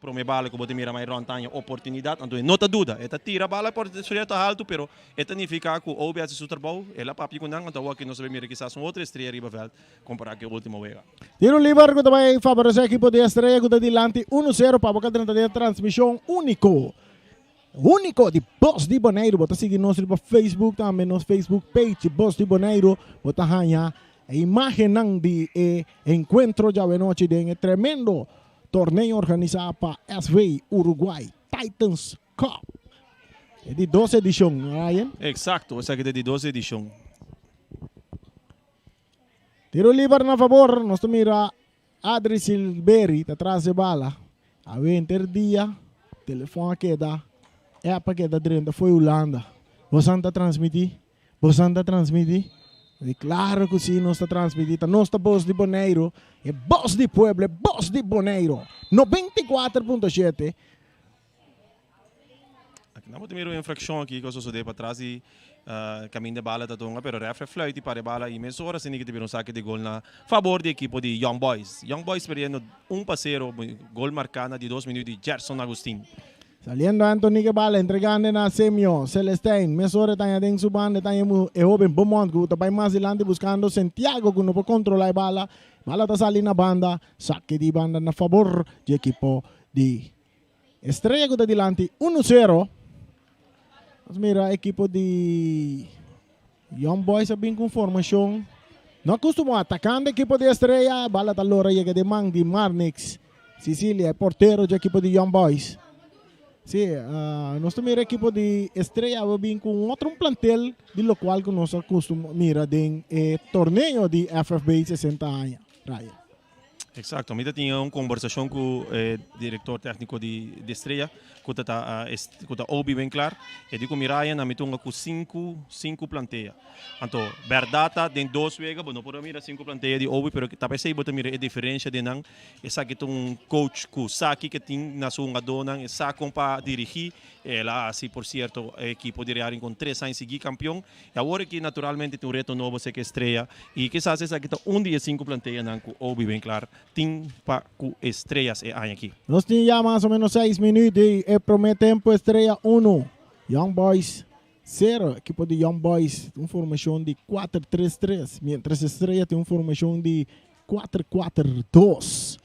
Prome bala ku bo ta mira Myron ta haña oportunidat, anto e no ta duda. E ta tira bala por sierto haltu, pero e ta nifiká ku Obi hasi su trabou, el a papia ku nan, anto awor aki nos ta bay mira kisas un otro Estrella riba vèlt kompará ku e último wega. Tiro liber ku ta bay faboresé ekipo di Estrella ku ta dilanti uno sero pa bo ka drenta den e transmishon úniko úniko di Bos di Boneiru. Bo ta sigui nos riba Facebook tambe, nos Facebook page Bos di Boneiru. Bo ta haña e imágennan di e enkuentro djawe nochi den e tremendo torneo organisá pa SV Uruguay Titans Cup. E di dos edishon, Ryan? Eksakto, esaki ta e di dos edishon. Tiro liber na fabor, nos ta mira Adri Silberi ta tras e bala. Awe henter dia telefon a keda, app a keda drenta fo'i Hulanda. Bosan ta transmití? Bosan ta transmití? Di klaro ku si nos ta transmití, ta nos ta Bos di Boneiru, e bos di pueblo, e bos di Boneiru. 94.7. Aki nan bo ta mira un infraccion aki cu a sosode patras di caminda bala ta tunga, pero ref a fluit y para e bala y mesora asina ki ta bira un saque di gol na fabor di ekipo di Young Boys. Young Boys perdiendo 1-0, gol marca na di dos minuut di Gerson Agustin. Saliendo Anthony ke bala entregando na Semio Celestijn, mesora ta haña den su banda ta haña e hoben Beaumont cu ta bay mas dilanti buscando Santiago cu no por controla e bala. Bala ta sali na banda, saque di banda na fabor di ekipo di Estrella cu ta dilanti 1-0. Nos mira ekipo di Young Boys a bin cu un formacion no acostumado. Atacando ekipo di Estrella, bala ta lora yega den man di Marnix Sicilia, e portero di ekipo di Young Boys. Si, nos ta mira ekipo di Estrella a bin cu un otro plantel di locual cu nos a acostumado mira den e torneo di FFB 60 aña. Ryan. Exacto, mi ta tin un conversacion cu e director tecnico di di Estrella cu ta ta cu ta Obi Winklaar. E di cu mi Ryan a mi tunga cu sinku sinku plantea. Anto berdad ta den dos wega bo no por a mira sinku plantea di Obi pero ta pesey bo ta mira e diferencia den nan. Esaki ta un coach cu sa kico tin na su hungadornan, e sa con pa dirigi. El a haci por cierto e ekipo di Real Rincon tres aña sigui campeon. Y awor aki naturalmente tin un reto nobo serka Estrella y kisas esaki ta un di e sinku planteanan ku Obi Winklaar tin pa ku Estrellas e aña aki. Nos tin ya mas o menos seis minuut di e prome tempo Estrella uno, Young Boys sero. Ekipo di Young Boys un formacion di kuater tres tres, mientras Estrella tin un formacion di kuater kuater dos.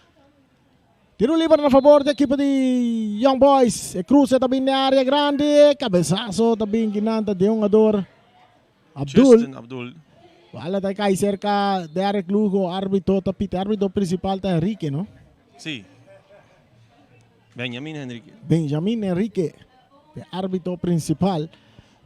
Tiro liber na fabor di ekipo di Young Boys. E cruce ta bin den area grandi. Cabezazo ta bin kinanta di hungador Abdul. Justin Abdul. Bala ta cay cerca Derek Lugo. Arbitro ta pita. Arbitro principal ta Enrique, no? Si. Benjamin Enrique. Benjamin Enrique, e arbitro principal.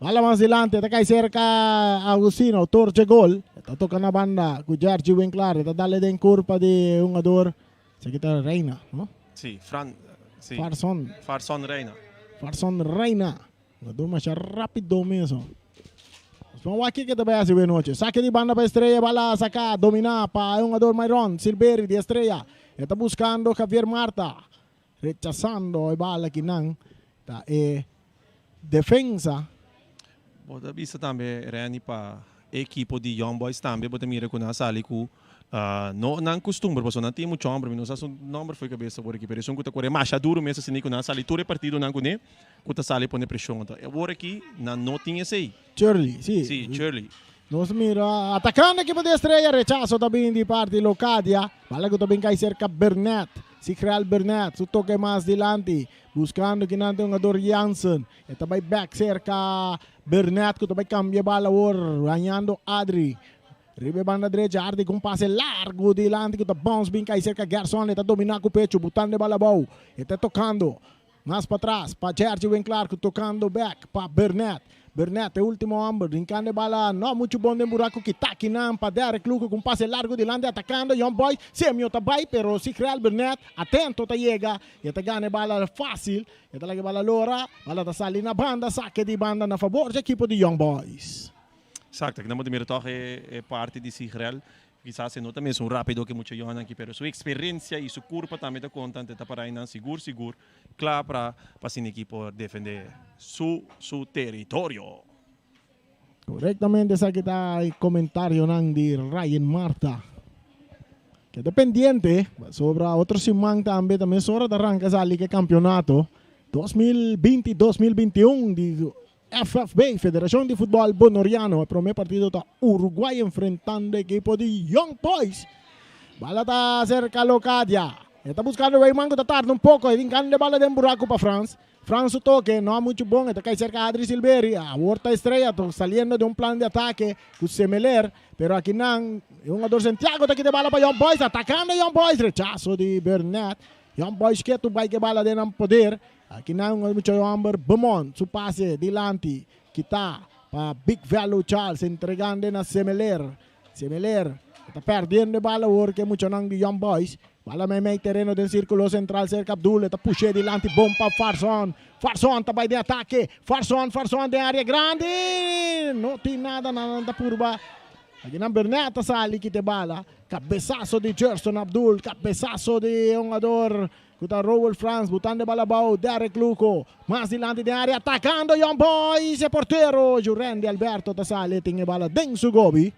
Bala mas dilanti, ta cay cerca Agustino, autor dje gol. Ta toca na banda cu Jergy Winklaar. Ta dale den curpa di hungador. Esaki ta Reina, no? Sí, Fran, sí. Farson. Farson Reina. Farson Reina. Jugador masha rápido meso. Nos vamos wak kiko ta bai hasi we noche. Sake di banda pa Estrella, bala saka, domina pa e jugador Myron Silveri di Estrella. E ta buscando Javier Marta. Rechasando e bala kinan ta e defensa. Bo ta bisa tambe Renny pa e ekipo di Young Boys tambe bo ta mira ku nan a sali ku no nan kustumber pasobra nan tin muchu hòmber mi no sa su nòmber fo'i kabesa awor aki pero esun ku ta kore masha duru mes asina ku nan a sali tur e partidonan kuné ku ta sali pone preshon anto awor aki nan no tin esei. Shirley, si. Si, Shirley. Nos mira atacando ekipo di Estrella, rechazo ta bin di parti Locadia. Bala ku ta bin kai serka Burnett. Sigrel Burnett, su toke mas dilanti, buscando kinan tin hungador Jansen. E ta bai bek serka Burnett ku ta bai cambia e bala awor, hañando Adri. Riba e banda drecha, Adri ku un pase largo dilanti ku ta bounce bin kai serka Gerson. E ta domina ku pecho, butando e bala abou. E ta tocando. Mas patras pa Jergy Winklaar cu tocando bek pa Burnett. Burnett e ultimo homber brincando e bala no mucho bon den buraco kita kinan pa Derrick Lugo cu un pase largo dilanti atacando Young Boys. Semio ta bay pero Sigrel Burnett atento ta yega y e ta gana e bala facil. E ta laga e bala lora. Bala ta sali na banda sake di banda na fabor dje ekipo di Young Boys. Exacto, aki nan bo ta mira toch e parti di Sigrel. Kisas e no ta mesun rápido ke mucha yonan aki, pero su eksperensia i su kurpa tambe ta konta, ante ta para einan sigur sigur kla pra pa asina eki por defendé su su teritorio. Korektamente esaki ta e komentarionan di Ryan Marta. Keda pendiente, sobra otro siman tambe ta mesora ta ranka sali ku e kampeonato 2020, 2021 di FFB, Federashon di Futbòl Bonoriano. E promé partido ta Uruguay enfrentando ekipo di Young Boys. Bala ta serka Locadia. E ta buskando Weyman ku ta tarda un poko. E rinkando e bala den buraku pa Frans. Frans su toke no a muchu bon. E ta kai serka Adri Silveri. Awor ta Estrella saliendo den un plan di atake ku Semeler. Pero akinan e hungador Santiago ta kita e bala pa Young Boys. Atakando Young Boys. Rechaso di Burnett. Young Boys ketu bai ku e bala den nan poder. Akinan un mucha homber Beaumont su pase dilanti kita pa Big Velo Charles entregando na Semeler. Semeler ta perdiendo e bala awor ku e muchanan di Young Boys. Bala meimei tereno den sirkulo sentral serka Abdul e ta push'é dilanti bon pa Farson. Farson ta bai den atake. Farson, Farson den area grandi. No tin nada, nan ta purba. Akinan Burnett ta sali kita e bala. Kabesaso di Gerson Abdul, kabesaso di e hungador Ku ta Roel Frans butando e bal abou, Derrick Luco mas dilanti den area atakando Young Boys, e portero Jurendi Alberto ta sali e tin e bala den su gobi.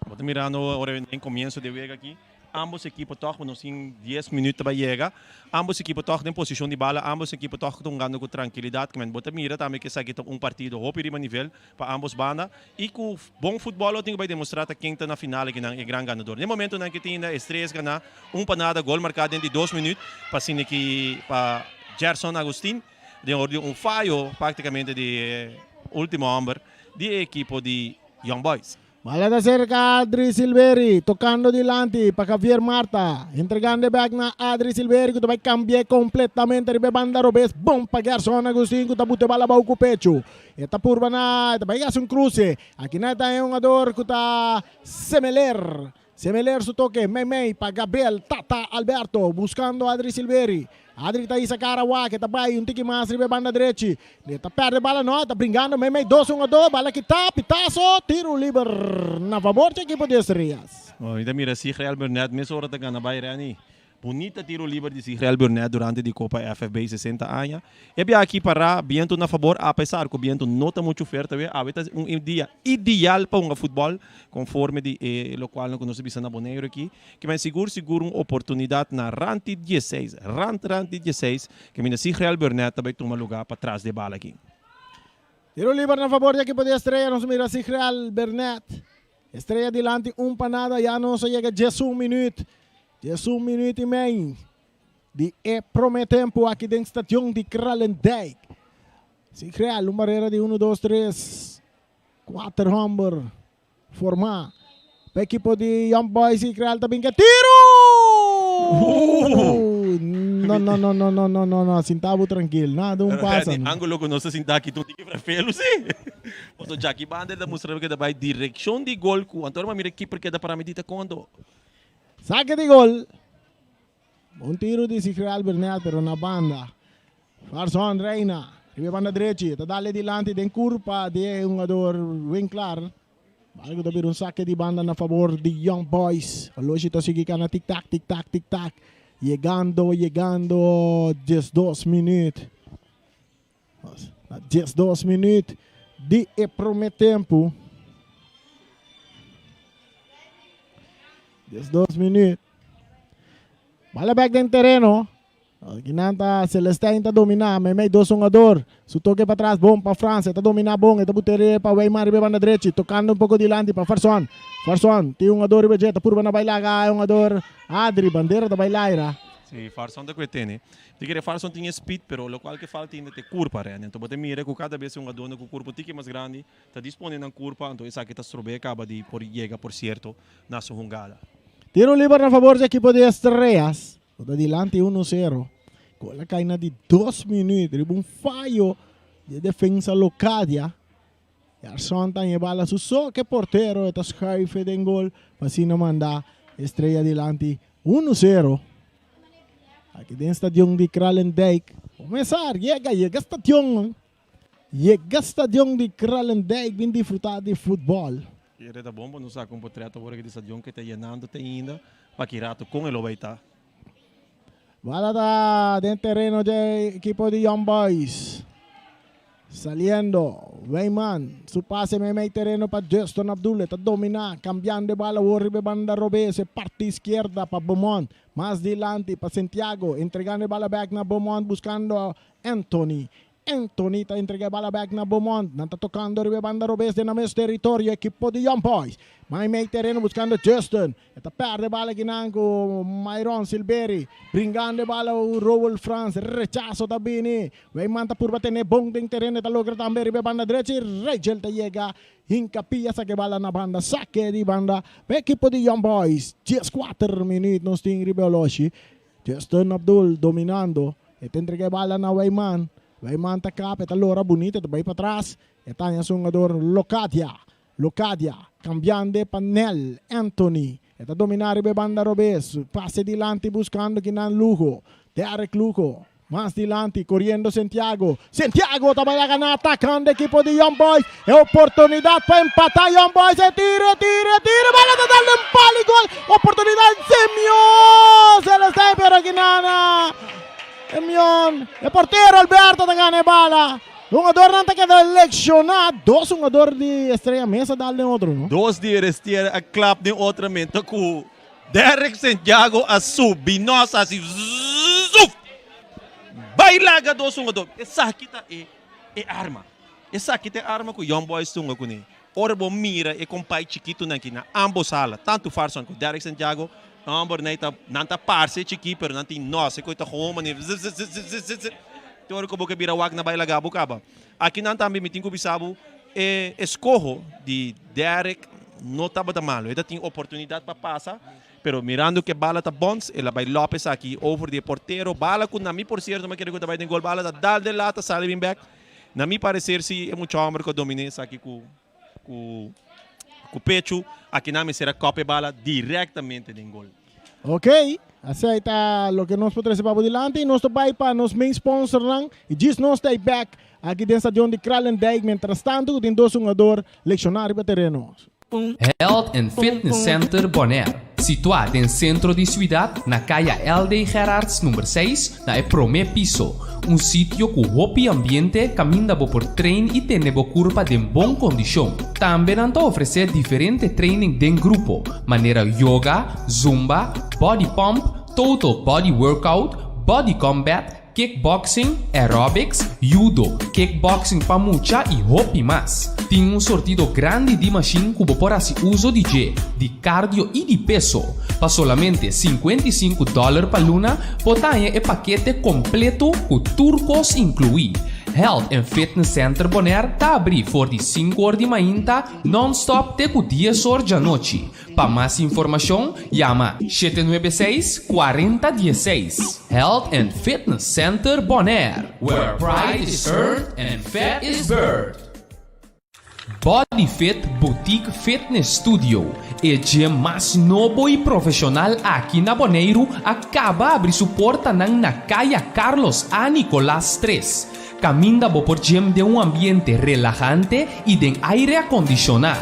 Bo ta mirando ora den comienzo di e wega aki, ambos ekipo tog, nos tin dies minuut ta bai yega, ambos ekipo tog den posicion di bala, ambos ekipo tog ta hungando cu trankilidad, bo ta mira tambe cu esaki ta un partido hopi riba nivel pa ambos banda y cu bon futbol lo tin cu bay demostra ta ken ta na final akinan e gran ganador. Den momentonan ki tin e Estrellas gana un pa nada gol marca den di dos minuut pa asina ki pa Gerson Agustin den orde di un fayo practicamente di e ultimo homber di e ekipo di Young Boys. Bala ta serka Adri Silveri, tokando dilanti pa Javier Marta, entregando e bek na Adri Silveri ku ta bai kambi'é kompletamente riba e banda robes, bon pa Gerson Agustin ku ta buta e bala abou ku pechu. E ta purba na, e ta bai hasi un kruse. Aki na e ta e hungador ku ta Semeler. Semeler su toke meimei pa Gabriel Tata Alberto buskando Adri Silveri. Adri ta hisa kara wak, e ta bai un tiki mas riba e banda drechi. E ta perde bala no, e ta bringando meimei dos hungador, bala kita, pitaso, tiro liber na fabor dje ekipo di Estrellas. Mi ta mira si Real Burnett mesora ta gana bai Renny. Bunita tiro liber di Sigrel Burnett durante di Copa FFB 60 aña. E bia aki pará bientu na fabor apesar ku bientu no ta muchu fuerte awe. Awe ta un dia ideal pa hunga futbòl konforme di e lokualnan ku nos a bisa na Boneiru aki. Ke men sigur sigur un oportunidat na rant di dieseis, rant rant di dieseis, kaminda Sigrel Burnett ta bai tuma lugá pa tras di e bala aki. Tiro liber na fabor di ekipo di Estrella nos mira Sigrel Burnett. Estrella dilanti un pa nada ya nos a yega 11 minuut. 11 minuut y mei di e prome tempo aki den stadion di Kralendijk. Sigreal, un barera di 1, 2, 3, 4 homber forma. Pa ekipo di Young Boys, Sigreal ta bin ke tiro! No, no, no, no, no, no, no, no, sinta bo trankil, nada un pasa. Di ángulo ku nos ta sinta aki ta un tiki frafelu si. Pasobra Jackie Bander ta mustra ku ta bai direkshon di gol ku anto ora mi mira e keeper keda para mi di ta kondo. Sake di gol. Bon tiro di Sigreal Bernal pero na banda. Farson Reina riba e banda drechi ta dale dilanti den curpa di e hungador Winklar. Bal cu ta bira un sake di banda na favor di Young Boys. Oloshi ta sigui cana tik tak tik tak tik tak. Yegando yegando 12 minuut. Na 12 minuut di e prome tempo. 12 minuut. Bala bek den tereno. Kinan ta Celestijn ta domina. Meimei dos hungador. Su toque pa tras bon pa Frans. Ta domina bon. Ta butere pa Weimar riba banda drechi. Tocando un poco dilanti pa Farson. Farson tin hungador riba dje. Ta purba na bailaga hungador Adri. Bandera ta bailaira. Si, Farson ta kue tene. Ti kere Farson tin e speed, pero lokual ke falta ainda ta e kurpa, Rene. Anto bo ta mira ku kada bes e hungadónan ku kurpa un tiki mas grandi ta dispone nan kurpa, anto esaki ta strob'é kaba di por yega por sierto na su hungada. Tiro liber na fabor di ekipo di Estrellas, ku ta dilanti uno sero. Gol a kai na di dos minuut riba un fayo di e defensa Locadia. Gerson ta ñe bala su so ke portero e ta schuif e den gol pa asina manda Estrella dilanti uno sero. Aki den stadion di Kralendijk. Comenzar, yega, yega stadion. Yega stadion di Kralendijk bin disfruta di futbol. Kere ta bon pa nos saca un potret awor aki di stadion ke ta yenando te ainda pa ki rato con e lo bay ta. Bala ta den tereno dje ekipo di Young Boys. Saliendo, Weyman, su pase meimei tereno pa Justin Abdul, e ta domina, cambiando e bala awor riba e banda robes, e parti izquierda pa Beaumont, mas dilanti pa Santiago, entregando e bala bek na Beaumont buscando Anthony. Anthony ta entrega e bala bek na Beaumont, nan ta tocando riba e banda robes den nan mes territorio, ekipo di Young Boys. Meimei tereno buscando Justin, E ta perde bala akinan ku Myron Silberi. Bringando e bala Roel Frans. Rechaso ta bini. Weyman ta purba tene bon den tereno. E ta logra tambe riba e banda drechi. Rachel ta yega. Hinka pia saka e bala na banda. Sake di banda pa e ekipo di Young Boys. 14 minuut nos tin riba e oloshi. Justin Abdul dominando. E ta entrega e bala na Weyman. Weyman ta kap. E ta lora bunita. E ta bai patras. E ta haña su hungador Locadia. Locadia, cambiando pa Nel Anthony. E ta domina riba e banda robes. Pase dilanti buscando kinan Lugo. Derek Lugo. Mas dilanti coriendo Santiago. Santiago ta bay a gana atacando ekipo di Young Boys. E oportunidad pa empata Young Boys. E tira, e tira, e tira. Bala ta dal den palo y gol. Oportunidad Simeon Celestijn pero kinan Simeon. E portero Alberto ta gana e bala. Hungadornan ta keda lekshoná. Dos hungador di Estrella mes a dal den otro, no? Dos di Erestier a klap den otro mento ku Derrick Santiago a subi nos hasi zuf! Bai laga dos hungador. Esaki ta e e arma. Esaki ta e arma ku Young Boys ta hunga kuné. Ora bo mira e kompai chikitunan aki na ambos hala, tantu Farson ku Derrick Santiago, e hòmbernan ei ta nan ta parse chikí pero nan tin nos. E kos ta gewoon manera zip zip zip zip zip zip zip. Te ora ku bo ke bira wak na bai laga bo kaba. Aki nan tambe mi tin ku bisa bo e eskoho di Derrick no tabata malu. E ta tin oportunidat pa pasa, pero mirando ku e bala ta bòns, el a bai lòp esaki over di e portero. Bala ku na mi por sierto mi a kere ku ta bai den gol. Bala ta dal den lata sali bin bèk. Na mi parecer si e mucha homber cu a domine esaki cu cu cu pechu, akinan mester a cop e bala directamente den gol. Ok, asei ta loke nos por trece pa bo dilanti. Nos ta bay pa nos main sponsornan y djis nos ta ey back aki den stadion di Kralendijk. Mientras tanto cu tin dos hungador lecciona riba tereno. Health and Fitness Center Bonaire, situá den sentro di siudat na Kaya LD. Gerards number seis na e promé piso. Un sitio ku hopi ambiente kaminda bo por train i tene bo kurpa den bon kondishon. Tambe nan ta ofresé diferente training den grupo, manera yoga, zumba, body pump, total body workout, body combat, Kickboxing, aerobics, judo, kickboxing pa mucha y hopi mas. Tin un sortido grandi di mashin cu bo por haci uzo di dje, di cardio y di peso. Pa solamente 55 dollar pa luna bo ta haña e pakete completo cu tur cos inclui. Health and Fitness Center Bonaire ta abri for di sinku or di mainta non-stop te cu dies or djanochi. Pa mas informashon yama 796 40 16. Health and Fitness Center Bonaire, where pride is earned and fat is burned. Body Fit Boutique Fitness Studio, e gym mas nobo y profesional aki na Boneiru a caba abri su portanan na Caya Carlos A. Nicolaas 3, caminda bo por gym den un ambiente relahante y den aire acondiciona.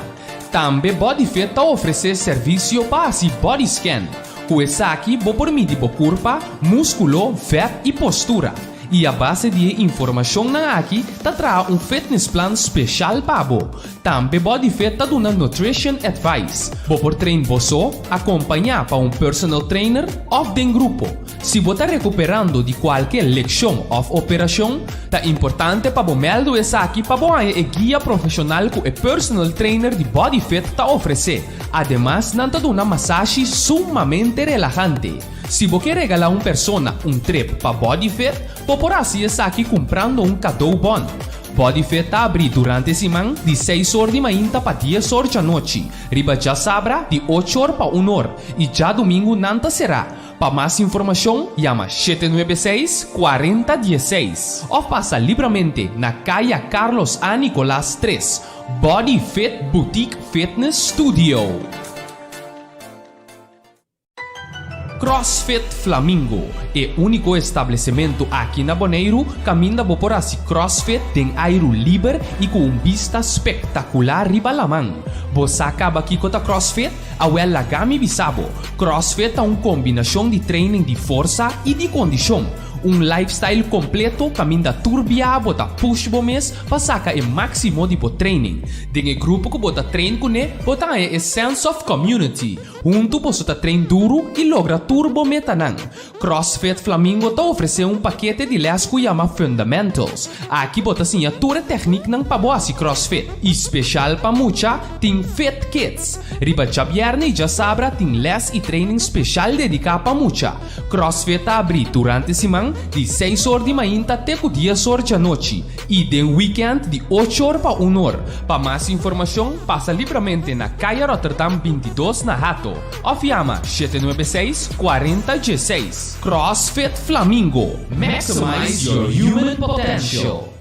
Tambe Bodyfit ta ofresé servisio pa hasi body scan. Ku esaki bo por midi bo kurpa, múskulo, vèt i postura. I a base di e informashonnan aki ta traha un fitness plan speshal pa bo. Tambe Bodyfit ta duna nutrition advice. Bo por train bo so, akompañá pa un personal trainer òf den grupo. Si bo ta rekuperando di kualke lekshon òf operashon, ta importante pa bo mèldu esaki pa bo haña e guia profeshonal ku e personal trainer di BodyFit ta ofresé. Ademas nan ta duna masashi sumamente relahante. Si bo ke regalá un persona un trip pa BodyFit, bo por hasi esaki kumprando un kadou bon. BodyFit ta abrí durante siman di seis or di mainta pa dies or djanochi, riba djasabra di ocho or pa un or i djadumingu nan ta será. Pa mas informashon yama 796 40 16 òf pasa libramente na Kaya Carlos A. Nicolaas 3, Body Fit Boutique Fitness Studio. CrossFit Flamingo, e úniko establesementu aki na Boneiru kaminda bo por hasi CrossFit den airu liber i ku un bista spektakular riba laman. Bo sa kaba kiko ta CrossFit? Awel laga mi bisa bo, CrossFit ta un kombinashon di training di forsa i di kondishon. Un lifestyle kompleto kaminda tur bia bo ta push bo mes pa saka e máksimo di bo training. Den e grupo ku bo ta train kuné bo ta haña e sense of community. Huntu boso ta train duru i logra tur bo metanan. CrossFit Flamingo ta ofresé un pakete di lès ku yama Fundamentals. Aki bo ta siña tur e tèkniknan pa bo hasi CrossFit. I speshal pa mucha tin Fit Kids. Riba djabièrnè i djasabra tin lès i training speshal dediká pa mucha. CrossFit ta abrí durante siman di seis or di mainta te ku dies or djanochi i den wikènt di ocho or pa un or. Pa mas informashon pasa libramente na Kaya Rotterdam 22 na Hato òf yama 796 40 16. CrossFit Flamingo, Maximize your human potential!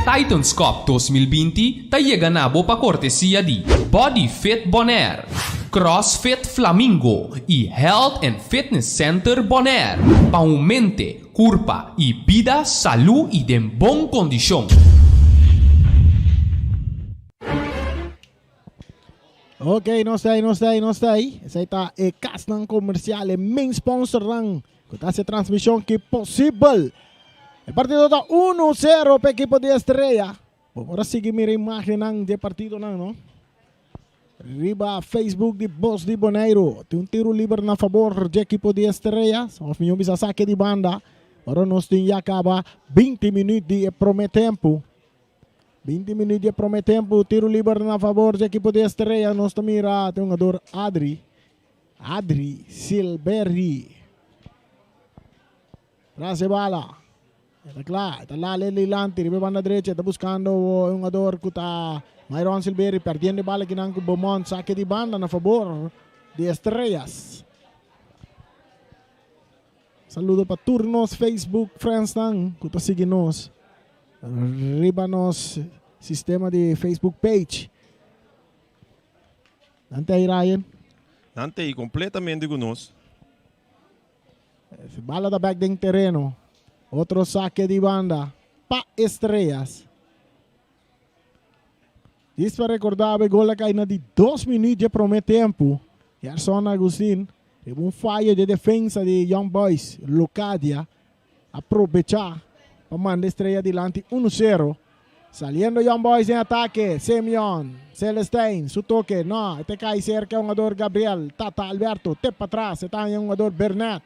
Titans Cup 2020 ta yega na bo pa kortesia di Body Fit Bonaire, CrossFit Flamingo i Health and Fitness Center Bonaire pa un mente, kurpa i bida salú i den bon kondishon. Ok, nos ta ahí, nos ta ahí, nos ta ahí. Esei ta e kasnan komersial, e main sponsornan ku ta hasi e transmishon ki posibel. E partido ta 1-0 pa ekipo di Estrella. Bo por a sigui mira imágennan di e partidonan, no? Riba Facebook di Bos di Boneiru. Tin un tiru liber na fabor di ekipo di Estrella. Of mihó bisa sake di banda. Ora nos tin ya kaba 20 minüt di e promé tempu. 20 minuut di e prome tempo, tiro liber na favor di ekipo di Estrella. Nos ta mira te hungador Adri. Adri Silberry. Tras e bala. Eta kla, eta lale dilanti, riba banda derecha, eta buscando e hungador ku ta Myron Silberry, perdiendo e bala kinan ku Beaumont, saque di banda na favor di Estrellas. Saludo pa tur nos Facebook friendsnan ku ta sigui nos riba nos sistema di Facebook page. Nan ta ei, Ryan? Nan ta ei completamente ku nos. Bala ta bek den tereno. Otro sake di banda pa Estrellas. Djis pa rekordá bo e gol a kai na di dos minüt dje promé tempu. Gerson Agustin riba un fayo dje defensa di Young Boys Locadia a probechá pa manda Estrella dilanti unu sero. Saliendo Young Boys den atake, Simeon Celestein su toke no, e ta kai serka e hungador Gabriel Tata Alberto te patras e ta haña e hungador Bernet.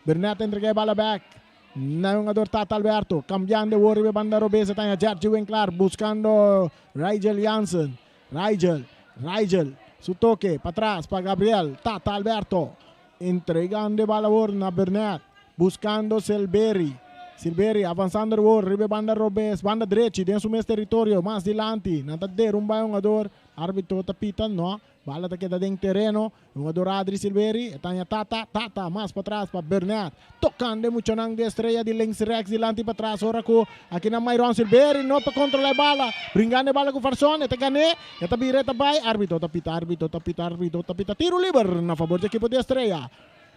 Bernet ta entrega e bala bek. Na e hungador Tata Alberto, cambiando e wor riba e banda robes e ta haña Jergy Winklaar buscando Rigel Jansen. Rigel, Rigel, su toke patras pa Gabriel, Tata Alberto entregando e bal awor na Burnett, buscando Silbery. Silbery avanzando e wor riba e banda robes, banda drechi den su mes territorio, mas dilanti, nan ta derumba e hungador, arbitro ta pita no. Bala ta keda den tereno. Hungador Adri Silveri, e taña Tata, Tata mas patras pa Burnett. Tocando e muchanan di Estrella di links rechts dilanti patras ora cu aki na Myron Silveri no ta controla e bala. Bringando e bala cu Farson, e ta gane, e ta bira e ta bay. Arbitro ta pita, arbitro ta pita, arbitro ta pita. Tiro liber na fabor di ekipo di Estrella.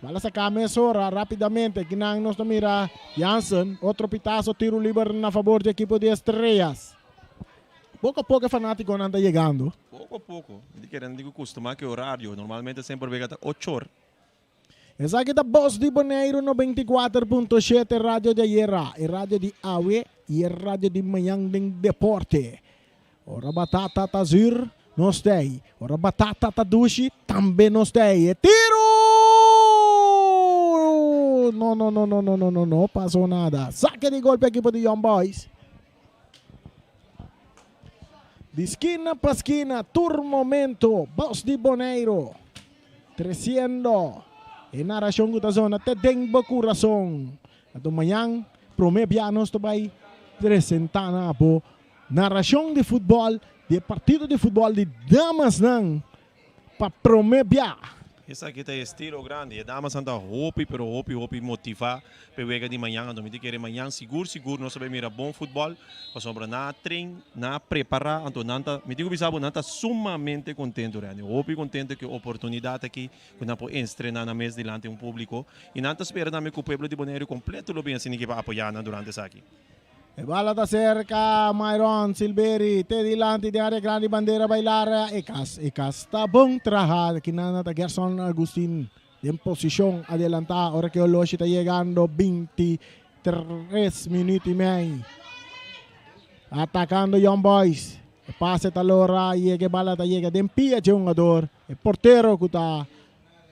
Bala saca mesora rapidamente. Akinan nos ta mira Jansen, otro pitazo, tiro liber na fabor di ekipo di Estrellas. Poco a poco e fanaticonan ta yegando. Poco a poco. Mi ta kere nan tin cu custuma cu e horario. Normalmente semper wega ta ocho or. Esaki ta Bos di Boneiru 94.7 radio di ayera, e radio di awe y e radio di mañan den deporte. Ora batata ta zuur, nos t'ey. Ora batata ta dushi, tambe nos t'ey. E tiro! No, no, no, no, no, no, no, no pasó nada. Sake di gol pa ekipo di Young Boys. Di skina pa skina tur momento Bos di Boneiru tresiendo e narashon ku ta zona te den bo kurason. Anto mañan prome bia nos ta bai presenta na bo narashon di futbòl di e partido di futbòl di damasnan pa prome bia. Esaki ta e estilo grandi. E damasnan ta hopi pero hopi hopi motiva pa e wega di mañan. Anto mi ta kere mañan sigur sigur nos ta bay mira bon futbol pasobra nan a train, nan a prepara anto nan ta, mi tin ku bisa bo nan ta sumamente contento Randy. Hopi contento ku e oportunidad aki ku nan por entrena nan mes dilanti un publico y nan ta spera tambe ku pueblo di Boneiru completo lo bin asina aki pa apoya nan durante esaki. E bala ta serka Myron Silberi te dilanti den area grandi bandera bai lara e kas e kas ta bon traha kinan ta Gerson Agustin. Den posishon adelantá ora ku e oloshi ta yegando 23 minüt i mei. Atakando Young Boys. E pase ta lora yega e bala ta yega den pia dje hungador. E portero ku ta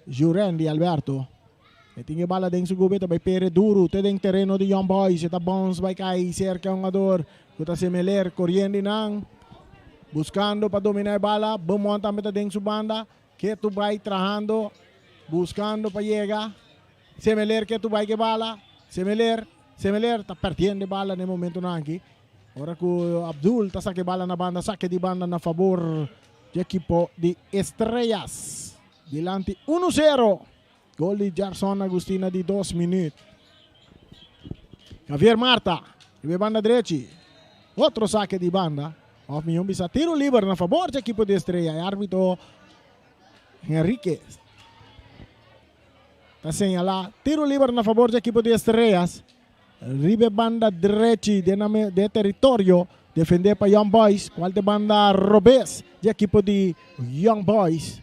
Jurendi Alberto. E tin e bala den su gubeta bai pere duru te den tereno di Young Boys. E ta bounce bai kai serka e hungador ku ta Semeler koriendo nan. Buskando pa domina e bala. Beaumont tambe ta den su banda. Ketu bai trahando, buskando pa yega. Semeler ketu bai ke bala. Semeler, Semeler ta perdiendo e bala na e momentonan aki. Ora ku Abdul ta saka e bala na banda, sake di banda na fabor di ekipo di Estrellas. Dilanti uno sero. Gol di Gerson Agustina di dos minuut. Javier Marta riba e banda drechi. Otro sake di banda. Of mion bisa tiro liber na fabor di ekipo di Estrella. E arbitro Henriquez ta señala tiro liber na fabor di ekipo di Estrellas. Riba e banda drechi den de teritorio defende pa Young Boys. Cual ta e banda robes di ekipo di Young Boys.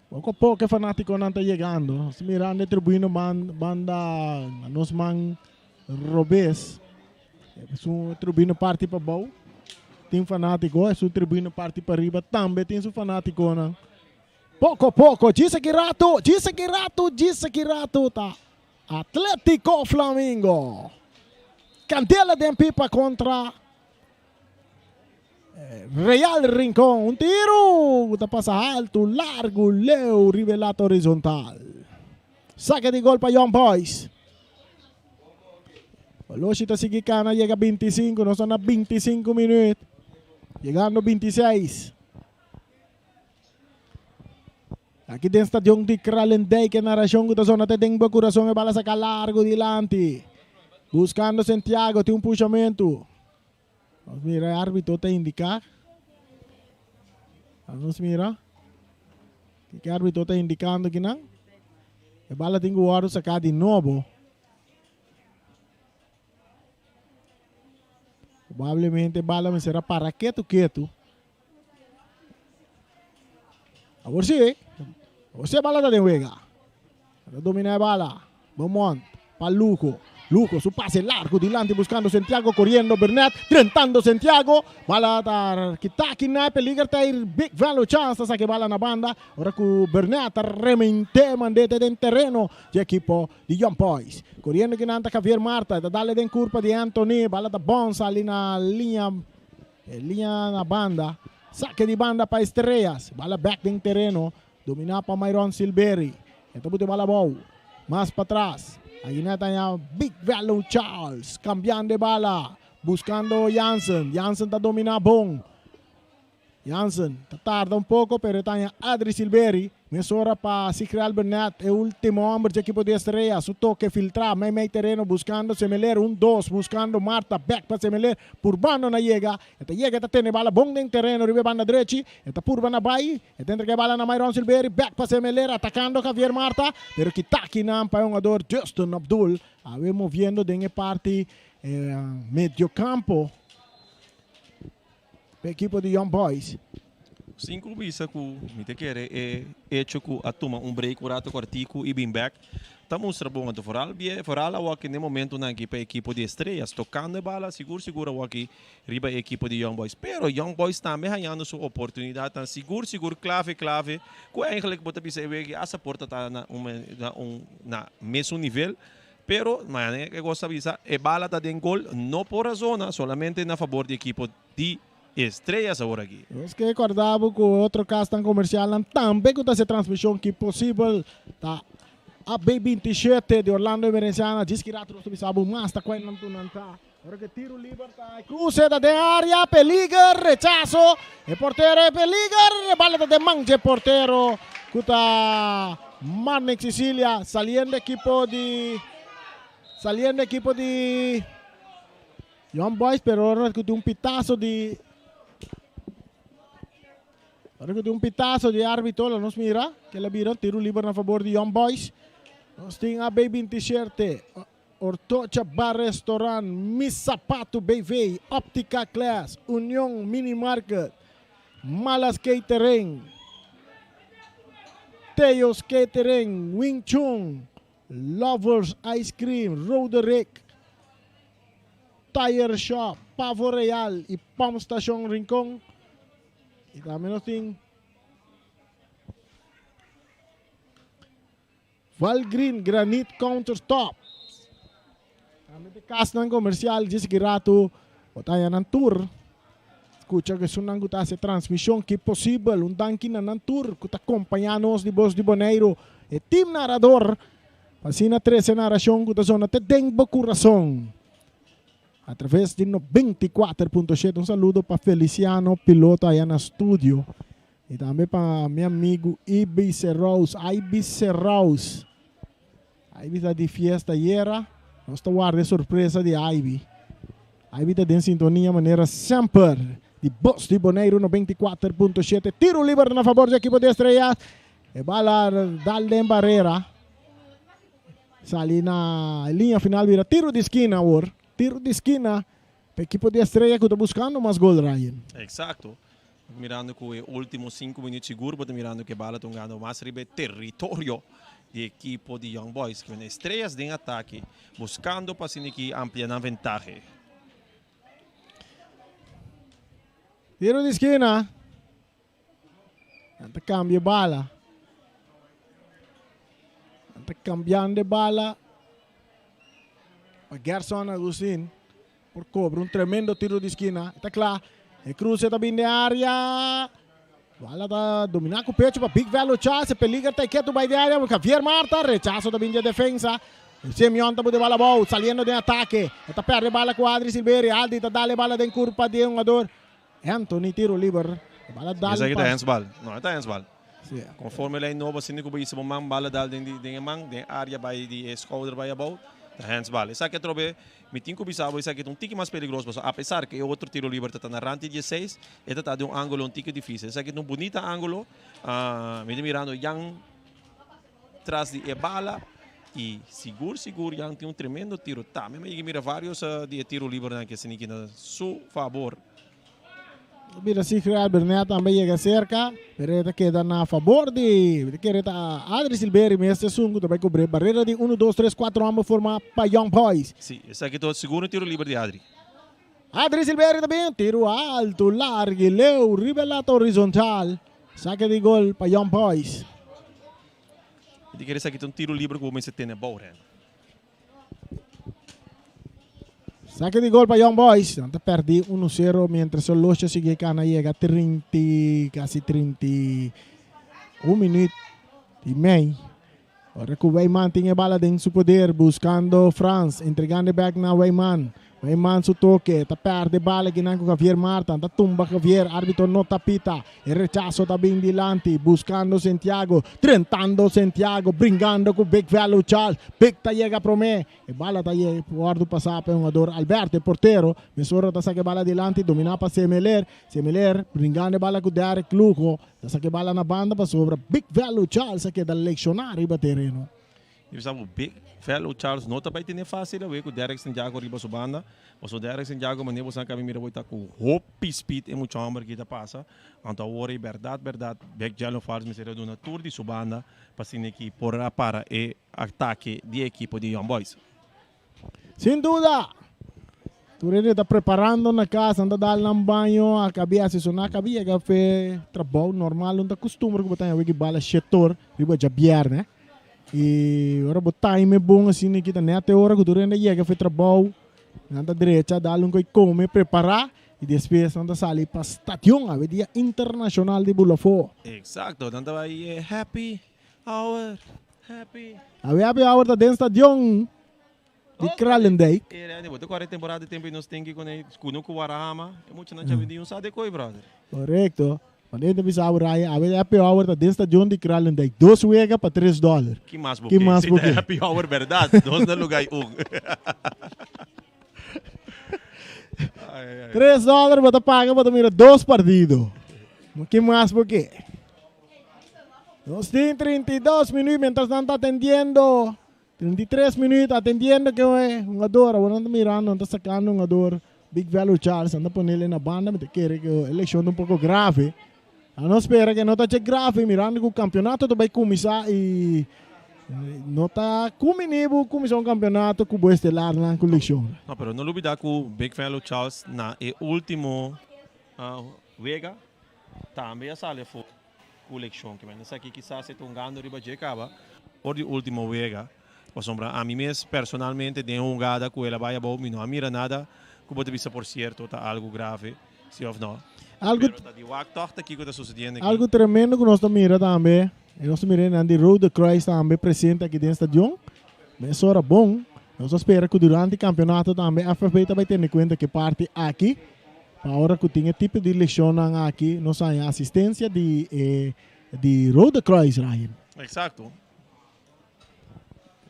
Poco a poco e fanaticonan ta yegando. Nos ta mirando e tribuna banda na nos man robes. Esun tribuna parti pabou tin fanatico, esun tribuna parti pariba tambe tin su fanaticonan. Poco a poco, djis aki rato, djis aki rato, djis aki rato ta Atletico Flamingo. Candela den pipa contra Real Rincon, un tiru ku ta pasa haltu, largu, leu riba e lata horizontal. Sake di gol pa Young Boys. Oloshi ta sigui kana yega 25, nos ta na 25 minuut. Yegando 26. Aki den stadion di Kralendijk e narashon ku ta sona te den bo kurason e bala saka largu dilanti. Buskando Santiago tin un pushamentu. Nos mira e arbitro ta indica. Nos mira. Kiko e arbitro ta indicando kinan? E bala tin ku wòrdu saká di nobo. Probablemente e bala mester a para ketu ketu. Awor si, awor si e bala ta den wega. Ta domina e bala. Beaumont pa Luco. Luco su pase largo dilanti buscando Santiago coriendo Burnett drentando Santiago. Bala ta kita aki na peliger ta ir big value chance ta saki bala na banda. Ora cu Burnett ta remente mandete den tereno di ekipo di Young Boys. Coriendo kinan ta Javier Marta ta dale den curpa di Anthony. Bala ta bon sali na liña e liña na banda. Sake di banda pa Estrellas. Bala back den tereno. Dominá pa Myron Silbery. E ta buta e bala abou. Mas patras. Aguinet ta haña Big Velo Charles. Kambiando e bala. Buskando Jansen. Jansen ta dominá bon. Jansen ta tarda un poko pero e ta haña Adri Silbery. Mesora pa Sigrel Burnett, e ultimo homber dje ekipo di Estrella. Su toke filtrá meimei tereno buskando Semeler. Un dos buskando Marta. Bek pa Semeler. Purbando na yega. E ta yega e ta tene e bala bon den tereno riba e banda drechi. E ta purba na bai. E ta entrega e bala na Myron Silbery. Bek pa Semeler atakando Javier Marta. Pero kita kinan pa e hungador Justin Abdul. Awe moviendo den e parti mediocampo pa e ekipo di Young Boys. Sin ku bisa ku mi ta kere e echo ku a tuma un break un rato kòrtiku i bin bèk ta mustra bon. Anto foral bie foral awor den momentunan aki pa e ekipo di Estrellas tokando e bala sigur sigur awor aki riba e ekipo di Young Boys. Pero Young Boys tambe hañando su oportunidatnan sigur sigur klave klave ku eigenlijk bo ta bisa e wega hasta por ta ta na un na un na mesun nivel. Pero mañana e kos ta bisa e bala ta den gol no por a zona solamente na fabor di ekipo di Estrellas awor aki. Nos ke korda bo ku otro kasnan komersialnan tambe ku ta hasi transmishon ki posibel ta AB 27 di Orlando Emerenciana. Djis ki rato nos ta bisa bo mas ta kua nan tur nan ta. Ora ku e tiro liber ta kruse ta den area, peliger, rechaso, e portero e peliger, e bala ta den man dje portero ku ta Marnix Cecilia saliendo ekipo di saliendo ekipo di Young Boys pero ora ku tin un pitaso di ora ku tin un pitaso di arbitro la nos mira ke la bira tiro liber na fabor di Young Boys. Nos tin AB 27 Ortocha Bar Restaurant, Mi Sapatu BV, Optica Class, Union Mini Market, Malas Catering. Teo's Catering, Wing Chun, Lovers Ice Cream, Roderick, Tire Shop, Pavo Real y Pump Station Rincon. Y tambe nos tin Valgreen Granite Countertop. Tambe te kasnan komersial djis ki ratu bo ta haña nan tur. Skucha ku esunnan ku ta hasi e transmishon ki posibel. Un danki na nan tur ku ta kompañá nos di Bos di Boneiru, e tim narador, pa asina trese narashon ku ta zona te den bo kurason. A traves di 94.7 un saludo pa Feliciano piloto aya na studio y tambe pa mi amigo Ibi Serous, Ibi Serous. Ibi ta di fiesta ayera, nos ta warda e sorpresa di Ibi. Ibi ta den sintonia manera semper di Bos di Boneiru 94.7. Tiro liber na fabor di ekipo di Estrellas. E bala dal den barera. Sali na liña final bira tiro di skina awor. Tiro di skina pa ekipo di Estrella ku ta buskando mas gol, Ryan. Eksakto. Mirando ku e ultimo sinku minuut sigur bo ta mirando ku e bala ta hungando mas riba e teritorio di ekipo di Young Boys. Kimen Estrellas den atake buskando pa asina ki amplia nan ventahe. Tiro di skina. Nan ta cambia bala. Nan ta cambiando e bala pa Gerson Agustin por cobra un tremendo tiro di esquina. Ta cla. E cruce ta bin den area. Bala ta domina cu pecho pa Big Velo Charles. E peliger ta ketu bay den area. Javier Marta. Rechazo ta bin di e defensa. Simeon ta bute bala abou. Saliendo den atake. E ta perde bala cu Adri Silveri. Aldi ta dale bala den curpa di e hungador. Anthony tiro liber. E bala dal Esaki ta pa. handsbal. No, e ta handsbal. Sí. Conforme ley nobo asina cu bo hisa bo man bala dal den di den e man, den area bay di e schouder bay abou, ta handsbal. Esaki atrobe mi tin cu bisa bo esaki ta un tiki mas peligroso pasobra apesar cu e otro tiro liber ta ta na rand di dieseis, e ta ta den un angulo un tiki dificil. Esaki ta un bunita angulo. Mi ta mirando Jan tras di e bala y sigur sigur Jan tin un tremendo tiro. Tambe mi a yega mira varios di e tiro libernan ke esaki na su fabor. Mira si Gerard Bernet tambe yega cerca, pero e ta keda na fabor di, mi ta kere ta Adri Silveri mes esun cu ta bay cubre barrera di uno, dos, tres, cuatro homber forma pa Young Boys. Si, esaki ta sigur un tiro liber di Adri. Adri Silveri ta bin, tiro alto, largo y leu riba e lata horizontal. Sake di gol pa Young Boys. Mi ta kere esaki ta un tiro liber ku bo mester tene bou, Ren. Sake di gol pa Young Boys. Nan ta perdi uno sero mientras Solosha sigui kana yega trinta, kasi 31 minuut y mei. Ora ku Wijman tin e bala den su poder buskando Frans, entregando e bek na Wijman. Wijman su toke, ta perde bala kinan ku Javier Marta, ta tumba Javier, arbitro no ta pita. E rechaso ta bin dilanti, buskando Santiago, drentando Santiago, bringando ku Big Velo Charles. Big ta yega prome, e bala ta wòrdu pasá pa e hungador Alberto, e portero. Mesora ta saka e bala dilanti, dominá pa Semeler. Semeler bringando e bala ku Derrick Lugo. Ta saka e bala na banda pasobra Big Velo Charles a keda lekshoná riba tereno. Mi bisa bo Big Velo Charles no ta bai tene fásil awe ku Derrick Santiago riba su banda. Pasobra Derrick Santiago manera bo sa kaba mira bo ta ku hopi speed e mucha hòmber aki ta pasa. Anto awor e bèrdat bèrdat Big Velo Charles mester a duna tur di su banda pa asina ki por a para e atake di e ekipo di Young Boys. Sin duda! Tur hende ta preparando na cas, nan ta dal nan baño, a cabi haci su nan a cabi yega fe trabou normal, un ta custumber cu bo ta haña wiki bala shetor riba djabierne. Y ora bo time bon asina aki ta net e ora cu tur hende a yega fe trabou, nan ta drecha dal un coi come, prepara y despues nan ta sali pa stadion, awe dia internacional di Bulafó. Exacto, nan ta bay e happy hour, happy. Awe happy hour ta den stadion di Kralendijk. E Randy, bo ta kore temporada di tempo i nos tin ki kone kuno ku Warahama, e muchanan cha bini un sa de koi, brother. Korekto. Wanneer ta bisa bo Ryan, awe happy hour ta den stadion di Kralendijk. Dos wega pa tres dòler. Ki mas bo Ki ke? mas Si bo ta ke? happy hour bèrdat, dos na lugá i un. Ai, ai, ai. $3 bo ta paga bo ta mira dos partido. Ki mas bo ke? Nos tin 32 minuut mientras nan ta atendiendo. 33 minuut atendiendo ke e hungador awor nan ta mirando nan ta sacando hungador Big Velo Charles nan ta ponele na banda mi ta kere ke e lesion ta un poco grave. Nos spera ku no ta dje grave, mirando ku kampeonato ta bai kuminsá i no ta kumbiní bo kuminsá un kampeonato ku bo estelarnan ku leshon. No, pero no lubida ku Big Fellow Charles na e ultimo wega tambe a sali afó ku leshon. Kimen esaki kisas e ta hungando riba dje kaba for di ultimo wega, pasobra ami mes personalmente den hungada ku el a bai abou mi no a mira nada ku bo ta bisa por sierto ta algu grave. Si of no? Algo, Pero ta di wak toch ta kiko ta sucediendo aki. Algo tremendo ku nos ta mira tambe, i nos ta mira nan di Rode Kruis tambe presente aki den stadion. Mesora bon. Nos ta spera ku durante kampeonato tambe FFB ta bai tene kuenta ku e parti aki. Pa ora ku tin e tipo di leshonnan aki nos haña asistensia di e di Rode Kruis, Ryan. Exacto.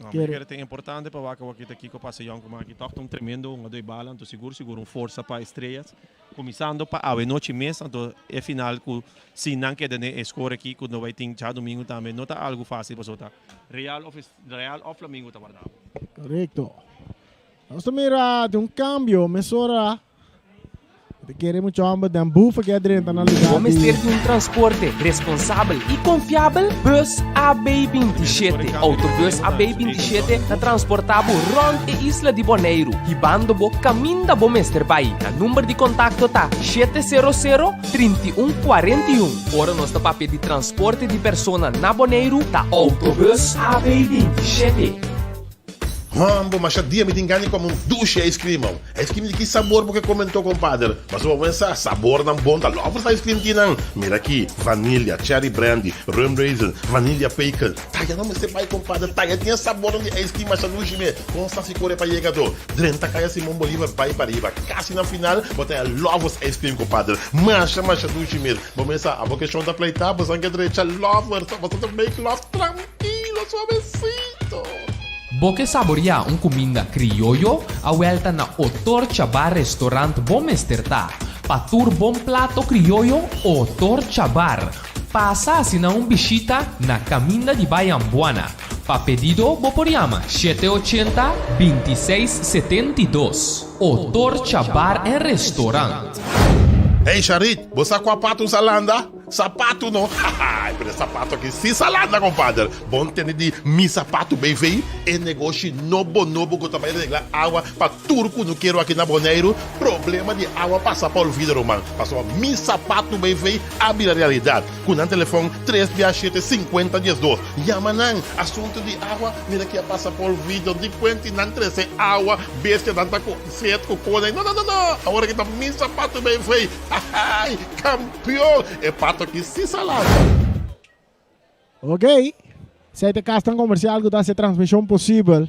No, mi kere ta importante pa wak awor kita kiko pasa yòn kuma aki tòg ta un tremendo hungadó di bala anto sigur sigur un forsa pa Estrellas kuminsando pa awe nochi mes anto e final ku si nan keda den e score aki ku no bai tin djadumingu tambe no ta algu fásil pasobra ta Real òf Real òf Flamingo ta warda. Korekto. Nos ta mira di un kambio mesora. Te kere mucho homber den bufa ke a drenta na lugar Bo mester di. di un transporte responsabel i konfiabel? Bus AB 27. Autobus AB 27 ta transportá bo rònt e isla di Boneiru, hibando bo kaminda bo mester bai. Nan number di kontakto ta 700 31 41. Ora nos ta papia di transporte di persona na Boneiru, ta Autobus AB 27. Hombo, masha dia mi tin gana di come un dushi ice cream. Ice cream di ki sabor bo ke comentó compadre? Pasobra bo pensa sabornan bon ta lovers ice cream tin nan. Mira aki, vanilla, cherry brandy, rum raisin, vanilla pecan. Taya no mester bai compadre, taya tin e sabornan di ice cream masha dushi me. Con sa si core pa yega do. Drenta caya Simon Bolivar bai pariba. Casi na final bo ta haya lovers ice cream compadre. Masha masha dushi mes. Bo mesa abo ke shon ta pleita bo san ke drecha lovers, bo sa ta make love trankilo suavecito. Bo ke saboriá un kuminda krioyo? Awèl ta na Otorcha Bar Restaurant bo mester ta. Pa tur bon plato krioyo, Otorcha Bar. Pasa asina un bishita na Kaminda di Bayambuana. Pa pedido bo por yama 780 26 72. Otorcha Bar en Restaurant. Hey Sharit, bo sa kua pato usa landa? Sapatu no, haha, pero e sapatu aki si sa landa compadre. Bon tende di Mi Sapatu BV, e negoshi nobo nobo cu ta bay regla awa pa tur cunukero aki na Boneiru. Problema di awa pasa pa olvido ruman, pasobra Mi Sapatu BV a bira realidad. Cu nan telefon tres bia shete sinkuenta diesdos. Yama nan, asuntu di awa mira ki a pasa pa olvido, di cuenti nan trece awa, bestia nan ta cu set cu cona, no no no no, awor aki ta Mi Sapatu BV. Hahay! Kampion! E pato aki si sa lanta. Ok. Esei ta e kasnan komersial ku ta hasi e transmishon posibel.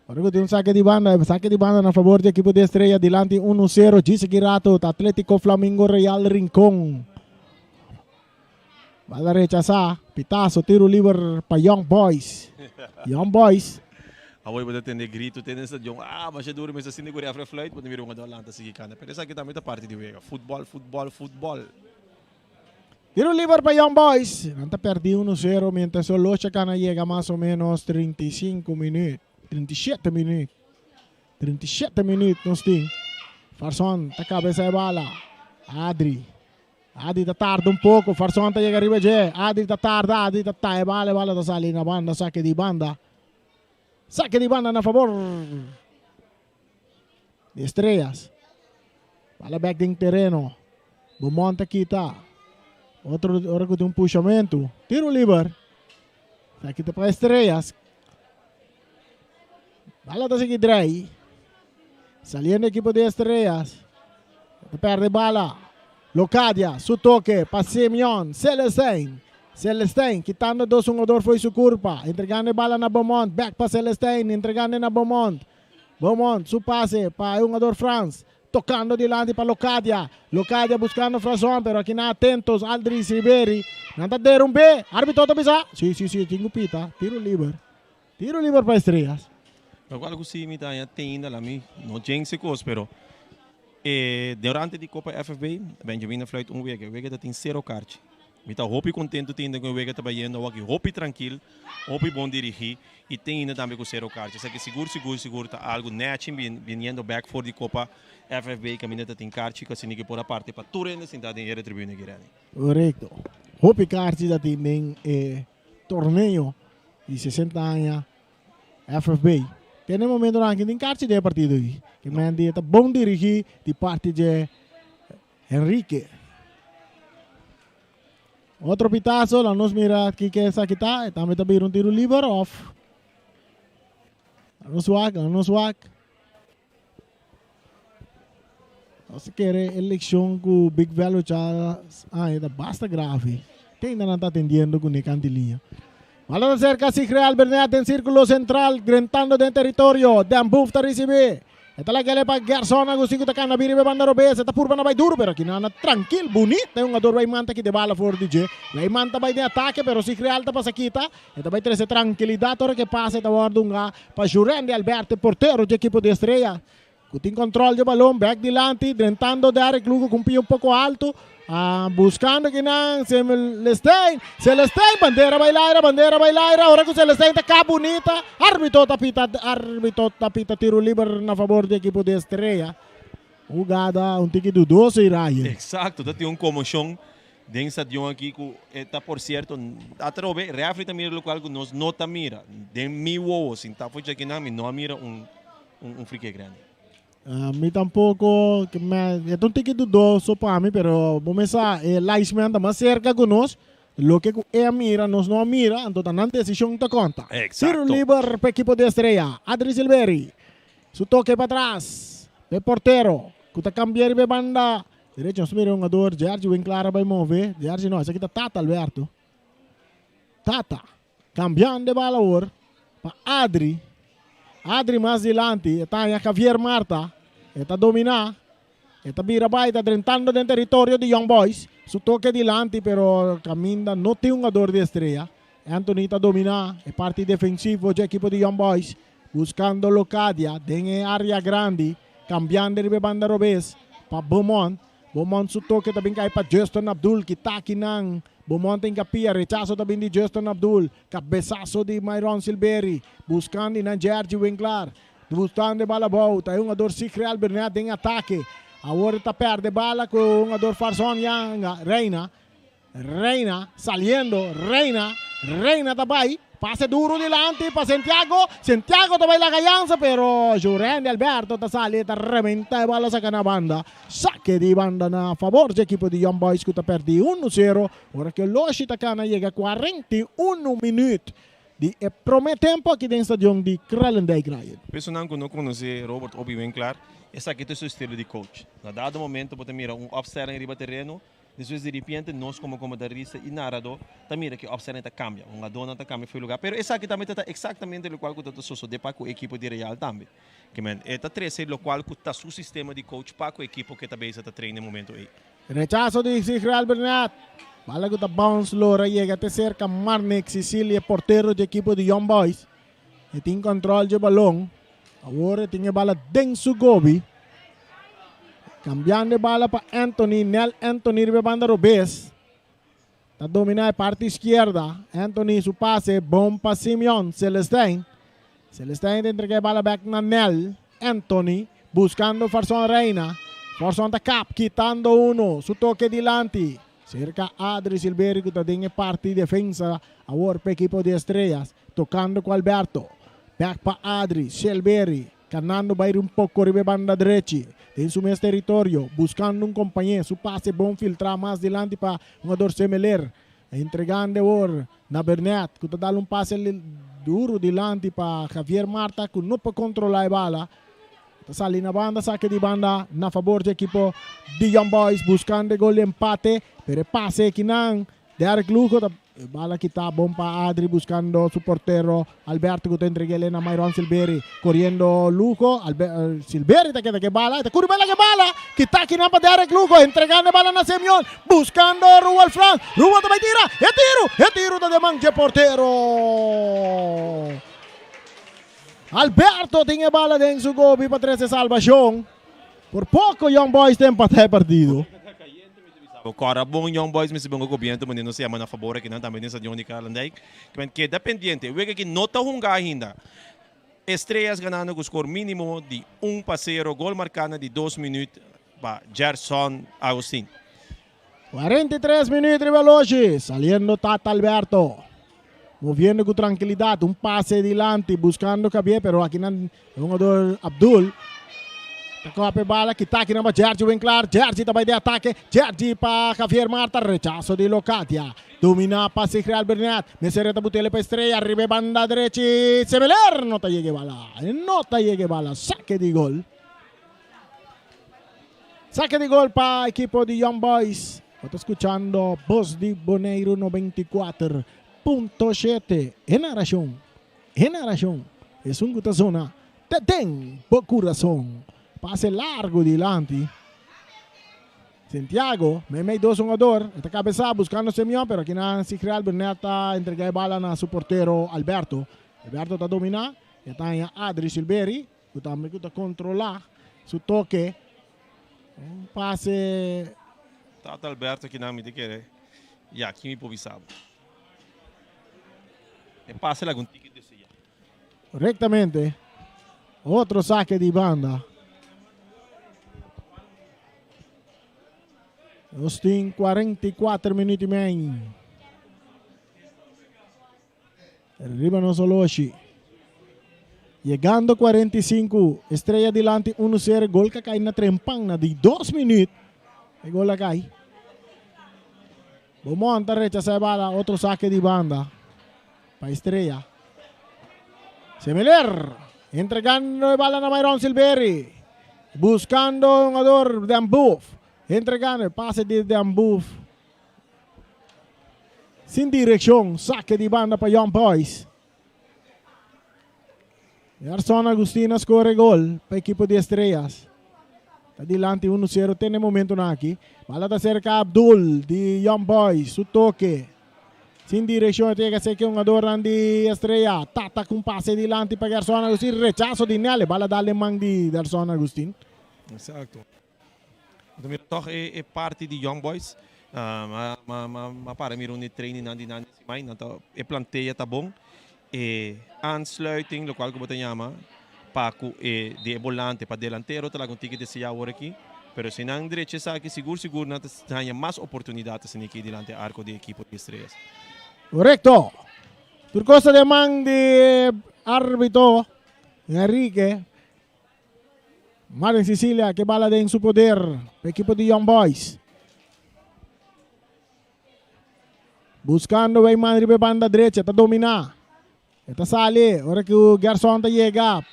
Ora ku tin un sake di banda, e sake di banda na fabor di ekipo di Estrella dilanti 1-0. Djis aki rato ta Atletico Flamingo Real Rincon. Bala rechasá. Pitazo, tiro liber pa Young Boys. Young Boys. Awor bo ta tende grito te den stadion. Ah, masha duro mester sinti ku refri a fluit, bo ta mira un jugador lanta sigui kanta. Pero esaki tambe ta parti di wega. Futbol, futbol, futbol. Tiro liber pa Young Boys. Nan ta perdí 1-0 mientras Olocha kana yega mas o menos 35 minuut. 37 minuut. 37 minuut nos tin. Farson ta kabesa e bala. Adri. Adri ta tarda un poko, Farson ta yega riba dje. Adri ta tarda, Adri ta tae bala, e bala ta sali na banda, sake di banda. Sake di banda na fabor di Estrellas. Bala bek den tereno. Beaumont ta kita. Otro ora ku tin un pushamentu. Tiro liber. Saki ta pa Estrellas. Bala ta sigui drei. Saliendo ekipo di Estrellas. Ta perde bala. Locadia, su toke pa Simeon Celestijn. Celestijn kitando dos hungador fo'i su kurpa. Entregando e bala na Beaumont. Bek pa Celestijn. Entregando na Beaumont. Beaumont su pase pa e hungador Frans. Tocando dilanti pa Locadia. Locadia buscando Frazon, pero aki nan atentos Aldris Riberi. Nan ta derumbe. Arbitro ta bisa. Si, si, si, tin cu pita. Tiro liber. Tiro liber pa Estrellas. Locual cu si mi ta haña te ainda la mi no jinx e cos, pero e durante di Copa FFB, Benjamin a fluit un wega. E wega ta tin cero karchi. Mi ta hopi kontentu tende ku e wega ta bayendo awor aki hopi trankil, hopi bon dirigí i tin ainda tambe ku sero karchi. Esaki sigur sigur sigur ta algu nèchi biniendo bèk for di Kopa FFB kaminda ta tin karchi ku asina ke por a parti pa tur hende sintá den eretribune aki Renny. Korekto. Hopi karchi ta tin den e torneo di 60 aña FFB. Te na e momentonan aki tin karchi den e partido aki. Ke men di e ta bon dirigí di parti dje Henrique. Otro pitazo, laat nos mira kiko esaki ta. E tambe ta bira un tiro liber of Laat nos wak, laat nos wak. Nos kere e leccion ku Big Velo cha ah, ta basta grave. Te ainda nan ta atendiendo ku ne kantilinha. Bala ta cerca Sigreal Bernet den círculo central, drentando den territorio. Den Boef ta ricibi. E ta lag'el pa Gerson Agustin ku ta kana bira riba e banda robes. E ta purba na bai duru pero aki nan trankil, bunita e hungador bai manta kita e bala for di dje. Bai manta bai den atake pero Sigreal ta pasa kita. E ta bai trese trankilidat ora ku e pase ta wòrdu hunga pa Jurendi Alberto e portero dje ekipo di Estrella ku tin kòntròl dje balon bèk dilanti drentando Derrick Lugo ku un pia un poko altu buskando kinan Celestein Celestein bandera bai laira bandera bai laira ora ku Celestein ta kap bunita arbitro ta pita arbitro ta pita tiro liber na fabor di ekipo di Estrella hugada un tiki dudoso i Ryan. Eksakto ta tin un komoshon Den stadion aki ku e ta por sierto atrobe refri ta mira lokual ku nos no ta mira. Den mi wowo sintá for djakinan mi no a mira un un free kick grandi. Mi tampoko, e ta un tiki dudoso pa mi pero bo mes sa e linesman ta mas serka ku nos, loke ku e a mira nos no a mira anto ta nan desishon ta konta. Exacto. Tiro liber pa ekipo di Estrella, Adri Silveri su toke patras pa e portero ku ta kambia riba e banda Derecho nos mira hungador Jerzy Winklar a bai move. Jerzy no, esaki ta Tata Alberto. Tata cambiando e bala awor pa Adri. Adri mas dilanti, e ta haña Javier Marta. E ta domina. E ta bira bai, ta drentando den territorio di Young Boys. Su toke dilanti, pero caminda no tin hungador di Estrella. Anthony ta domina e parti defensivo dje ekipo di Young Boys, buscando Locadia den e area grandi. Cambiando riba e banda robes pa Beaumont. Beaumont su toke ta bin cay pa Justin Abdul ki ta akinan. Beaumont ta hincapia, rechaso ta bin di Justin Abdul. Cabesaso di Myron Silberi. Buscando nan Jergy Winklar. Buscando e bala abou. Ta e hungador Sigre Albernet den atake. Awor e ta perde bala cu e hungador Farson Yanga Reina. Reina saliendo, Reina, Reina ta bai, pase duro dilanti pa Santiago, Santiago ta bai laga yansa pero Jurendi Alberto ta sali ta rementa e bala saka na banda, sake di banda na fabor dje ekipo di Young Boys ku ta perdi uno sero ora ku e loshi ta kana yega 41 minuut di e prome tempo aki den stadion di Kralendijk Ryan. Personan ku no konosé Robert Obi Winklaar, esaki ta su estilo di coach. Na dado momento bo ta mira un opstelling riba tereno. Despues di ripiente nos komo komentarista i naradó ta mira ku e opstelling ta kambia, hungadónan ta kambia for e lugá. Pero esaki tambe ta ta eksaktamente lokual ku ta ta sosodé pa ku e ekipo di Real tambe. Ke men e ta trese lokual ku ta su sistema di coach pa ku e ekipo ku e ta bezig ta train na e momento ei. Rechaso di Sigreal Bernat. Bala ku ta bounce lora yega te serka Marnick Cicilia, portero dje ekipo di Young Boys. E tin control dje balon. Awor e tin e bala den su gobi. Cambiando e bala pa Anthony. Nel Anthony riba e banda robes. Ta domina e parti izquierda. Anthony su pase bon pa Simeon Celestijn. Celestijn ta entrega e bala bek na Nel Anthony. Buscando Farson Reina. Farson ta kap kitando uno. Su toke dilanti. Cerca Adri Silveri cu ta den e parti defensa awor pa ekipo di Estrellas. Tocando cu Alberto. Bek pa Adri Silveri. Canando bai un poco riba e banda drechi. Den su mes territorio. Buscando un compañe. Su pase bon filtra mas dilanti pa hungador Semeler. Entregando awor na Bernet cu ta dal un pase duro dilanti pa Javier Marta cu no por controla e bala. Ta sali na banda, sake di banda na fabor dje ekipo di Young Boys buscando e gol di empate. Pero e pase ekinan Derrick Lugo ta bala kita bon pa Adri buscando su portero Alberto cu ta entreguele na Myron Silveri. Coriendo Lugo, Albe Silveri ta keda ke bala, ta curi bala ke bala, kita kinan pa Derrick Lugo, entregando e bala na Simeon, buscando Ruwel Frans, Ruwel ta bay tira, e tiro, e tiro ta den man dje portero. Alberto tin e bala den su gobi pa trece salbacion. Por poco Young Boys ta empata e partido. Kòrda bon Young Boys mester bunga ku bientu manera nos yama na fabor akinan tambe den stadion di Kralendijk. Kimen keda pendiente. Wega aki no ta hunga ainda. Estrellas ganando ku skor minimo di 1-0, gol marká na di dos minüt pa Gerson Agustin. 43 minüt riba loshi, saliendo Tata Alberto. Moviendo ku trankilidat, un pase dilanti buskando Javier, pero akinan e hungador Abdul ta kope bala, kita akinan pa Jergy Winklaar. Jergy ta bai den atake, Jergy pa Javier Marta, rechaso di Locadia. Domina pa Sigreal Bernet, mester ta butele pa Estrella, riba e banda drechi, Semeler no ta yega e bala, no ta yega e bala, sake di gol. Sake di gol pa ekipo di Young Boys. Bo ta skuchando Bos di Boneiru 94.7. E narashon, e narashon, esun ku ta zona te den bo kurason. Pase largu dilanti. Santiago, meimei dos hungador, e ta kabesá buskando Simeon, pero akinan Sigreal Bernet ta entregá e bala na su portero Alberto. Alberto ta dominá, e ta haña Adri Silberi, ku tambe ku ta kontrolá su toke. Un pase. Tata Alberto akinan mi ta kere, ya, ki mi por bisa bo? E pase laga un tiki deseá. Korektamente. Otro sake di banda. Nos tin 44 minuut i mei. Riba nos oloshi. Yegando 45, Estrella dilanti 1-0, gol ka kai na trempan na di 2 minuut. E gol a kai. Beaumont ta rechasa e bala, otro sake di banda pa Estrella. Semeler entregando e bala na Myron Silveri. Buscando e hungador Dan Booth. Entregando e pase di Dan Booth. Sin direccion, sake di banda pa Young Boys. Gerson Agustin a score gol pa ekipo di Estrellas. Ta dilanti 1-0 te na e momentonan aki. Bala ta serka Abdul di Young Boys. Su toke. Sin direccion e ta yega serka e hungadornan di Estrella. Tata ku un pase dilanti pa Gerson Agustin. Rechaso di Nel. E bala dal den man di Gerson Agustin. Exacto. Bo mira tòg e parti di Young Boys. M'a para mira un e trainingnan di nan den siman. Nan ta e plantea ta bon. E aansluiting, lokual ku bo ta yama pa ku e di e bolante pa delantero ta laga un tiki deseá awor aki. Pero si nan drecha esaki sigur sigur nan ta haña mas oportunidat asina aki dilanti e arko di ekipo di Estrellas. Korekto. Tur kos ta den man di arbitro Enrique. Marvin Cecilia ke bala den su poder pa ekipo di Young Boys. Buscando Weyman riba e banda drecha, ta domina. E ta sali ora ku Gerson ta yega.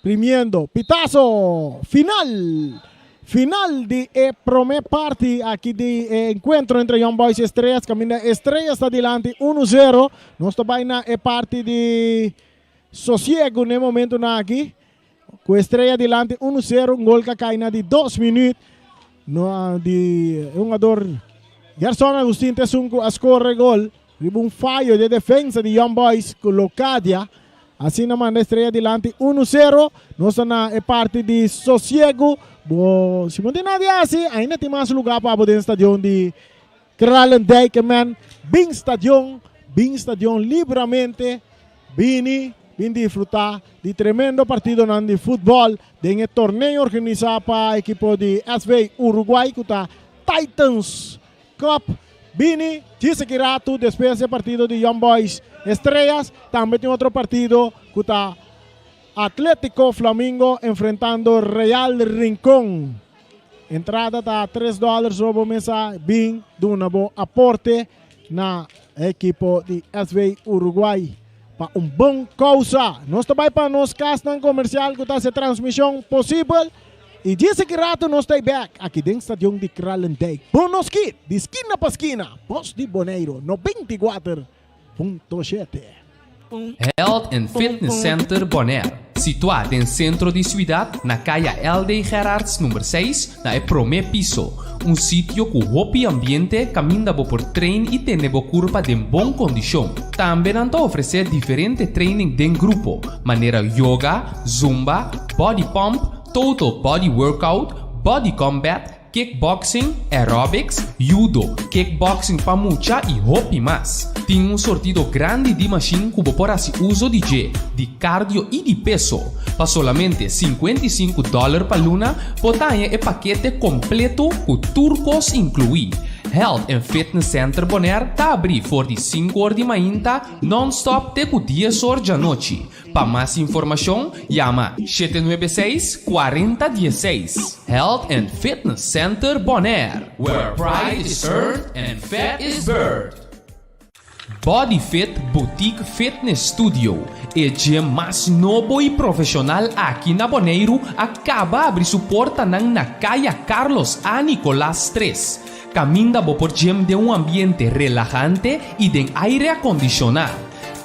Primiendo. Pitazo! Final! Final di e prome parti aki di e encuentro entre Young Boys y Estrellas. Caminda Estrellas ta dilanti 1-0. Nos ta bai na e parti di sosiego na e momentonan aki. Ku Estrella dilanti unu sero, un gol ka kai na di dos minuut. No di e hungador Gerson Agustin ta esun ku a score e gol riba un fayo di e defensa di Young Boys ku Locadia. Asina manda Estrella dilanti unu sero. Nos ta na e parti di sosiegu. Bo si bo no tin nada di hasi, ainda tin mas luga pa bo den stadion di Kralendijk. Men bin stadion, bin stadion libramente. Bini bin disfruta di tremendo partidonan di futbol den e torneo organisa pa ekipo di SV Uruguay ku ta Titans Cup. Bini djis aki ratu despues di e partido di Young Boys Estrellas tambe tin otro partido ku ta Atletico Flamingo enfrentando Real Rincon. Entrada ta tres dòler so bo mesa bin duna bo aporte na ekipo di SV Uruguay pa un bon kousa. Nos ta bai pa nos kasnan komersial ku ta hasi e transmishon posibel i djis aki ratu nos ta bek aki den stadion di Kralendijk. Bon nos kit di skina pa skina, Bos di Boneiru 94.7. Health and Fitness Center Bonaire, situá den sentro di siudat na Kaya LD Gerards number seis na e promé piso. Un sitio ku hopi ambiente kaminda bo por train i tene bo kurpa den bon kondishon. Tambe nan ta ofresé diferente training den grupo, manera yoga, zumba, body pump, total body workout, body combat. Kickboxing, aerobics, judo, kickboxing pa mucha i hopi mas. Tin un sortido grandi di mashin ku bo por hasi uso di dje, di cardio i di peso. Pa solamente 55 dòler pa luna, bo ta haña e pakete kompleto ku tur kos inkluí. Health and Fitness Center Bonaire ta abrí for di 5 or di mainta non-stop te ku 10 or djanochi. Pa mas informashon, yama 796 40 16. Health and Fitness Center Bonaire, where pride is earned and fat is burned. Body Fit Boutique Fitness Studio, e gym mas nobo i profeshonal aki na Boneiru, a kaba di habri su portanan na Kaya Carlos A. Nicolas 3. Kaminda bo por gym den un ambiente relahante i den aire akondishoná.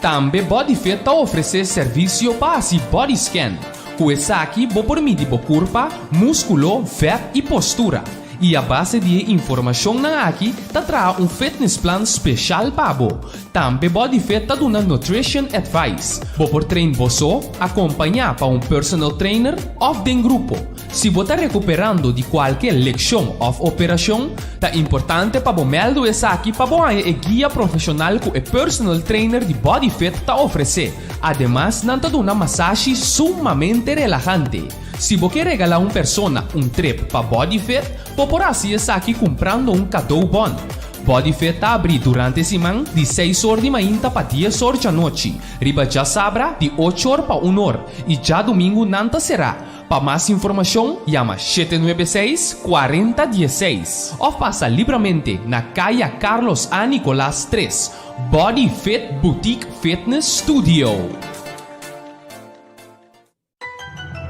Tambe Body Fit ta ofresé servisio pa hasi body scan. Ku esaki bo por midi bo kurpa, múskulo, vet i postura. I a base di informashonnan aki, ta traha un fitness plan spesial pa bo. Tambe Body Fit ta duna nutrition advice. Bo por train bo so, akompañá pa un personal trainer òf den grupo. Si bo ta rekuperando di kualke leshon òf operashon, ta importante pa bo mèldu esaki pa bo haña e guia profeshonal ku e personal trainer di Body Fit ta ofresé. Ademas, nan ta duna masashi sumamente relahante. Si bo ke regalá un persona un trip pa Body Fit, bo por hasi esaki kumprando un cadeau bon. Body Fit ta habrí durante siman di 6 or di mainta pa 10 or di anochi. Riba djasabra di 8 or pa 1 or i djadumingu nan ta será. Pa mas informashon, yama 796 4016 òf pasa liberamente na Kaya Carlos A. Nicolas 3, Body Fit Boutique Fitness Studio.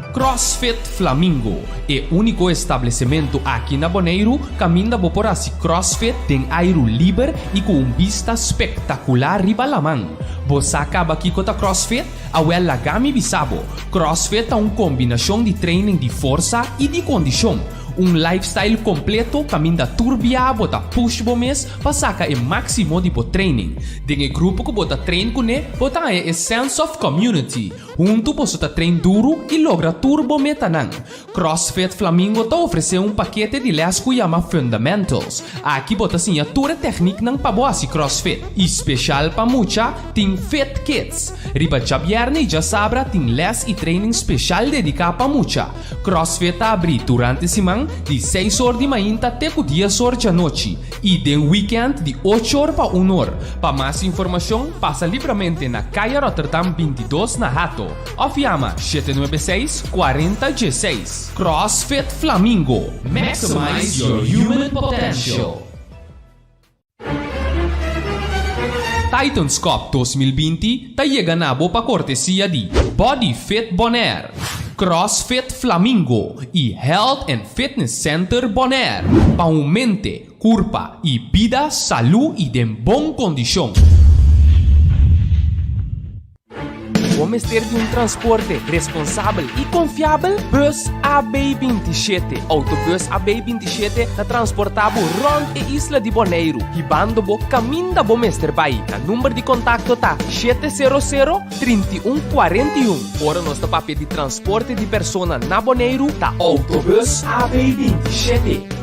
CrossFit Flamingo, e úniko establesimentu aki na Boneiru, kaminda bo por hasi CrossFit den airu liber i ku un bista spektakular riba laman. Bo sa kaba kiko ta CrossFit? Awèl laga mi bisa bo. CrossFit ta un kombinashon di training di forsa i di kondishon. Un lifestyle kompleto kaminda tur bia bo ta push bo mes pa saka e máksimo di bo training. Den e grupo ku bo ta train kuné, bo ta haña e sense of community. Huntu boso ta train duru i logra tur bo metanan. CrossFit Flamingo ta ofresé un pakete di lès ku yama Fundamentals. Aki bo ta siña tur e tékniknan pa bo hasi CrossFit. I spesial pa mucha, tin Fit Kids. Riba djabièrnè i djasabra tin lès i training spesial dediká pa mucha. CrossFit ta habrí durante siman di 6 or di mainta te ku 10 or di anochi i den weekend di 8 or pa 1 or. Pa mas informashon, pasa liberamente na Kaya Rotterdam 22 na Hato. Òf yama 796 40 16. CrossFit Flamingo. Maximize your human potential. Titans Cup 2020 ta yega na bo pa kortesia di Body Fit Bonaire, CrossFit Flamingo i Health and Fitness Center Bonaire. Pa un mente, kurpa i bida salú i den bon kondishon. Bo mester di un transporte responsabel i konfiabel? Bus AB27. Autobus AB27 ta transportá bo rònt e isla di Boneiru, hibando bo kaminda bo mester bai. Nan number di kontakto ta 700 3141. Ora nos ta papia di transporte di persona na Boneiru, ta Autobus AB27.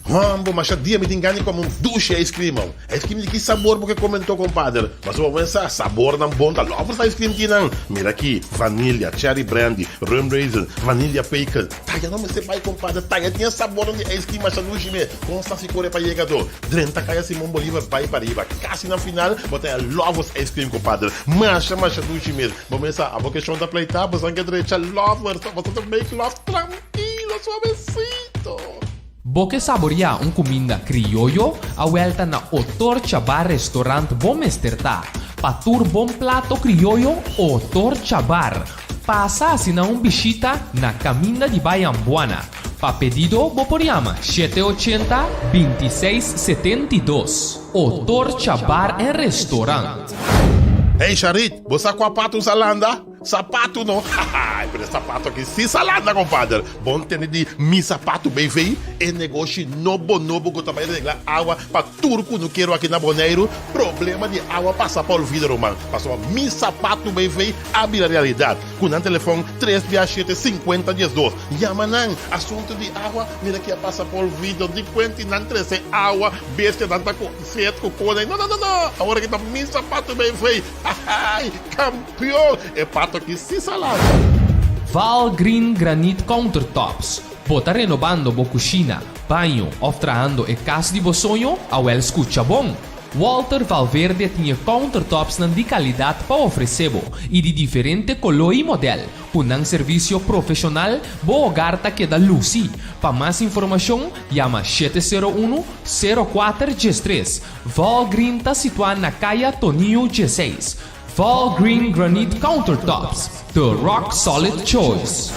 Hombo, masha dia mi tin gana di kome un dushi ice cream. Ice cream di ki sabor bo ke kome anto, kompadre? Mas bo pensa, sabornan bon ta Lovers Ice Cream kinan. Mira aki, vanilla, cherry brandy, rum raisin, vanilla pecan. Taya no mester bai, kompadre. Taya tin e sabornan di ice cream masha dushi me. Kon sa si kore pa yega to? Drenta Kaya Simon Bolivar bai pariba. Kasi na final, bo ta Lovers Ice Cream, kompadre. Masha, masha dushi mes. Bo pensa, abo ke shon ta pleita, bo san ke drecha Lovers. Bo ta make love trankilo, suavecito. Bo ke saboriá un kuminda krioyo, awèl ta na Otorcha Bar Restaurant bo mester ta. Pa tur bon plato krioyo, Otorcha Bar. Pasa asina un bishita na Kaminda di Bayambuana. Pa pedido bo por yama 780 2672. Otorcha Bar en Restaurant. Hey Sharit, bo sa kua patu sa landa? Sapatu no? Haha, pero e sapatu aki si sa landa, compadre. Bon tende di Mi Sapatu BV, e negoshi nobo nobo cu ta bay regla awa pa tur cunukero aki na Boneiru. Problema di awa pasa pa olvido, ruman. Pasobra Mi Sapatu BV a bira realidad. Cu nan telefon tres bia shete sinkuenta diesdos. Yama nan. Asunto di awa, mira ki a pasa pa olvido. Di cuenti nan trece awa, bestia nan ta cu set cu cona. No, no, no, no! Awor aki ta Mi Sapatu BV. Hahaai! Campeon! E pato aki si sa lanta. Val Green Granite Countertops, Bo ta renobando bo cushina, baño of trahando e cas di bo soño? Awel scucha bon! Walter Valverde tin e countertopsnan di calidad pa ofrece bo y di diferente colo y model. Cu nan servicio profesional, bo hogar ta keda luci. Pa mas informacion, yama 701, 04 13. Val Green ta situá na Kaya Tonio 16. Val Green Granite Countertops, the rock solid choice.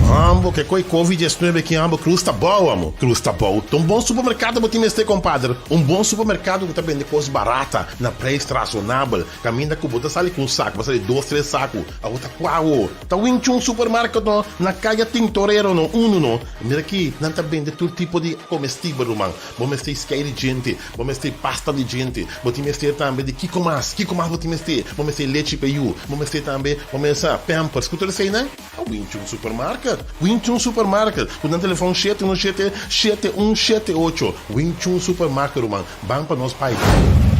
Ambo ke koi covid 19 ki ambo cruz ta bou amo cruz ta bou ta un bon supermercado bo tin mester compadre un bon supermercado ku ta bende kos barata na prijs razonabel kaminda ku bo ta sali ku un saku bo sali dos tres saku abo ta kua awo ta winchun supermarket no na kaya tintorero no unu no mira ki nan ta bende tur tipo di comestibel ruman Bo mester skei di djente, bo mester pasta di djente, bo tin mester tambe di kiko mas, kiko mas bo tin mester? Bo mester lechi pa yu, bo mester tambe, bo mester pampers, ku tur eseinan? A Winchun Supermarket, Winchun Supermarket, ku nan telefon 717 7178, Winchun Supermarket ruman, ban pa nos bai.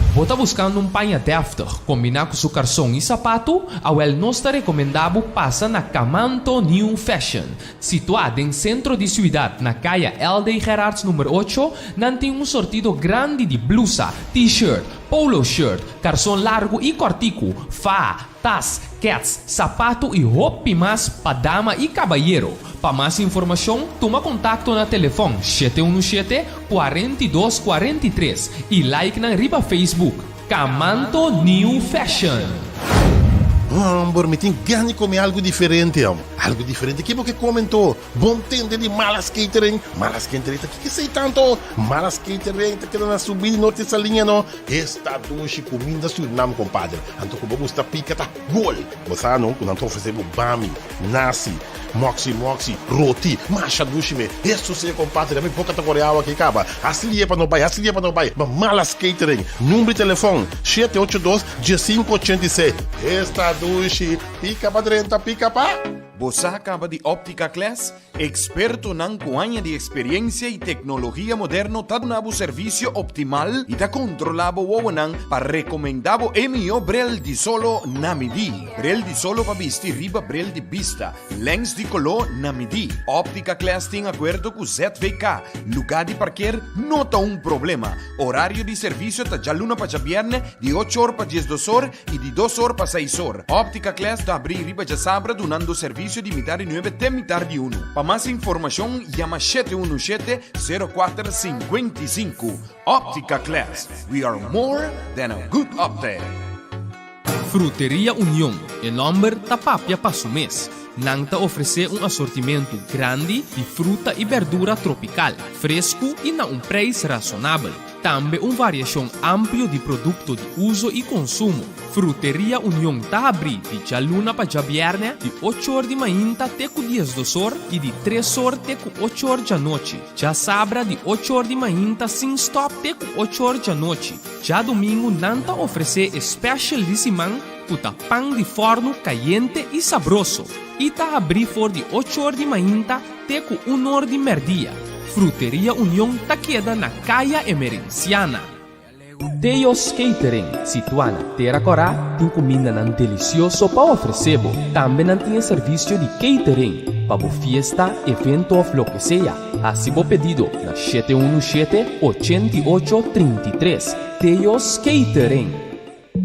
Bo ta buskando un paña dèftig kombiná ku su karson i sapatu? Awèl nos ta rekomendá bo pasa na Kamanto New Fashion. Situá den sentro di siudat na kaya LD Gerards number ocho, nan tin un sortido grandi di blusa, t-shirt, polo shirt, karson largu i kòrtiku, faha, tas, kèts, sapatu i hopi mas pa dama i kabayero. Pa mas informashon, tuma kontakto na telefòn 717, 42 43 i like nan riba Facebook. Kamanto New Fashion. Homber, mi tin gana di come algo diferente, hom. Algo diferente? Ki bo ke come anto? Bon tende di Malas Catering? Malas Catering ta kiko esei tanto? Malas Catering ta keda na subida di Norte Saliña no. Esta dushi cuminda Surinam, compadre. Anto cu bo gusta pica ta gol. Bo sa no cu nan ta ofrece bo bami, nasi, moxi moxi, roti, masha dushi me. Eso si compadre, mi boca ta core awa aki caba. Haci lie pa no bay, haci lie pa no bay. Ma Malas Catering, number di telefon, 782 1586. Esta dushi, pica pa drenta, pica pa. Bo sa caba di Optica Class? Ekspertonan ku aña di eksperiensia i teknologia moderno ta duna bo servisio optimal i ta kontrolá bo wowonan pa rekomendá bo e mihó brel di solo na midí. Brel di solo pa bisti riba brel di bista, lèns di koló na midí. Óptica Class tin akuerdo ku ZVK. Lugá di parker no ta un problema. Orario di servisio ta djaluna pa djabièrnè di ocho or pa diesdos or i di dos or pa seis or. Óptica Class ta abrí riba djasabra dunando servisio di mitar di nuebe te mitar di unu. Pa mas informashon yama 717 04 55. Óptica Class, we are more than a good optic. Fruteria Union, e nòmber ta papia pa su mes. Nan ta ofresé un asortimentu grandi di fruta i bèrdura tropikal, fresku i na un preis rasonabel. Tambe un variashon amplio di produkto di uso i konsumo. Fruteria Union ta habrí di djaluna pa djabièrnè di ocho or di mainta te ku diesdos or i di tres or te ku ocho or djanochi. Djasabra di ocho or di mainta sin stòp te ku ocho or djanochi. Djadumingu nan ta ofresé e special di siman ku ta pan di fòrnu kayente i sabroso i ta habrí for di ocho or di mainta te ku un or di mèrdia. Fruteria Union ta keda na Kaya Emerenciana. Teo's Catering, situá na Tera Kòrá, tin kumindanan delisioso pa ofresé bo. Tambe nan tin e servisio di catering pa bo fiesta, evento òf loke sea. Hasi bo pedido na 717 88 33. Teo's Catering.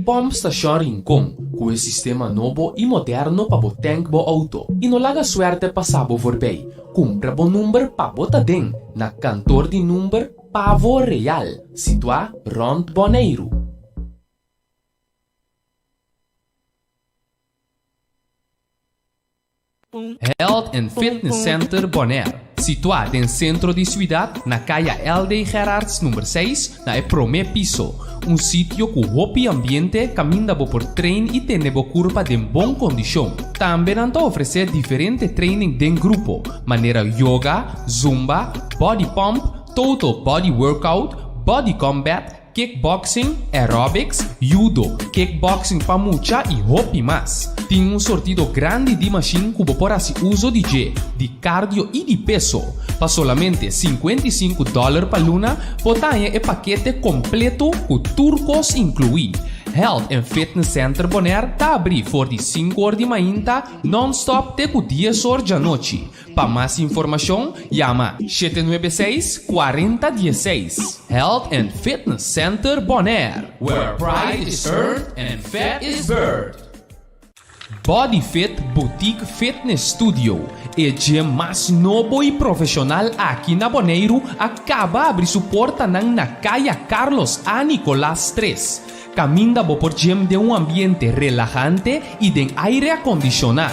Pòmp Stashon Rincon ku e sistema nobo i moderno pa bo tènk bo outo i no laga suèrtè pasa bo voorbij. Kumpra bo number pa bo ta den na Kantor di Number Pavo Real, situá rònt Boneiru. Health and Fitness Center Bonaire. Situá den sentro di siudat na Kaya LD Gerards number seis na e promé piso. Un sitio ku hopi ambiente kaminda bo por train i tene bo kurpa den bon kondishon. Tambe nan ta ofresé diferente training den grupo, manera yoga, zumba, body pump, total body workout, body combat, Kickboxing, aerobics, judo, kickboxing pa mucha y hopi mas. Tin un sortido grandi di mashin cu bo por haci uzo di dje, di cardio y di peso. Pa solamente 55 dollar pa luna bo ta haña e pakete completo cu tur cos inclui. Health and Fitness Center Bonaire ta abri for di sinku or di mainta non-stop te cu dies or djanochi. Pa mas informashon yama 796 40 16. Health and Fitness Center Bonaire, where pride is earned and fat is birthed. Body Fit Boutique Fitness Studio, e gym mas nobo y profesional aki na Boneiru a caba abri su portanan na Caya Carlos A. Nicolaas 3. Caminda bo por gym den un ambiente relahante y den aire acondicioná.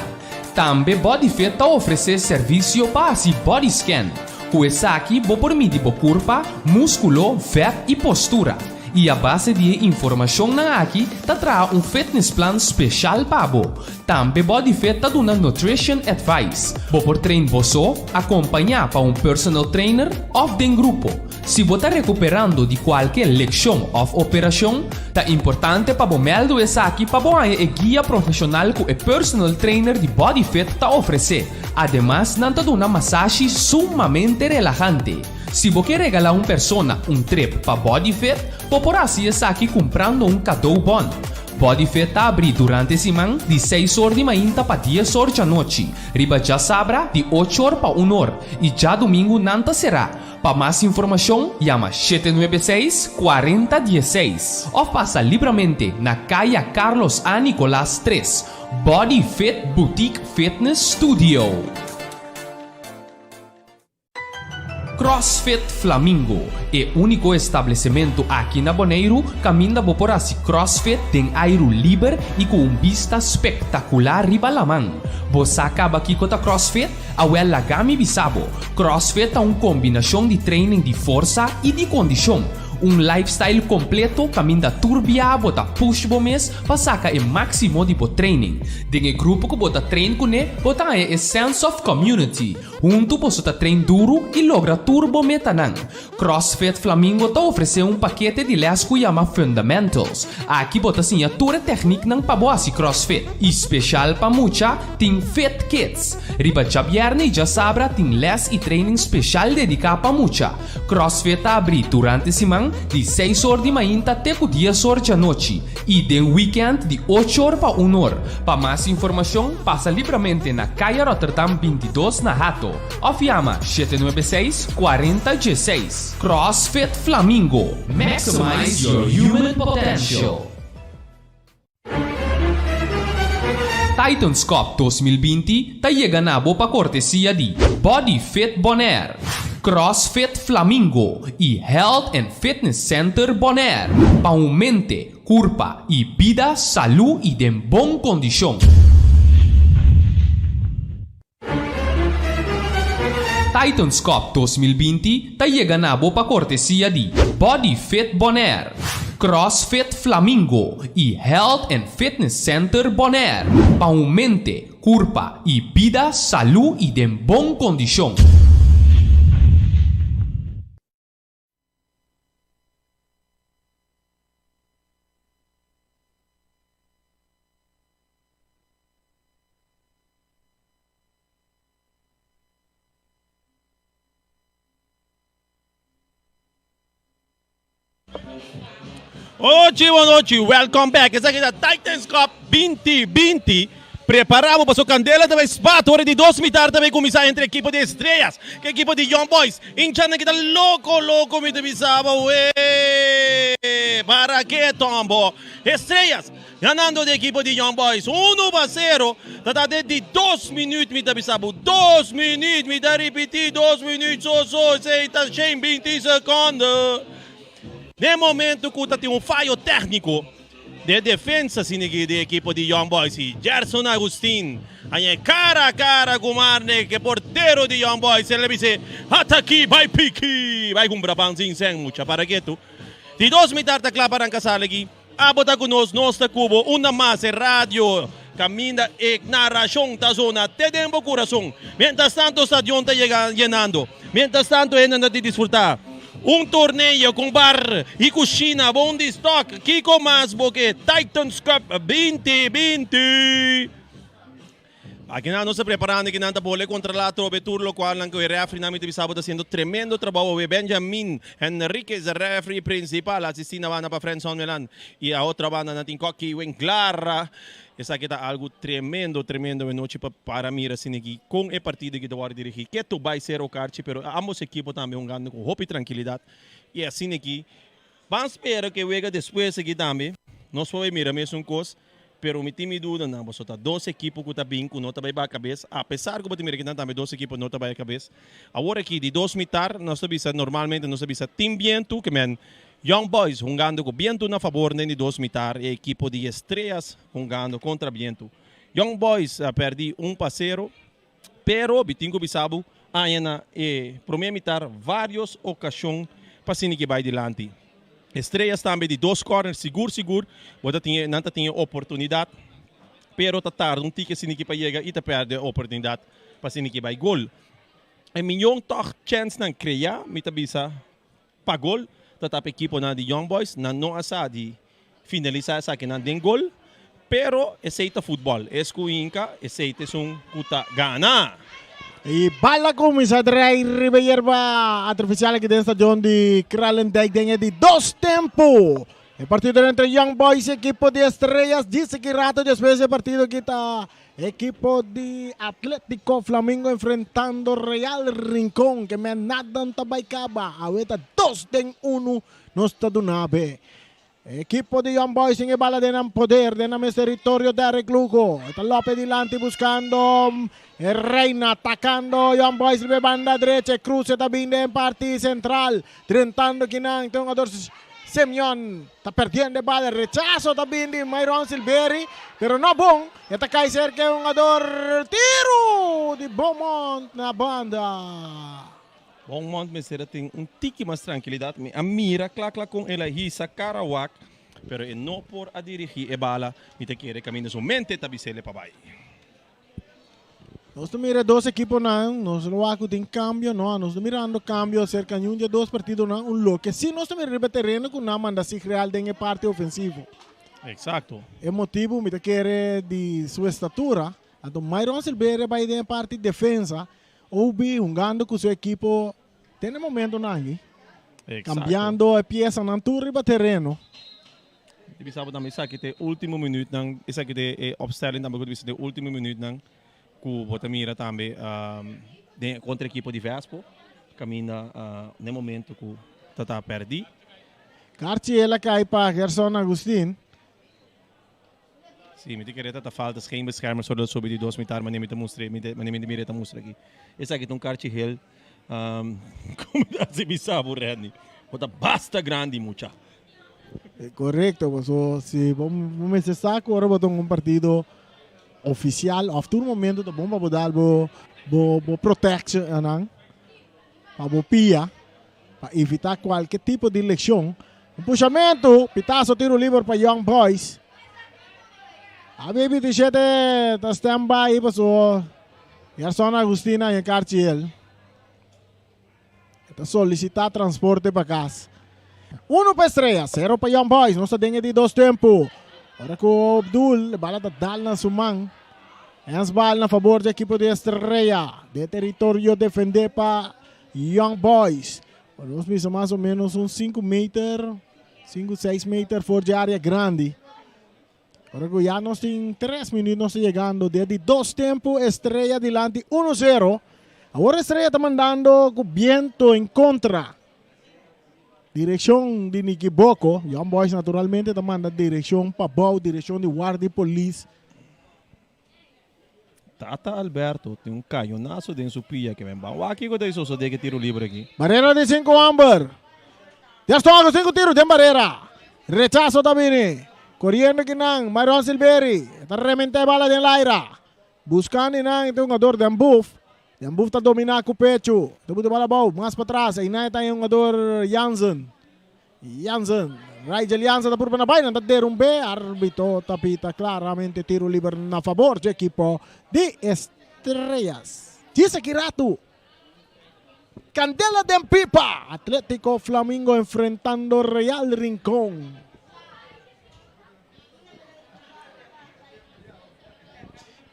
Tambe Bodyfit ta ofresé servisio pa hasi body scan. Ku esaki bo por midi bo kurpa, múskulo, vèt i postura. I a base di e informashonnan aki ta traha un fitness plan speshal pa bo. Tambe Bodyfit ta duna nutrition advice. Bo por train bo so, akompañá pa un personal trainer òf den grupo. Si bo ta rekuperando di kualke lekshon òf operashon, ta importante pa bo mèldu esaki pa bo haña e guia profeshonal ku e personal trainer di BodyFit ta ofresé. Ademas nan ta duna masashi sumamente relahante. Si bo ke regalá un persona un trip pa BodyFit, bo por hasi esaki kumprando un kadou bon. BodyFit ta abrí durante siman di seis or di mainta pa dies or djanochi, riba djasabra di ocho or pa un or i djadumingu nan ta será. Pa mas informashon yama 796 40 16 òf pasa libramente na Kaya Carlos A. Nicolaas 3, Body Fit Boutique Fitness Studio. CrossFit Flamingo, e úniko establesementu aki na Boneiru kaminda bo por hasi CrossFit den airu liber i ku un bista spektakular riba laman. Bo sa kaba kiko ta CrossFit? Awel laga mi bisa bo, CrossFit ta un kombinashon di training di forsa i di kondishon. Un lifestyle kompleto kaminda tur bia bo ta push bo mes pa saka e máksimo di bo training. Den e grupo ku bo ta train kuné bo ta haña e sense of community. Huntu boso ta train duru i logra tur bo metanan. CrossFit Flamingo ta ofresé un pakete di lès ku yama Fundamentals. Aki bo ta siña tur e tèkniknan pa bo hasi CrossFit. I speshal pa mucha tin Fit Kids. Riba djabièrnè i djasabra tin lès i training speshal dediká pa mucha. CrossFit ta abrí durante siman di seis or di mainta te ku dies or djanochi i den wikènt di ocho or pa un or. Pa mas informashon pasa libramente na Kaya Rotterdam 22 na Hato. Of yama 796 40 16. CrossFit Flamingo, Maximize your human potential! Titans Cup 2020 ta yega na bo pa kortesia di Body Fit Bonaire, CrossFit Flamingo i Health and Fitness Center Bonaire. Pa un mente, kurpa i bida salú i den bon kondishon. Titans Cup 2020 ta yega na bo pa kortesia di Body Fit Bonaire, CrossFit Flamingo i Health and Fitness Center Bonaire pa un mente, kurpa i bida salú i den bon kondishon. Ochi, bonochi, welcome back. Esaki ta Titans Cup 2020. Prepara bo paso candela ta bay spat ora di dos mitar ta bay cuminsa entre equipo di Estrellas cu equipo di Young Boys. Hinchanan kita loco loco mi ta bisa bo wee. Para ke tombo. Estrellas ganando di equipo di Young Boys 1-0. Ta ta den di dos minuut mi ta bisa bo. Dos minuut mi ta ripiti dos minuut so so esey ta 120 seconde. Den momento cu ta tin un fayo tecnico. De defensa sinigi di ekipo di Young Boys y Gerson Agustin haña e cara a cara cu Marne ke portero di Young Boys el a bis'e ata aki bay piki bay cumpra pan sin sen mucha para ketu. Di dos mitar ta cla pa ranca sali aki abo ta cu nos nos ta cu bo unda mas e radio caminda e narracion ta zona te den bo curason mientras tanto stadion ta yega yenando mientras tanto hendenan ta di disfruta. Un torneo con bar y cushina bon di stock. Kico mas bo ke? Titans Cup 2020. Akinan nos ta preparando kinan ta bole contra la atrobe tur locual nan cu e referee nan mi ta bisa bo ta haciendo tremendo trabou awe. Benjamin Henriquez referee principal asisti na banda pa Frenson Melan y a otro banda nan tin Cocky Winklar. Esaki ta algu tremendo tremendo e nochi pa para mira asina aki kon e partido aki ta wòrdu dirigí. Ketu bai ser okarchi pero ambos ekipo tambe hungando ku hopi trankilidat i asina aki ban spera ku e wega despues aki tambe nos por bai mira mesun kos pero mi tin mi dudanan pasobra ta dos ekipo ku ta bin ku no ta bai baha kabes apesar ku bo ta mira kinan tambe dos ekipo no ta bai kabes. Awor aki di dos mitar nos ta bisa normalmente nos ta bisa tin bientu ke men Young Boys hungando ku bientu na fabor den di dos mitar e ekipo di Estrellas hungando kontra bientu. Young Boys a pèrdí un pa sero, pero bi tin ku bisa bo aña na e promé mitar vários okashon pa asina ke bai dilanti. Estrellas tambe di dos kòrner sigur sigur bo ta tin e nan ta tin e oportunidat pero ta tarda un tiki asina ke pa yega i ta pèrdè e oportunidat pa asina ke bai gol. E miyon tòg chènsnan kreá mi ta bisa. Pa gol ta tapa ekiponan di Young Boys, nan no a sa di finalisa esakinan den gol, pero esey ta futbol, es ku hinka esey ta esun ku ta gana. E bal a kuminsá drai riba e yerba artifisial aki den stadion di Kralendijk den e di dos tempu. E partido entre Young Boys y ekipo di Estrellas djis aki rato despues di e partido aki ta Ekipo di Atletico Flamingo enfrentando Real Rincon ke men nada no ta bai kaba awe ta dos den unu nos ta duna be. Ekipo di Young Boys tin e bala den nan poder den nan mes teritorio Derrick Lugo e ta lope dilanti buskando e Reina atakando Young Boys riba e banda drecha e kruse ta bin den parti sentral drentando kinan ta hungador Simeon ta perdiendo e bala rechaso ta bin di Myron Silveri pero no bon. E ta kai serka e hungador tiru di Beaumont na banda. Beaumont mester a tin un tiki mas trankilidat. Mi a mira kla kla kon el a hisa kara wak, pero e no por a dirigí e bala. Mi ta kere kaminda su mente ta bis'el pa bai. Nos ta mira e dos ekiponan, nos lo wak ku tin kambio no, nos no mirando kambio aserka niun di e dos partidonan. Un loke si nos ta mira riba e tereno ku nan manda Sigreal den e parti ofensivo. Exacto. E motibu mi ta kere di su estatura, anto Myron Silveria bai den e parti defensa, Obi hungando ku su ekipo te na e momentonan aki, kambiando e piesanan tur riba tereno. Di bisa bo tambe esaki ta e ultimo minuutnan, esaki ta e opstelling tambe ku ta bisa den ultimo minuutnan ku bo ta mira tambe den kontra ekipo di Vespo kaminda den momento ku ta ta pèrdí. Karchi el a kai pa Gerson Agustin. Sí, mi ta kere ta ta falta scheenbeschermer zodat sobi di dos mitar manera mi ta mustra, manera mi ta mira e ta mustra aki. Esaki ta un karchi hel, como ta hasi bisa bo Redney, bo ta basta grandi mucha. Korekto, paso si bo mester sa ku ora bo ta un partido ofisial òf tur momento ta bon pa bo dal bo bo protection anan pa bo pia. Pa evita cualke tipo di lesion. Un pushamento, pitazo tiro liber pa Young Boys. A 27 ta stand by paso Gerson Agustina en Carchiel. Ta solicita transporte pa cas. Uno pa Estrella, cero pa Young Boys. Nos ta den e di dos tempo. Ora cu Abdul, bala ta dal na su man. Handsbal na favor di equipo di Estrella. De territorio defende pa Young Boys. Nos misa mas o menos un 5 meter, 5, 6 meter for di área grandi. Ora ku ya nos tin 3 minuut nos ta yegando de di dos tempo Estrella dilanti 1-0. Awor Estrella ta mandando ku biento en kontra. Direkshon di Nikiboko. Young Boys naturalmente ta manda direkshon pa bou, direkshon di Guardia Polis. Tata Alberto tin un cañonazo den su pia ke men ban wak kiko ta e sosode ke tiro libre aki. Barera di sinku homber. Gaston ku sinku tiru den barera. Rechaso ta bini. Coriendo kinan, Myron Silveri. Ta rementa e bala den laira. Buscando nan e hungador Den Boef. Den Boef ta domina cu pecho. Ta buta bala abou, mas patras. Einan ta e hungador Jansen. Jansen. Rigel Jansen ta purba na bay, nan ta derumbe. Arbitro ta pita claramente tiro liber na favor di ekipo di Estrellas. Djis aki ratu. Candela den pipa. Atletico Flamingo enfrentando Real Rincon.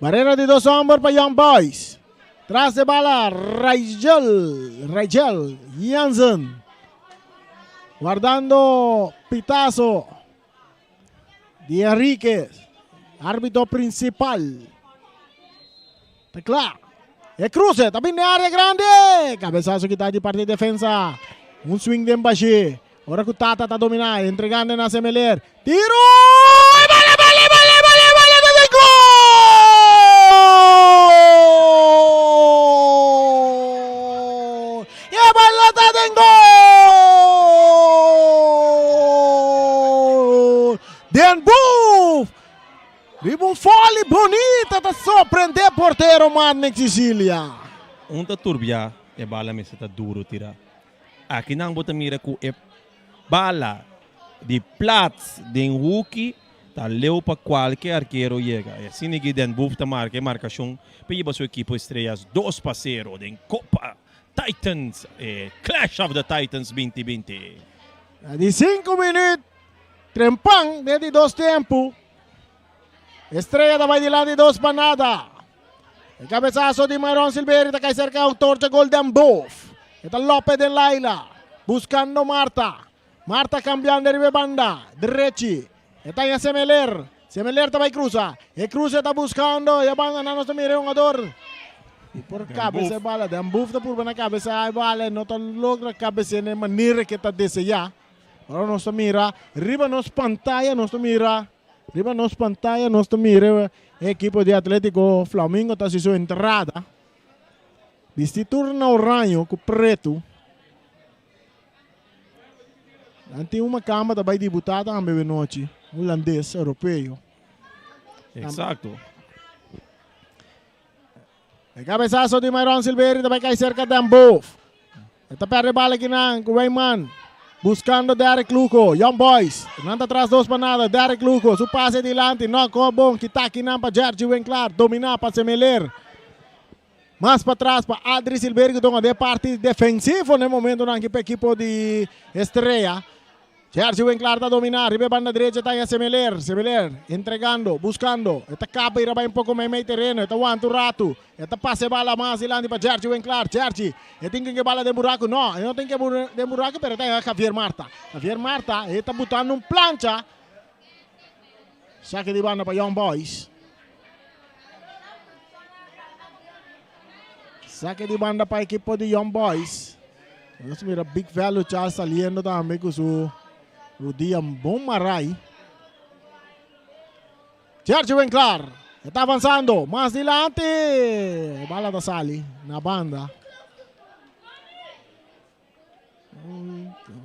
Barrera di dos homber pa Young Boys. Tras de bala Rigel, Rigel Jansen. Guardando pitazo di Enriquez, arbitro principal. Ta cla. E cruce ta bin den area grandi. Cabezazo kita di parti defensa. Un swing den bashi. Ora ku Tata ta dominá, entregando na Semeler. Tiro! E bala, bala, bala, bala, bala, bala, gol! E bala ta den gol! Den Boef! Riba un volley bonita ta sorprende portero Marnick Cecilia. Un ta turbia e bala mester ta duro tira. Akinan bo ta mira ku e bala di plats den huki ta leu pa kualke arkero yega. E asina ki Den Boef ta marka e markashon pa yiba su ekipo Estrellas 2-0 den Kopa Titans, e Clash of the Titans 2020. Na di sinku minüt trempan den di dos tempu, Estrella ta bai dilanti 2-0. E cabezazo di Myron Silveri ta cay cerca autor dje gol Den Boef. E ta Lope den Laila. Buscando Marta. Marta cambiando riba e banda. Drechi. E ta haña Semeler. Semeler ta bay cruza. E cruce ta buscando e banda nan nos ta mira e hungador. Y por cabeza e bala. Den Boef ta purba na cabeza e bala. E no ta logra cabeza na e manera que ta desea. Ora nos ta mira riba nos pantaya nos ta mira. Riba nos pantaya nos ta mira e ekipo di Atletico Flamingo ta hasi su entrada. Bisti tur na oraño ku pretu. Nan tin un makamba ta bai debuta tambe we nochi, hulandes, europeo. Exacto. E cabezazo di Myron Silveri ta bai cai cerca Den Boef. E ta perde bala kinan cu Weyman. Buscando Derek Luco. Young Boys. Nan ta tras 2-0. Derek Luco. Su pase dilanti. No ko bon. Kita kinan pa Jergy Winklar. Domina pa Semeler. Mas patras pa Adri Silveri cu tuma de parti defensivo na e momentonan aki pa ekipo di Estrella. Jerzy Winklaar ta dominá riba e banda drecha ta haña Semeler. Semeler entregando, buskando. E ta kaba i rabai un poko meimei tereno. E ta wanta un ratu. E ta pasa e bala mas dilanti pa Jerzy Winklaar. Jerzy, e tin ken ke bala den buraku? No, e no tin ke den buraku pero e ta haña Javier Marta. Javier Marta e ta butando un plancha. Sake di banda pa Young Boys. Sake di banda pa ekipo di Young Boys. Nos mira Big Value Charles saliendo tambe ku su rudia bon marai. Sergio Winklar está avanzando mas dilanti. Bala ta sali na banda.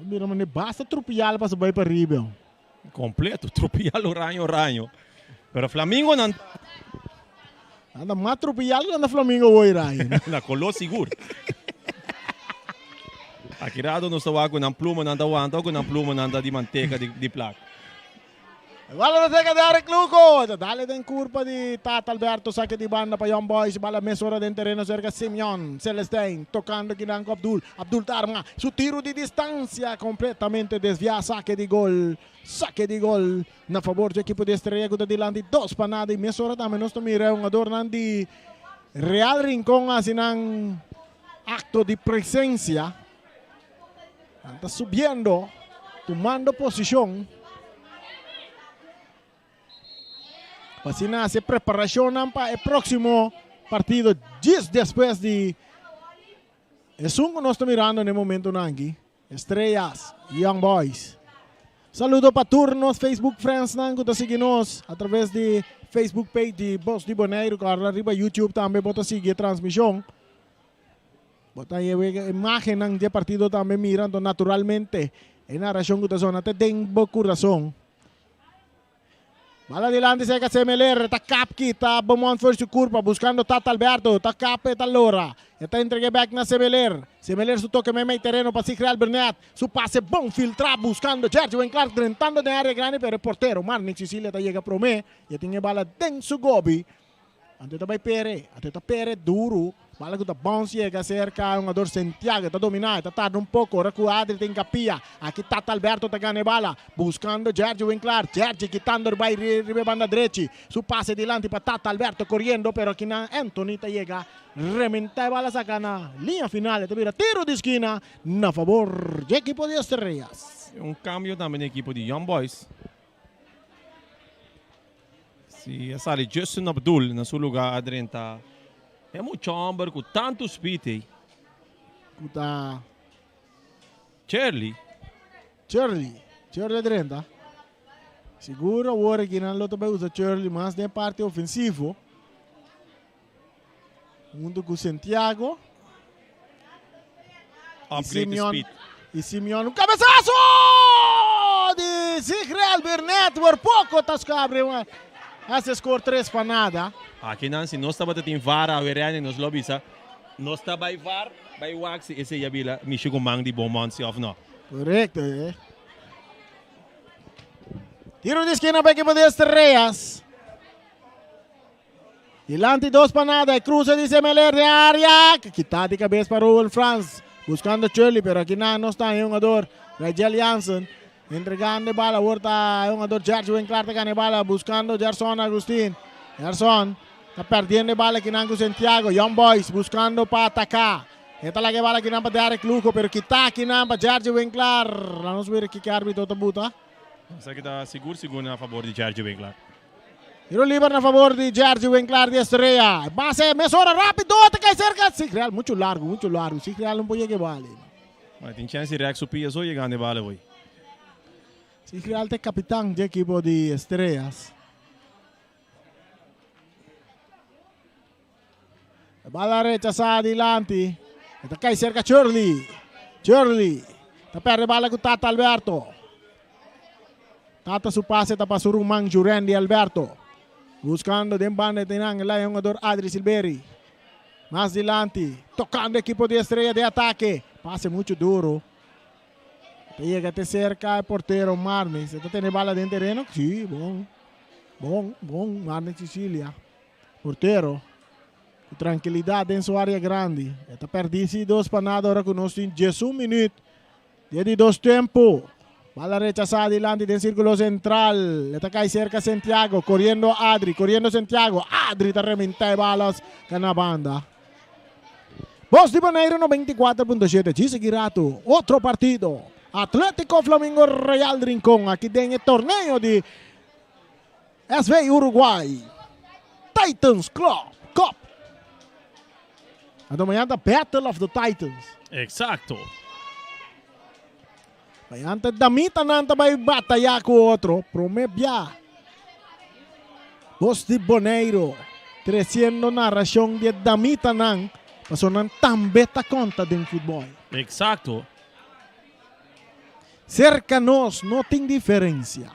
Mira mane basta trupial pa bai pa riba. Completo, trupial oraño oraño. Pero Flamingo nan Anda mas trupial que anda Flamingo hoy rai. Na color sigur. Aki rato nos ta wak ku nan pluma nan ta wanta o ku nan pluma nan ta di manteca di, di plak. Bala ta seka Derek Luco. Ta dale den curpa di Tata Alberto. Sake di banda pa Young Boys. Bala mesora den tereno cerca Simeon Celestijn. Tocando kinan cu Abdul. Abdul ta arma su tiro di distancia. Completamente desvia. Sake di gol. Sake di gol na favor di equipo di Estrella cu ta dilanti 2-0. Y mesora tambe nos ta mira e hungadornan di Real Rincon haci nan acto di presencia. Nan ta subiendo, tumando posicion. Pa asina haci preparacionnan pa e proximo partido djis despues di esun cu nos ta mirando na e momentonan aki, Estrellas, Young Boys. Saludo pa tur nos Facebook friendsnan cu ta sigui nos a traves di Facebook page di Bos di Boneiru. Corda riba YouTube tambe bo ta sigui e transmision. Bo ta haña e imágennan dje partido tambe mira, anto naturalmente e narashon ku ta sona te den bo kurason. Bala dilanti cerca Semeler, ta kap kita Beaumont for su curpa buscando Tata Alberto, ta kap e ta lora, e ta entrega bek na Semeler, Semeler su toke meimei tereno pa Sigreal Burnett, su pase bon filtra buscando Jergy Winklaar drentando den area grandi pero e portero Marnix Cecilia ta yega prome y e tin e bala den su gobi. Anto e ta bai pere, anto e ta pere duru, bala ku ta bounce yega serka hungador Santiago, e ta dominá, e ta tarda un poko ora ku Adri ta inkapia, aki Tata Alberto ta gana e bala, buskando Jergy Winklaar, Jergy kitando riba riba e banda drechi, su pase dilanti pa Tata Alberto koriendo pero akinan Anthony ta yega rementá e bala saka na liña final, e ta bira tiro di skina na fabor dje ekipo di Estrellas. Un kambio tambe den ekipo di Young Boys. Si a sali Justin Abdul na su lugar a drenta e mucha homber cu tanto speed ey. Cu ta. Cherly. Cherly. Cherly a drenta. Sigur awor aki nan lo ta bay usa Cherly mas den parti ofensivo. Hunto cu Santiago. Upgrade Simeon, speed. Y Simeon, un cabezazo di Zigrel Bernet. Por poco ta scabre. Hace score 3 pa nada. Aki nan si nos tabata tin VAR awe Rene nos lo bisa nos ta bay VAR bay wak si esey a bila mishi cu man di Beaumont si of no. Correcto eh. Tiro di esquina pa equipo di Estrellas. Dilanti dos pa nada, e cruce di Semeler den area, kita di cabes pa Roel Frans, buscando Shirley, pero aki nan no sta e hungador Rigel Jansen, entregando e bala, awor ta e hungador Jerry Winklaar ta gana e bala, buscando Gerson Agustin, Gerson ta perdiendo e bala aki nan cu Santiago, Young Boys buscando pa ataca, e ta laga e bala aki nan pa Derrick Lugo, pero kita aki nan pa Jerry Winklaar, la nos mira kiko arbitro ta buta. Esaki ta sigur sigur na fabor di Jerry Winklaar. Tiro liber na favor di Jerzy Winklaar di Estrella. Base mesora rápido, ta kai cerca. Sigreal mucho largo, mucho largo. Sigreal no por yega e bala. Ma tin chance di rek su pia so yegando e bala hoy. Sigreal ta e capitan di equipo di Estrellas. E bala rechasá dilanti. E ta kai serka Shirley. Shirley ta perde bala ku Tata Alberto. Tata su pase ta pa su ruman Jurendi Alberto. Buskando den banda e tenan el a e hungador Adri Silberi. Mas dilanti, tokando ekipo di Estrella den atake. Pase muchu duro. Ta yega te serka e portero Marnix. E ta tene bala den tereno. Si, bon. Bon, bon Marnix Cicilia. Portero ku trankilidat den su área grandi. E ta pèrdí si dos pa nada ora ku nos tin diesun minüt di e di dos tempu. Bala rechasá dilanti den sírkulo sentral. E ta kai serka Santiago, koriendo Adri, koriendo Santiago. Adri ta rementá e bala na banda. Bos di Boneiru 94.7 djis aki ratu otro partido. Atlético Flamingo Real Rincon aki den e torneo di SV Uruguay Titans Club Cup. Anto mañana ta Battle of the Titans. Exacto. Mañana ta damitanan ta bai bataya ku otro. Prome bia. Bos di Boneiro treciendo narracion di e damitanan pasobra nan tambe ta konta den futbol. Exacto. Serka nos no tin diferensia.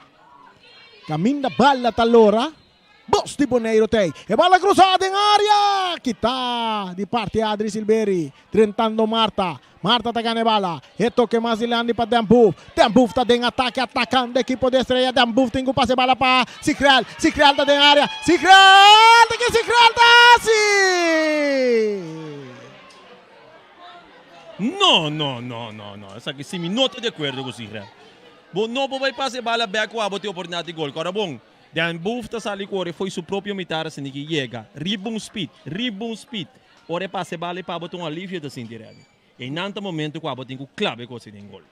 Kaminda bala ta lora, bos di Boneiru t'ei. E bala krusá den área! Kitá di parti Adri Silberi, drentando Marta. Marta ta gana e bala. E toke mas dilanti pa Den Boef. Den Boef ta den atake, atakando ekipo di Estrella. Den Boef tin ku pasa e bala pa Sigrel. Sigrel ta den área. Sigrel! Ta ke Sigrel ta hasi! No, no, no, no, no. Esaki si mi no ta di akuerdo ku Sigren. Bo no por bai pasa e bala bek ku abo tin oportunidat di gol. Kòrda bon, Den Boef ta sali kore fo'i su propio mitar asina ki yega riba un speed, riba un speed. Ora e pasa e bala i pa abo ta un alivio ta sinti ready. Einan ta momento ku abo tin ku klaba e kos ei den gol.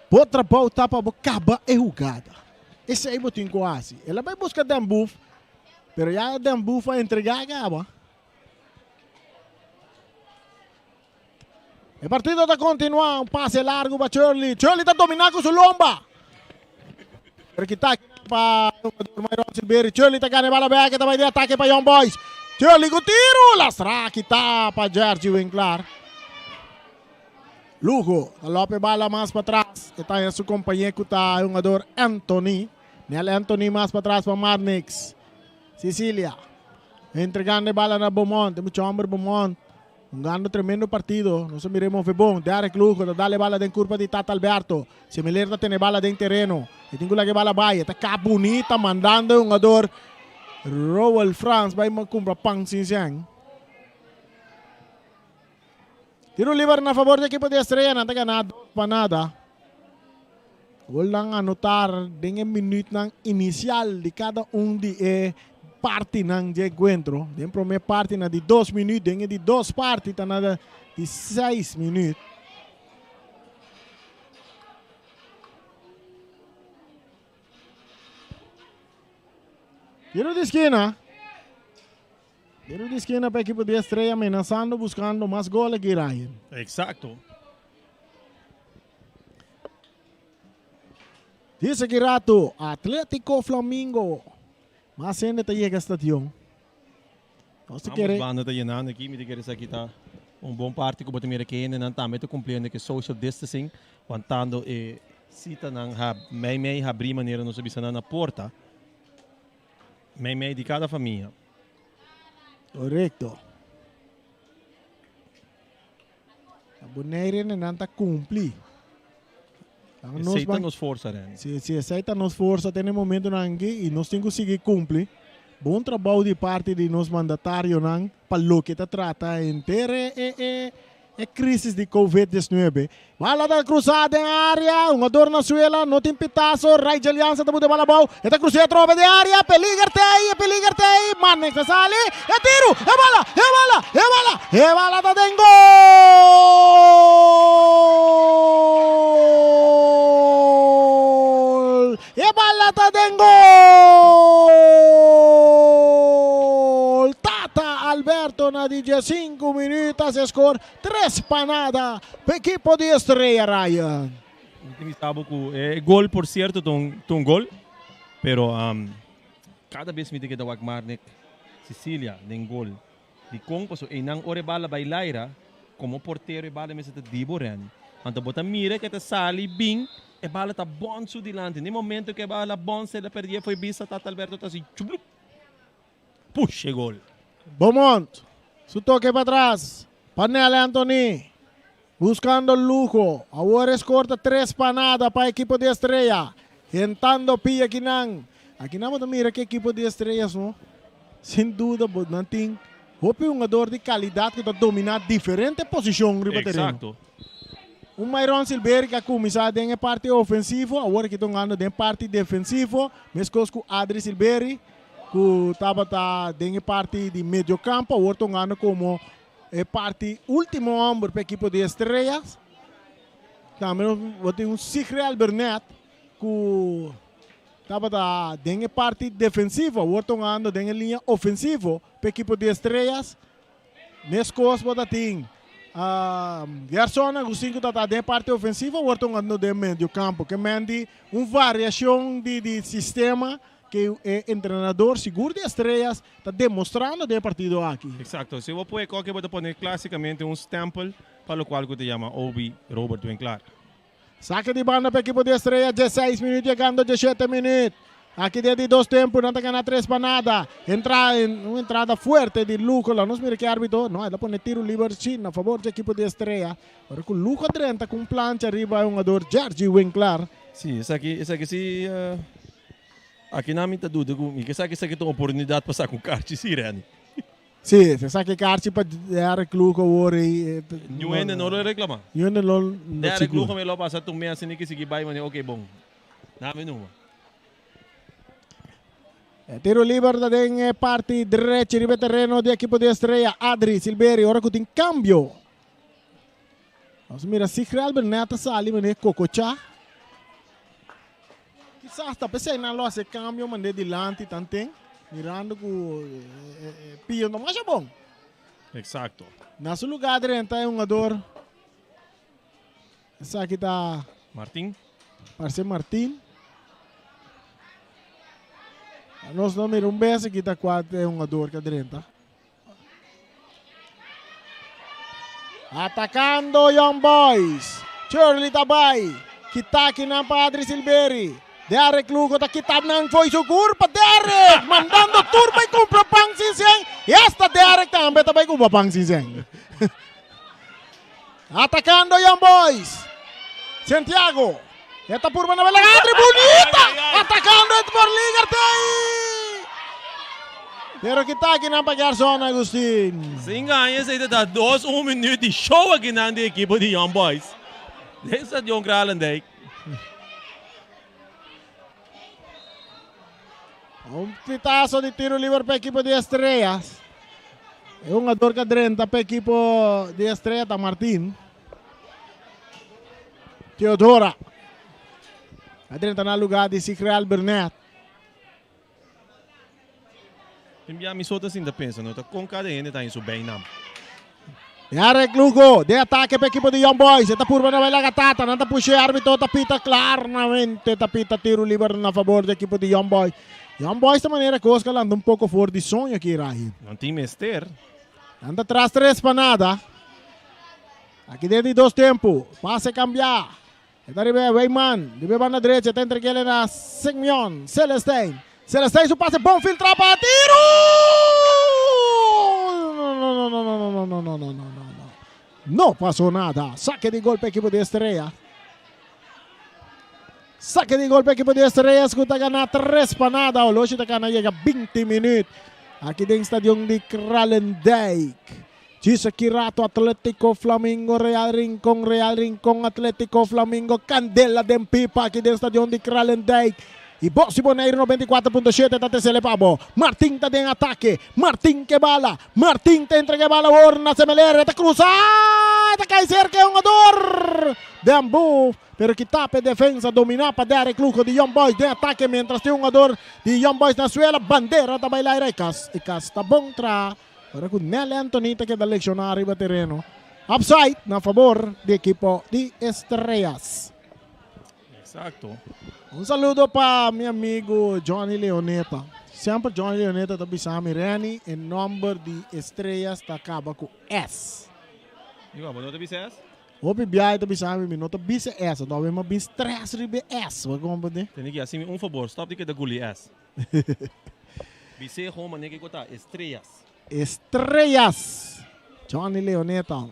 Bo trabou ta pa bo kaba e hugada. Esei bo tin ku hasi. El a bai buska Den Boef, pero ya Den Boef a entregá kaba. E partido ta continua, un pase largo pa Shirley. Shirley ta domina cu su lomba. Pero kita pa Myron Silveri. Shirley ta gana e bala bek, ta bai di atake pa Young Boys. Shirley cu tiro, lastra kita pa Jerzy Winklar. Lugo ta lope bala mas pa tras. E ta su compañero cu ta jugador Anthony. Nel Anthony mas patras pa Marnix. Cecilia. Entregando e bala na Beaumont. E mucha homber Beaumont. Hungando tremendo partido. Nos a mira e move bon. Derek Lugo ta dal e bala den curpa di Tata Alberto. Semiler ta tene bala den tereno. E tin cu laga e bala bay. E ta ka bunita mandando e hungador Roel Frans bay cumpra pan sin sen. Tiro liber na favor di ekipo di Estrella. Nan ta gana dos pa nada. Golnan anotar den e minuutnan inicial di cada un di e partinan di encuentro. Den prome parti na di dos minuut, den e di dos parti ta na di seis minuut. Tiro di skina. Tiro di skina pa ekipo di Estrella menasando buscando mas gol aki Ryan. Exacto. Dice ki rato Atletico Flamingo. Mas hende ta yega stadion. Nos ta kere. Ambos banda ta yenando aki. Mi ta kere esaki ta un bon parti ku bo ta mira ke hendenan tambe ta kumpliendo ke social distancing, wantando e sitanan ha mei mei habrí manera nos a bisa nan na porta. Mei mei di kada famia. Korekto. Na Bonaire nan ta cumpli. Esey ta nos forsa, Renny. Si, si, esey ta nos forsa te na e momentonan aki y nos tin cu sigui cumpli. Bon trabou di parti di nos mandatarionan pa loke ta trata henter e, e, e, e crisis di Covid 19. Bala ta cruza den area, hungador na suela, no tin pitazo, Rigel Jansen ta bute bala abou, e ta cruza atrobe den area, peliger t'ey, e peliger t'ey, Marnix ta sali, e tiro, e bala, e bala, e bala, e bala ta den gol! E bala ta den gol! Tata Alberto na di diesinku minuut a score Tres pa nada pa ekipo di Estrella Ryan. Mi ta bisa bo ku e gol por sierto ta un ta un gol, pero kada bes mi ta keda wak Marnik Cecilia den gol. Dikon? Pasobra einan ora e bala bai laira, komo portero e bala mester ta dibo Renny. Anto bo ta mira ku e ta sali bin, e bala ta bòns su dilanti. Na e momento ku e bala bòns el a pèrdí e foi bista Tata Alberto ta hasi chublup! Push e gol. Beaumont su toke patras pa Nel Anthony buscando Lugo. Awor e score ta tres pa nada pa ekipo di Estrella. Hentando pia akinan. Akinan bo ta mira ke ekipo di Estrellas no. Sin duda bo nan tin hopi hungador di calidad cu ta domina diferente posicion riba tereno. Exacto. Un Myron Silbery cu a cuminsa den e parti ofensivo awor aki ta hungando den parti defensivo mescos cu Adri Silbery. Ku tabata den e parti di mediocampo awor ta hungando komo e parti ultimo homber pa ekipo di Estrellas. Tambe nos bo tin un Sigrel Bernet ku tabata den e parti defensivo awor ta hungando den e liña ofensivo pa ekipo di Estrellas. Meskos bo ta tin Gerson Agustin ku tabata den e parti ofensivo awor ta hungando den mediocampo. Ke men di un variashon di sistema Ke e entrenador sigur di Estrellas ta demostrando den e partido aki. Exacto. Si bo pue koke bo ta pone clasicamente un stempel pa locual cu ta yama Obi Robert Winklaar. Sake di banda pa ekipo di Estrella dieseis minuut yegando dieshete minuut. Aki den di dos tempo nan ta gana tres pa nada. Entra un entrada fuerte di Luco. Lanos mira ke arbitro no el a pone tiro liber si na favor di ekipo di Estrella. Ora cu Luco a drenta cu un plancha riba e hungador Jergy Winklaar. Si esaki esaki si. Aki nan mi ta duda ku mi ke sa esaki ta un oportunidat pa saka un karchi si, Renny. Si, si saka e karchi pa Derek Lugo awor ei. Niun hende no lo reklama. Niun hende no Derek Lugo me lo pasa tur mes asina ke sigui bai mane oke bon. Dame numa. E tiro liber ta den e parti drechi riba e tereno di ekipo di Estrella. Adri Silveri ora ku tin kambio. Nos mira Sigrel Bernet ta sali mane kokochá. Kisas ta p'esei nan lo hasi e kambio mand'é dilanti tanten, mirando ku e pia no masha bon. Eksakto. Na su lugá drenta e hungador, esaki ta. Martin. Parse Martin. Nos no mira un bes aki ta kua ta e hungador ku a drenta. Atacando Young Boys. Shirley ta bay. Kita akinan pa Adri Silberi. Derek Lugo ta kita nan fo'i su kurpa. Derek mandando tur bai kumpra pan sin sen. I hasta Derek tambe ta bai kumpra pan sin sen. Atakando Young Boys. Santiago. E ta purba na bela Adri bunita. Atakando het por Ligertei. Pero kita aki nan pa Gerson Agustin. Sin gaña esei ta ta dos un minuut di show aki nan di ekipo di Young Boys. Den Stadion Kralendijk. Un pitazo di tiro liber pa ekipo di Estrellas. E hungador que drenta pa ekipo di Estrella ta Martin. Teodora. A drenta na lugar di Sigreal Bernet. Tin bia mi so ta sinta pensa, no ta kon kada hende ta haña su bijnaam. Derek Lugo den atake pa ekipo di Young Boys. E ta purba na bai laga Tata. Nan ta pusha e arbitro ta pita klaramente ta pita tiru liber na fabor di ekipo di Young Boys. Young Boys ta manera kos ka lanta un poko for di soño aki Rahim. Nan tin mester. Nan ta tras tres pa nada. Aki den di dos tempu. Pase kambia. E ta riba e Weyman, riba e banda drecha, e ta entreg'el na Simeon Celestijn. Celestijn su pase bon filtra pa tiru! No, no, no, no, no, no, no, no, no, no, no, no. No pasó nada. Saque di gol pa ekipo di Estrella. Saque di gol pa ekipo di Estrellas ku ta gana 3 pa nada. Oloshi ta gana yega 20 minuut. Aki den stadion di Kralendijk. Djis aki rato Atletico Flamingo Real Rincon Real Rincon Atletico Flamingo Candela den pipa aki den stadion di Kralendijk y Bos di Boneiru 94.7 ta tesele pa bo. Martin ta den atake Martin ke bala Martin ta entrega e bala awor na Semeler e ta cruza e ta cay cerca e hungador Den Boef pero ki tapa e defensa domina pa Derrick Lugo di Young Boys den atake mientras tin hungador di Young Boys na suela bandera ta bay laira e cas e cas ta bon tra. Ora ku Nel Anthony ta keda lekshoná riba tereno. Offside na fabor di ekipo di Estrellas. Exacto. Un saludo pa mi amigo Johnny Leoneta. Semper Johnny Leoneta ta bisa mi, Renny, e nomber di Estrellas ta kaba ku S. Digo, bo no ta bisa S? Hopi biaha e ta bisa mi, mi no ta bisa S, anto awe mi a bin stress riba e S, bo a komprende? Tene ki hasi mi un fabor, stop di keda guli S. Bis'é hon manera kiko ta, estrellas. Estrellas! Johnny Leoneta.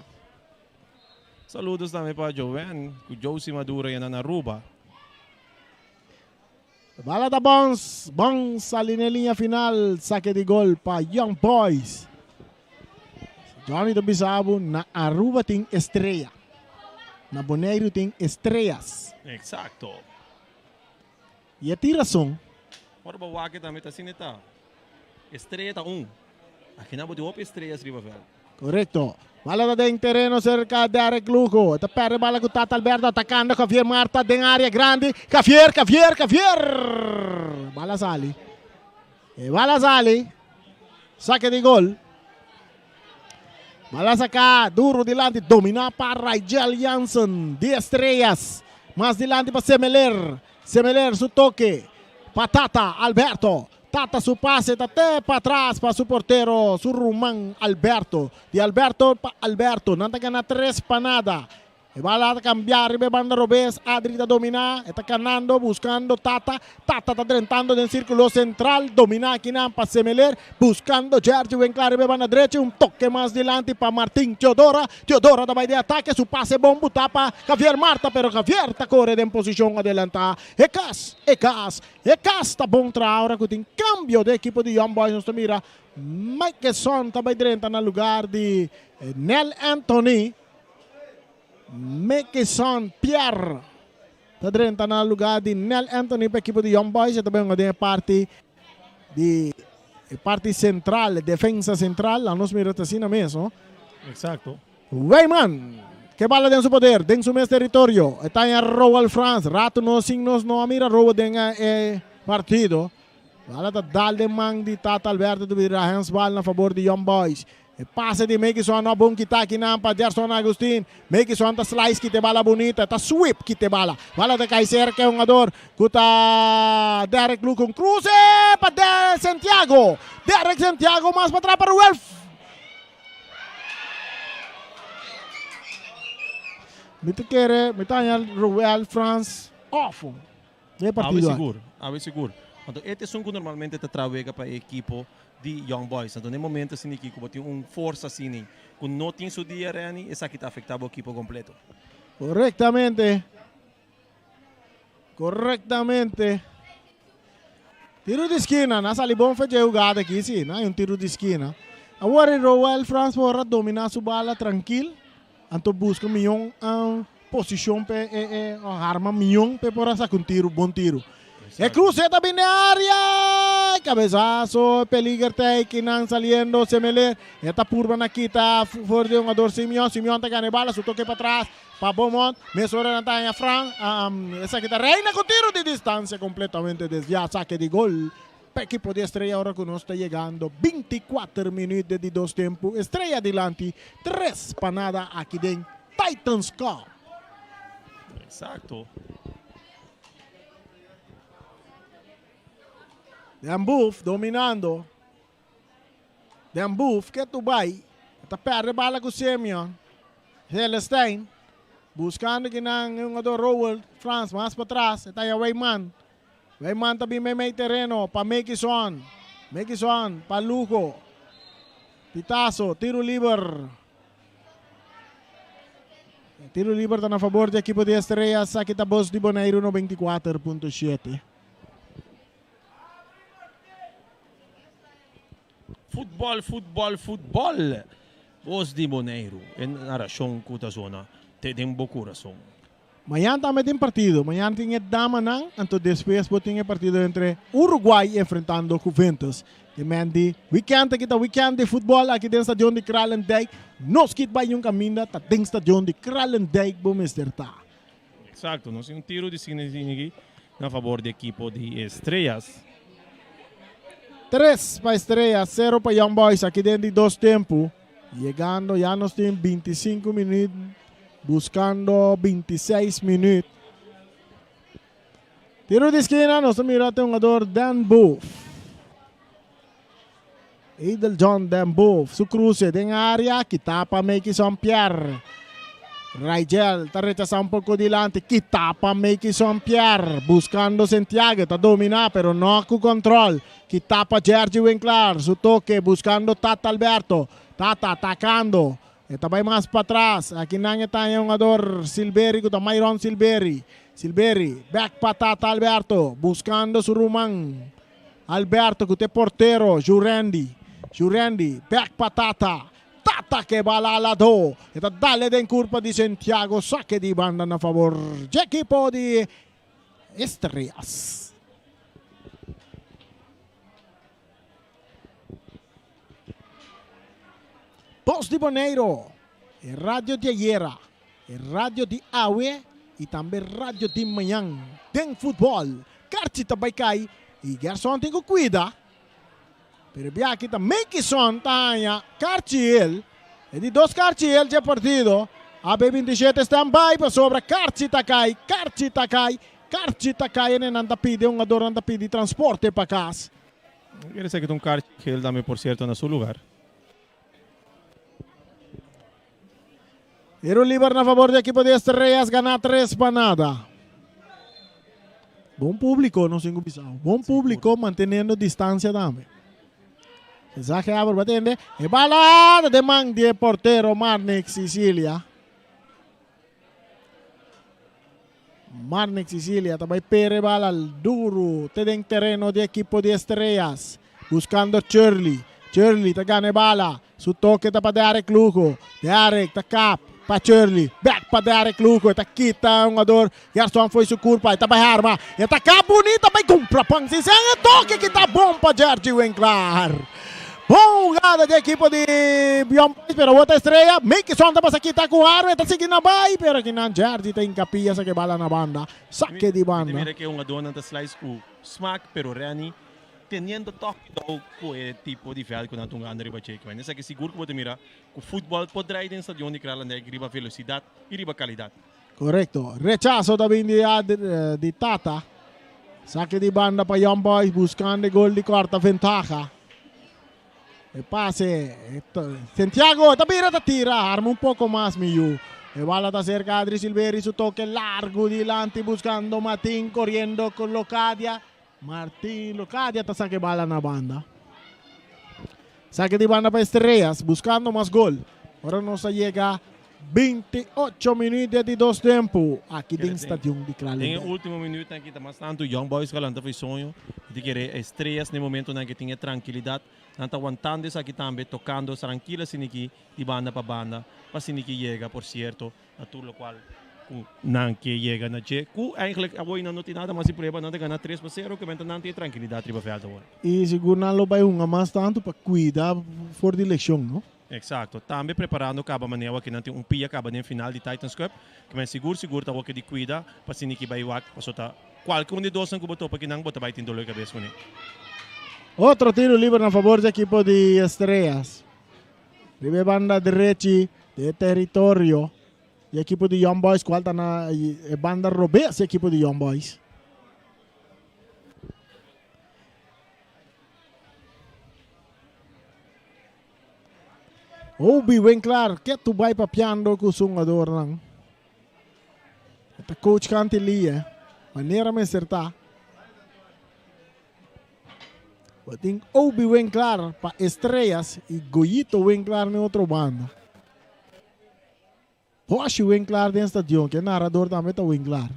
Saludos tambe pa Joven ku Josie Maduro ya na Aruba. Bala ta bons, bon sali n'e liña final, sake di gol pa Young Boys. Johnny ta bisa bo na Aruba tin estrella, na Boneiru tin estrellas. Exacto. I e tin rason. Ora bo wak e tambe ta asina e ta. Estrella ta un. Akinan bo tin hopi estrellas riba veld. Korekto. Bala ta den tereno serka Derek Lugo. E ta perde bala ku Tata Alberto atakando Javier Marta den area grandi. Javier, Javier, Javier! Bala sali. E bala sali. Sake di gol. Bala saka duro dilanti domina pa Rigel Jansen di Estrellas. Mas dilanti pa Semeler. Semeler su toke pa Tata Alberto. Tata su pase ta te patras pa su portero, su ruman Alberto. Di Alberto pa Alberto. Nan ta gana tres pa nada. E bala ta kambia riba e banda robes, Adri ta dominá, e ta kanando buskando Tata, Tata ta drentando den sirkulo sentral, dominá akinan pa Semeler, buskando Jergy Winklar riba e banda drechi, un toke mas dilanti pa Martin Teodora, Teodora ta bai den atake, su pase bon butá pa Javier Marta, pero Javier ta kore den posishon adelantá, e kas, e kas, e kas ta bon traha ora ku tin kambio den ekipo di Young Boys, nos ta mira Mikeson ta bai drenta na lugar di Nel Anthony. Mekison Pierre ta drenta na lugar di Nel Anthony pa ekipo di Young Boys. E ta benga den e parti di e parti central, defensa central. La nos mira ta asina mes, no? Exacto. Weyman ke bala den su poder, den su mes territorio. E ta en Roel Frans. Rato nos sin nos no a mira Roel den e partido. Bala ta dal den man di Tata Alberto ta bira handsbal na favor di Young Boys. E pase di Mekison no a bon kita akinan pa Gerson Agustin. Mekison ta slice kita e bala bunita, ta sweep kita e bala. Bala ta kai serka e hungador ku ta Derek Luke. Un kruse pa Santiago. Derek Santiago mas patras pa Ruel. Mi ta kere, mi ta haña Ruel Frans off. Den partido Awe sigur, awe sigur. Anto e ta esun ku normalmente ta traha wega pa e ekipo di Young Boys. Anto den momento asina aki ku bo tin un forsa asina ku no tin su dia Renny, esaki ta afekta bo ekipo kompleto. Korektamente. Korektamente. Tiro di skina, na sali bon fecha e hugada aki si, na un tiro di skina. Awor e Roel Frans por a domina su bala trankil, anto buska miyon um, posishon pe e, e arma miyon pe por a saka un tiro, bon tiro. E cruce ta bin den área! Cabezazo, peliger tei, nan saliendo, Semeler. E ta purba na kita for di hungador Simeon. Simeon ta gana e bala, su toque pa tras. Pa Beaumont, mesora nan ta haña Fran, esaki ta Reina ku tiro di distansia kompletamente desviá, sake di gol pa ekipo di Estrella ora ku nos ta yegando 24 minuut di di dos tempu, Estrella dilanti tres pa nada aki den Titans Cup. Exacto. Den Boef dominando. Den Boef ke tu bai. E ta perde bala ku Simeon. Celestijn buskando kinan e hungador Roel Frans mas patras. E ta haya Weyman. Weyman ta bin meimei tereno pa Mekison. Mekison pa Lugo. Pitazo, tiro liber. Tiro liber ta na fabor di ekipo di Estrellas. Aki ta Bos di Boneiru 94.7. Futbòl, futbòl, futbòl! Bos di Boneiru, e narashon ku ta zona te den bo kurason. Mañan tambe tin partido. Mañan tin e damanan, anto despues bo tin e partido entre Uruguay enfrentando Juventus. E men di weekend aki ta weekend di futbòl aki den stadion di Kralendijk. Nos kit bai un kaminda ta den stadion di Kralendijk bo mester ta. Exacto, nos tin un tiro di sina aki na favor di ekipo di Estrellas. Tres pa Estrellas, sero pa Young Boys aki den di dos tempu. Yegando ya nos tin 25 minuut, buscando 26 minuut. Tiro di skina, nos ta mira te hungador Dan Booth. Edel John Den Boef su cruce den area kita pa Meikison Pierre. Rigel ta rechasa un poco dilanti kita pa Meikison Pierre buscando Santiago ta domina pero no cu control. Kita pa Jergy Winklar su toque buscando Tata Alberto. Tata atacando. E ta bay mas patras. Aki nan e ta e hungador Silveri cu ta Myron Silveri. Silveri back pa Tata Alberto buscando su ruman. Alberto ku ta e portero, Jurendi. Jurendi, bèk pa Tata. Tata ke bala aladó. E ta dale den kurpa di Santiago. Sake di banda na fabor dje ekipo di Estrellas. Bos di Boneiro, e radio di ayera, e radio di awe y tambe radio di mañan. Den futbol, Karchi ta bai kai y Gerson tin cu cuida. Pero e biaha aki ta Meikison ta haña karchi el. E di dos karchi el dje partido. AB 27 stand by pasobra karchi ta kai, karchi ta kai, karchi ta kai en nan ta pidi, e hungadornan ta pidi transporte pa kas. Quiere ser que ta un karchi geel tambe por cierto na su lugar. Tiro liber na favor di ekipo di Estrellas gana 3 pa nada. Bon publico nos tin cu bisa. Bon publico manteniendo distancia tambe. Mensaje abro batende. E bala de man di e portero Marnix Sicilia. Marnix Sicilia ta bai pere bala duro te den tereno di ekipo di Estrellas. Buscando Shirley. Shirley ta gana e bala. Su toque ta pa Derek Lugo. Derek ta kap pa Shirley. Back pa Derek Lugo. Ta kita un jugador. Gerson foi su curpa. Ta bai arma. E ta kap bonita. Bai cumpra pan. Si sen e toque que ta bom pa Jergy Winklar. Bon jugada di ekipo di Young Boys, pero awor ta Estrella. Mickison ta pasa kita ku Harvey, ta sigui na bai, pero kinan Jerdy ta hinkapia sake bala na banda. Sake di banda. Mi ta mira ku e hungadónan ta slice ku smak, pero Renny teniendo tòg kuidou ku e tipo di vèlt ku nan ta hungando riba dje. Kiba esaki sigur ku bo ta mira ku futbòl por drai den stadion di Kralendijk riba velosidat i riba kalidat. Korekto. Rechaso ta bin di di Tata. Sake di banda pa Young Boys buskando e gol di kòrta ventaha. E pase. Santiago ta bira ta tira. Arma un poko mas mi yu. E bala ta cerca Adri Silveri su toque largo dilanti buscando Martin corriendo con Locadia. Martin Locadia ta saca e bala na banda. Saque di banda pa Estrellas buscando mas gol. Ora nos a yega 28 minuut di dos tempo aki den stadion di Den e Kralendijk. ultimo minuutnan aki ta mas tanto Young Boys ka lanta for e soño di kere Estrellas na e momentonan ke tin e trankilidat. Nan ta wantando esaki tambe tocando trankil asiniki di banda pa banda pa asiniki yega por cierto na tur locual cu nan ke yega na dje cu eigenlijk awor nan no tin nada mas di prueba nan ta gana 3-0 ke menta nan tin e trankilidad riba veld awor. Y sigur nan lo bay hunga mas tanto pa cuida for di lesion no. Exacto. Tambe preparando caba manera awor ke nan tin un pia caba den final di Titans Cup ke men sigur sigur ta awor ke di cuida pa asiniki bay wak pasobra ta cualke un di dosnan cu bo topa kinan bo ta bay tin dolor di cabes cune. Otro tiro liber na favor di ekipo di Estrellas. Riba e banda drechi di e teritorio di ekipo di Young Boys cual ta na e banda robes di ekipo di Young Boys. Obi Winklar ke tu bai papiando ku su hungadornan. Ta coach Kanti Lie, manera mester ta. Bo tin Obi Winklar pa Estrellas y Goyito Winklar na otro banda. Boshi Winklar den stadion, ke narrador tambe ta Winklar.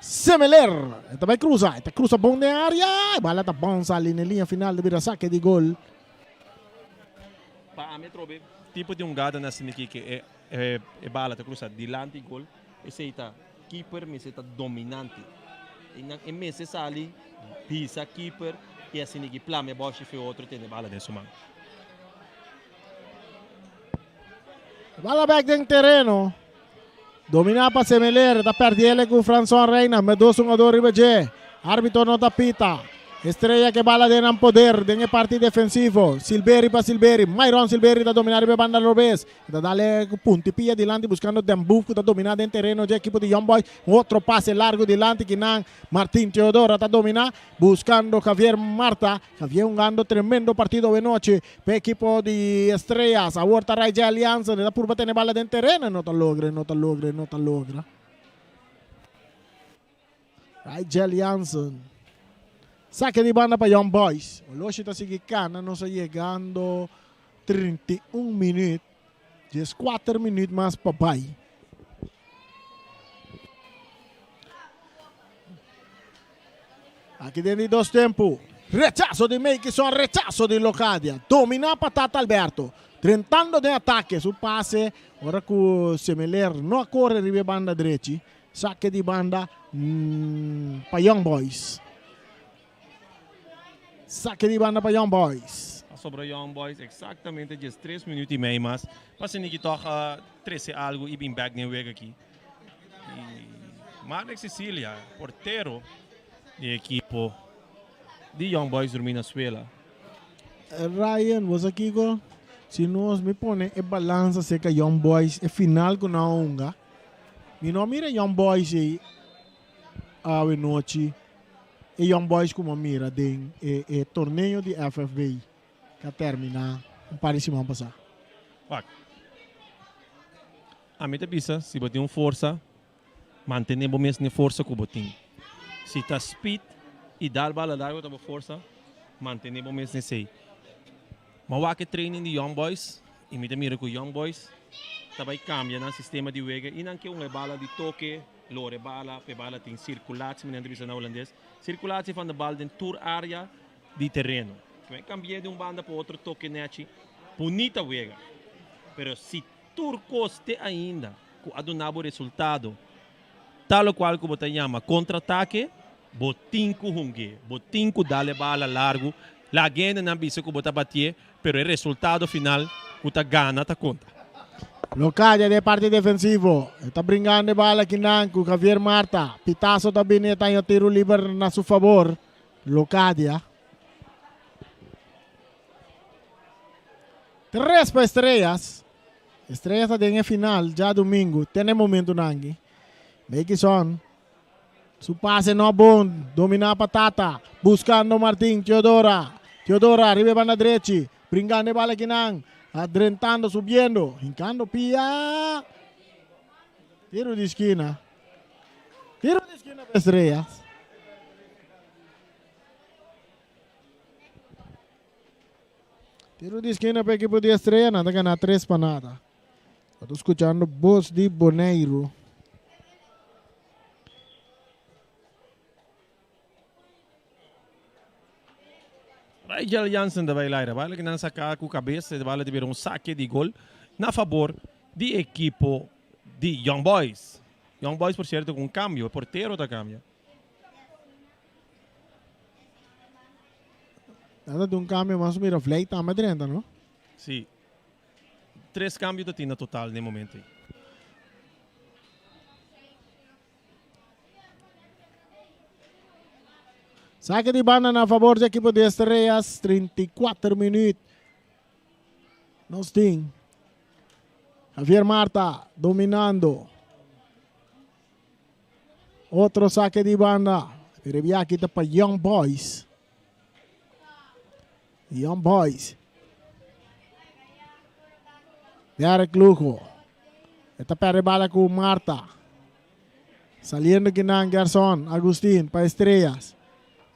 Semeler, e ta bai cruza, e ta cruza bon den area, e bala ta bounce ali na linea final ta bira saque di gol. Pa ami atrobe tipo di hungada na asina aki ke e e bala ta cruza dilanti gol, esey ta keeper mester ta dominante. Y nan e mester sali bisa keeper y asina aki plama e boshi fe otro tene bala den su man. Bala bek den tereno. Domina pa Semeler, ta perdiele ku Franson Reina, met dos hungador riba dje. Arbitro no ta pita. Estrella ke bala den nan poder den e parti defensivo. Silberi pa Silberi, Myron Silberi ta domina riba e banda robes. E ta dale ku punti pia dilanti buskando Den Boef ku ta domina den tereno dje ekipo di Young Boys. Un otro pase largo dilanti kinan Martin Teodora ta domina buskando Javier Marta. Javier hungando tremendo partido awe nochi p'e ekipo di Estrellas. Awor ta Raijel Jansen e ta purba tene bala den tereno e no ta logra e no ta logra e no ta logra. Raijel Jansen. Sake di banda pa Young Boys. Oloshi ta sigui kana nos a yegando 31 minuut. 14 minuut mas pa bai. Aki den di dos tempu. Rechaso di Meikison, rechaso di Locadia. Domina pa Tata Alberto. Drentando den atake. Su pase ora ku Semeler no a kore riba e banda drechi. Sake di banda pa Young Boys. Sake di banda pa Young Boys. A sobra Young Boys exactamente 13 minuut y mei mas. Pa Siniki toch trece algo y bin back den wega aki. Y Marlek Cecilia, portero di ekipo di Young Boys drumi na suela. Ryan, bo sa kiko? Si nos mi pone e balansa cerca Young Boys, e final cu nan a hunga, mi no a mira Young Boys ey awe nochi, e Young Boys cu mi a mira den e e torneo di FFB cu a termina un par di siman pasa. Wak. Ami ta bisa, si bo tin un forsa, mantene bo mes n'e forsa ku bo tin. Si ta speed i dal bala largo ta bo forsa, mantene bo mes n'esei. Mi a wak e training di Young Boys i mi ta mira ku Young Boys ta bai kambia nan sistema di wega i nan ke un e bala di toke, lora e bala, pa e bala tin sirkulatie, manera nan ta bisa na hulandes, sirkulatie van de bal den tur area di tereno. Ki kambi'é di un banda pa otro toke nechi, bunita wega. Pero si Tur kos te ainda ku a duna bo resultado, ta lokual ku bo ta yama kontratake, bo tin ku hung'é, bo tin ku dal e bala largu, laga hendenan bisa ku bo ta batié, pero e resultado final ku ta gana ta konta. Locadia den parti defensivo, e ta bringando e bala kinan ku Javier Marta, pitazo ta bini e ta haña tiro liber na su fabor, Locadia. Tres pa Estrellas. Estrellas ta den e final djadumingu te na e momentunan aki. Meikison su pase no bon, dominá pa Tata, buskando Martin Teodora. Teodora riba e banda drechi, bringando e bala kinan. Adrentando, subiendo, hincando pia. Tiro di esquina. Tiro di esquina pa Estrellas. Tiro di esquina pa equipo di Estrella, nan ta gana 3 pa nada. Bo ta scuchando Bos di Boneiru. Rigel Jansen ta bai laira. Bala ki nan saka ku kabes, e bala ta bira un sake di gol na fabor di ekipo di Young Boys. Young Boys por sierto ku un kambio, e portero ta kambia. Nan ta dun kambio mas mira Vlei tambe drenta no? Si. Tres kambio ta tin na total den momento ei. Saque di banda na favor di equipo di Estrellas, 34 minuut. Nos tin Javier Marta dominando. Otro saque di banda. Pero aquí ta pa Young Boys. Young Boys. Derek Lugo. E ta perde bala ku Marta. Saliendo kinan Gerson Agustin pa Estrellas.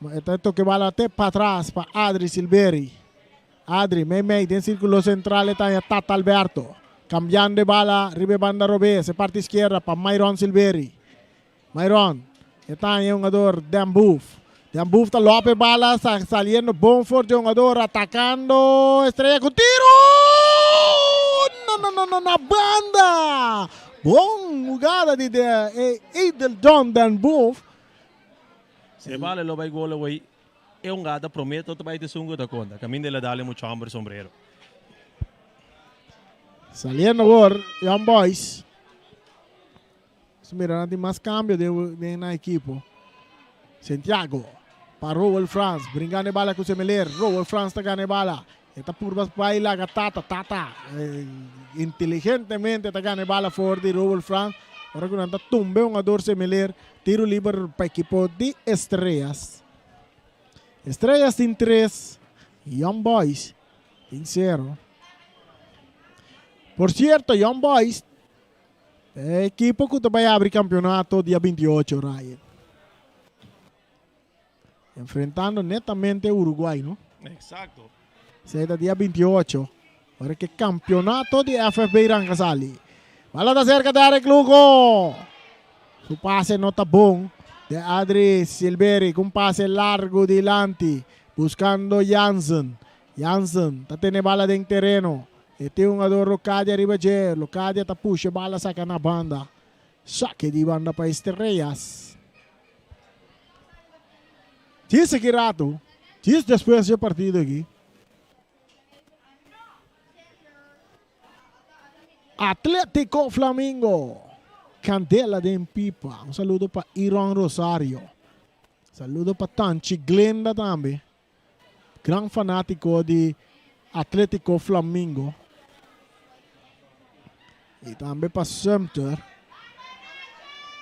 E ta toke bala te pa atras pa Adri Silveri. Adri mei mei den circulo central e ta Tata Alberto. Cambiando e bala riba e banda robes e parti izquierda pa Myron Silveri. Myron, e ta haña e hungador Den Boef. Den Boef ta lòp e bala, sa saliendo bon for di e hungador, atakando Estrella ku tiro! No, no, no, no, na banda! Bon hugada di de e Edeldon Den Boef. Si e bala lo bai gol away, e hungada prome ta bai esun ku ta konta. Kaminda el a dal e mucha homber sombrero. Saliendo awor, Young Boys. Nos mira nan tin mas cambio den den nan equipo. Santiago pa Rowel Frans bringando e bala cu Semeler. Rowel Frans ta gana e bala. E ta purba bay laga Tata. Tata inteligentemente ta gana e bala for di Rowel Frans. Ora cu nan ta tumba e hungador Semeler. Tiro liber pa equipo di Estrellas. Estrellas tin tres, Young Boys tin cero. Por cierto Young Boys E ekipo ku ta bai abri kampionato dia 28, Ryan. Enfrentando netamente Uruguay, no? Exacto. Esei ta dia 28. Ora ke kampionato di FFB ranka sali. Bala ta serka Derek Lugo. Su pase no ta bon. De Adri Silveri ku un pase largo dilanti. Buskando Jansen. Jansen ta tene bala den tereno. E tin hungador Locadia riba dje. Locadia ta pusha e bala saka na banda. Sake di banda pa Estrellas. Djis aki rato, djis despues dje partido aki, Atletico Flamingo, Candela den pipa. Un saludo pa Iron Rosario. Saludo pa Tanchi Glenda tambe. Gran fanátiko di Atlético Flamingo. I tambe pa Sumter.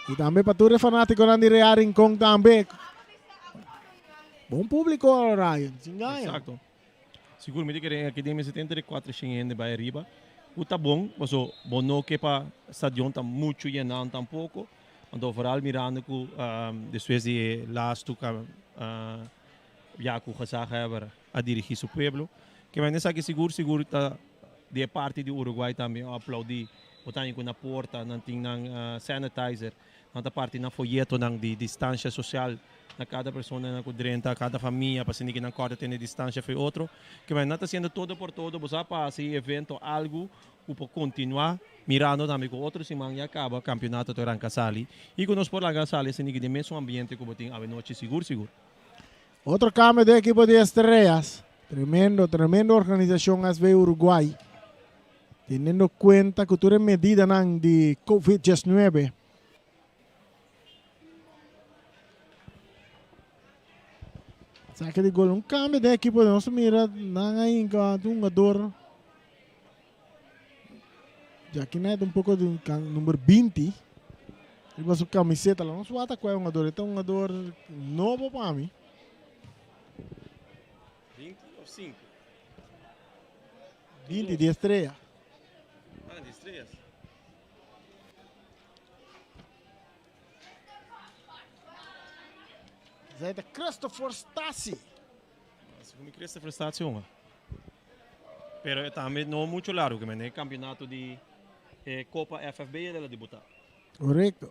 I tambe pa tur e fanátikonan di Real Rincon tambe. Bon públiko, Ryan. Sin gaña. Exacto. Sigur mi ta kere aki den mester entre 400 hende bai ariba. Ku ta bon, paso bo no ke pa stadion ta muchu yenan tampoko. Anto vooral mirando ku despues di e lastu ya ku gezaghebber a dirigí su pueblo. Ke men esaki sigur sigur ta di e parti di Uruguay tambe a aplaudí. Bo ta haña ku na porta nan tin nan sanitizer, nan ta parti nan foyetonan di distansha sosial na kada personanan ku drenta, kada famia pa asina ke nan kòrda tene distansha for e otro. Ke men nan ta hasiendo todo por todo, bo sa pa hasi evento algu ku por kontinuá mirando tambe ku otro siman ya kaba kampionato ta ranka sali i ku nos por laga sali asina ke den mesun ambiente ku bo tin awenochi sigur sigur. Otro cambio den equipo di Estrellas. Tremendo, tremendo organisacion SV Uruguay. Teniendo cuenta cu tur e medidanan di Covid 19. Saque di gol. Un cambio den equipo. Nos mira nan a hinca un jugador. Jackie Knight un poco di number 20. Riba su camiseta. Lo nos wata cual jugador. Este un jugador nobo pa mi. 20 of 5? 20 di Estrella. Ah, di Estrellas. Zij de Christopher Stasi. Segun Christopher Stasi, jongen. Pero tambe no mucho largo, ke men kampeonato di Copa FFB el a debutá. Korekto.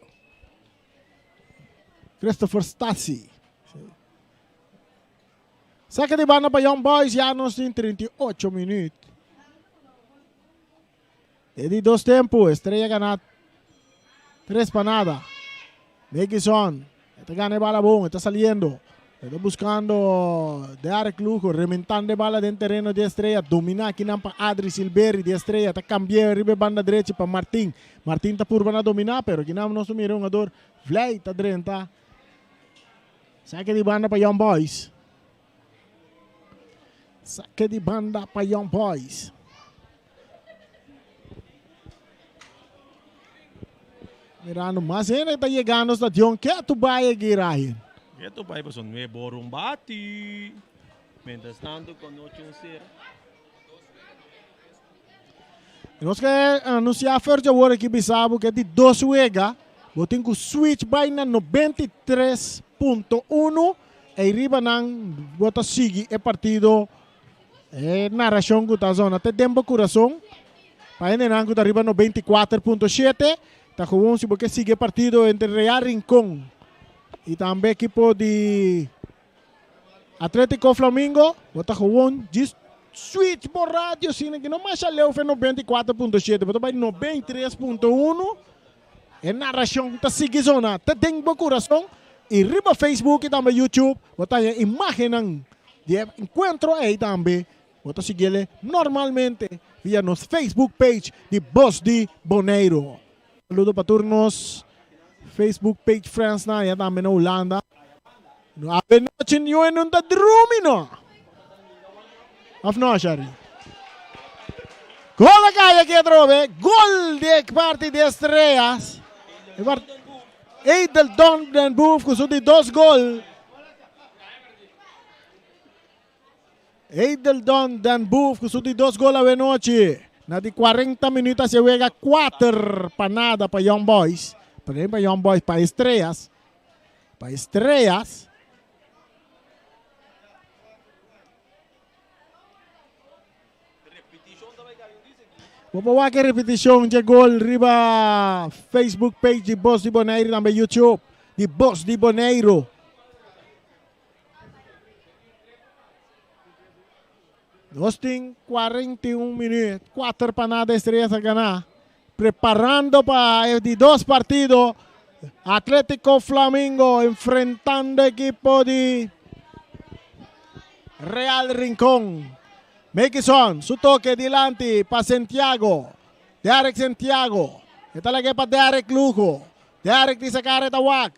Christopher Stasi. Saka di banda pa Young Boys, ya nos tin 38 minüt. E di dos tempu, Estrella gana 3-0. Megison, ta gana e bala bon, ta saliendo. Ta buskando Derek Lugo, rementando e bala den tereno di Estrella. Dominá aki nan pa Adri Silveri di Estrella. Ta kambia riba banda drechi pa Martin. Martin ta purba na dominá, pero aki nan nos mira hungadó Vlei ta drenta. Sake di banda pa Young Boys. Sake di banda pa Young Boys. Mirando mas hende ta yegando stadion. Ketu bai aki, Ryan? Ketu bai paso nuebe or un bati. Mientras tanto, ku anochi un sera. Nos ke anunsiá for di awor aki bisa bo ku di dos wega bo tin ku switch bai na 93.1 ei riba nan bo ta sigui e partido, e narashon ku ta zona te den bo kurason. Pa hendenan ku ta riba 94.7 ta gewoon si bo ke sigui e partido entre Real Rincon i tambe ekipo di Atletico Flamingo, bo ta gewoon djis switch bo radio asina ki no masha leu fe 94.7, bo ta bai 93.1, e narashon ta sigui zona te den bo kurason i riba Facebook i tambe YouTube bo ta haña imagennan di e enkuentro ei tambe, bo ta siguiele normalmente via nos Facebook page di Bos di Boneiru. Saludo pa tur nos Facebook page friends nan allá tambe na Hulanda. No awe nochi niun no ta drumi no. Of no, Shari? Gol a kai aki atrobe. Gol di parti di Estrellas. Edel Don den Boef ku su di dos gol. Edeldon Den Boef ku su di dos gol awe nochi. Na di 40 minüt a wega 4-0 pa Young Boys. Pa Young Boys, pa Estrellas. Pa Estrellas. Bo wak e repetishon di gol riba Facebook page di Bos di Boneiru, tambe YouTube di Bos di Boneiru. Nos tin 41 minüt, 4-0 Estrellas a gana. Preparando pa e di dos partido. Atlético Flamingo enfrentando ekipo di Real Rincón. Mekison, su toke dilanti pa Santiago. Derek Santiago. E ta lag'é pa Derek Lugo. Derek di sakare ta wak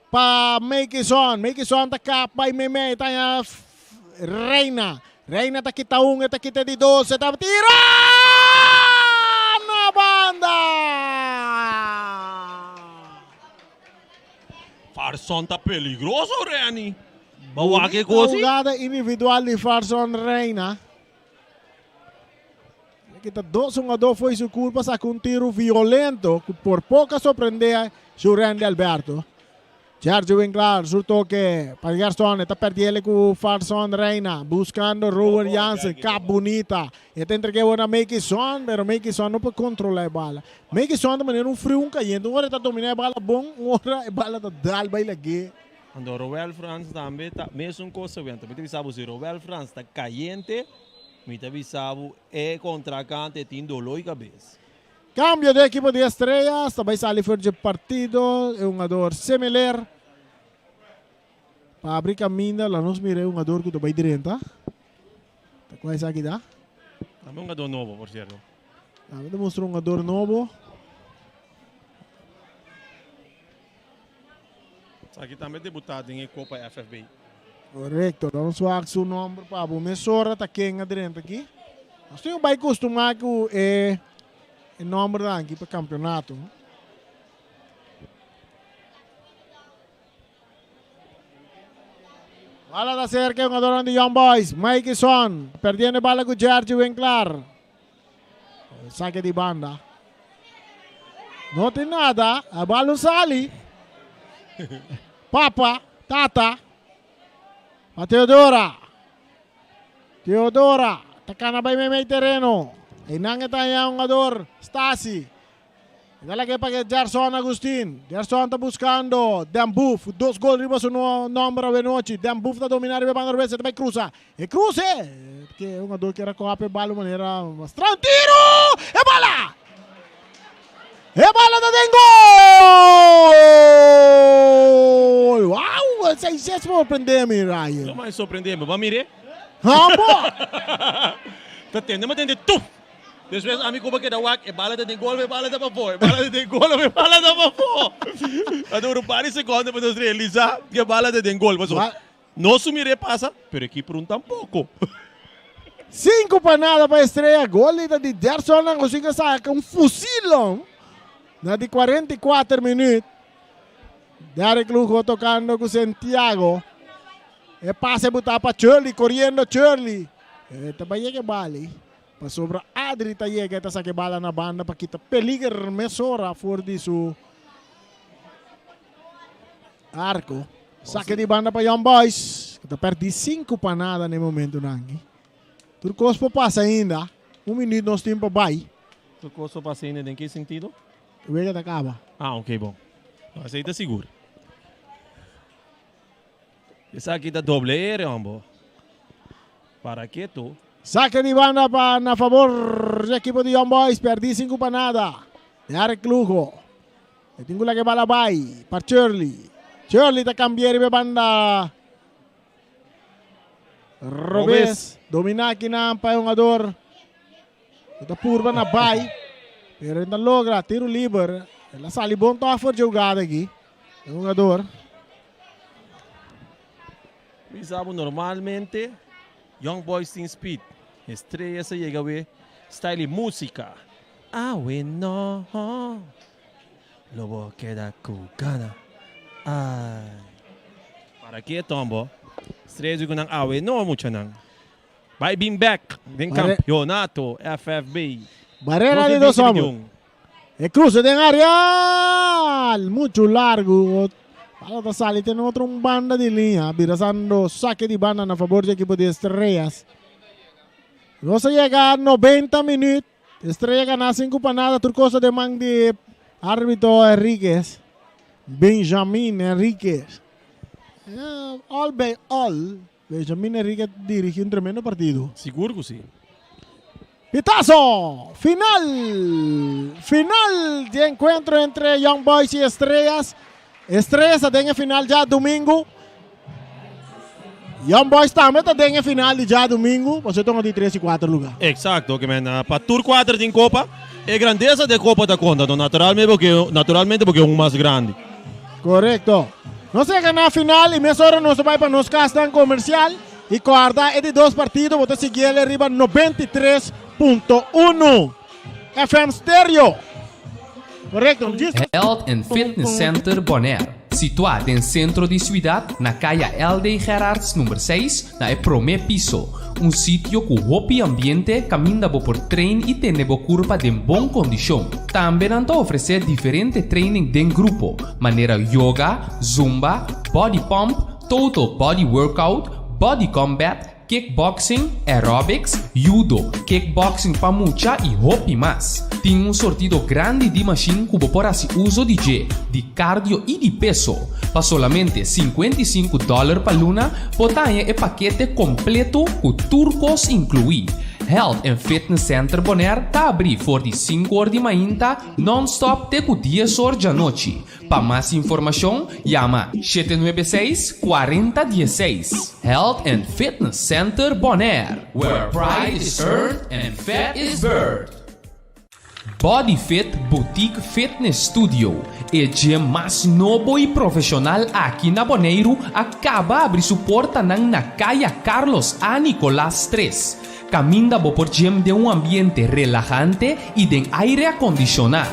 pa Mekison. Mekison ta kap bai meme. Ta Reina. Reina ta kita un, ta kita di dos, ta tira na banda. Farson ta peligroso, Reni. Bawa ke kosi? Hugada individual di Farson Reina. Kita 2-1 fo'i su kurpa, saka un tiru violento ku por poko sorprendé Randy Alberto. Sergio Winklar, su toke pa Gerson, ta perdiendo ku Farson Reina, buskando Rowan Jansen, kap bunita. E ta entreg'é na Mekison, pero Mekison no por kontrolá e bala. Mekison ta manera un friu, un kayente. Un ora ta dominá e bala bon, un ora e bala ta dal bai lag'é. Anto Roel Frans tambe ta mesun kos wenta. Mi ta bisa bo si Roel Frans ta kayente, mi ta bisa bo e kontrinkante tin doló di kabes. Kambio di ekipo di Estrellas, tambe sali for di partido, e hungadó Semeler. Pa habri kaminda, laga nos mira e hungadó ku ta bai drenta. Ta kua esaki ta? Tambe un hungadó nobo, por sierto. Tambe ta mustra un hungadó nobo. Aki tambe debutá den Copa FFB. Korekto, nos wak su nòmber pa bo. Mesora ta ken a drenta aki. Nos tin bai kustumá ku e nòmber aki pa kampeonato. Bala ta serka e hungadó di Young Boys. Mike Son, perdiendo e bala ku Jergy Winklar. Sake di banda. No tin nada. A bal sali. Papa, tata. Pa Teodora. Teodora. Ta kana bai meimei tereno. Einan e ta haña hungador Stasi. E ta lag'é pa Gerson Agustin. Gerson ta buskando Den Boef. Dos gol riba su nomber awenochi. Den Boef ta dominá riba e banda robes. E ta bai krusa. E kruse! Ke hungador kier a kohe e bal un manera strano. Tiro! E bala! E bala ta den gol! Wow! Esei si a sorprendé mi, Ryan. Toma e sorprendé mi. Bo a mir'é? Hambo! Ta tende, mi tende tuf! Despues ami ku bo keda wak, e bala ta den gol of e bala ta pafó, e bala ta den gol of e bala ta pafó. A dura un par di sekondo pa nos realisá ku e bala ta den gol. Pasobra no su mir'é pasa, pero e kiper un tampoko. 5-0 pa Estrella. Gol ta di Derson Angostin ku a saka un fusilon na di 44 minüt. Derrick Lugo tokando ku Santiago. E pase butá pa Shirley, koriendo Shirley. E ta bai yega e bala ei. Pasobra Adri ta yega e ta saka e bala na banda pa kita peliger mesora for di su arko. Sake di banda pa Young Boys, ku ta pèrdí 5-0 na e momentunan aki. Tur kos por pasa ainda. Un minüt nos tin pa bai. Tur kos por pasa ainda den ke sentido? E wega ta kaba. Ah, ok, bon. No, esei ta sigur. Esaki ta doble R, hombo. Para ketu. Sake di banda pa na favor di ekipo di Young Boys, pèrdí 5-0. Derrick Lugo. E tin ku laga e bala bai pa Shirley. Shirley ta kambia riba e banda robes. Dominá akinan pa e hungador. E ta purba na bai. Pero e ta logra tiro liber. El a sali bon tòg for dje hugada aki. E hungador. Mi sa bo normalmente Young Boys tin speed. Estrella sa yega we style di musica. Awe no. Lo bo keda ku gana. Ay. Para ke tombo? Estrella di ku nan awe no muchanan. Bai bin bek den campeonato FFB. Barrera di dos homber. E cruce den area. Mucho largo. Bala ta sali ten otro un banda di linea. Birasando saque di banda na favor di equipo di Estrellas. Nos a yega 90 minuut. Estrella gana 5-0. Tur cosa den man di arbitro Enriquez. Benjamin Enriquez. All by all. Benjamin Enriquez dirigi un tremendo partido. Sigur ku si. Pitazo! Final! Final di encuentro entre Young Boys y Estrellas. Estrellas ta den e final djadumingu. Young Boys tambe ta den e final di djadumingu. Pasobra e tuma di tres y cuatro lugar. Exacto, ke men pa tur cuater tin copa. E grandeza di e copa ta conta, no? Naturalmente porque, naturalmente porque un mas grandi. Correcto. Nos a yega na final y mesora nos ta bay pa nos casnan comercial y corda e di dos partido bo ta siguiele riba 93.1 FM Stereo. Correcto. Health and Fitness Center Bonaire, situá den sentro di siudat na Kaya LD Gerards number 6 na e promé piso. Un sitio ku hopi ambiente kaminda bo por train i tene bo kurpa den bon kondishon. Tambe nan ta ofresé diferente training den grupo, manera yoga, zumba, body pump, total body workout, body combat, Kickboxing, aerobics, judo, kickboxing pa mucha i hopi mas. Tin un sortido grandi di mashin ku bo por hasi uso di dje, di cardio i di peso. Pa solamente 55 dòler pa luna bo ta haña e pakete kompleto ku tur kos inkluí. Health and Fitness Center Bonaire ta abrí for di sinku or di mainta nònstòp te ku dies or djanochi. Pa mas informashon yama 796 40 16. Health and Fitness Center Bonaire, where pride is earned and fat is birthed. Body Fit Boutique Fitness Studio, e gym mas nobo i profeshonal aki na Boneiru a kaba abri su portanan na Kaya Carlos A. Nicolaas 3, kaminda bo por gym den un ambiente relahante i den aire akondishoná.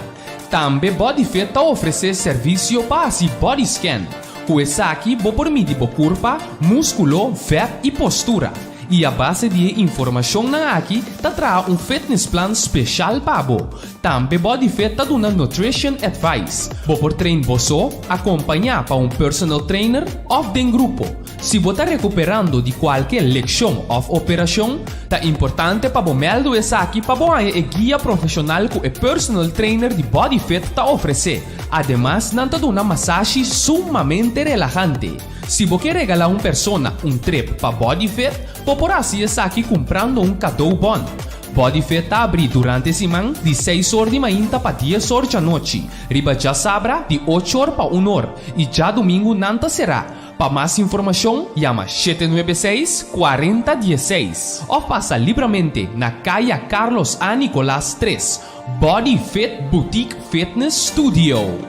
Tambe Body Fit ta ofresé servisio pa hasi body scan. Ku esaki bo por midi bo kurpa, múskulo, vèt i postura. I a base di e informashonnan aki ta traha un fitnessplan speshal pa bo. Tambe Body Fit ta duna nutrition advice. Bo por train bo so, akompañá pa un personal trainer òf den grupo. Si bo ta rekuperando di kualke lekshon òf operashon, ta importante pa bo mèldu esaki pa bo haña e guia profeshonal ku e personal trainer di Body Fit ta ofresé. Ademas nan ta duna masashi sumamente relahante. Si bo ke regalá un persona un trip pa Body Fit, bo por hasi esaki kumprando un kadoubòn. Body Fit ta abrí durante siman di seis or di mainta pa dies or djanochi, riba djasabra di ocho or pa un or i djadumingu nan ta será. Pa mas informashon yama 796 40 16 òf pasa libramente na Kaya Carlos A. Nicolaas 3, Body Fit Boutique Fitness Studio.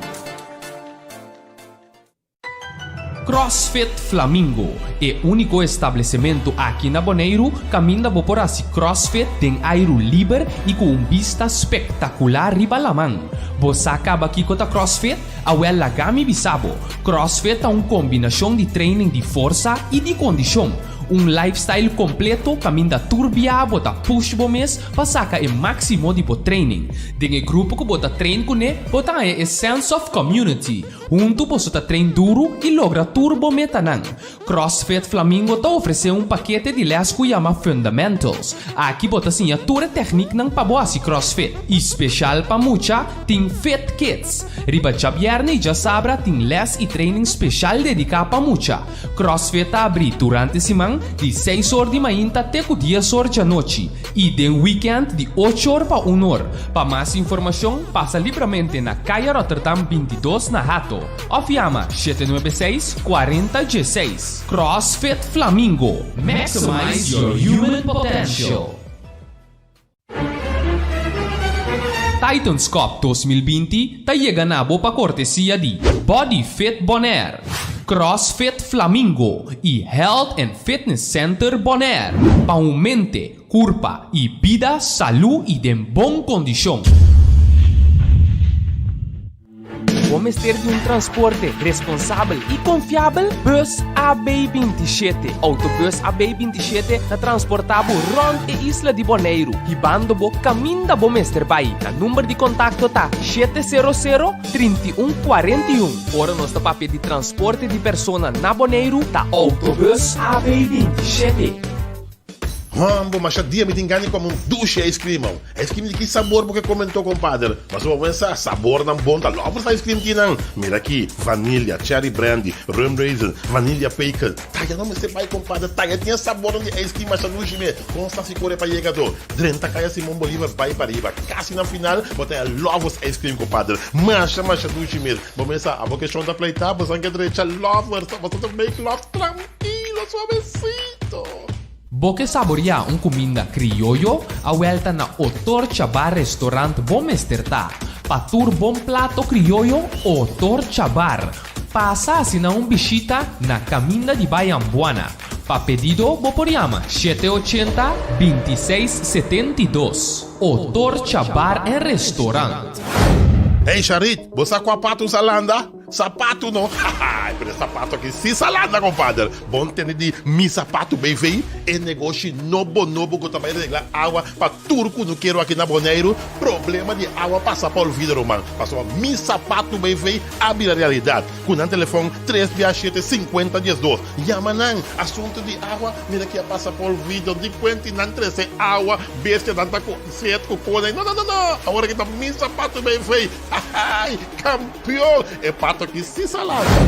CrossFit Flamingo, e úniko establesimentu aki na Boneiru kaminda bo por hasi CrossFit den airu liber i ku un bista spektakular riba laman. Bo sa kaba kiko ta CrossFit? Awel laga mi bisa bo, CrossFit ta un kombinashon di training di forsa i di kondishon, un lifestyle kompleto kaminda tur bia bo ta push bo mes pa saka e máksimo di bo training. Den e grupo ku bo ta train kuné bo ta haña e sense of community. Huntu boso ta train duru i logra tur bo metanan. CrossFit Flamingo ta ofresé un pakete di lès ku yama Fundamentals. Aki bo ta siña tur e tèkniknan pa bo hasi CrossFit. I speshal pa mucha tin Fit Kids. Riba djabièrnè i djasabra tin lès i training speshal dediká pa mucha. CrossFit ta abrí durante siman di seis or di mainta te ku dies or djanochi i den wikènt di ocho or pa un or. Pa mas informashon pasa libramente na Kaya Rotterdam 22 na Hato òf yama 796 40 16. CrossFit Flamingo, Maximize your human potential! Titans Cup 2020 ta yega na bo pa kortesia di Body Fit Bonaire, CrossFit Flamingo i Health and Fitness Center Bonaire pa un mente, kurpa i bida salú i den bon kondishon. Bo mester di un transporte responsabel i konfiabel? Bus AB 27. Autobus AB 27 ta transportá bo rònt e isla di Boneiru, hibando bo kaminda bo mester bai. Nan number di kontakto ta 700 31 41. Ora nos ta papia di transporte di persona na Boneiru, ta Autobus AB 27. Hombo, masha dia mi tin gana di come un dushi ice cream au. Ice cream di ki sabor bo ke come anto compadre? Pasobra bo pensa sabornan bon ta lovers ice cream kinan. Mira aki, vanilla, cherry brandy, rum raisin, vanilla pecan. Taya no mester bai compadre, taya tin e sabornan di ice cream masha dushi me. Con sa si core pa yega to? Drenta caya Simon Bolivar bai pariba. Casi na final bo ta haya lovers ice cream compadre. Masha masha dushi mes. Bo pensa abo ke shon ta pleita bo san ke drecha lovers, bo sa ta make love trankilo suavecito. Bo ke saboriá un kuminda krioyo? Awèl ta na Otorcha Bar Restaurant bo mester ta. Pa tur bon plato krioyo, Otorcha Bar. Pasa asina un bishita na Kaminda di Bai Ambuana. Pa pedido bo por yama 780 26 72. Otorcha Bar en Restaurant. Hey Sharit, bo sa kua pato usa landa? Sapatu no, haha, pero e sapatu aki si sa landa compadre. Bon tende di Mi Sapatu BV, e negoshi nobo nobo cu ta bay regla awa pa tur cunukero aki na Boneiru. Problema di awa pasa pa olvido ruman, pasobra Mi Sapatu BV a bira realidad. Cu nan telefon tres bia shete sinkuenta diesdos. Yama nan, asunto di awa mira ki a pasa pa olvido, di cuenti nan trece awa, bestia nan ta cu set cu cona, no no no no, awor aki ta Mi Sapatu BV. Hahaai! Kampion! E pato aki si sa lanta!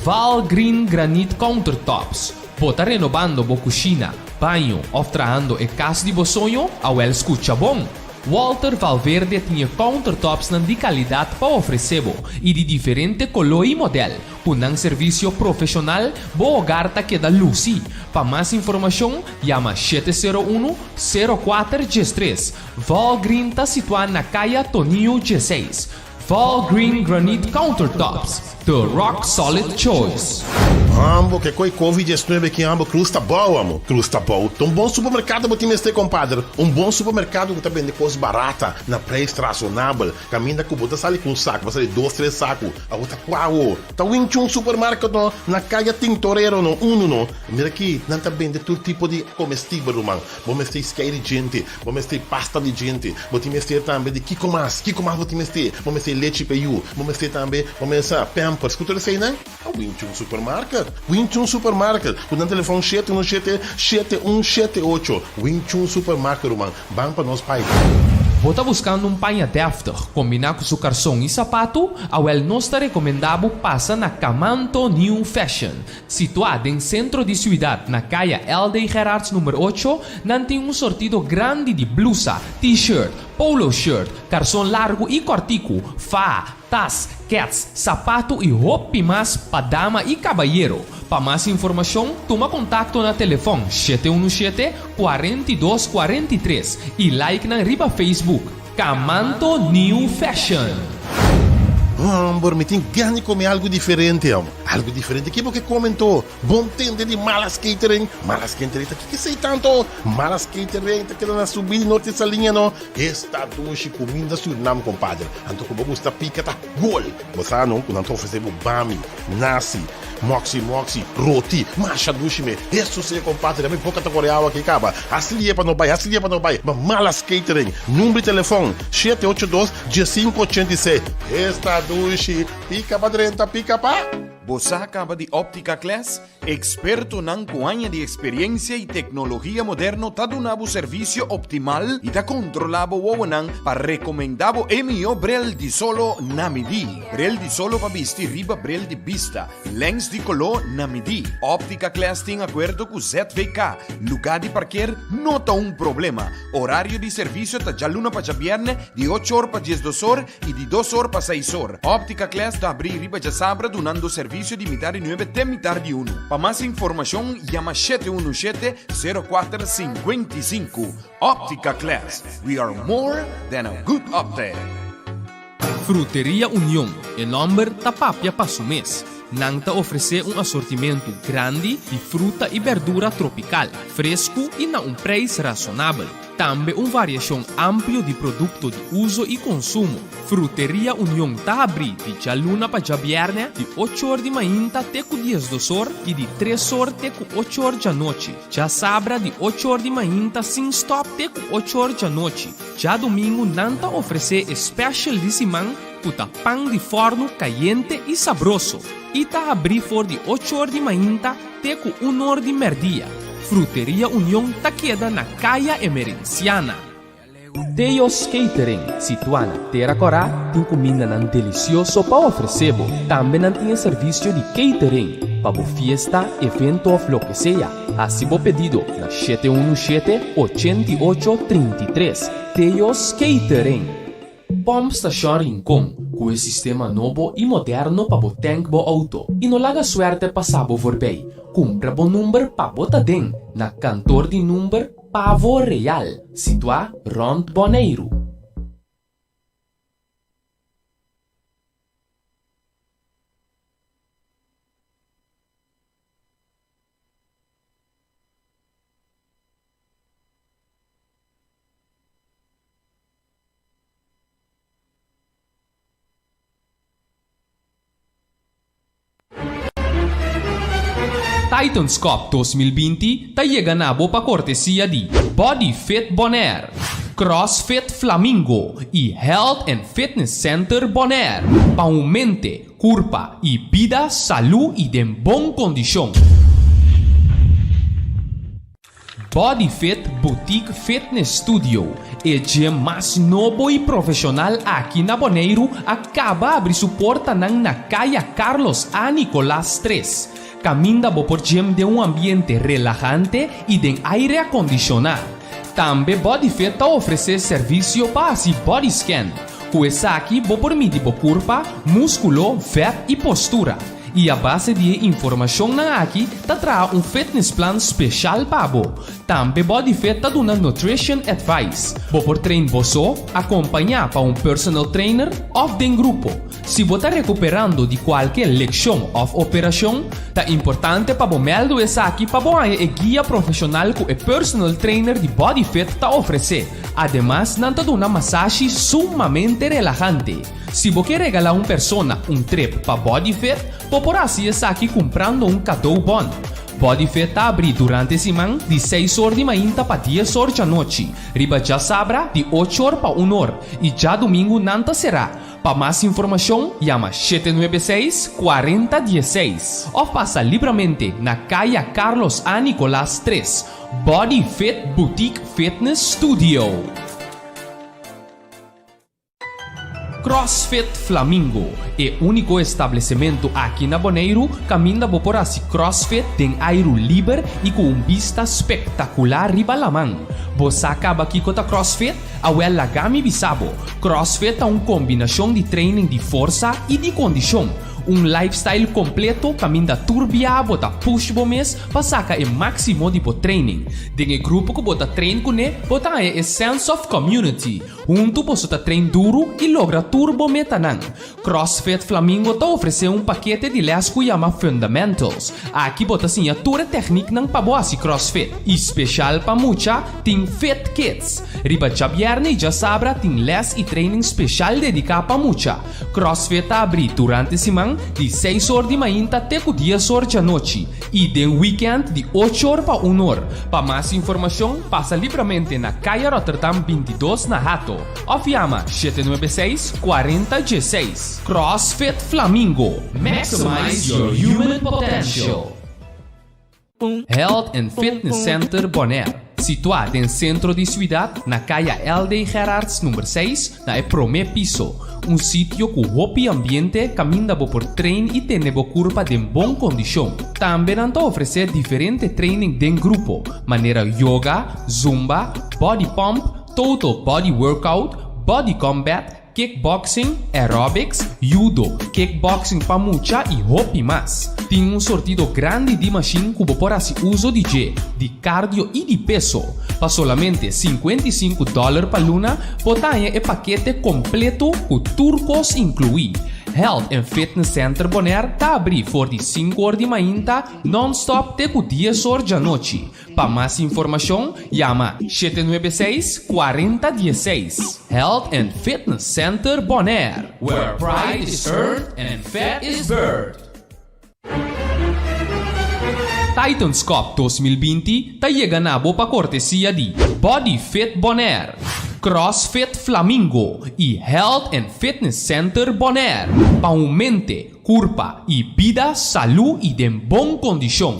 Val Green Granite Countertops, Bo ta renobando bo kushina, baño òf trahando e kas di bo soño? Awèl skucha bon! Walter Valverde tin e countertopsnan di kalidat pa ofresé bo i di diferente koló i modèl. Ku nan servisio profeshonal, bo hogar ta keda lusi. Pa mas informashon, yama 701, 04 13. Valgreen ta situá na Kaya Tonio 16. Valgreen Granite Countertops, the rock solid choice. Ambo ke koi Covid 19 ki ambo Cruz ta bou amo. Cruz ta bou. Ta un bon supermercado bo tin mester compadre. Un bon supermercado ku ta bende kos barata na prijs razonabel. Kaminda ku bo ta sali ku un saku, bo sali dos tres saku. Abo ta kua awo? Ta Wing Chun Supermarket no, na Kaya Tintorero no, unu no. Mira aki, nan ta bende tur tipo di komestibel ruman. Bo mester skei di djente, bo mester pasta di djente, bo tin mester tambe di kiko mas, kiko mas bo tin mester? Bo mester lechi pa yu, bo mester tambe, bo mester pampers, ku tur eseinan? Ta Wing Chun Supermarket, Wing Chun Supermarket, ku nan telefon 717 7178. Wing Chun Supermarket ruman, ban pa nos pai. Bo ta buskando un paña dèftig kombiná ku su karson i sapatu? Awèl nos ta rekomendá bo pasa na Kamanto New Fashion. Situá den sentro di siudat na kaya LD Gerards number ocho, nan tin un sortido grandi di blusa, T-shirt, polo shirt, karson largu i kòrtiku, faha, Tas, kets, sapatu i hopi mas pa dama i kabayero. Pa mas informashon, tuma kontakto na telefòn 717 42 43 i like nan riba Facebook, Kamanto New Fashion. Homber, mi tin gana di come algo diferente, amo. Algo diferente? Ki bo ke come anto? Bon tende di Malas Catering? Malas Catering ta kiko esei tanto? Malas Catering ta keda na subida di Norte Saliña no. Esta dushi cuminda Surinam compadre. Anto cu bo gusta pica ta gol. Bo sa no cu nan ta ofrece bo bami, nasi, moxi moxi, roti. Masha dushi me. Eso si compadre. Mi boca ta core awa aki caba. Haci lie pa no bay, haci lie pa no bay. Ma Malas Catering. Number di telefon, 782 1586. Esta dushi. Pica pa drenta, pica pa. Bo sa caba di Optica Class? Ekspertonan ku aña di eksperiensia i teknologia moderno ta duna bo servisio optimal i ta kontrolá bo wowonan pa rekomendá bo e mihó brel di solo na midí. Brel di solo pa bisti riba brel di bista, lèns di koló na midí. Óptica Class tin akuerdo ku ZVK. Lugá di parker no ta un problema. Orario di servisio ta djaluna pa djabièrnè di ocho or pa diesdos or i di dos or pa seis or. Óptica Class ta abrí riba djasabra dunando servisio di mitar di nuebe te mitar di unu. Pa mas informashon yama 717 04 55. Óptica Class, we are more than a good optic. Fruteria Union, e nòmber ta papia pa su mes. Nan ta ofresé un asortimentu grandi di fruta i bèrdura tropikal, fresku i na un preis rasonabel. Tambe un variashon amplio di produkto di uso i konsumo. Fruteria Union ta habrí di djaluna pa djabièrnè di ocho or di mainta te ku diesdos or i di tres or te ku ocho or djanochi. Djasabra di ocho or di mainta sin stòp te ku ocho or djanochi. Djadumingu nan ta ofresé e special di siman ku ta pan di fòrnu kayente i sabroso i ta habrí for di ocho or di mainta te ku un or di mèrdia. Fruteria Union ta keda na Kaya Emerenciana. Teo's Catering, situá na Tera Kòrá, tin kumindanan delisioso pa ofresé bo. Tambe nan tin e servisio di catering pa bo fiesta, evento òf loke sea. Hasi bo pedido na 717 88 33. Teo's Catering. Pòmp Stashon Rincon ku e sistema nobo i moderno pa bo tènk bo outo i no laga suèrtè pasa bo voorbij. Kumpra bo number pa bo ta den na Kantor di Number Pavo Real, situá rònt Boneiru. Titans Cup 2020 ta yega na bo pa kortesia di Body Fit Bonaire, CrossFit Flamingo i Health and Fitness Center Bonaire pa un mente, kurpa i bida salú i den bon kondishon. Body Fit Boutique Fitness Studio, e gym mas nobo i profeshonal aki na Boneiru a kaba abri su portanan na Kaya Carlos A. Nicolaas 3, kaminda bo por gym den un ambiente relahante i den aire akondishoná. Tambe Body Fit ta ofresé servisio pa hasi body scan. Ku esaki bo por midi bo kurpa, múskulo, vèt i postura. I a base di e informashonnan aki ta traha un fitness plan speshal pa bo. Tambe BodyFit ta duna nutrition advice. Bo por train bo so, akompañá pa un personal trainer òf den grupo. Si bo ta rekuperando di kualke lekshon òf operashon, ta importante pa bo mèldu esaki pa bo haña e guia profeshonal ku e personal trainer di Body Fit ta ofresé. Ademas nan ta duna masashi sumamente relahante. Si bo ke regalá un persona un trip pa Body Fit, bo por hasi esaki kumprando un kadoubòn. Body Fit ta abrí durante siman di seis or di mainta pa dies or djanochi, riba djasabra di ocho or pa un or i djadumingu nan ta será. Pa mas informashon yama 796 40 16 òf pasa libramente na Kaya Carlos A. Nicolaas 3, Body Fit Boutique Fitness Studio. CrossFit Flamingo, e úniko establesementu aki na Boneiru kaminda bo por hasi CrossFit den airu liber i ku un bista spektakular riba laman. Bo sa kaba kiko ta CrossFit? Awel laga mi bisa bo, CrossFit ta un kombinashon di training di forsa i di kondishon. Un lifestyle kompleto kaminda tur bia bo ta push bo mes pa saka e máksimo di bo training. Den e grupo ku bo ta train kuné bo ta haña e sense of community. Huntu boso ta train duru i logra tur bo metanan. CrossFit Flamingo ta ofresé un pakete di lès ku yama Fundamentals. Aki bo ta siña tur e tèkniknan pa bo hasi CrossFit. I speshal pa mucha tin Fit Kids. Riba djabièrnè i djasabra tin lès i training speshal dediká pa mucha. CrossFit ta abrí durante siman di seis or di mainta te ku dies or djanochi i den wikènt di ocho or pa un or. Pa mas informashon pasa libramente na Kaya Rotterdam 22 na Hato òf yama 796 40 16. CrossFit Flamingo, Maximize your human potential! Health and Fitness Center Bonaire, situá den sentro di siudat na Kaya LD. Gerards number seis na e promé piso. Un sitio ku hopi ambiente kaminda bo por train i tene bo kurpa den bon kondishon. Tambe nan ta ofresé diferente training den grupo, manera yoga, zumba, body pump, total body workout, body combat, Kickboxing, aerobics, judo, kickboxing pa mucha y hopi mas. Tin un sortido grandi di mashin cu bo por haci uzo di dje, di cardio y di peso. Pa solamente 55 dollar pa luna bo ta haña e pakete completo cu tur cos inclui. Health and Fitness Center Bonaire ta abri for di sinku or di mainta non-stop te cu dies or djanochi. Pa mas informashon yama 796 40 16. Health and Fitness Center Bonaire, where pride is earned and fat is burned. Titans Cup 2020 ta yega na bo pa kortesia di Body Fit Bonaire, CrossFit Flamingo i Health and Fitness Center Bonaire. Pa un mente, Kurpa i bida salú i den bon kondishon.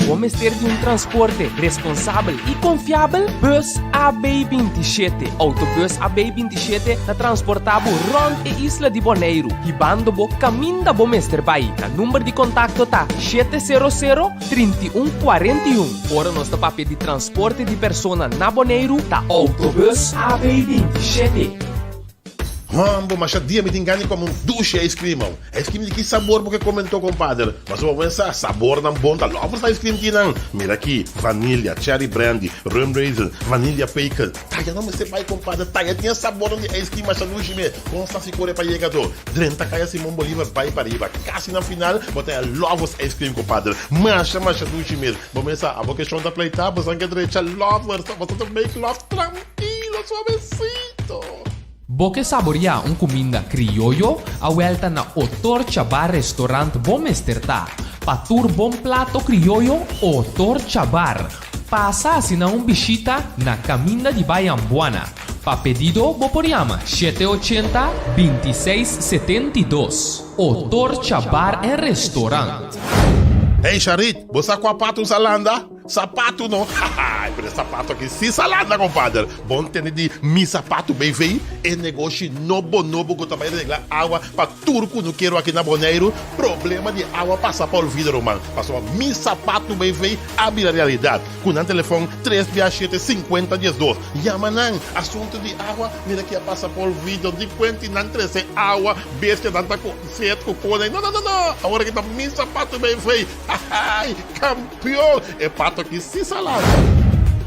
Bo mester di un transporte responsabel i konfiabel? Bus AB 27. Autobus AB 27 ta transportá bo rònt e isla di Boneiru, hibando bo kaminda bo mester bai. Nan number di kontakto ta 700 31 41. Ora nos ta papia di transporte di persona na Boneiru ta Autobus AB 27. Hombo, masha dia mi tin gana di come un dushi ice cream man. Ice cream di ki sabor bo ke come anto compadre? Mas bo pensa sabornan bon ta lovers ice cream kinan. Mira aki, vanilla, cherry brandy, rum raisin, vanilla pecan. Taya no mester bai compadre, taya tin e sabornan di ice cream masha dushi me. Kon sa si kore pa yega to? Drenta kaya Simon Bolivar bai pariba. Kasi na final bo ta haña Lovers ice cream compadre. Masha masha dushi mes. Bo mes sa abo ke shon ta pleita bo san ke drecha Lovers. Bo sa ta make love trankilo suavecito. Bo ke saboriá un kuminda krioyo? Awel ta na Otorcha Bar Restaurant bo mester ta. Pa tur bon plato krioyo, Otorcha Bar. Pasa asina un bishita na Kaminda di Bai Ambuana. Pa pedido bo por yama 780 26 72. Otorcha Bar en Restaurant. Hey Sharit, bo sa kua pato usa landa? Sapatu no? Haha, pero e sapatu aki si sa landa, compadre. Bon tende di Mi Sapatu BV, e negoshi nobo nobo ku ta bai regla awa pa tur kunukero aki na Boneiru. Problema di awa pasa pa olvido, ruman. Pasobra Mi Sapatu BV a bira realidat. Ku nan telefon tres bia shete sinkuenta diesdos. Yama nan. Asuntu di awa, mira ki a pasa pa olvido. Di kuenti nan trese awa, bestia nan ta ku set ku kone. No, no, no, no! Awor aki ta Mi Sapatu BV. Hahaai! Kampion! E pato aki si sa lanta.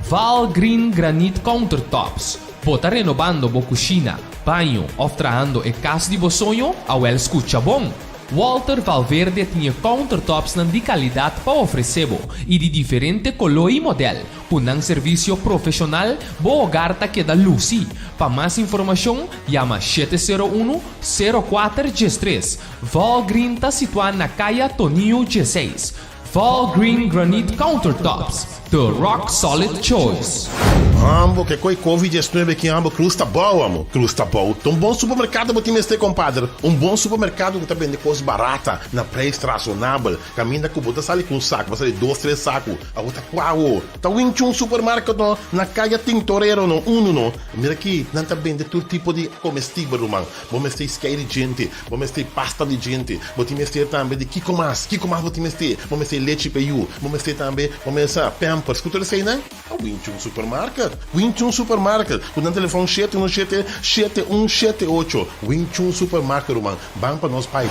Val Green Granite Countertops, Bo ta renobando bo kushina, baño òf trahando e kas di bo soño? Awèl skucha bon! Walter Valverde tin e countertopsnan di kalidat pa ofresé bo i di diferente koló i modèl. Ku nan servisio profeshonal, bo hogar ta keda lusi. Pa mas informashon, yama 701, 04 13. Val Green ta situá na Kaya Tonio 16. Val Green Granite Countertops, the rock solid choice. Ambo ke koi covid 19 ki ambo cruz ta bou amo cruz ta bou ta un bon supermercado bo tin mester compadre un bon supermercado ku ta bende kos barata na prijs razonabel kaminda ku bo ta sali ku un saku bo sali dos tres saku abo ta kua awo ta winchun supermarket no na kaya tintorero no unu no mira ki nan ta bende tur tipo di comestibel ruman. Bo mester skei di djente, bo mester pasta di djente, bo tin mester tambe di kiko mas, kiko mas bo tin mester? Bo mester lechi pa yu, bo mester tambe, bo mester pampers, ku tur eseinan? A Winchun Supermarket, Winchun Supermarket, ku nan telefon 717 7178, Winchun Supermarket ruman, ban pa nos pai.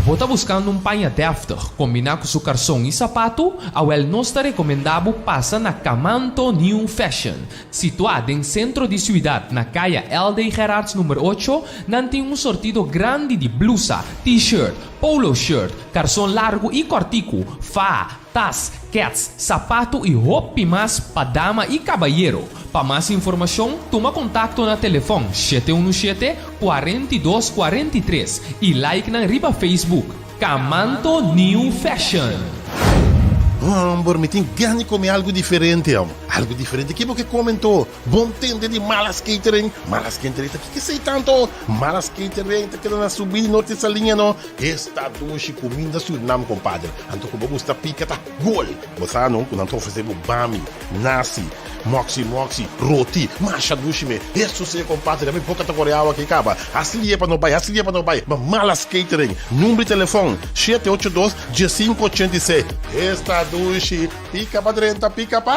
Bo ta buskando un paña dèftig kombiná ku su karson i sapatu? Awèl nos ta rekomendá bo pasa na Kamanto New Fashion. Situá den sentro di siudat na kaya LD Gerards number ocho, nan tin un sortido grandi di blusa, t-shirt, polo shirt, karson largu i kòrtiku, faha, tas, kèts, sapatu i hopi mas pa dama i kabayero. Pa mas informashon, tuma kontakto na telefòn 717, 42 43 i like nan riba Facebook. Kamanto New Fashion. Homber, mi tin gana di come algo diferente, hom. Algo diferente? Ke bo ke come anto? Bon tende di Malas Catering. Malas Catering ta kiko esei tanto? Malas Catering ta keda na subi di Norte Saliña no. Esta dushi cuminda Surinam, compadre. Anto ku bo gusta pica ta gol. Bo sa no ku nan ta ofrece bo bami, nasi, moxi moxi, roti, masha dushi me. Eso si compadre, mi boca ta core awa aki caba. Hasi lie pa no bay, hasi lie pa no bay. Ma Malas Catering, number di telefon, shete ocho dos, diesinco ochenta i seis. Esta dushi, pica pa drenta, pica pa.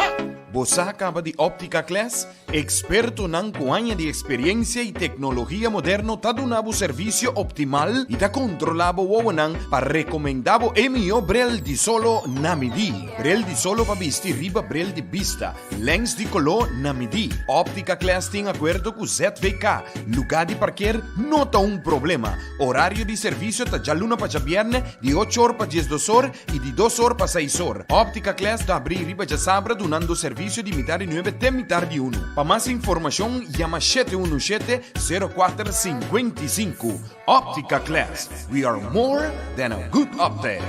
Bo sa caba di Optica Class? Ekspertonan ku aña di eksperiencia i teknologia moderno ta duna bo servisio optimal i ta kontrolá bo wowonan pa rekomendá bo e mihó brel di solo na midí. Brel di solo pa bisti riba brel di bista, lens di koló na midí. Optica Class tin akuerdo ku ZVK. Lugá di parker no ta un problema. Orario di servisio ta djaluna pa djabièrnè di ocho or pa diesdos or i di dos or pa seis or. Optica Class ta abrí riba djasabra dunando servisio di mitar di nuebe te mitar di unu. Pa mas informashon yama 717 04 55. Optica Class, we are more than a good optic.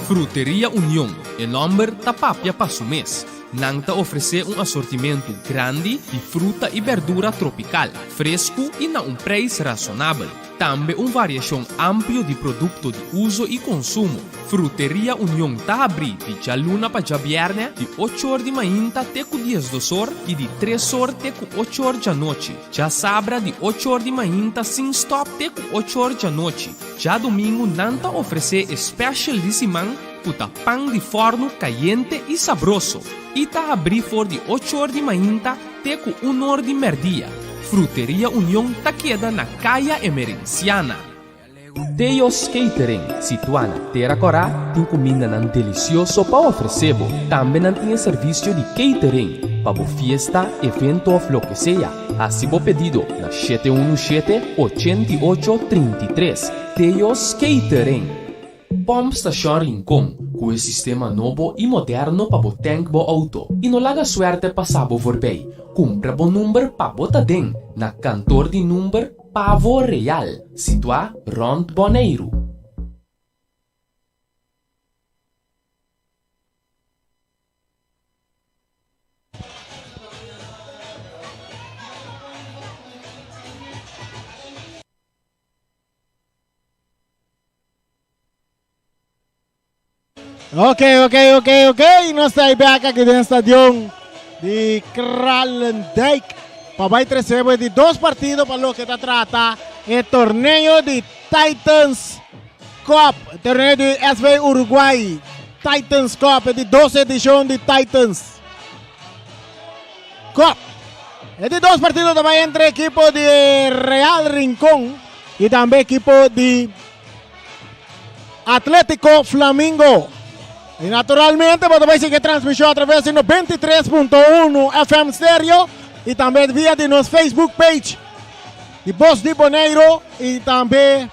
Fruteria Union, e nòmber ta papia pa su mes. Nan ta ofresé un asortimentu grandi di fruta i bèrdura tropikal, fresku i na un preis rasonabel. Tambe un variashon amplio di produkto di uso i konsumo. Fruteria Union ta habrí di djaluna pa djabièrnè di ocho or di mainta te ku diesdos or i di tres or te ku ocho or djanochi. Djasabra di ocho or di mainta sin stòp te ku ocho or djanochi. Djadumingu nan ta ofresé e special di siman ku ta pan di fòrnu kayente i sabroso i ta habrí for di ocho or di mainta te ku un or di mèrdia. Fruteria Union ta keda na Kaya Emerenciana. Teo's Catering, situá na Tera Kòrá, tin kumindanan delisioso pa ofresé bo. Tambe nan tin e servisio di catering pa bo fiesta, evento òf loke sea. Hasi bo pedido na 717 88 33. Teo's Catering. Pòmp Stashon Rincon ku e sistema nobo i moderno pa bo tènk bo outo i no laga suèrtè pasa bo voorbij. Kumpra bo number pa bo ta den na Kantor di Number Pavo Real, situá rònt Boneiru. Ok, ok, ok, ok. Nos ta back aki den stadion di Kralendijk. Pa bai trese di dos partido pa loke ta trata e torneo di Titans Cup. Torneo di SV Uruguay. Titans Cup, di dos edishon di Titans Cup. E di dos partido tambe entre ekipo di Real Rincón i tambe ekipo di Atlético Flamingo. I naturalmente bo ta sigui transmishon atraves di 93.1 FM Stereo i tambe via di nos Facebook page di Bos di Boneiru i tambe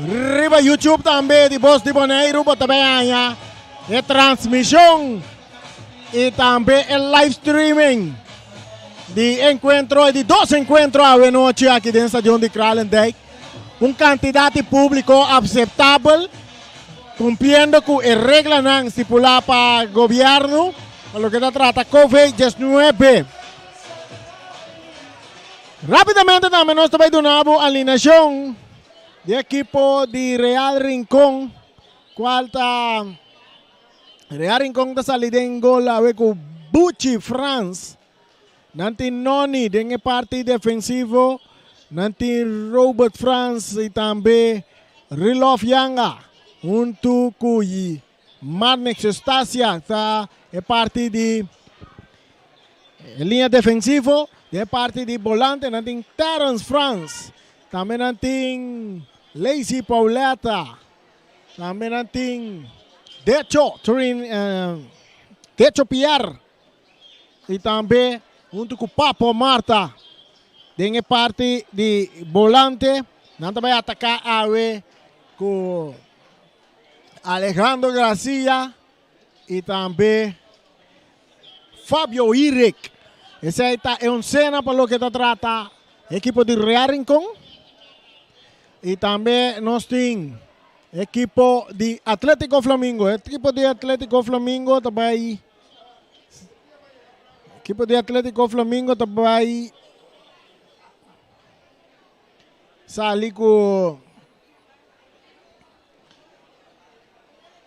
riba YouTube tambe di Bos di Boneiru, bo tambe haña e transmishon i tambe e live streaming di enkuentro, di dos enkuentro anochi aki den stadion di Kralendijk. Un kantidat di públiko aseptabel, kumpliendo ku e reglanan stipulá pa gobièrnu, pa loke ta trata COVID-19. Rápidamente tambe nos ta bai duna bo alineashon di ekipo di Real Rincón, kual ta Real Rincón ta sali den gol awe ku Buchi Frans. Nan tin Noni den e parti defensivo. Nan tin Robert Frans i tambe Rilof Yanga. Huntu ku Marnix Eustacia ta e parti di liña defensivo. Den e parti di volante nan tin Terence Frans. Tambe nan tin Lacey Pauletta. Tambe nan tin Decho, Turin, Decho Pierre. I tambe huntu ku Papo Marta den e parti di volante. Nan ta bai ataká awe ku Alejandro Garcia i tambe Fabio Irik. Esei ta e oncena pa loke ta trata ekipo di Real Rincon. I tambe nos tin ekipo di Atletico Flamingo. Ekipo di Atletico Flamingo ta bai Ekipo di Atletico Flamingo ta bai sali ku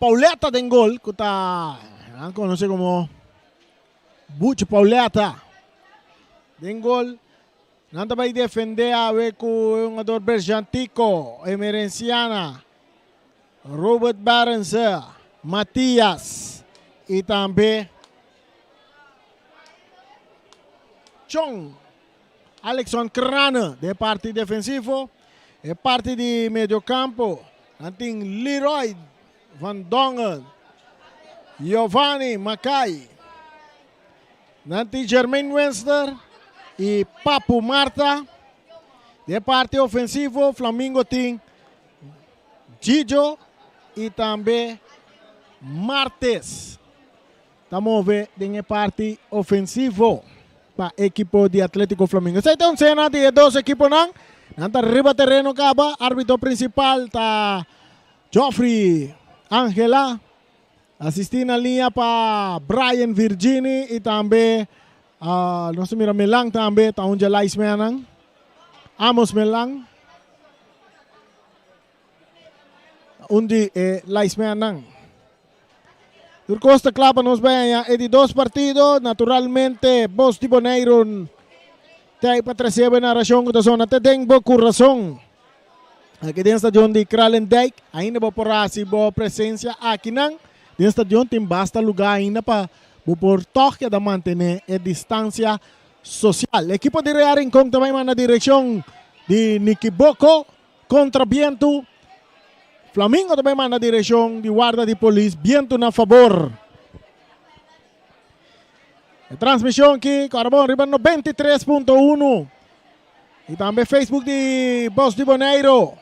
Pauletta den gol, ku ta konosé komo Buchi Pauletta den gol. Nan ta bai defendé awe ku e hungador Berjantico, Emerenciana, Robert Barendse, Matias i tambe Chong Alexon Crane den parti defensivo. E parti di mediocampo nan tin Leroy van Dongen, Giovanni Mackay, nan tin Jermaine Wenster i Papu Marta. Den parti ofensivo Flamingo tin Gijo i tambe Martes ta move den e parti ofensivo pa ekipo di Atletico Flamingo. Esei ta un sena di e dos ekiponan. Nan ta riba tereno kaba. Arbitro prinsipal ta Geoffrey Angela. Asistí na liña pa Brian Virgini i tambe nos ta mira Melan tambe ta un dje linesmannan. Amos Melan. Un di e linesmannan. Tur kos ta kla pa nos bai haña e di dos partido. Naturalmente Bos di Boneiru ta ei pa trese bo e narashon ku ta sona te den bo kurason. Aki den stadion di Kralendijk ainda bo por hasi bo presensia akinan. Den stadion tin basta lugá ainda pa bo por tòg keda mantené e distansia sosial. Ekipo di Real Rincon ta bai manda direkshon di Nikiboko kontra bientu. Flamingo ta bai manda direkshon di warda di polis, bientu na fabor. E transmishon aki kòrda bon riba 93.1 i tambe Facebook di Bos di Boneiru.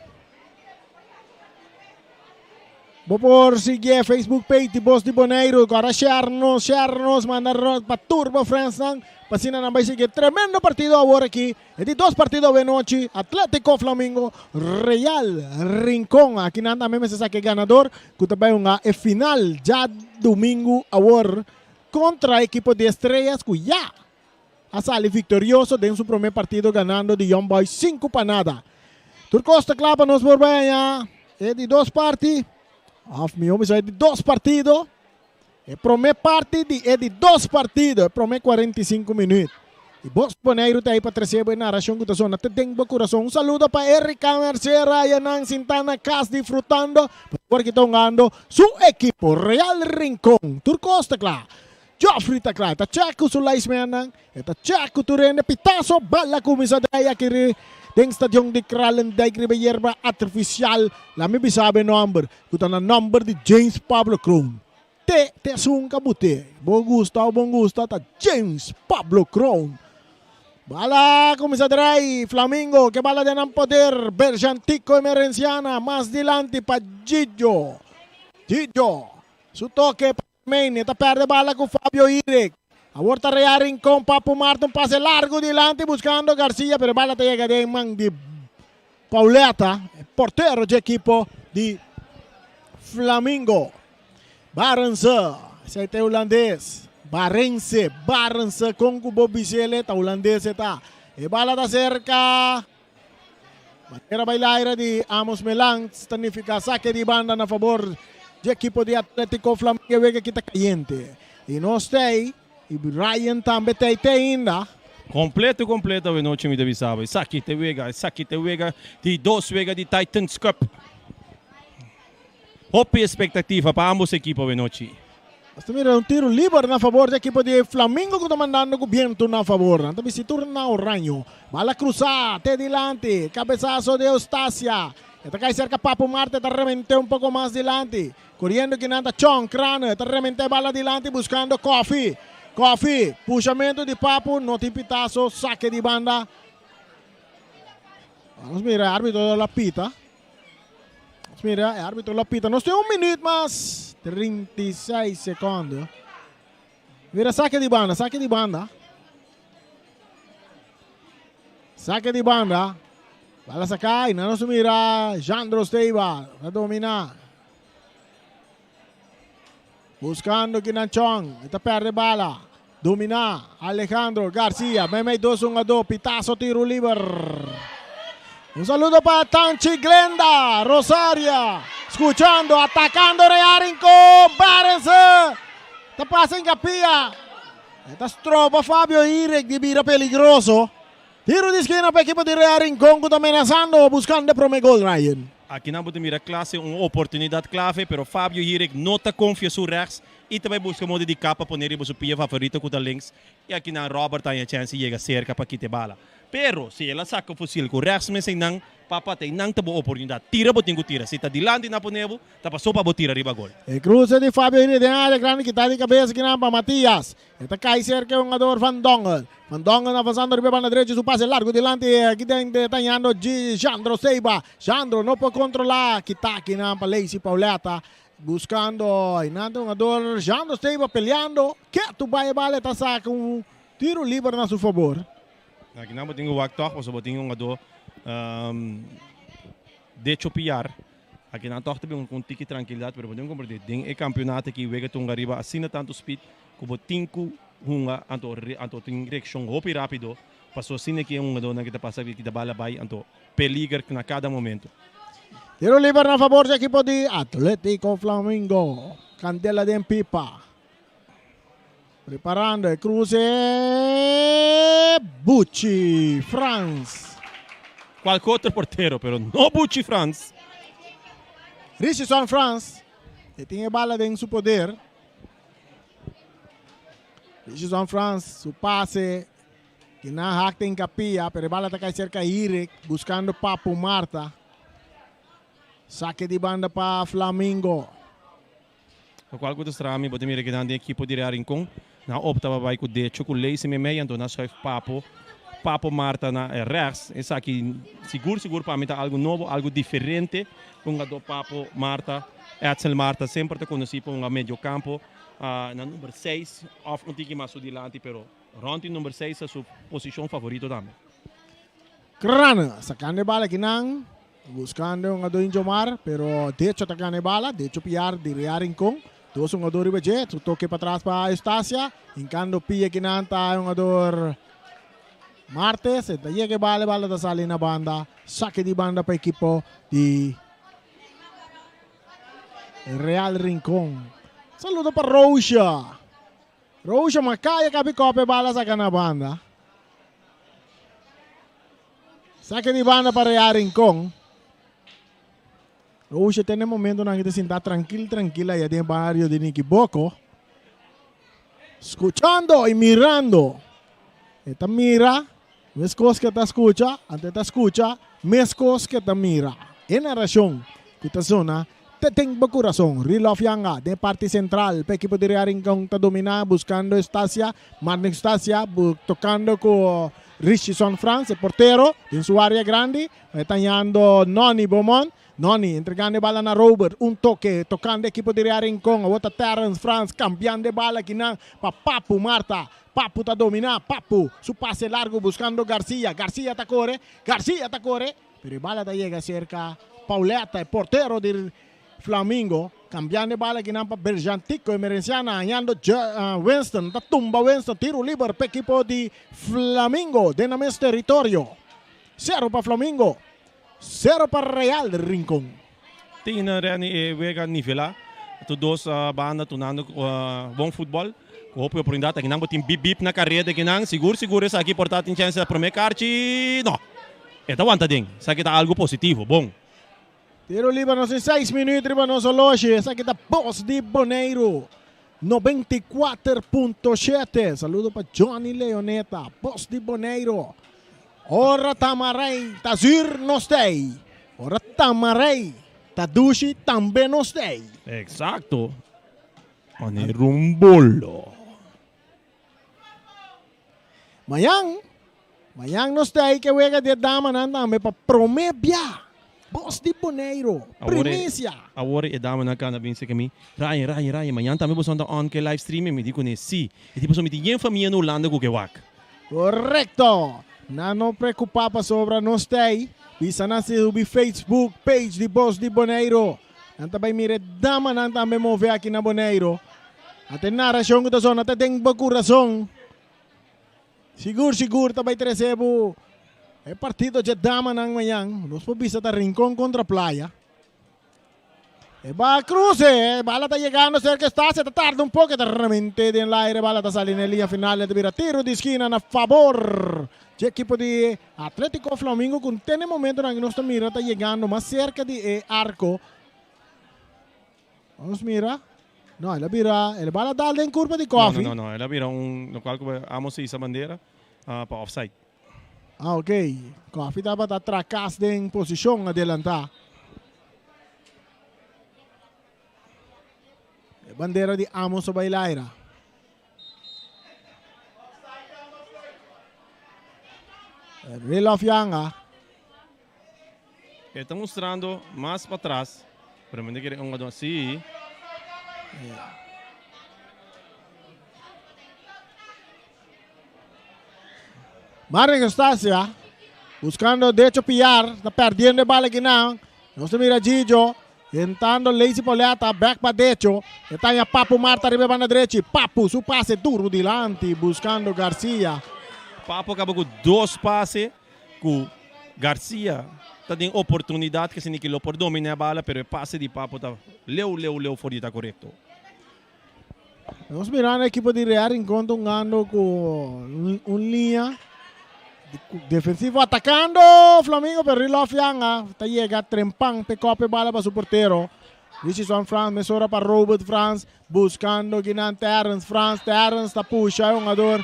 Bo por sigui e Facebook page di Bos di Boneiru. Kòrda share nos, share nos, manda pa tur bo friendsnan pa asina nan bai sigui e tremendo partido awor aki. E di dos partido awe nochi, Atletico Flamingo, Real Rincon. Aki nan tambe mester sa ke ganador ku ta bai hunga e final djadumingu awor kontra ekipo di Estrellas ku ya a sali viktorioso den su prome partido ganando di Young Boys 5-0. Tur kos ta kla pa nos por bai haña e di dos parti. Of mihó bisa e di dos partido. E promé parti di e di dos partido, e promé 45 minüt. I Bos Boneiru ta ei pa trese bo e narashon ku ta sona te den bo kurason. Un saludo pa Erika Mercé Rayanan sintá na kas disfrutando pasobra ki ta hungando su ekipo Real Rincon. Tur kos ta kla. Geoffrey ta kla. E ta chèk ku su linesmannan. E ta chèk ku tur hende. Pitazo bala kuminsá drei aki den stadion di Kralendijk riba e yerba artifisial. Lami bisa bo e nòmber ku ta na nòmber di James Pablo Kroon. Te te esun ka bute. Bo gusta o bon gusta ta James Pablo Kroon. Bala kuminsá drai Flamingo ke bala den nan poder. Berjantico Emerenciana mas dilanti pa Gigio. Gigio su toke pa Jermaine e ta perde bala ku Fabio Irek. Awor ta rea Rincon Papu Marta un pase largo dilanti buskando Garcia pero e bala ta yega den man di Pauleta, e portero dje ekipo di Flamingo. Barense, esei ta e hulandes. Barense, Barense, kon ku bo bis'el e ta hulandes e ta. E bala ta serka. Bandera bai laira di Amos Melan ta nifiká sake di banda na fabor dje ekipo di Atletico Flamingo. E wega aki ta kayente. I nos t'ei. Y Ryan tambe ta te ainda. Completo completo awe nochi mi ta bisa bo. Esaki ta e wega, esaki ta e wega di dos wega di Titans Cup. Hopi expectativa pa ambos ekipo awe nochi. Nos ta mira un tiro liber na fabor di ekipo di Flamingo cu ta mandando cu biento na fabor. Nan ta bisti tur na oraño. Bala cruza te dilanti. Cabezazo di Eustacia. E ta cay cerca Papu Marte ta remente un poco mas dilanti. Coriendo kinan ta Chon Crane ta remente bala dilanti buscando Koffie. Koffie, pushamento di Papu, no tin pitazo, saque di banda. Vamos mira, e arbitro la pita. Vamos mira, e arbitro la pita. Nos tin un minuut mas, 36 secondo. Mira, saque di banda, saque di banda. Saque di banda. Bala saca y nan nos mira Jandro Steiba ta domina. Buscando Kinan Chong. E ta perde bala. Domina Alejandro Garcia. Meimei dos hungador. Pitazo tiro liber. Un saludo pa Tanchi Glenda Rosaria. Escuchando, atacando Real Rincon. Barense. Ta pasa en capilla. E ta stroba Fabio Irek di bira peligroso. Tiro di skina pa ekipo di Real Rincon ku ta menasando buskando e prome gol, Ryan. Aki nan bo ta mira kla si un oportunidat klave, pero Fabio Hirek no ta konfia su rechts i ta bai buska modo di kap pa pone riba su pia favorito ku ta links i aki nan Robert ta haña chèns di yega serka pa kita e bala. Pero si el a saka fusil ku rechts mes einan, papa ta einan ta bo oportunidat. Tira bo tin ku tira. Si ta dilanti nan pone bo, ta paso pa bo tira riba gol. E kruse di Fabio Hirek den área grandi kita di kabesa kinan pa Matias. E ta kai serka e hungador Van Dongen. Van Dongen avanzando riba e banda drechi, su pase largo dilanti aki den ta hañando Jandro Seiba. Jandro no por controla, kita akinan pa Lacey Pauletta. Buscando einan ta hungador Jandro Seiba peleando. Ketu bai e bala e ta saca un tiro liber na su fabor. Akinan bo tin ku wak tòg pasobra bo tin hungador Decho Piar. Akinan tòg ta bin ku un tiki trankilidat pero bo tin ku komprendé den e kampionato aki wega ta hunga riba asina tantu speed ku bo tin ku hunga anto anto tin reakshon hopi rápido paso asina ki e hungadónan ki ta pasa ki ta bala bai anto peliger na kada momento. Tiro liber na fabor di ekipo di Atletico Flamingo. Candela den pipa. Preparando e cruce Buchi Frans. Cualke otro portero pero no Buchi Frans. Richardson Frans e tin e bala den su poder. Richardson Frans su pase que na hakte in capilla pero e bala ta kai cerca Hirik buscando Papu Marta. Saque di banda pa Flamingo. Lokual ku ta stra mi, bo ta mira kinan den ekipo di Real Rincon, nan a opta pa bai ku Decho ku Lacey meimei, anto nan a schuif Papo, Papo Marta na e rechts. Esaki sigur sigur pa mi ta algu nobo, algu diferente. Hungadó Papo Marta, Edsel Marta semper ta konosí pa hunga mediokampo na number seis òf un tiki mas su dilanti, pero rònt di number seis ta su posishon favorito tambe. Krana sakando e bala kinan. Buscando e hungador Injomar, pero Decho ta gana e bala. Decho piar di Real Rincon. Dos hungador riba dje. Su toke patras pa Eustacia. Hincando pia kinan ta e hungador Martes. E ta yega e bala, e bala ta sali na banda. Saque di banda pa ekipo di. Real Rincon. Saludo pa Roosha. Roosha Macaya kapi kope bala saka na banda. Saque di banda pa Real Rincon. Roosha tin momento nan ta sinta trankil trankil aya den bario di Nikiboko. Skuchando i mirando. E ta mira, meskos ku e ta skucha, anto e ta skucha, meskos ku e ta mira. E narashon ku ta sona te den bo kurason. Rilof Yanga den parti sentral pa ekipo di Real Rincon ta dominá buskando Eustacia, Marnix Eustacia tokando ku Richison Frans, e portero, den su área grandi. E ta hañando Nonny Beaumont. Nonny entregando e bala na Robert. Un toke tokando ekipo di Real Rincon. Awor ta Terrence Frans kambiando e bala akinan pa Papu Marta. Papu ta dominá. Papu su pase largu buskando Garcia. Garcia ta kore. Garcia ta kore. Pero e bala ta yega serka Pauletta, e portero di Flamingo. Kambiando e bala akinan pa Berjantico Emerenciana hañando Winston. Ta tumba Winston. Tiro liber pa ekipo di Flamingo den nan mes teritorio. Sero pa Flamingo, sero pa Real Rincon. Tin na Renny e wega nivelá. Tur dos banda tunando bon futbòl. Ku hopi oportunidat. Akinan bo tin bip bip na kareda akinan. Sigur sigur esaki por ta tin chèns promé karchi. No. E ta wanta den. Esaki ta algu positivo. Bon. Tiro liber nos tin seis minuut riba nos oloshi. Esaki ta Bos di Boneiru 94.7. Saludo pa Johnny Leoneta. Bos di Boneiru. Ora tamarei ta zuur nos tei. Ora tamarei ta dushi tambe nos tei. Exacto. Manera un bolo. Mañan, mañan nos ta ke wega di e damanan tambe pa promé bia. Bos di Boneiru, primisia. Awor e damanan kanda bin seki mi, Ryan, Ryan, Ryan, mañan tambe boso ta on ke live streaming? Mi di kuné, Si. E di pasobra mi tin yen famia na Hulanda ku ke wak. Korekto! Nan no preokupá pasobra nos ta ei. Bisa nan subi Facebook page di Bos di Boneiru. Nan ta bai mira e damanan tambe move aki na Boneiru. Ata e narashon ku ta sona ta den bo kurason. Sigur sigur ta bai trese bo e partido dje damanan mañan. Nos por bisa ta Rincon kontra Playa. E ba kruse, e bala ta yegando serka Estacia, ta tarda un poko, e ta remente den laire, e bala ta sali na e liña final, e ta bira tiro di skina na fabor dje ekipo di Atletico Flamingo ku te na e momentonan aki nos ta mira ta yegando mas serka di e arko. Nos mira. No, el a bira, el bala dal den kurpa di Koffie. No, no, no, el a bira un lokual ku Amos a hisa bandera pa offside. Ah, ok. Koffie tabata trakas den posishon adelantá. E bandera di Amos a bai laira. Rilof Yanga. E ta mustrando mas patras, pero mi ta kere un wadon si. Marek Eustacia buscando Decho Piar, ta perdiendo e bala akinan. Nos ta mira Gigio Entrando Lacey Pauletta, bek pa decho. E ta haña Papu Marta riba e banda drechi. Papu su pase duru dilanti buscando Garcia. Papu a caba cu dos pase cu Garcia ta den oportunidad ke sini ke lo por domina e bala pero e pase di Papu ta leu leu leu for di ta corecto. Nos mirando ekipo di Real Rincon ta hungando cu un liña defensivo atacando Flamingo pero Rilof Yanga ta yega trempan pe cop e bala pa su portero. Richardson Frans mesora pa Robert Frans buscando kinan Terrence Frans. Terrence ta pusha e hungador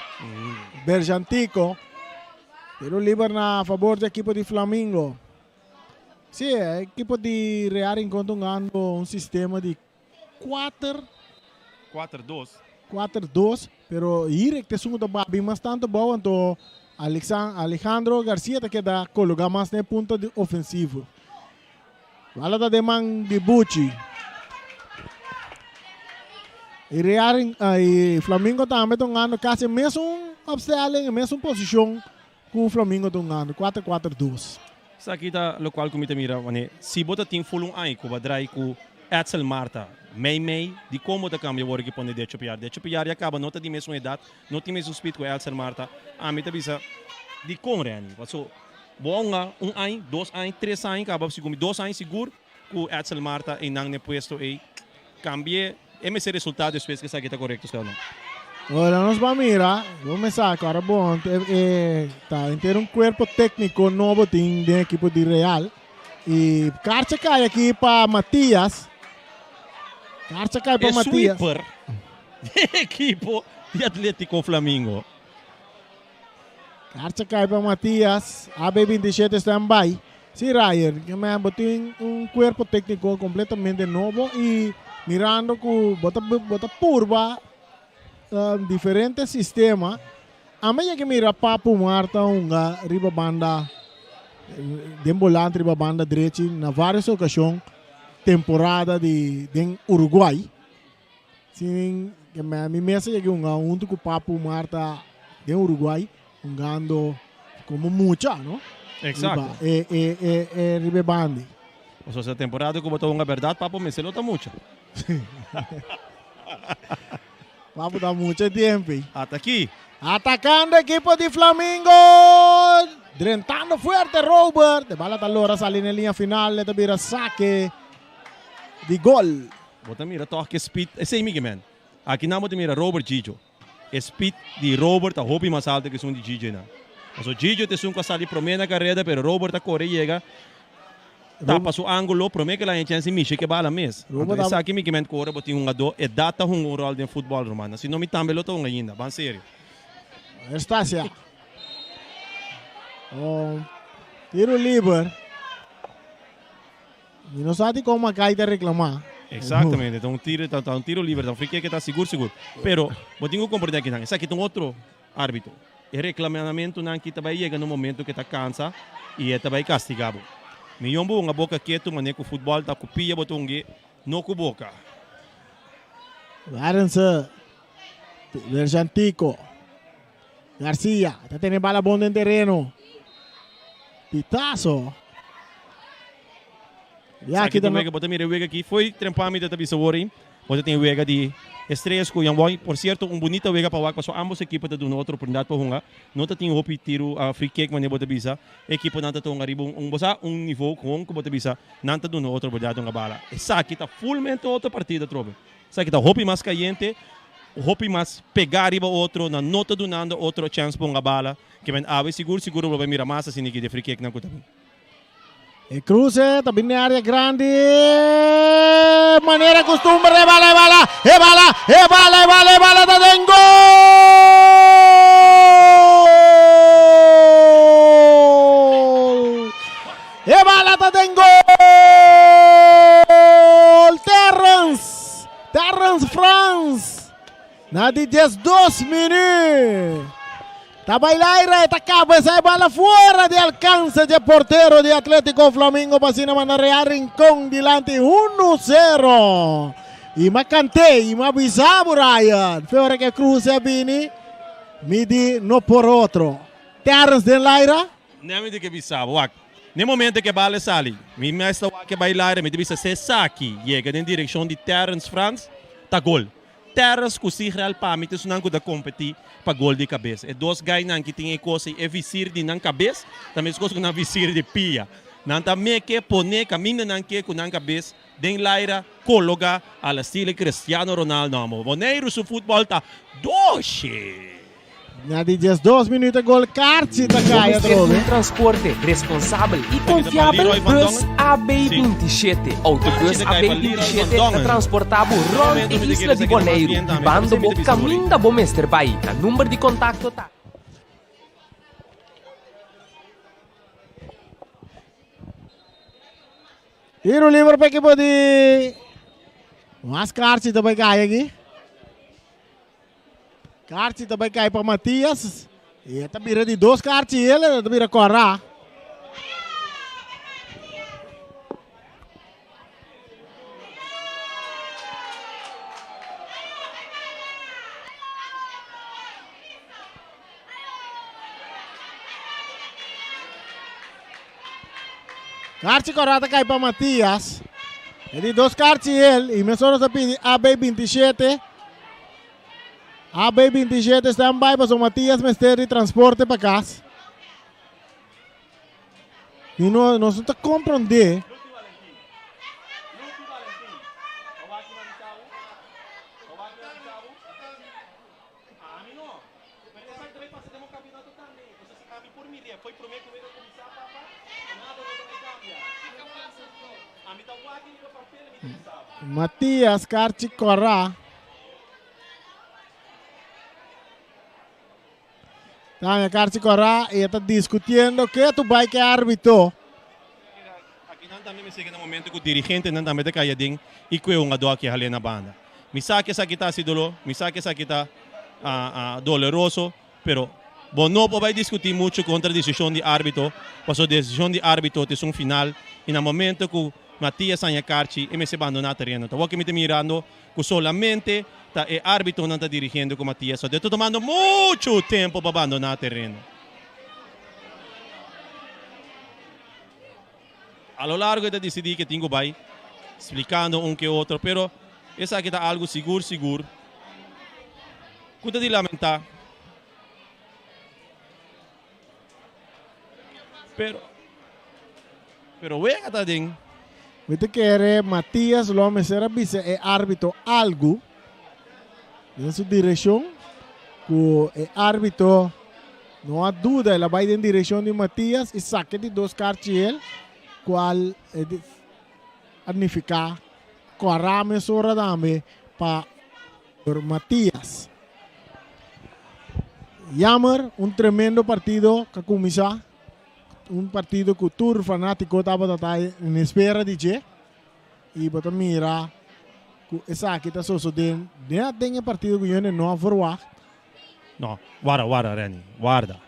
Berjantico. Tiro liber na favor di ekipo di Flamingo. Si, e ekipo di Real Rincon ta hungando un sistema di Kuater. Kuater dos. Kuater dos, pero Hirek ta esun ku ta babi mas tantu bou, anto Alexan Alejandro Garcia ta keda kologa mas na e punta di ofensivo. Bala ta den man di Buchi. I Real i Flamingo tambe ta hungando kasi e mesun opstelling, e mesun posishon ku Flamingo ta hungando, kuater kuater dos. Esaki ta lokual ku mi ta mira wanneer si bo ta tin ful un aña ku bo a drai ku Edsel Martha mei mei di kon bo ta kambia wor ki pone Decho Piar. Decho Piar ya kaba no ta di mesun edat, no tin mesun speed ku Edsel Martha. Ami ta bisa di kon Renny? Paso bo a hunga un aña, dos aña, tres aña kaba sigur mi dos aña sigur ku Edsel Martha einan n'e puesto ei. Cambi'é e mester resultá despues ku esaki ta korekto si o no. Ora nos ban mira, bo mester sa ku ora bon e ta henter un kuerpo tékniko nobo tin den ekipo di Real. I karchi a kai aki pa Matias. Karchi a kai pa E Matias. sweeper di ekipo di Atletico Flamingo. Karchi a kai pa Matias. AB 27 stand by. Sí Ryan, ke men bo tin un kuerpo tékniko kompletamente nobo i mirando ku bo ta bo ta purba diferente sistema. Ame yega mira Papu Marta hunga riba banda den bolante riba banda drechi na varios okashon temporada di den Uruguay. Sin ke mi mes a yega hunga huntu ku Papu Marta den Uruguay hungando komo mucha no. Exacto. Riba e e e e riba e bandi. Pasobra e temporada ku bo ta hunga bèrdat Papu mester lo ta mucha. Papu ta mucha tiempo. Ata aki. Atacando equipo di Flamingo. Drentando fuerte Robert. E bala ta lora sali na e linea final. E ta bira saque di gol. Bo ta mira tòg ke speed esei mi ke men. Aki nan bo ta mira Robert Gigio. E speed di Robert ta hopi mas alto ke esun di Gigio einan. Pasobra Gigio ta esun ku a sali promé na kareda pero Robert ta kore yega tapa su angulo promé ke el a haña chèns di mishi ke bala mes. Anto esaki mi ke men ku ora bo tin hungadó edat ta hunga un ròl den futbòl ruman. Si no mi tambe lo ta hunga ainda. Ban serio. Estacia. Tiro liber. Mi no sa dikon Makai ta reklamá. Exactamente, ta un tiro, ta un tiro liber, ta un free kick ta sigur sigur. Pero bo tin ku komprendé akinan, esaki ta un otro árbitro. E reklamamentunan aki ta bai yega na un momento ku e ta kansa i e ta bai kastigá bo. Miyon bo hunga boka ketu manera ku futbòl ta ku pia bo ta hung'é, no ku boka. Arense, Berjantico, Garcia ta tene bala bon den tereno. Pitazo. Ya Esaki aki ta ta un wega, bo ta mira e wega aki fo'i trempami ta bisa wor ei. Bo ta tin wega di Estrellas ku Young Boy. Por sierto un bunita wega pa wak pasobra ambos ekipo ta duna otro oportunidat pa hunga. No ta tin hopi tiru free kick manera bo ta bisa. E ekiponan ta hunga riba un bo sa un nivo kon ku bo ta bisa nan ta duna otro oportunidat hunga bala. Esaki ta fulmente otro partido atrobe. Esaki ta hopi mas kayente, hopi mas pegá riba otro, nan no ta dunando otro chèns pa hunga bala. Ke men awe sigur sigur lo bai mira mas asina ki de free kicknan ku ta bin. E cruce ta bin den area grandi. Manera costumbre e bala e bala e bala e bala e bala e bala ta den gol! E bala ta den gol! Terrence, Terrence Frans na di 12 minuut. Ta bai laira e ta cabeza e bala fuera di alcance dje portero di Atletico Flamingo pa asina manda Real Rincon dilanti 1-0. Y m'a cant'é y m'a bisa bo Ryan, fe ora ke cruce a bini, mi di no por otro. Terrence den laira. Nea mi tin ke bisa bo, wak, n'e momento ke bal e sali, mi mes ta wak e bai laira, mi ta bisa si esaki yega den direkshon di Terrence Frans, ta gol. Terrence ku Sigrel pa mi ta esunnan ku ta kompetí pa gol di kabes. E dos gainan ki tin e kos ei, e visir di nan kabes ta meskos ku nan visir di pia. Nan ta meke, pone kaminda nan ke ku nan kabes den laira, kologa a la stilo Cristiano Ronaldo. Amo, Boneiru su futbòl ta doshi! Na di 12 minuut e gol Karchi ta Bo kai mester atrobe. un transporte responsabel i konfiabel? Bus AB 27. Autobus AB 27 ta transportá bo rònt e isla di Boneiru, hibando bo kaminda bo mester bai. Nan number di kontakto ta. Tiro liber pa ekipo di Mas Karchi ta bai kai aki. Karchi ta bai kai pa Matias. E ta bira di dos karchi el, e ta bira kòrá. Karchi kòrá ta kai pa Matias. E di dos karchi el i mesora ta pidi AB 27. AB 27 stand by pasobra Matias mester di transporte pa kas. I no, nos no ta komprondé. Matias karchi kòrá. Ta haña karchi kòrá i e ta diskutiendo ke tu bai ke árbitro. Akinan tambe mi sigi na momento ku dirigentenan tambe ta kai aden i kue hungadó aki hal'é na banda. Mi sa ku esaki ta hasi doló, mi sa ku esaki ta doloroso, pero bo no por bai diskutí muchu kontra desishon di árbitro, pasobra desishon di árbitro ta esun final i na momento ku Matias haña karchi e mester bandoná tereno. Ta wak mi ta mirando ku solamente ta e árbitonan ta dirigiendo ku Matias, so ta tomando muchu tempu pa bandoná tereno. A lo largo e ta disidí ke tin ku bai, splikando un ke otro, pero esaki ta algu sigur sigur ku ta di lamentá. Pero, pero wega ta den. Mi ta kere Matias lo mester a bisa e árbitro algu den su direkshon ku e árbitro No a duda, el a bai den direccion di Matias y saca di dos karchi el, cual a nifica cora mesora tambe pa Matias. Jammer, un tremendo partido ca cuminsa, un partido cu tur fanatico tabata ta en espera di dje y bo ta mira cu esaki ta sosode net den e partido cu yende no a verwacht. No, warda, warda, Renny, warda.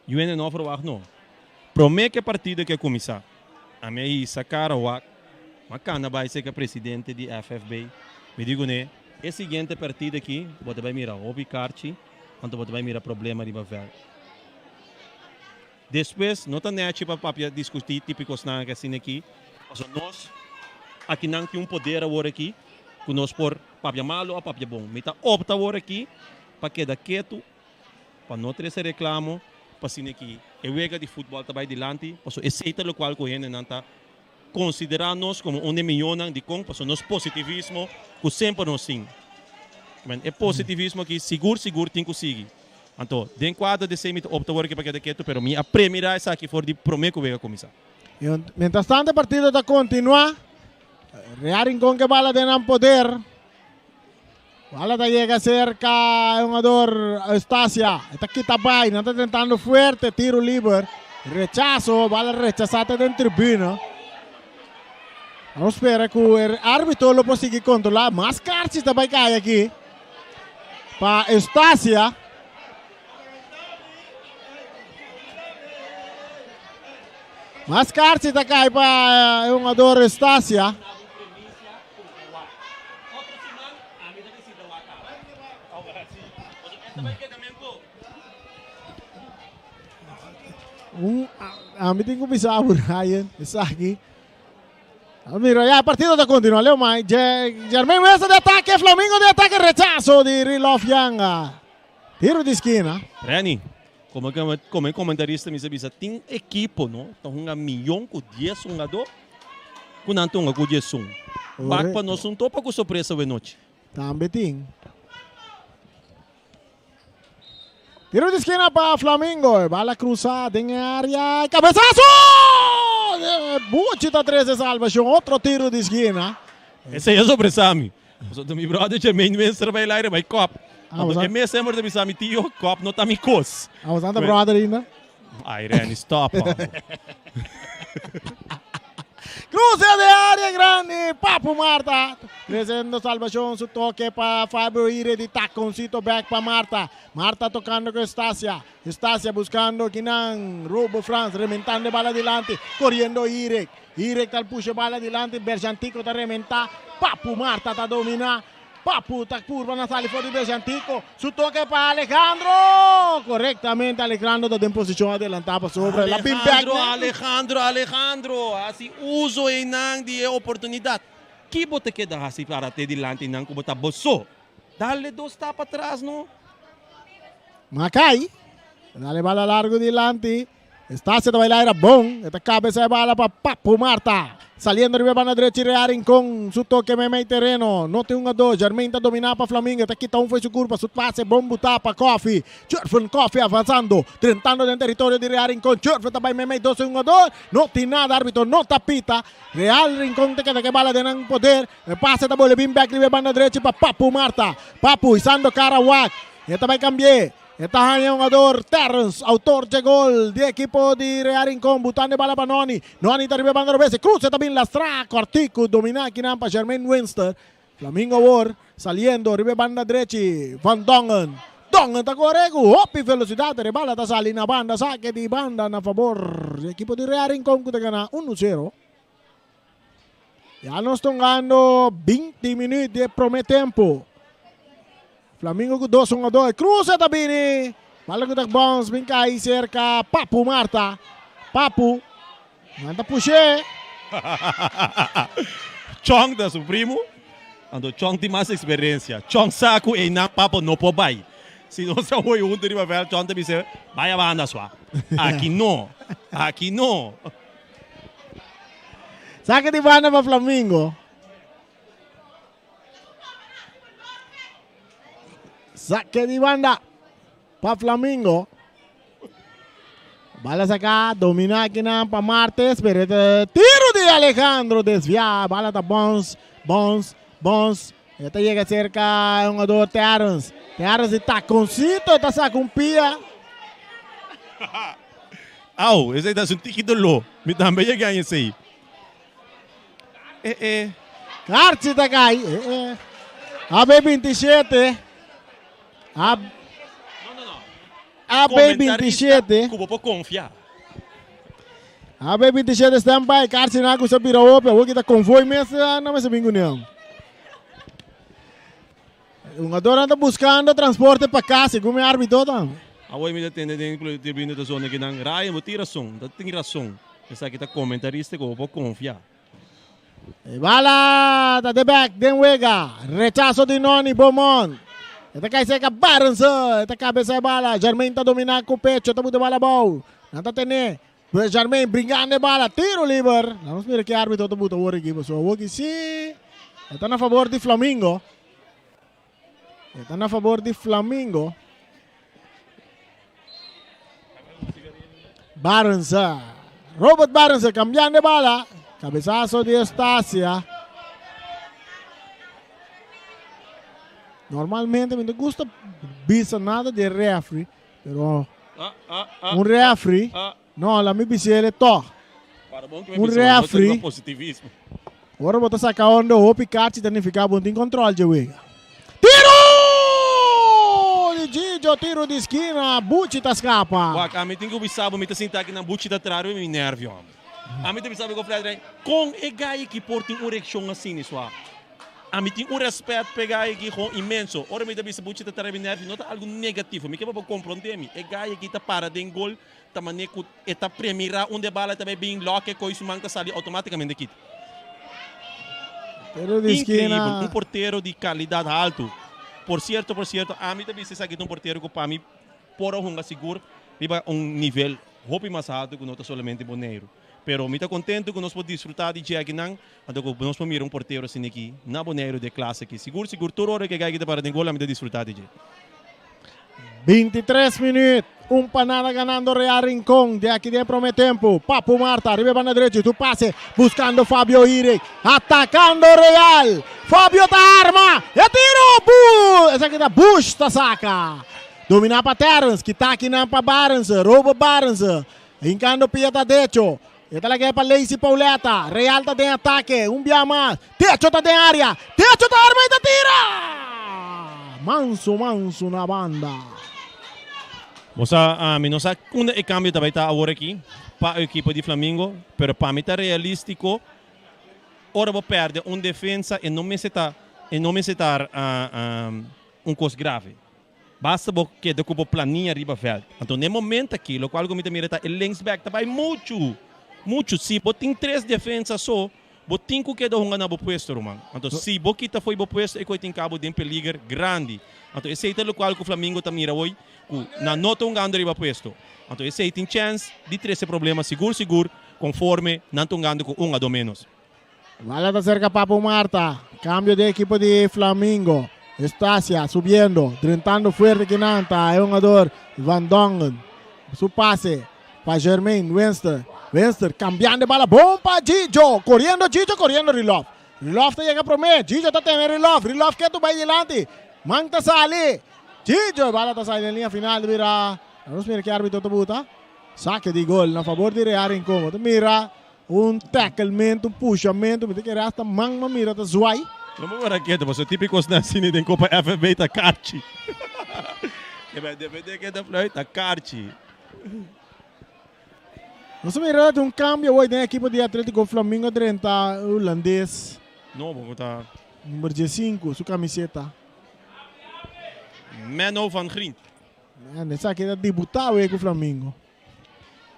Yuende no a verwacht no. Promé ku e partido ke kuminsá, ami a hisa kara wak, mi a kanda bai serka presidente di FFB, mi di kuné, e siguiente partido aki bo ta bai mira hopi karchi, anto bo ta bai mira problema riba vèlt. Despues no ta nèchi pa papia diskutí tipo kosnan asina aki, pasobra nos akinan tin un poder awor aki ku nos por Papia malu of papia bon? Mi ta opta awor aki pa keda ketu, pa no trese reklamo, pa asina ki e wega di futbòl ta bai dilanti, pasobra esei ta lokual ku hendenan ta konsiderá nos komo un di e mihónan. Dikon? Pasobra nos positivismo ku semper nos tin. E positivismo aki sigur sigur tin ku sigui. Anto, den kuadro di esei mi ta opta awor aki pa keda ketu, pero mi a premirá esaki for di promé ku wega kuminsá. Mientras tanto e partido ta kontinuá. Real Rincon ke bala den nan poder. Bala ta yega cerca e hungador Eustacia. E ta kita bai. Nan ta tentando fuerte. Tiro liber. Rechazo. Bala rechasa te den tribuna. Vamos spera ku e arbitro lo por sigui controla. Mas karchi ta bai kai aki pa Eustacia. Mas karchi ta kai pa e hungador Eustacia. Un, ami tin ku bisa abo Ryan, esaki. Mira, ya partido ta continua. Leo Mai, Jermaine Wester de ataque, Flamingo de ataque, rechazo di Rilof Yanga. Tiro di skina. Renny, Como como e comentarista mi sa bisa tin ekipo no ta hunga miyon ku dies hungadó ku nan ta hunga ku diesun. Bak pa nos un topa ku sorpresa awe nochi. Tambe tin. Tiro di skina pa Flamingo. E bala krusa den e área. Kabesaso! Buchi ta trese salbashon. Otro tiro di skina. Esei a sorpresa mi. Pasobra mi brother Jermaine Winster bai laire bai kop. Ah, Anto e mes semper ta bisa mi tio kop no ta mi kos. Ah, boso ta brother ainda? Ay Renny stop man. Cruce de área grande, Papu Marta treciendo salvación, su toque pa Fabio Ire di taconcito back pa Marta. Marta tocando con Estacia, Estacia buscando kinan, Robo Frans rementando e bala adelante, corriendo Irek, Irek ta pusha e bala adelante, Berjantico ta rementa, Papu Marta ta domina, Papu ta purba na sali for di Berjantico, su toke pa Alejandro! Correctamente Alejandro ta den posicion adelanta pasobra el a bin bek. Alejandro, Alejandro, Alejandro, hasi uso einan di e oportunidad. Ki bo ta keda hasi para te dilanti nan ku bo ta bo so? Dale dos stap atras no. Makai ta dale bala largo dilanti. Estacia ta bai laira bon. E ta kabesa e bala pa Papu Marta. Saliendo riba e banda drechi Real Rincon su toke meimei tereno. No tin hungadó. Jermaine ta dominá pa Flamingo. Ta kita un fo'i su kurpa. Su pase bon butá pa Koffie. Jervin Koffie avansando. Drentando den teritorio di Real Rincon. Jervin ta bai meimei dos hungadó. No tin nada. Arbitro no ta pita. Real Rincon ta keda ku e bala den nan poder. E pase ta bolbe bin bèk riba e banda drechi pa Papu Marta. Papu hisando kara wak. E ta bai kambi'é. E ta haña hungador Terrence, autor dje gol di ekipo di Real Rincon, butando e bala pa Noni. Noni ta riba e banda robes, e cruce ta bin lastrá, kòrtiku, dominá akinan pa Jermaine Winster. Flamingo awor saliendo riba e banda drechi, Van Dongen. Dongen ta kore ku hopi velosidat, pero e bala ta sali na banda, sake di banda na fabor di ekipo di Real Rincon ku ta gana unu sero. Ya nos ta hungando 20 minuut di e prome tempo. Flamingo ku dos hungador. E cruce ta bini. Bala ku ta bounce bin kai cerca Papu Marta. Papu. Nan ta push'é. Chong ta su primo. Anto Chong tin mas experiencia. Chong sa ku einan Papu no por bai. Si nos a hoy hunto riba veld Chong ta bisa bai a banda swa. Aki no. Aki no. Sake di banda pa Flamingo. Sake di banda pa Flamingo. Bala saca, domina aquí na pa Martes, pero este tiro de Alejandro desvia. Bala ta bounce, bounce, bounce. Esta llega cerca un jugador Terrence. Terrence de taconcito, ta saca un pia. Au, esei ta un tiki doló. Mi tambe yega en esei. Eh, eh. Karchi ta kai. Eh, eh. AB 27. A... No, no, no. AB 27. Ku bo por konfia. AB 27 stand by. Karchi na ku sa bira hopi. Awor kita konvoi mes na mester bin kuné. Hungadornan ta buscando transporte pa cas, segun mi arbitro tambe. Awor mi ta tende den tribuna ta zona kinan, Ryan bo tin rason, ta tin rason. Esaki ta comentarista ku bo por confia. E bala ta de bek den wega. Rechaso di Noni Beaumont. E ta kai serka Barendse. E ta kabesa e bala. Jermaine ta domina ku pecho. Ta buta e bala abou. Nan ta tene. Jermaine bringando e bala. Tiro liber. Laat nos mira ki arbitro ta buta awor aki. Pasobra awor aki si e ta na fabor di Flamingo. E ta na fabor di Flamingo. Barendse. Robert Barendse cambiando e bala. Cabezazo di Estacia. Normalmente mi no gusta bisa nada di referee. Pero un referee, no, la mi bisele toch. Un referee, ora bo ta saca onda hopi kachi ta nifica bo no tin control dje wega. Tiro! Di Gigio, tiro di skina, Buchi ta scapa. Wak, ami tin ku bisa bo, mi ta sinta aki nan Buchi ta traha riba mi nervio, hombre. Ami ta bisa bo ku Fredrey, kon e gai aki por tin un reaccion asina, swa? Ami tin un rèspèt p'e gai aki gewoon inmenso. Ora mi ta bisa buchi ta trae mi nèrvi, no ta algu negativo. Mi ke pa bo komprondé mi. E gai aki ta para den gol ta manera ku e ta premirá unda e bala ta bai bin, lòk e koi su man ta sali outomátikamente kita. Tiro di Inkreibel, skina. un portero di kalidat haltu. Por sierto, por sierto, ami ta bisa esaki ta un portero ku pa mi por a hunga sigur riba un nivel hopi mas haltu ku no ta solamente Boneiru. Pero mi ta contento cu nos por disfruta di dje akinan, anto cu nos por mira un portero asina aki na Boneiru di e clase aki. Sigur sigur tur ora cu e guy aki ta para den gol ami ta disfruta di dje. 23 minuut, un pa nada ganando Real Rincon di aki den prome tempo. Papu Marta riba e banda drechi, su pase buscando Fabio Irek, atacando Real. Fabio ta arma, e tiro, bu, esaki ta Bush ta saca. Domina pa Terrence, kita akinan pa Barendse, Robert Barendse. Hincando pia ta Decho. E ta lag'é pa Lacey Pauletta. Real ta den atake. Un bia mas. Decho ta den area. Decho ta arma y ta tira! Manso manso na banda. Bo sa, ami no sa unda e cambio ta bay ta awor aki pa e ekipo di Flamingo, pero pa mi ta realistico ora bo perde un defensa e no mester ta e no mester ta un cos grave. Basta bo keda ku bo plania riba vèlt. Anto n'e momento aki lokual ku mi ta mira ta e linksback ta bai muchu, muchu. Si bo tin tres defensa so, bo tin ku keda hunga na bo puesto ruman. Anto si bo kita fo'i bo puesto e koi tin kabo den peliger grandi. Anto esei ta lokual ku Flamingo ta mira awoi ku nan no ta hungando riba puesto. Anto esei tin chèns di trese problema sigur sigur konforme nan ta hungando ku un ado ménos. Bala ta cerca Papu Marta. Cambio di equipo di Flamingo. Estacia subiendo, drentando fuerte kinan ta e hungador Van Dongen. Su pase pa Jermaine Winster. Winster cambiando e bala bon pa Gigio. Coriendo Gigio, coriendo Rilof. Rilof ta yega prome. Gigio ta tene Rilof. Rilof ketu bay dilanti. Man ta sali. Gigio, e bala ta sali den linea final ta bira. Nos mira ki arbitro ta buta. Sake di gol na fabor di Real Rincon. Bo ta mira un tacklemento, un pushamento. Mi ta kere hasta man ma mira ta zwai. No bo wara ketu pasobra típiko esnan asina den Kopa FFB ta karchi. Depende ken ta fluit ta karchi. Nos a mira ta un cambio hoy den ekipo di Atletico Flamingo drenta hulandes. Nobo cu ta. Number diescinco su camiseta. Menno van Grient. Man, esaki ta debuta hoy cu Flamingo.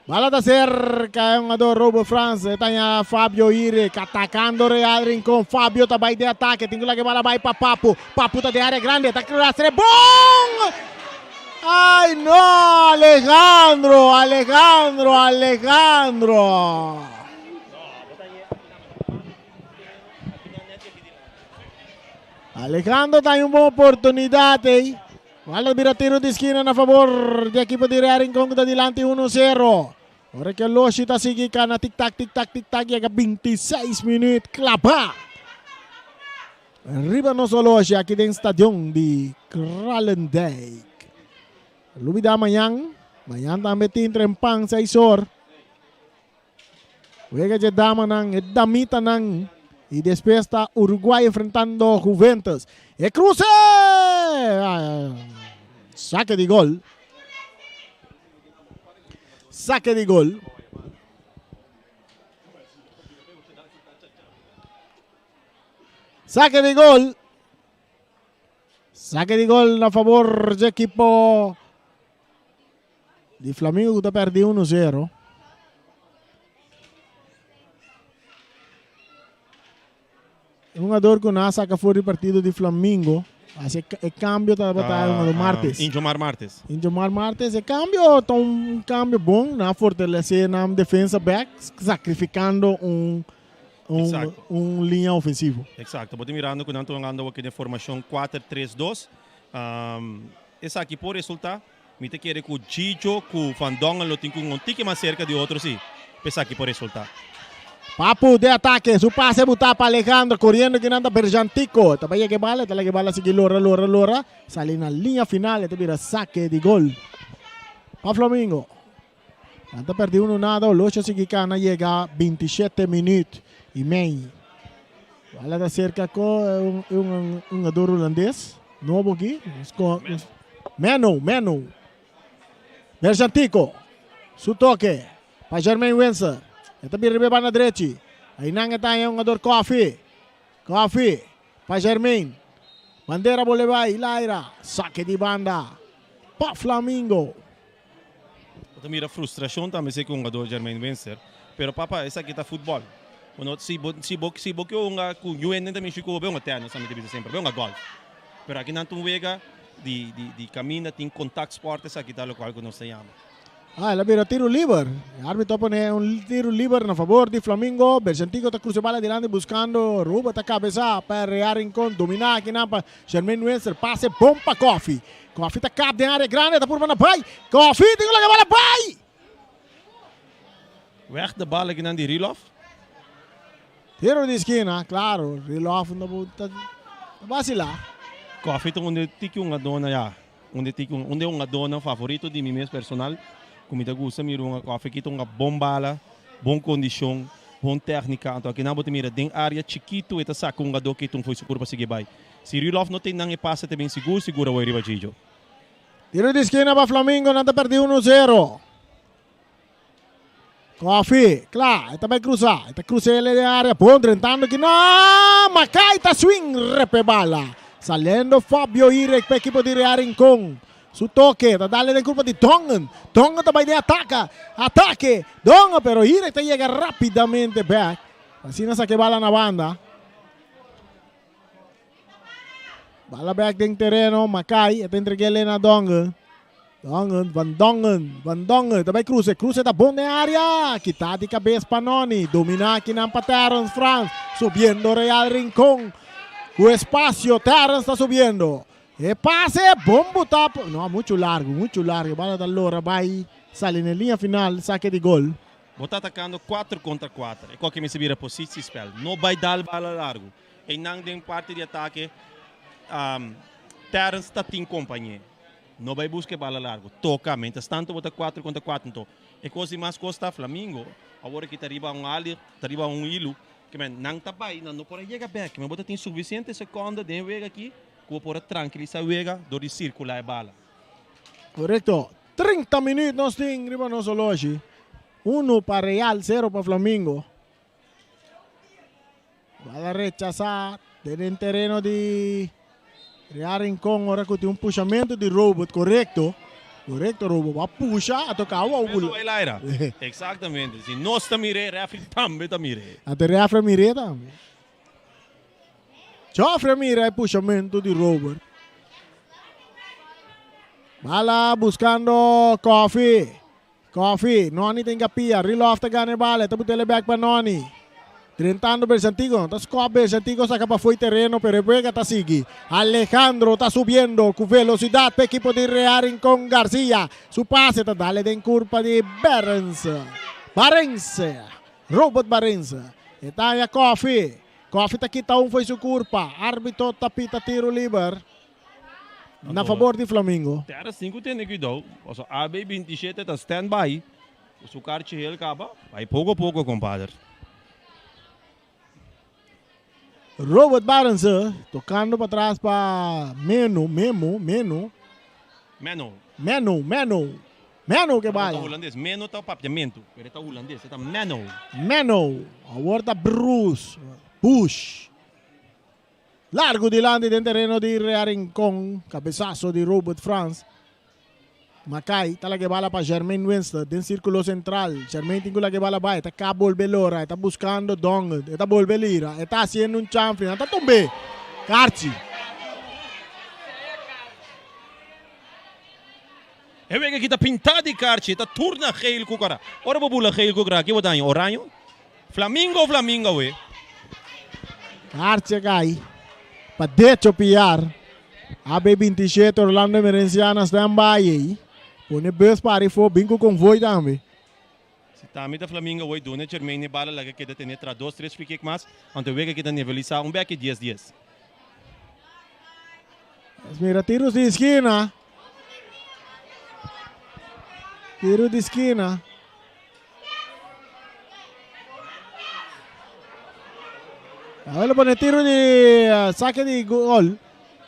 Bala ta cerca e hungador Robo Frans. E ta haña Fabio Irek atacando Real Rincon. Fabio ta bay den atake. Tin cu laga e bala bay pa Papu. Papu ta den area grande. Ta cruza bon! Ay no, Alejandro, Alejandro, Alejandro. Alejandro ta un bon oportunidad ey. Bala bira tiro di esquina na favor di equipo di Real Rincon cu ta dilanti 1-0. Ora que Loshi ta sigui cana tic tac tic tac tic tac yega 26 minuut claba. Riba nos oloshi aki den stadion di Kralendijk. Lubida mañan, mañan tambe tin trempan seis or. Wega dje damanan, e damitanan y despues ta Uruguay enfrentando Juventus. E cruce! Saque di gol. Saque di gol. Saque di gol. Saque di gol na favor dje equipo di Flamingo cu ta perdi 1-0. E hungador cu na saca for di partido di Flamingo. Hace e cambio tabata uh, uh, Martes. Injomar Martes. Injomar Martes. E cambio ta un cambio bon. Na fortalece na defensa back. Sacrificando un un, un linea ofensivo. Exacto. Bo ta mirando cu nan ta hungando aki den formacion 4-3-2. Um, esaki por resulta, mi ta kere cu Gigio cu Van Dongen lo tin cu un tiki mas cerca di otro si, pa esaki por resulta. Papu de ataque, su pase buta pa Alejandro, corriendo que nanda Berjantico. Ta bay que bala, ta la que bala sigui lora, lora, lora. Sali na linea final, ta bira saque di gol. Pa Flamingo. Nan ta perdi uno nada, Olosha sigui cana yega 27 minuut y mei. Bala ta cerca co un, un, un jugador holandés nobo aquí. Meno, Meno. Berjantico, su toque pa Jermaine Windsor. E ta bira riba e banda drechi. Ahí nan e ta un jugador Coffee. Coffee pa Jermaine. Bandera bolebay, Laira. Saque di banda pa Flamingo. Bo ta mira frustracion tambe si cu hungador Jermaine Winster. Pero papa, esaki ta futbol. Bo no, si bo, si bo, si bo ke hunga cu yu hende ta mishi cu bo, bay hunga tennis, ami ta bisa semper, bay hunga golf. Pero aki nan ta un wega di, di, di caminda, tin contact sport, esaki ta locual cu nos ta yama. Ah, el a bira tiro liber. E arbitro a pone un tiro liber na favor di Flamingo. Bercentico ta cruza e bala dilanti buscando Ruba ta cabeza pa Real Rincon. Domina akinan pa Jermaine Winster. Pase bon pa Koffie. Koffie ta kap den area grande, ta purba na bai. Koffie tin ku laga bala bai! Weg de bal akinan di Rilof. Tiro di skina, claro. Rilof no bo ta basila. Koffie ta un de tiki hungadónan, ya. Un de tiki un de hungadónan favorito di mi mes personal. Ku mi ta gusta mira hunga Koffie aki ta hunga bon bala, bon kondishon, bon tèknika. Anto akinan bo ta mira den area chikitu e ta saka hungadó ki ta un foi su kurpa sigui bai. Si Rudolf no tin nan e pase ta bin sigur sigur awor riba Gigio. Tiro di skina pa Flamingo, nan ta perdi uno zero. Koffie, kla, e ta bai krusa, e ta krusa el den area, bon drentando ki na Makai ta swing repe bala. Saliendo Fabio Irek pa ekipo di Real Rincon. Su toke ta dale den kurpa di Dongen. Dongen ta bai den ataka, atake, Dongen pero Irek ta yega rapidamente bek. Asina sake bala na banda. Bala bek den tereno, Makai, e ta entreg'é na Dongen. Dongen, Van Dongen, Van Dongen ta bai cruce, cruce ta bon den area, kita di cabes pa Noni, domina akinan pa Terence Frans, subiendo Real Rincon, cu espacio Terence ta subiendo, e pase bon buta, no mucho largo, mucho largo, bala ta lora bai sali na e linea final, sake di gol. Bo ta atacando cuatro contra cuatro, e koke mester bira positiespel, no bai dal bala largo, eynan den parti di atake Terence ta tin compañe. No bai buska e bala largo. Toka. Mientras tanto bo ta cuatro contra cuatro. Anto e cos di mas cos ta Flamingo awor aki ta riba un ali, ta riba un hilu. Ke men nan ta bai, nan no por a yega bek. Men bo ta tin suficiente seconda den e wega aki ku bo por a trankilisa e wega dor di circula e bala. Korekto. 30 minuut nos tin riba nos oloshi. Uno pa Real, sero pa Flamingo. Bala rechasá den den tereno di Real Rincon ora ku tin un pushamentu di Robert korekto. Korekto Robert bo a pusha a toka awa Eso bai laira. Exactamente. Si nos ta mir'é, refri tambe ta mir'é. Anto refri a mir'é tambe. Joffrey a mira e pushamentu di Robert. Bala buskando Koffie. Koffie, Noni ta ingapia, Rilof ta gana e bala, e ta but'el e bek pa Noni. Drentando Bersantigo, ta skòp Bersantigo saka pafó e tereno pero e wega ta sigui. Alejandro ta subiendo ku velosidat pa ekipo di Real Rincon Garcia. Su pase ta dale den kurpa di Berens. Barens, Robert Barens. E ta haña Koffie. Koffie ta kita un fo'i su kurpa. Arbitro ta pita tiro liber. Na fabor di Flamingo. Tera sin ku tene kuidou, pasobra AB 27 ta stand by ku su karchi hel kaba. Bai poko poko kompader. Robert Barendse tokando patras pa Meno, Memo, Meno. Meno. Meno, Meno. Meno ke bala. Ta hulandes, Meno ta papiamentu, pero e ta hulandes, e ta Meno. Meno, awor ta Bruce, Bush. Largu dilanti den tereno di Rea Rincon, cabesazo di Robert Frans. Mackay ta laga e bala pa Jermaine Winston den circulo central. Jermaine tin cu laga e bala bai, e ta caba bolbe lora, e ta buscando Donald, e ta bolbe lira, e ta haciendo un chanfle, nan ta tumbe. Karchi. E wega aki ta pinta di karchi, e ta turna geel cu cora. Ora bo bula geel cu cora, ki bo ta haña? Oraño? Flamingo flamingo awe. Karchi a kai pa Decho Piar. AB 27 Orlando Emerenciana stand by ei. Pone bus pa arifo bin ku konvoi tambe. Si tambe ta Flamingo awe duna Jermaine e bala laga keda tene tra dos tres free kick mas anto e wega kita nivelisa un beki dies dies. Nos mira tiros di skina. Tiro di skina. Ahora lo pone tiro di saque di gol.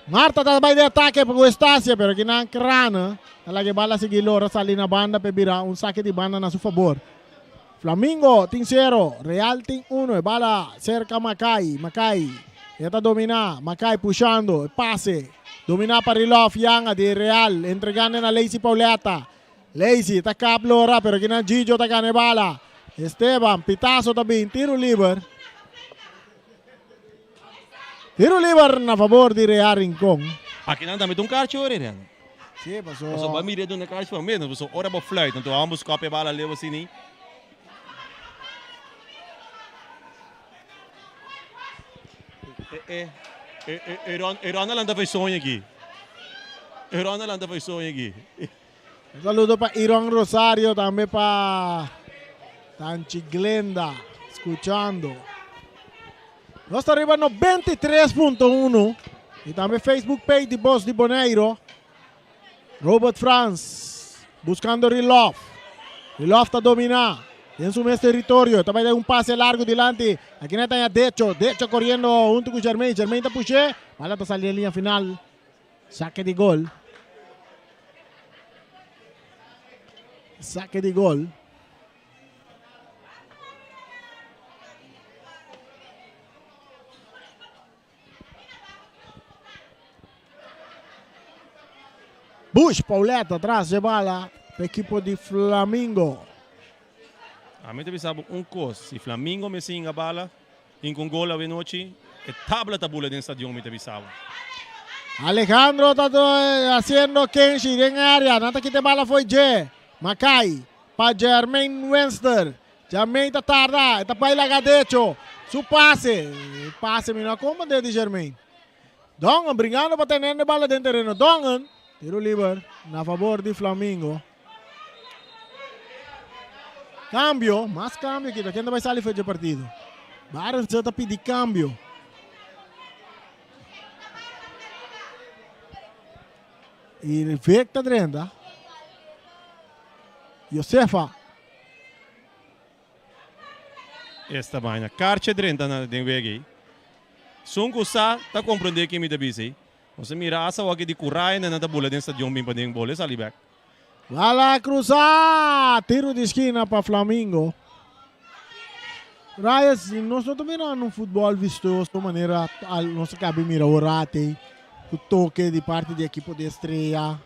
Marta ta bai de ataque pa Estacia, pero kinan Crana. Ta laga e bala sigui lora sali na banda pe bira un saque di banda na su favor. Flamingo tin cero, Real tin uno. E bala cerca Mackay. Mackay e ta domina. Mackay pushando e pase. Domina pa Rilof Yanga di Real. Entregando na Lacey Pauletta. Lacey ta kap lora pero kinan Gigio ta gana e bala. Esteban, pitazo ta bin, tiro liber. Tiro liber na favor di Real Rincon. Akinan tambe ta un karchi ora Irene. Sí, paso. Paso ba mira duna karchi pa menos, paso ora bo fluit, anto ambos kop e bala leu asina. E, e, e, e, Ron, e Ron a lanta fai soño aki. E Ron a lanta fai soño aki. Un saludo pa Iron Rosario, tambe pa Tanchi Glenda, escuchando. Nos ta riba 93.1 y tambe Facebook page di Bos di Boneiro. Robert Frans buscando Rilof. Rilof ta domina den su mes territorio. Ta bai un pase largo dilanti. Aki na ta Decho. Decho corriendo junto cu Jermaine. Jermaine ta pushé. Bala ta sali en línea final. Saque di gol. Saque di gol. Bush Paulette atrás de bala pa equipo di Flamingo. A mi ta bisa bo un cos, si Flamingo mester hinga bala, hinga un gol awe nochi, e tabla ta bula den stadion mi ta bisa bo. Alejandro ta haciendo kenshi den area. Nan ta kita e bala fo'i dje. Makai pa Jermaine Wenster. Jermaine ta tarda. E ta bai laga decho. Su pase. E pase mi no a comprende di Jermaine. Dongen bringando pa tene e bala den tereno. Dongen. Tiro liber na favor di Flamingo. Cambio. Mas cambio kita. Ken ta bai sali for dje partido? Barendse ta pidi cambio. Y Vic ta drenta. Josefa. Esta vaina. Karche drenta na den wega ei. Sun ku sa ta komprendé ke mi ta bisa ei. Nos a mira asa wak di kurahe nan ta bula den stadion bin paden bole sali bek. Bala krusa! Tiro di skina pa Flamingo. Rayas, nos no ta mirando un futbol vistoso manera nos a kabi mira orate ku toke di parti di ekipo di Estrella.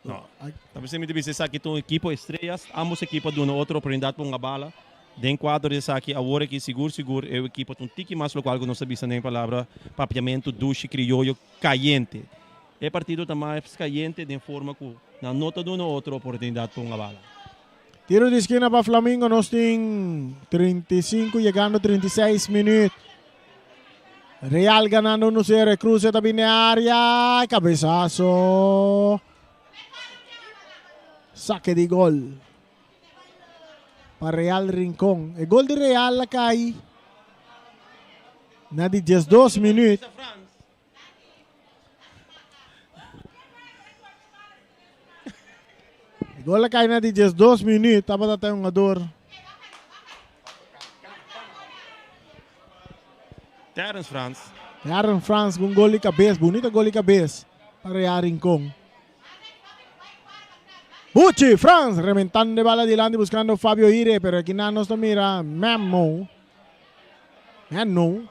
No. Ta bisa mi ta bisa esaki ta un ekipo Estrellas. Ambos ekipo a duna otro oportunidat pa hunga bala. Den kuadro di esaki awor aki sigur sigur e ekipo ta un tiki mas lokual ku nos a bisa den palabra papiamentu dushi krioyo kayente. E partido ta mas kayente den forma ku nan no ta duna otro oportunidat pa hunga bala. Tiro di skina pa Flamingo nos tin 35 yegando 36 minuut. Real ganando 1-0. Cruze ta bini area. Cabezazo. Saque di gol. Pa Real Rincon. E gol di Real a cai na di 12 minuut. E gol a cai na di 12 minuut. Tabata ta un jugador. Terence Frans. Terence Frans con gol di cabeza. Bonita gol di cabeza pa Real Rincon. Buchi Frans rementando de bala adelante buscando Fabio Ire, pero aquí na nos mira Memo. Memo.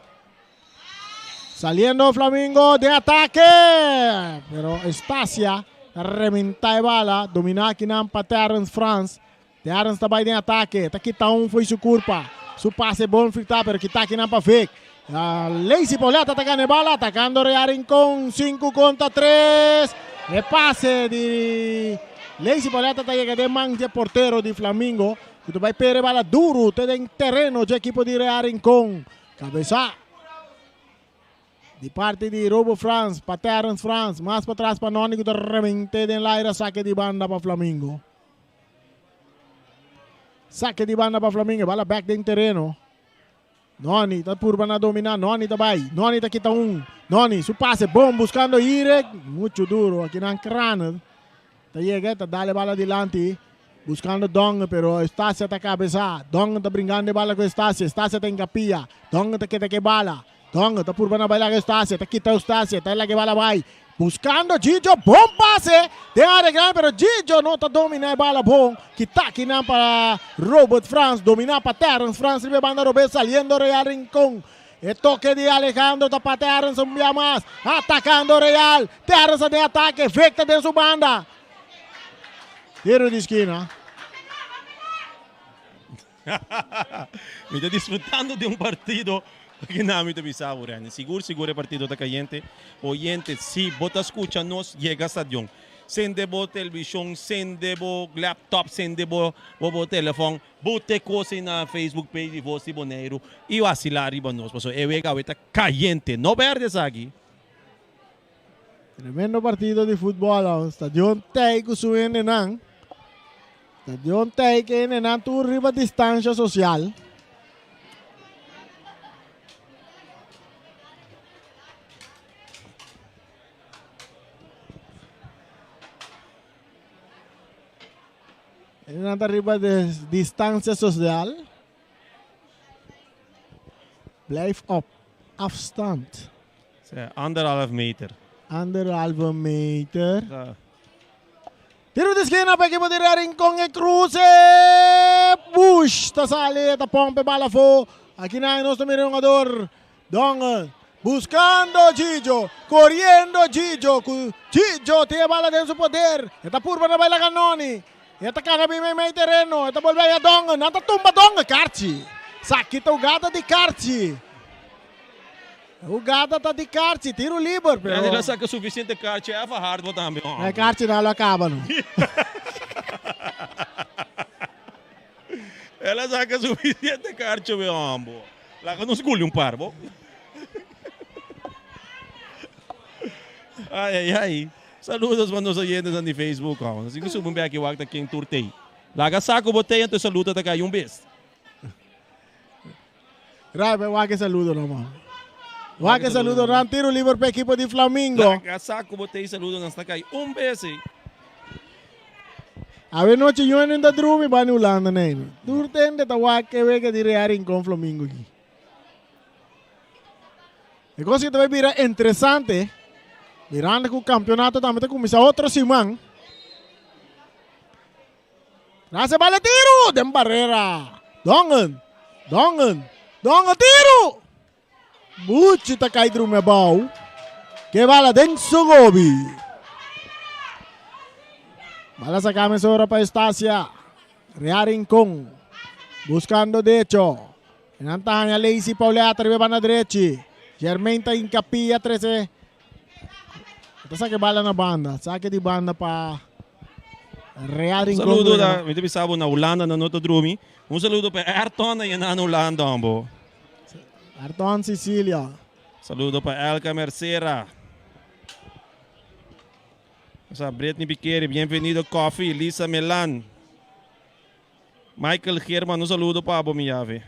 Saliendo Flamingo de ataque. Pero Estacia rementa e bala. Domina aki nan pa Terence Frans. Terence ta bai den atake. Ta kita un fo'i su kurpa. Su pase bon filtrá pero kita aki nan pa Vic. Lacey Pauletta ta gana e bala atakando Real Rincon. Sinku kontra tres. E pase di Lacey Pauletta ta yega den man dje portero di Flamingo. Ku ta bai pere e bala duru te den tereno dje ekipo di Real Rincon. Kabesa di parti di Robo Frans pa Terence Frans. Mas patras pa Noni ku ta remente den laira sake di banda pa Flamingo. Sake di banda pa Flamingo. Bala bek den tereno. Noni ta purba na domina. Noni ta bai. Noni ta kita un. Noni su pase bon buscando Irek. Mucho duro. Aki nan Kranen. Ta yega ta dal e bala dilanti. Buscando Dong pero Estacia ta cabeza. Dong ta bringando e bala cu Estacia. Estacia ta encapia. Dong ta keda cu e bala. Dong ta purba na baila cu Estacia. Ta kita Eustacia. Ta laga e bala bay. Buscando Gigio. Bon pase den area grandi pero Gigio no ta domina e bala bon. Kita kinan pa Robert Frans. Domina pa Terence Frans riba e banda robes saliendo Real Rincon. E toke di Alejandro ta pa Terence un bia mas. Atacando Real. Terence den atake. Victor den su banda. Tiro di skina. Mi ta disfrutando di un partido que na mi ta bisa bo, Randy. Sigur, sigur e partido ta cayente. Oyente, si bo ta scucha nos, yega stadion. Sende bo television, sende bo laptop, sende bo bo bo telefon. Bo te cos ei na Facebook page di Voz di Boneiru y vacila riba nos. Pasobra e wega awe ta cayente. No berde esaki. Tremendo partido di futbol awe. Stadion tei ku su hendenan. Stadion tei ku hendenan tur riba distansha sosial. Hendenan ta riba distansha sosial. Blijf op afstand. Sea, anderhalf meter. Anderhalve meter. Ja. Tiro di esquina pa equipo di Real Rincon e cruce. Bush ta sali, ta pompe bala afo. Aki nan nos ta mira un jugador. Dongen buscando Gigio, corriendo Gigio. Cu Gigio tin e bala den su poder. E ta purba na baila Ganoni. E ta cana bin meimei tereno. E ta bolbe haya Dongen. Nan ta tumba Dongen. Karchi. Saki ta hugada di Karchi. Hugada ta di karchi, tiro liber, pero. El a saka sufisiente karchi, Eva hard bo tambe, hombre. E karchi nan lo a kaba no. El a saka sufisiente karchi be, hombre. Laga nos guli un par, bo. Ai, ai, ai. Saludos pa nos oyentenan di Facebook, hombre. Nos tin ku subi un beki wak ta ken tur tei. Laga sa ku bo tei, anto e saludo ta kai un bes. Rai, bai wak e saludo no man. Wak e saludo nan tiro liber pa ekipo di Flamingo. Laga sa ku bo tei saludo nan sta kai un bes ei. Awe nochi yo no ta drumi ba ni Hulanda nei. Tur tende ta wak e wega di Real Rincon Flamingo aki. E cosa que ta bai bira interesante, mirando ku campeonato tambe ta kuminsá otro siman. Rase bala tiru den barrera. Dongen, Dongen, Dongen tiru! Buchi ta kai drumi abou. Ke bala den su gobi. Bala saka mesora pa Estacia. Rea Rincon. Buscando decho. Nan ta haña Lacey Pauletta riba banda drechi. Germain ta hincapia trece. Ta saca bala na banda. Saque di banda pa Real Rincon. Saludo da, mi ta bisa bo na Hulanda nan no ta drumi. Un saludo pa Ayrton ahí na Hulanda hombo. Ayrton Sicilia. Saludo pa Elka Mercera. Sa Britney Piqueri, bienvenido Coffee, Lisa Melan. Michael German, un saludo pa bo mi yave.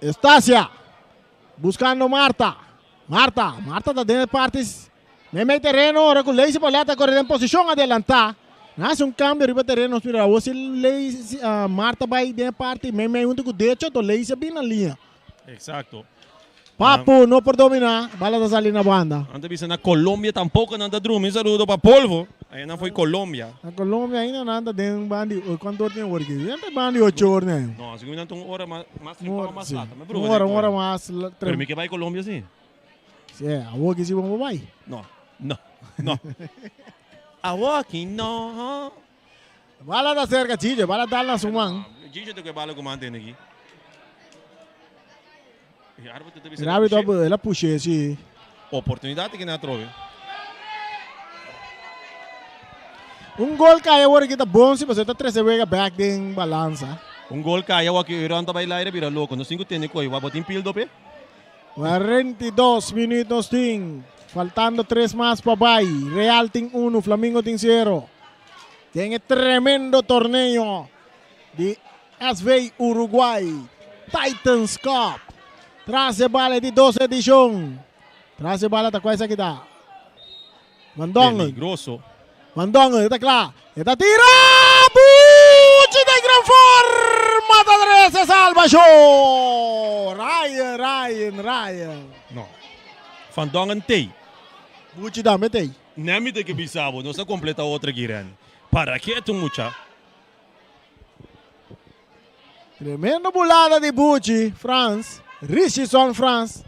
Estacia buscando Marta. Marta, Marta ta den e parti meimei tereno ora cu Lacey Paulette ta core den posicion adelanta. Nan haci un cambio riba tereno nos mira awor si Lacey, Marta bay den e parti meimei hunto cu Decho to Lacey a bin na liña. Exacto. Papu no por domina, bala ta sali na banda. Nan ta bisa na Colombia tampoco nan ta drumi. Un saludo pa Polvo. Aya nan foi Colombia. Na Colombia ainda nan ta den bandi, cuanto or tin awor aki? Nan ta bandi ocho or ne. No, segun mi nan ta un ora mas, mas trempan o mas lata. Mi Un ora, un ora mas trempan. Pero mi ke bai Colombia si. Si, awor aki si bo por bai. No, no, no. Awor aki no. Bala ta cerca Gigi, bala dal na su man. Gigi ta cu e bala cu man tene aki. E arbitro ta bisa El arbitro el a pushe si. Oportunidad aki na atrobe. Un gol cay awor aki ta bon si pasobra ta trece wega back den balansa. Un gol cay awor aki Euron ta bay laira bira loco. Nos tin cu tene coy. Bo tin pildo pe? 42 minuut nos tin. Faltando tres mas pa bay. Real tin uno, Flamingo tin cero. Den e tremendo torneo di SV Uruguay Titans Cup. Tras e bala di dos edicion. Tras e bala ta cual esaki ta? Van Dongen. Peligroso. Van Dongen, e ta cla. E ta tira! Buchi den gran forma ta trece salvacion! Ryan, Ryan, Ryan. No. Van Dongen tey. Buchi tambe tey. Nemi ta ke bisa bo, nos a completa otro aki Renny. Para ke tu mucha? Tremendo bulada di Buchi, Frans, Richison Frans.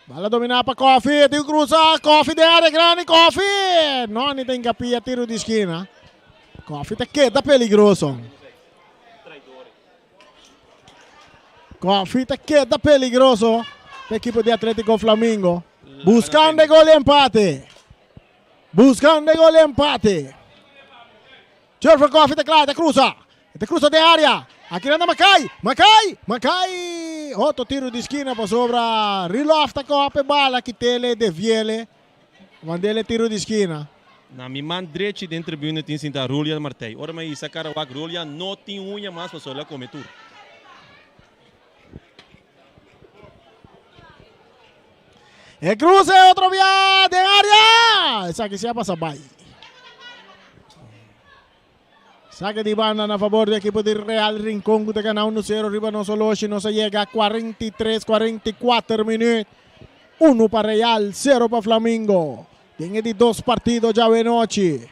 Bala domina pa Koffie, tin cruza, Koffie den area grandi, Koffie! Noni ta hincapia tiro di esquina. Koffie ta keda peligroso. Koffie ta keda peligroso pa ekipo di Atletico Flamingo. Buscando e gol di empate. Buscando e gol di empate. Jurgen Koffie ta kla, ta cruza. Ta cruza den area. Aki nan ta Makai. Makai! Makai! Otro tiro di skina pasobra Rilof ta kope bala kitele deviele. Mandele tiro di skina. Na mi man drechi den tribune tin sinta Rulian Martey. Ora mi a hisa cara wak Rulian no tin uña mas pasobra el a come tur. E cruce otro bia den area. Esaki si a pasa bay. Saque di banda na favor di equipo di Real Rincon cu ta gana 1-0 riba nos oloshi. Nos a yega 43, 44 minuut. 1 pa Real, 0 pa Flamingo. Den e di dos partido djawe nochi.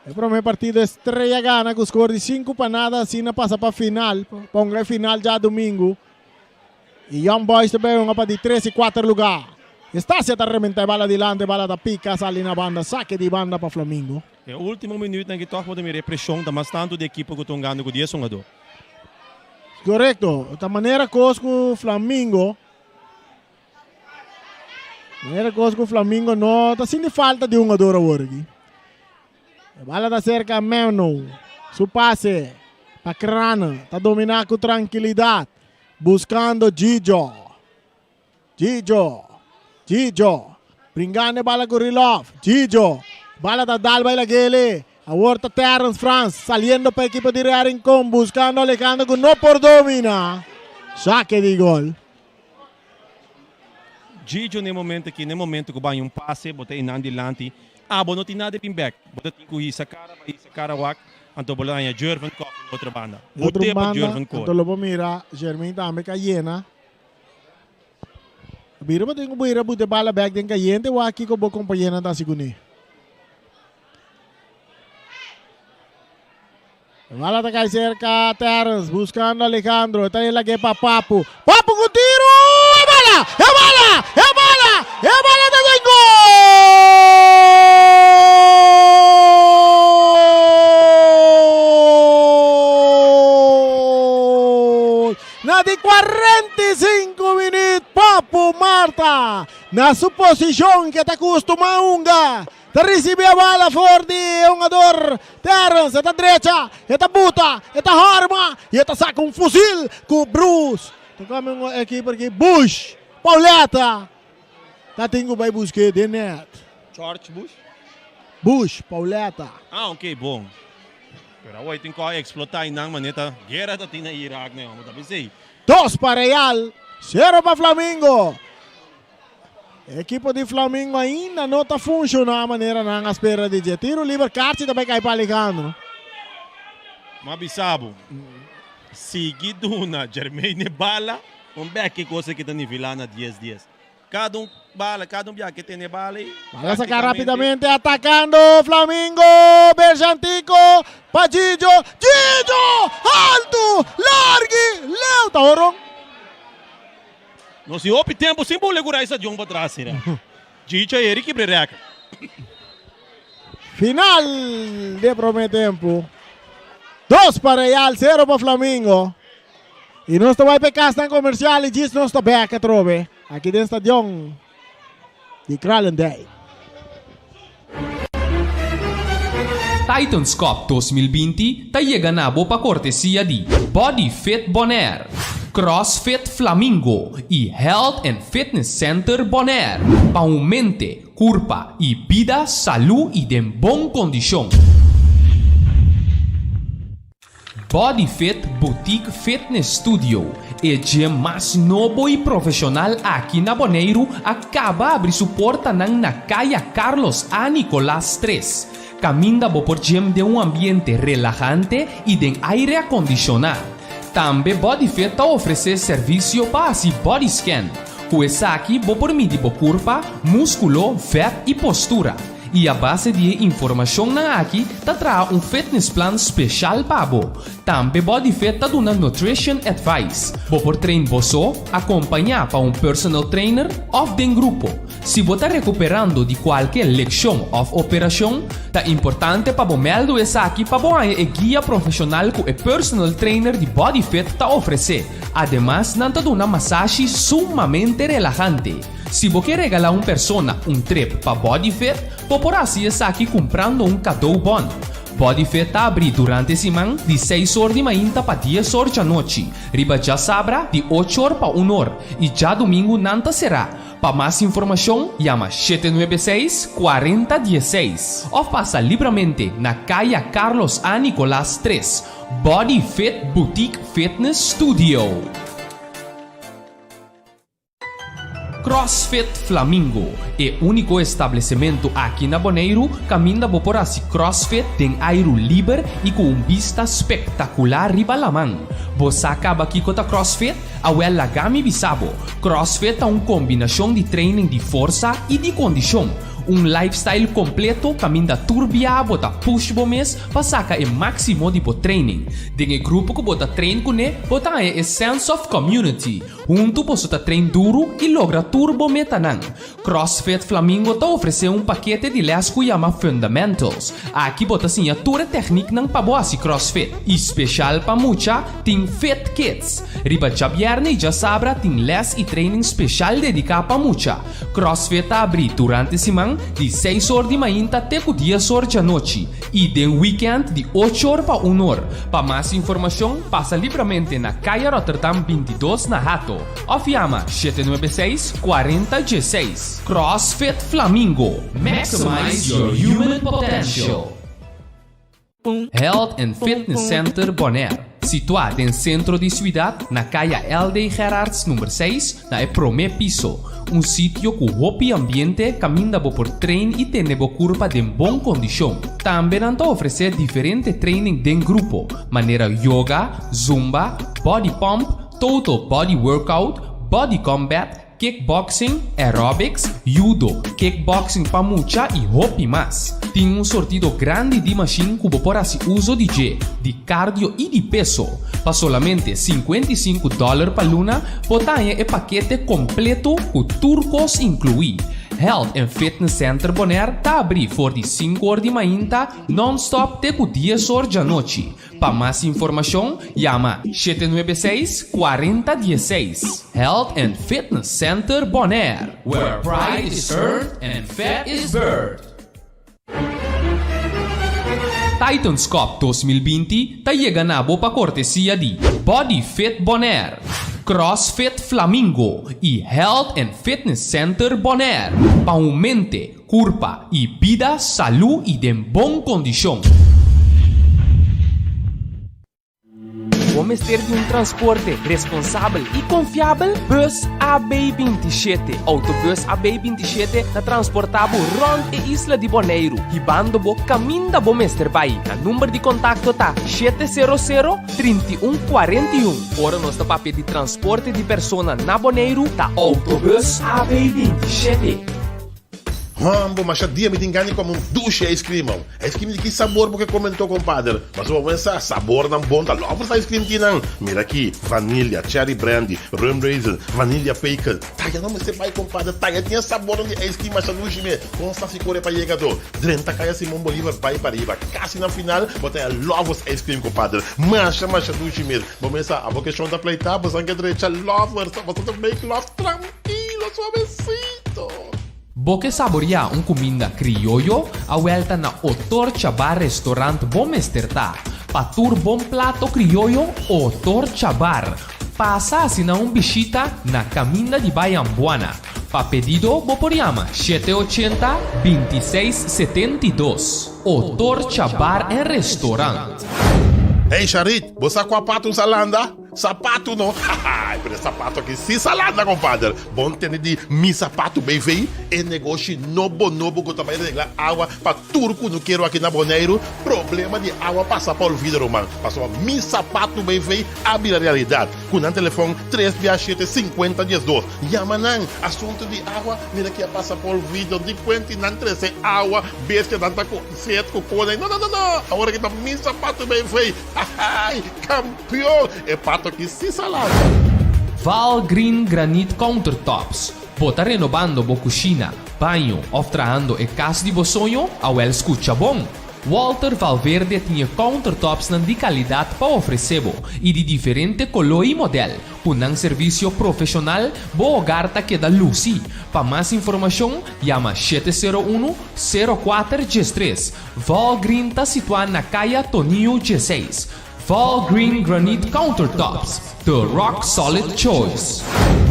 E prome partido Estrella gana cu score di 5 pa nada, asina pasa pa final. Ponga e final djadomingo. Y Young Boys ta bay hunga pa di tres y cuater lugar. Estacia ta rementa e bala dilanti, e bala ta pica sali na banda, saque di banda pa Flamingo. E ultimo minuutnan ki tog bo ta mira e presion ta mas tanto di ekipo cu ta hungando cu dies hungador. Korekto, ta manera kos ku Flamingo. Manera kos ku Flamingo no ta sinti falta di hungador awor aki. E bala ta serka Meno. Su pase pa Krana. Ta domina ku trankilidat. Buskando Gigio. Gigio. Gigio. Bringando e bala ku Rilov. Gigio. Bala ta dal bai lagele. Awor ta Terence Frans saliendo pa ekipo di Real Rincon. Buskando Alejandro ku no por domina. Sake di gol. Gigio n'e momento aki, n'e momento ku baña un pase, bo ta einan dilanti. Ah, bo no tin nada di bin bek. Bo ta tin ku hisa kara pa hisa kara wak, anto bo lo haña Jervin Koff na otro banda. Di otro Bo te pa banda, Jervin anto kore. lo bo mira Jermaine tambe ka yena. Bira bo tin ku bira buta e bala bek den kayente wak kiko bo kompañeronan ta hasi kuné. Bala ta kai cerca Terence buscando Alejandro. Está en la que pa Papu. Papu con tiro. ¡E bala! ¡E bala! ¡E bala! ¡E bala ta den gol! Na di 45 minuut Papu Marta na su posicion que ta costuma hunga. Ta ricibi e bala for di e hungador Terrence. E ta drecha, e ta buta, e ta horma y e ta saca un fusil cu Bruce. Ta come un ekipo aki Bush. Pauleta ta tin cu bay busque den net. George Bush? Bush, Pauleta. Ah ok bon. Pero awor e tin cu a explota y nan manera guera ta tin na Irak ne homber ta bisa. Dos pa Real, cero pa Flamingo. Ekipo di Flamingo ainda no ta funshoná manera nan a spera di dje. Tiro liber Karchi ta bai kai pa Alejandro. M'a bisa bo, sigui duna Jermaine e bala, un bek ke cosa ke ta nivelá na dies dies. Kada un bala, kada un biaha ke tene bala ei, Bala saká práktikamente. rápidamente atakando Flamingo, Berjantico pa Gigio, Gigio! Altu! Largi! Leu! Ta horon. Nos tin hopi tempu sin bule ku Raisa Jong pa tras sera. Chicha Eri kibra e record. Final di e prome tempu. Dos pa Real, sero pa Flamingo. I nos ta bai pa e kasnan komersial i djis nos ta bek atrobe aki den stadion di Kralendijk. Titans Cup 2020 ta yega na bo pa kortesia di Body Fit Bonaire, CrossFit Flamingo i Health and Fitness Center Bonaire pa un mente, kurpa i bida salú i den bon kondishon. Body Fit Boutique Fitness Studio, e gym mas nobo i profeshonal aki na Boneiru a kaba abri su portanan na Kaya Carlos A. Nicolaas tres, kaminda bo por gym den un ambiente relahante i den aire akondishoná. Tambe Body Fit ta ofresé servisio pa hasi body scan. Ku esaki bo por midi bo kurpa, múskulo, vèt i postura. I a base di e informashonnan aki ta traha un fitnessplan speshal pa bo. Tambe BodyFit ta duna nutrition advice. Bo por train bo so, akompañá pa un personal trainer òf den grupo. Si bo ta rekuperando di kualke lekshon òf operashon, ta importante pa bo mèldu esaki pa bo haña e guia profeshonal ku e personal trainer di BodyFit ta ofresé. Ademas nan ta duna masashi sumamente relahante. Si bo ke regalá un persona un trip pa Bodyfit, bo por hasi esaki kumprando un kadou bon. Bodyfit ta abrí durante siman di seis or di mainta pa dies or djanochi, riba djasabra di ocho or pa un or i djadumingu nan ta será. Pa mas informashon yama 796 40 16 òf pasa libramente na Kaya Carlos A. Nicolaas 3, Bodyfit Boutique Fitness Studio. CrossFit Flamingo, e úniko establesimentu aki na Boneiru kaminda bo por hasi CrossFit den airu liber i ku un bista spektakular riba laman. Bo sa kaba kiko ta CrossFit? Awèl laga mi bisa bo, CrossFit ta un kombinashon di training di forsa i di kondishon. Un lifestyle kompleto kaminda tur bia bo ta push bo mes pa saka e máksimo di bo training. Den e grupo ku bo ta train kuné bo ta haña e sense of community. Huntu boso ta train duru i logra tur bo metanan. CrossFit Flamingo ta ofresé un pakete di lès ku yama Fundamentals. Aki bo ta siña tur e tèkniknan pa bo hasi CrossFit. I speshal pa mucha tin Fit Kids. Riba djabièrnè i djasabra tin lès i training speshal dediká pa mucha. CrossFit ta abrí durante siman di seis or di mainta te ku dies or djanochi i den wikènt di ocho or pa un or. Pa mas informashon pasa libramente na Kaya Rotterdam 22 na Hato òf yama 796 40 16. CrossFit Flamingo, Maximize your human potential! Health and Fitness Center Bonaire, situá den sentro di siudat na Kaya LD Gerards number 6 na e promé piso. Un sitio ku hopi ambiente kaminda bo por train i tene bo kurpa den bon kondishon. Tambe nan ta ofresé diferente training den grupo, manera yoga, zumba, body pump, total body workout, body combat, Kickboxing, aerobics, judo, kickboxing pa mucha i hopi mas. Tin un sortido grandi di mashin ku bo por hasi uso di dje, di cardio i di peso. Pa solamente 55 dòler pa luna bo ta haña e pakete kompleto ku tur kos inkluí. Health and Fitness Center Bonaire ta abrí for di sinku or di mainta nònstòp te ku dies or djanochi. Pa mas informashon, yama 796 40 16. Health and Fitness Center Bonaire, where pride is earned and fat is burned. Titans Cup 2020 ta yega na bo pa kortesia di Body Fit Bonaire, CrossFit Flamingo i Health and Fitness Center Bonaire. Pa un mente, Kurpa i bida salú i den bon kondishon. Bo mester di un transporte responsabel i konfiabel? Bus AB 27. Autobus AB 27 ta transportá bo rònt e isla di Boneiru, hibando bo kaminda bo mester bai. Nan number di kontakto ta 700 31 41. Ora nos ta papia di transporte di persona na Boneiru, ta Autobus AB 27. Hombo, masha dia mi tin gana di come un dushi ice cream oh. Ice cream di ki sabor bo ke comentó compadre? Pasobra bo pensa sabornan bon ta lovers ice cream ki nan. Mira aki, vanilla, cherry brandy, rum raisin, vanilla pecan. Taya no mester bai compadre, taya tin e sabornan di ice cream masha dushi me. Con sa si core pa yega to. Drenta caya Simon Bolivar bai pariba. Casi na final bo ta haya lovers ice cream compadre. Masha masha dushi mes. Bo mesa abo ke shon ta pleita bo san ke drecha lovers, bo sa ta make love trankilo suavecito. Bo ke saboriá un kuminda krioyo? Awèlta na Otorcha Bar Restaurant bo mester ta. Pa tur bon plato krioyo, Otorcha Bar. Pasa asina un bishita na Kaminda di Bai Ambuana. Pa pedido bo por yama 780 26 72. Otorcha Bar en Restaurant. Hey Sharit, bo sa kua pato usa landa? Sapatu no? Haha, pero e sapatu aki si sa landa compadre. Bon tende di Mi Sapatu BV, e negoshi nobo nobo ku ta bai regla awa pa tur kunukero aki na Boneiru. Problema di awa pasa pa olvido ruman, pasobra Mi Sapatu BV a bira realidat. Ku nan telefon tres bia shete sinkuenta diesdos. Yama nan, asuntu di awa mira ki a pasa pa olvido. Di kuenti nan trese awa, bestia nan ta ku set ku kone. No no no no, awor aki ta Mi Sapatu BV. Hahaai! Kampion! E pato aki si sa lanta! Val Green Granite Countertops. Bo ta renobando bo kushina, baño òf trahando e kas di bo soño? Awèl skucha bon! Walter Valverde tin e countertopsnan di kalidat pa ofresé bo i di diferente koló i modèl. Ku nan servisio profeshonal, bo hogar ta keda lusi. Pa mas informashon, yama 701, 04 13. Val Green ta situá na Kaya Tonio 16. Val Green Granite Countertops, the rock solid choice.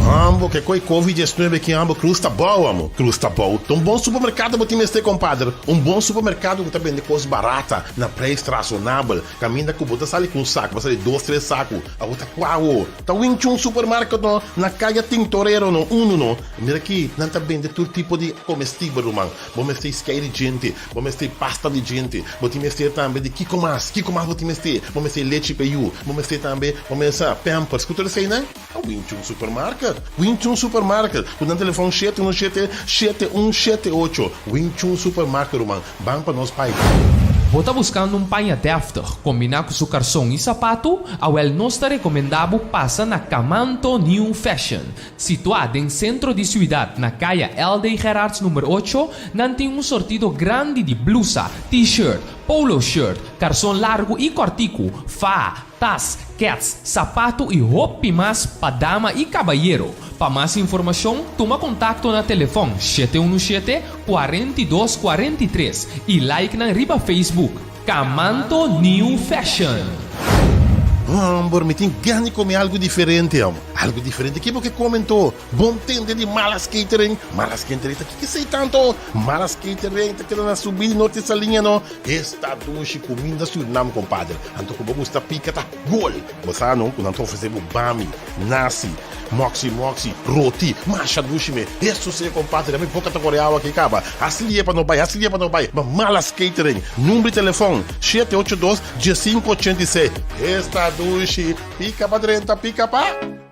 Ambo ke koi Covid 19 ki ambo Cruz ta bou amo Cruz ta bou ta un bon supermercado bo tin mester compadre un bon supermercado ku ta bende kos barata na prijs razonabel kaminda ku bo ta sali ku un saku bo sali dos tres saku abo ta kua awo ta winchi un supermarket no na kaya Tintorero no unu no mira aki nan ta bende tur tipo di comestibel ruman. Bo mester skei di djente, bo mester pasta di djente, bo tin mester tambe di kiko mas, kiko mas bo tin mester? Bo mester lechi pa yu, bo mester tambe, bo mester sa, pampers, ku tur eseinan? A winchi un supermarket. Supermarket, Wing Chun Supermarket, ku nan telefòn shete unu shete, shete un shete ocho. Wing Chun Supermarket ruman, ban pa nos pai. Bo ta buskando un paña dèftig kombiná ku su karson i sapatu? Awèl nos ta rekomendá bo pasa na Kamanto New Fashion. Situá den sentro di siudat na kaya LD Gerards number ocho, nan tin un sortido grandi di blusa, T-shirt, Polo shirt, karson largu i kòrtiku, faha, tas, kèts, sapatu i hopi mas pa dama i kabayero. Pa mas informashon, tuma kontakto na telefòn 717, 42 43 i like nan riba Facebook, Kamanto New Fashion. Homber, mi tin gana di come algo diferente, hom. Algo diferente? Ki bo ke come anto? Bon tende di Malas Catering. Malas Catering ta kiko esei tanto? Malas Catering ta keda na subida di Norte Saliña no. Esta dushi kuminda Surinam kompadre. Anto ku bo gusta pika ta gol. Bo sa no ku nan ta ofrese bo bami, nasi, moksi moksi, roti. Masha dushi me. Hesus e kompadre mi boka ta kore awa aki kaba. Hasi lie pa no bai, hasi lie pa no bai. Ma Malas Catering. Number di telefon, 782 1586. Esta dushi. Pika pa drenta, pika pa.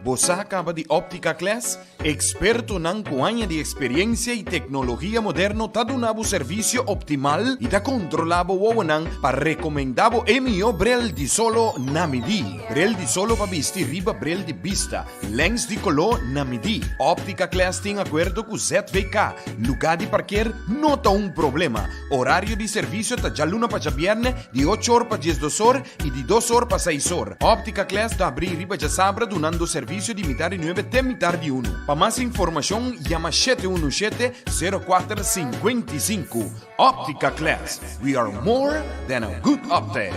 Bo sa kaba di Optica Class? Ekspertonan ku aña di eksperiencia i teknologia moderno ta duna bo servisio optimal i ta kontrolá bo wowonan pa rekomendá bo e mihó brel di solo na midí. Brel di solo pa bisti riba brel di bista, lens di koló na midí. Optica Class tin akuerdo ku ZVK. Lugá di parker no ta un problema. Orario di servisio ta djaluna pa djabièrnè di ocho or pa diesdos or i di dos or pa seis or. Optica Class ta abrí riba djasabra dunando servisio di mitar di nuebe te mitar di unu. Pa mas informashon yama 717 04 55. Optica Class, we are more than a good optic.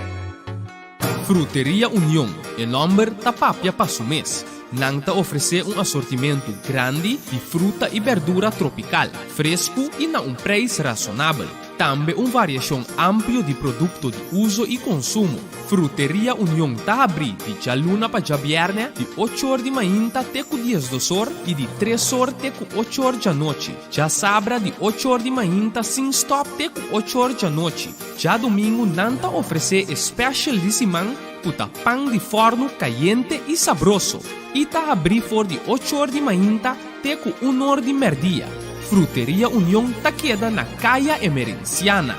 Fruteria Union, e nòmber ta papia pa su mes. Nan ta ofresé un asortimentu grandi di fruta i bèrdura tropikal, fresku i na un preis rasonabel. Tambe un variashon amplio di produkto di uso i konsumo. Fruteria Union ta habrí di djaluna pa djabièrnè di ocho or di mainta te ku diesdos or i di tres or te ku ocho or djanochi. Djasabra di ocho or di mainta sin stòp te ku ocho or djanochi. Djadumingu nan ta ofresé e special di siman ku ta pan di fòrnu kayente i sabroso i ta habrí for di ocho or di mainta te ku un or di mèrdia. Fruteria Union ta keda na Kaya Emerenciana.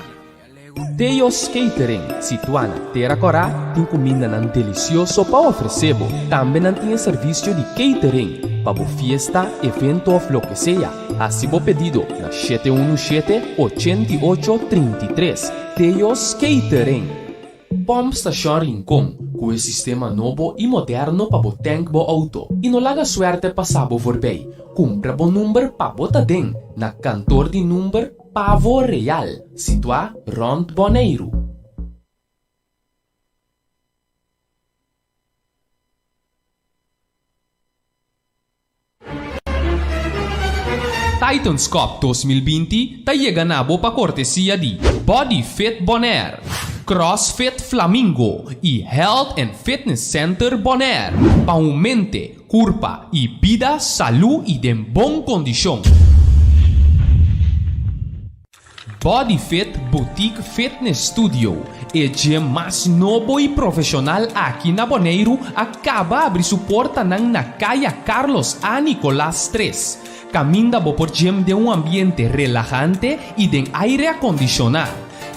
Teo's Catering, situá na Tera Kòrá, tin kumindanan delisioso pa ofresé bo. Tambe nan tin e servisio di catering pa bo fiesta, evento òf loke sea. Hasi bo pedido na 717 88 33. Teo's Catering. Pòmp Stashon Rincon ku e sistema nobo i moderno pa bo tènk bo outo i no laga suèrtè pasa bo voorbij. Kumpra bo number pa bo ta den na kantor di number Pavo Real, situá rònt Boneiru. Titans Cup 2020 ta yega na bo pa kortesia di Body Fit Bonaire, CrossFit Flamingo i Health and Fitness Center Bonaire pa un mente, kurpa i bida salú i den bon kondishon. Body Fit Boutique Fitness Studio, e gym mas nobo i profeshonal aki na Boneiru a kaba abri su portanan na Kaya Carlos A. Nicolaas 3, kaminda bo por gym den un ambiente relahante i den aire akondishoná.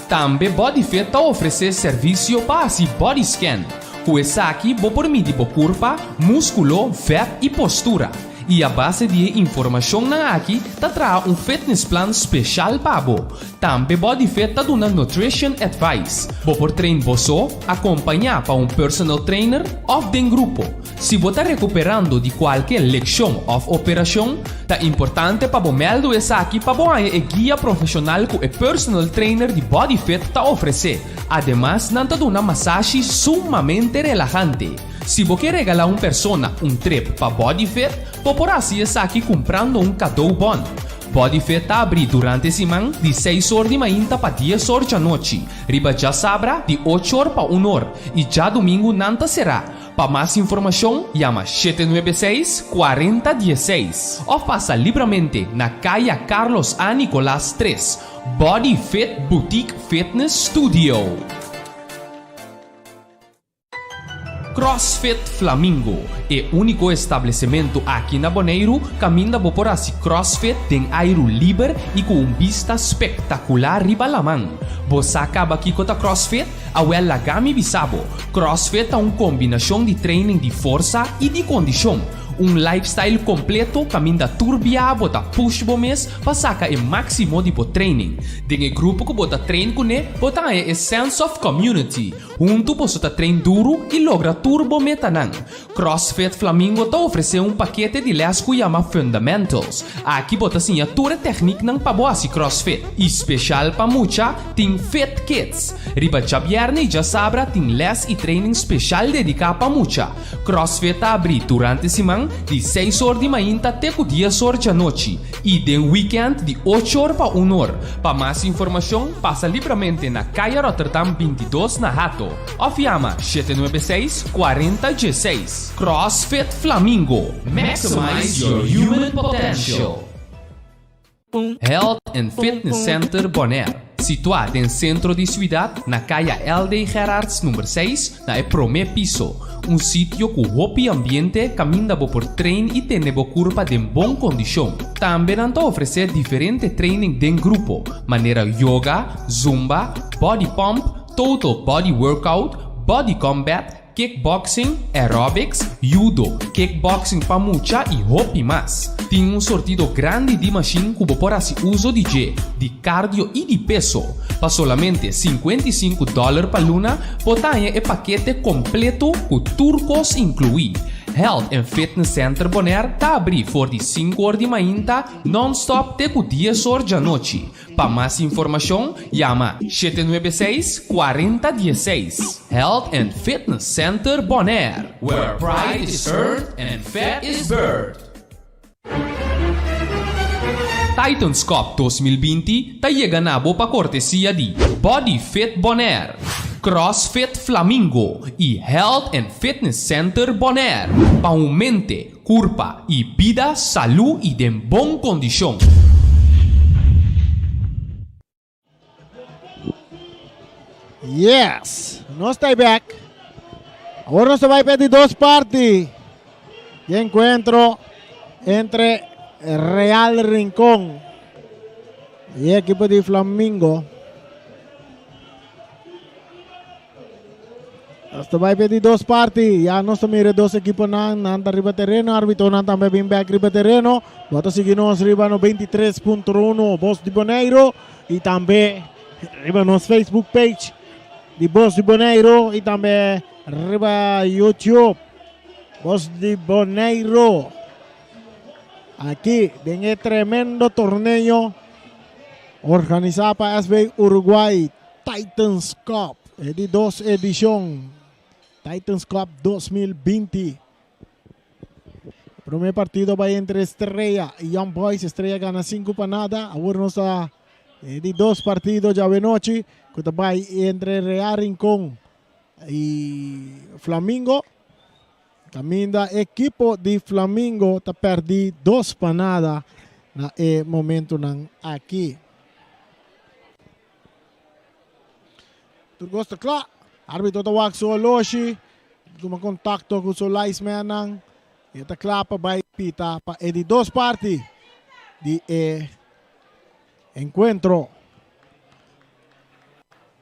Tambe Body Fit ta ofresé servisio pa hasi body scan. Ku esaki bo por midi bo kurpa, múskulo, vèt i postura. I a base di e informashonnan aki ta traha un fitnessplan speshal pa bo. Tambe BodyFit ta duna nutrition advice. Bo por train bo so, akompañá pa un personal trainer òf den grupo. Si bo ta rekuperando di kualke lekshon òf operashon, ta importante pa bo mèldu esaki pa bo haña e guia profeshonal ku e personal trainer di BodyFit ta ofresé. Ademas nan ta duna masashi sumamente relahante. Si bo ke regalá un persona un trip pa Bodyfit, bo por hasi esaki kumprando un kadou bon. Bodyfit ta abrí durante siman di seis or di mainta pa dies or djanochi, riba djasabra di ocho or pa un or i djadumingu nan ta será. Pa mas informashon yama 796 40 16 òf pasa libramente na Kaya Carlos A. Nicolaas 3, Body Fit Boutique Fitness Studio. CrossFit Flamingo, e úniko establesimentu aki na Boneiru kaminda bo por hasi CrossFit den airu liber i ku un bista spektakular riba laman. Bo sa kaba kiko ta CrossFit? Awèl laga mi bisa bo, CrossFit ta un kombinashon di training di forsa i di kondishon. Un lifestyle kompleto kaminda tur bia bo ta push bo mes pa saka e máksimo di bo training. Den e grupo ku bo ta train kuné bo ta haña e sense of community. Huntu boso ta train duru i logra tur bo metanan. CrossFit Flamingo ta ofresé un pakete di lès ku yama Fundamentals. Aki bo ta siña tur e tèkniknan pa bo hasi CrossFit. I speshal pa mucha tin Fit Kids. Riba djabièrnè i djasabra tin lès i training speshal dediká pa mucha. CrossFit ta abrí durante siman di seis or di mainta te ku dies or djanochi i den wikènt di ocho or pa un or. Pa mas informashon pasa libramente na Kaya Rotterdam 22 na Hato òf yama 796 40 16. CrossFit Flamingo, Maximize your human potential! Health and Fitness Center Bonaire, situá den sentro di siudat na Kaya LD Gerards number seis na e promé piso. Un sitio ku hopi ambiente kaminda bo por train i tene bo kurpa den bon kondishon. Tambe nan ta ofresé diferente training den grupo, manera yoga, zumba, body pump, total body workout, body combat, Kickboxing, aerobics, judo, kickboxing pa mucha i hopi mas. Tin un sortido grandi di mashin ku bo por hasi uso di dje, di cardio i di peso. Pa solamente 55 dòler pa luna bo ta haña e pakete kompleto ku tur kos inkluí. Health and Fitness Center Bonaire ta abrí for di sinku or di mainta nònstòp te ku dies or djanochi. Pa mas informashon yama 796 40 16. Health and Fitness Center Bonaire, where pride is earned and fat is burned. Titans Cup 2020 ta yega na bo pa kortesia di Body Fit Bonaire, CrossFit Flamingo i Health and Fitness Center Bonaire. Pa un mente, Kurpa i bida salú i den bon kondishon. Yes, nos ta back. Awor nos ta bai pa di dos parti di enkuentro entre Real Rincon i ekipo di Flamingo. Nos ta bai p'e di dos parti. Ya nos ta mira e dos ekiponan. Nan ta riba tereno. Arbitonan tambe bin bek riba tereno. Bo ta sigui nos riba 93.1 Bos di Boneiro. I tambe riba nos Facebook page di Bos di Boneiro. I tambe riba YouTube Bos di Boneiro. Aki den e tremendo torneo organisá pa SV Uruguay. Titans Cup, e di dos edishon. Titans Cup 2020. Promé partido bai entre Estrella i Young Boys. Estrella gana 5 pa nada. Awor nos ta e di dos partido djawe nochi ku ta bai entre Real Rincon i Flamingo. Kaminda ekipo di Flamingo ta pèrdí 2 pa nada na e momentunan aki. Tur kos ta kla. Arbitro ta wak su oloshi. Tuma kontakto ku su linesmannan. E ta kla pa bai pita pa e di dos parti di e enkuentro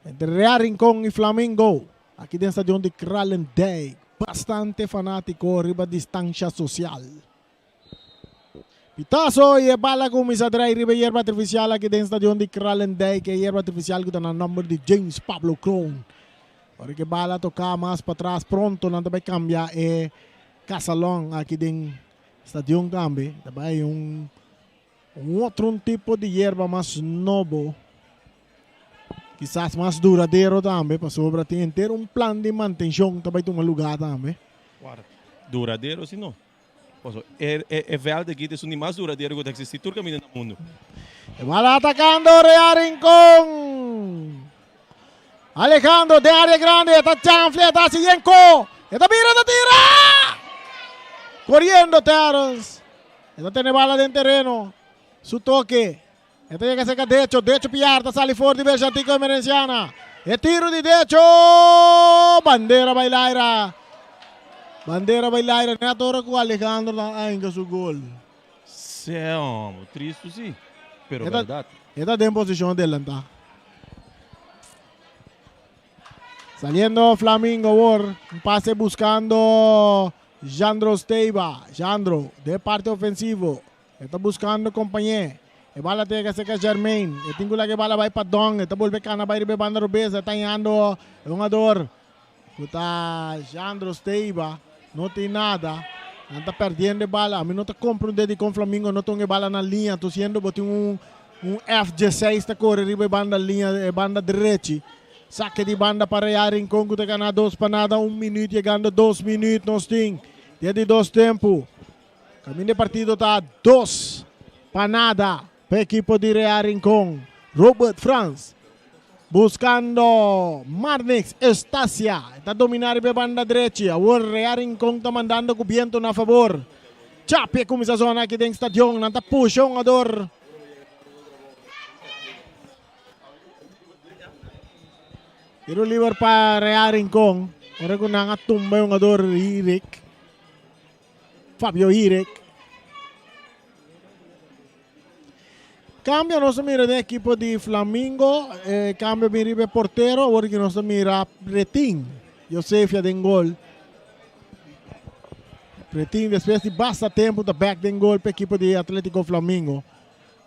entre Real Rincon i Flamingo aki den stadion di Kralendijk. Bastante fanátiko riba distansha sosial. Pitazo y e bala cuminsa draai riba e yerba artificial aki den stadion di Kralendijk. E yerba artificial cu ta na nomber di James Pablo Kroon. Ora cu e bala toca mas patras pronto nan ta bay cambia e casalon aki den stadion tambe. Ta bay un un otro un tipo di yerba mas nobo. Kisas mas duradero tambe pasobra tin henter un plan di mantencion ta bay tuma lugar tambe. Guarda, duradero si no. Paso e e veld aki ta esun di mas duradero ku ta eksistí tur kaminda na mundu. E bala atakando Real Rincon. Alejandro den área grande ta chanfle ta hasi yenko. E ta bira ta tira! Koriendo Terrence. E ta tene bala den tereno. Su toke. E ta yega serka Decho. Decho Piar ta sali for di Berjantico Emerenciana. E tiro di Decho! Bandera bai laira. Bandera bai laira net ora ku Alejandro ta ainka su gol. Sè homo, tristu si, pero E ta, bèrdat. e ta den posishon delantá. Saliendo Flamingo awor, un pase buskando Jandro Steiba. Jandro den parte ofensivo. E ta buskando kompañé. E bala ta yega serka Jermaine. E tin ku laga e bala bai pa Don. E ta bolbe kana bai riba e banda robes. E ta hañando e hungador ku ta Jandro Steiba. No tin nada. Nan ta perdiendo e bala. Ami no ta komprondé dikon Flamingo no tong e bala na liña. Tu siendo bo tin un un F16 ta kore riba e banda liña, e banda drechi. Sake di banda pa Real Rincon ku ta gana dos pa nada. Un minüt yegando dos minüt nos tin den di dos tempu. Kaminda e partido ta dos pa nada pa ekipo di Real Rincon. Robert Frans buskando Marnix Eustacia. E ta dominá riba e banda drechi. Awor Real Rincon ta mandando ku biento na fabor. Chapi a kuminsá zona aki den stadion. Nan ta pusha un hungador. Tiro liber pa Real Rincon. Ora ku nan a tumba e hungador Hirik. Fabio Hirek. Cambio nos ta mira den equipo di Flamingo. Eh, cambio bin riba e portero. Awor ki nos ta mira Pretin. Josefia den gol. Pretin despues di basta tempo ta back den gol pa equipo di Atletico Flamingo.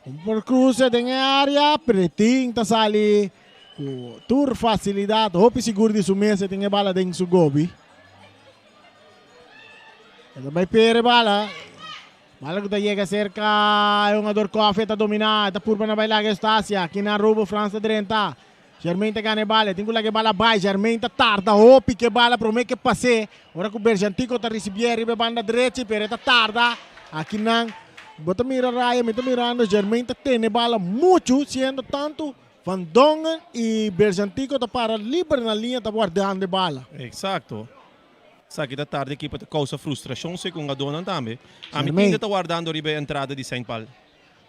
Un por cruce den e area. Pretin ta sali cu tur facilidad. Hopi sigur di su mes e tin e bala den su gobi. E ta bai pere bala. Bala ku ta yega serka e hungador Koffie ta dominá. E ta purba na bai laga Eustacia. Kinan Robo Frans ta drenta. Germain ta gana e bala. E tin ku laga e bala bai. Germain ta tarda hopi ku e bala promé ku e pas'é. Ora ku Berjantico ta risibié riba e banda drechi pero e ta tarda. Akinan bo ta mira Raya, mi ta mirando Germain ta tene e bala muchu siendo tantu Van Dongen i Berjantico ta para liber na liña ta wardando e bala. Exacto. Esaki ta tarde ekipo ta causa frustracion segun hungadornan tambe. Ami Germain. tin ta wardando riba e entrada di Saint Paul.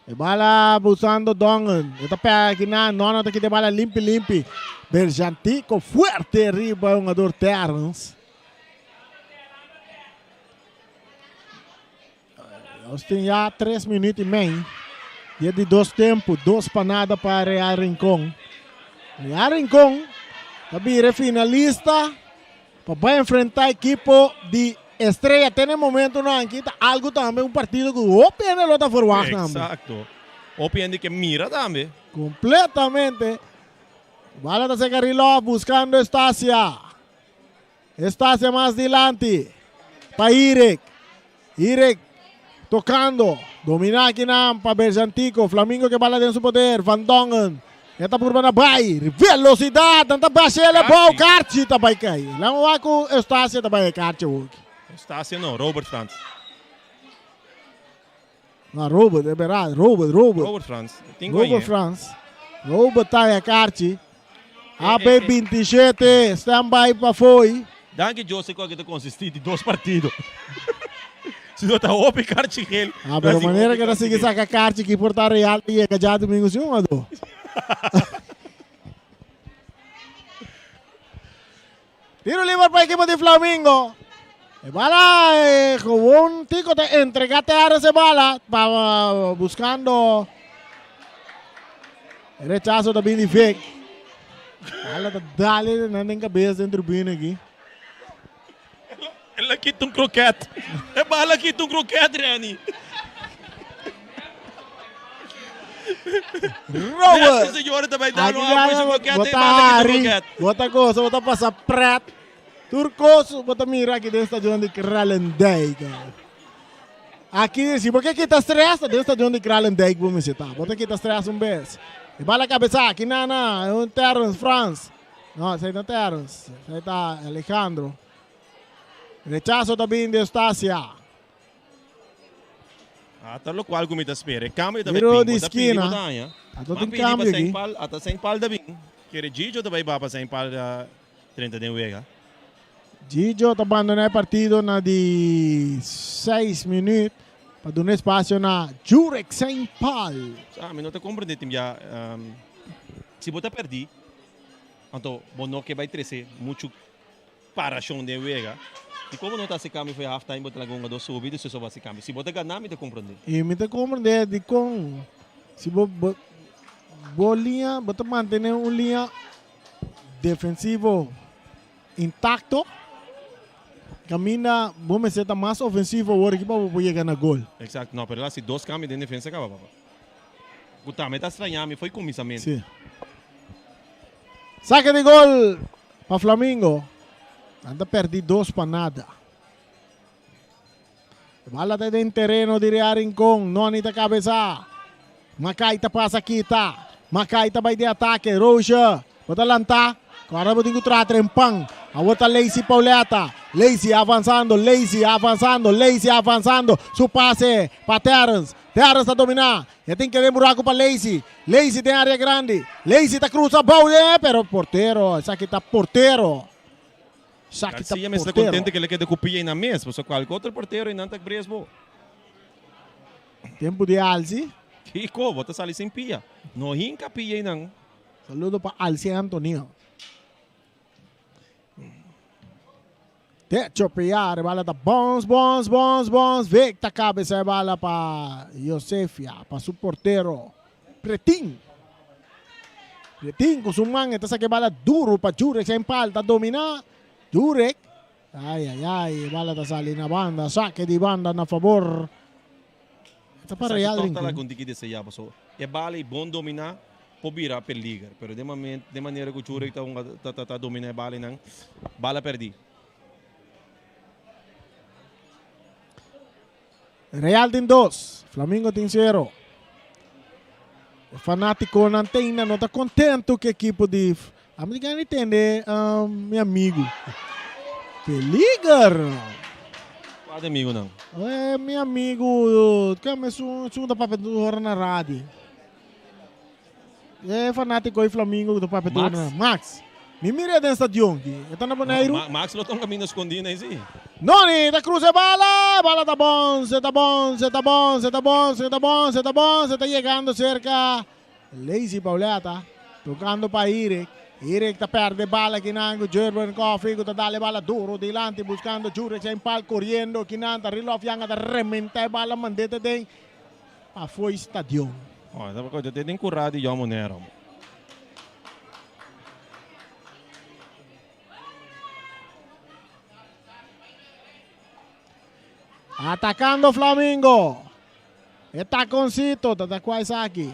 E bala busando Dongen. E ta pega aki nan. Nono ta kita e bala limpi limpi. Berjantico fuerte riba e hungador Terrence. Nos tin ya tres minuut y mei. Dia di dos tempo, dos pa nada pa Real Rincon. Real Rincon ta bira e finalista pa bai enfrenta ekipo di Estrella. Te na e momentonan aki ta algo tambe un partido ku hopi hende lo ta verwacht tambe. Exacto. Hopi hende ke mira tambe. Completamente. Bala ta seca Rilov buscando Estacia. Estacia mas dilanti pa Irek. Irek tocando. Domina akinan pa Berjantico. Flamingo ke bala den su poder. Van Dongen. E ta purba na bai. Velocidad. Nan ta bashele bou. Karchi ta bai kai. Lan wak ku Estacia ta bai e karchi awoki. Estacia no, Robert Frans. No, Robert, e berdad. Robert, Robert. Robert Frans. Robert Frans. Robert ta e karchi. AB 27, stand by pa fooi. Danki Jose ku aki ta konsisti di dos partido. Si no ta hopi karchi gel. Ah, pero manera ku ta sigui saka karchi ki por ta real ta yega djadumingu si un ado. Tiro liber pa ekipo di Flamingo. E bala eh, gewoon Tico ta entrega Terrence e bala pa buscando e rechazo ta bin di Vic. Bala ta dale nan den cabeza den tribune aki. El a kita un kroket. E bala a kita un kroket, Renny. Robert. Señora ta bai dar Aki un agua ya su kroket, bo e ta bala kita un hari, kroket. bo ta goza, bo ta pasa pret. Tur kos bo ta mira aki den stadion di Kralendijk. Aki si bo ke kita stress, ta den stadion di Kralendijk bo mester ta. Bo ta kita stress un bes. E bala kabesa aki na na, un Terrence Frans. No, esei no Terrence. Esei ta Alejandro. Rechazo ta bin di Eustacia. Ata locual cu mi ta spera. E cambio ta bay Tiro bin. di Bo ta pidi, bo esquina. ta haña. Ato M'a tin pidi pa cambio Saint aki. Paul, ata Saint Paul ta bin. Kere Gigio ta bay ba pa Saint Paul 30 den wega. Gigio ta bandona e partido na di seis minuut pa duna espacio na Jurek Saint Paul. Sa, mi no ta comprende tin bia si bo ta perdi, anto bo no ke bay trece mucho parashon den wega. Dikon bo no ta hasi kambio for e half time bo ta laga un hungadó subi despues bo hasi kambio? Si bo ta gana mi ta komprondé. I mi ta komprondé dikon si bo bo liña bo ta mantené un liña defensivo intakto kaminda bo mester ta mas ofensivo awor aki pa bo por yega na gol. Eksakto, no pero el a hasi dos kambio den defensa kaba papa. Ku tambe ta straña mi foi kuminsamentu. Si. Sake di gol pa Flamingo. Nan ta perdi 2-0. E bala ta den tereno di Real Rincon. Noni ta kabesa. Makai ta pasa kita. Makai ta bai di atake. Roosje. Bo ta lanta. Kora bo tin ku traha trempan. Awor ta Lacey Pauletta. Lacey avansando. Lacey avansando. Lacey avansando. Su pase pa Terrence. Terrence ta dominá. E tin kere buraku pa Lacey. Lacey den área grandi. Lacey ta krusa bou den, pero portero. Esaki ta portero. Esaki ta Garcia mester portero. kontente ke el a keda ku pia einan mes, pasobra kualke otro portero einan ta bres bo. Tempu di Alci. Kiko? Bo ta sali sin pia. No hinka pia einan. Saludo pa Alci Antonio. Techo Piar, e bala ta bons, bons, bons, bons. Vic ta cabeza e bala pa Josefia, pa su portero Pretin. Pretin cu su man e ta saca e bala duro pa Jurek, sa empal ta domina Jurek. Ay, ay, ay, e bala ta sali na banda, saque di banda na favor. Ta pa Real Esaki tòg ta Rincon. laga un tiki deseá paso e bala ei bon dominá por bira peliger pero den momen den manera ku Jurek ta hunga ta ta ta dominá e bala einan bala pèrdí. Real tin dos, Flamingo tin sero. E fanátikonan te ainda no ta kontentu ku e ekipo di Ami di gana di tende mi amigu. Peliger! Kua di amigunan? E mi amigu, kende esun esun ta papia tur ora na radio. E fanatiko di Flamingo ku ta papia tur ora na Max? Max. Mi mira e den stadion aki. E ta na Boneiru? Max lo ta un kaminda skondí na esei. Noni ta krusa e bala! E bala ta bons, e ta bons, e ta bons, e ta bons, e ta bons, e ta bons, e ta yegando serka Lazy Pauletta tocando pa Eric. Eric ta perde bala kinan cu Jerben Coffee cu ta dal e bala duro dilanti buscando Jurek Saint Paul coriendo kinan ta Rilof Yanga ta rementa e bala mandete den pafo e stadion. Oh, ta pa te den cura di John Monero. Atacando Flamingo. E taconcito ta ta cua esaki.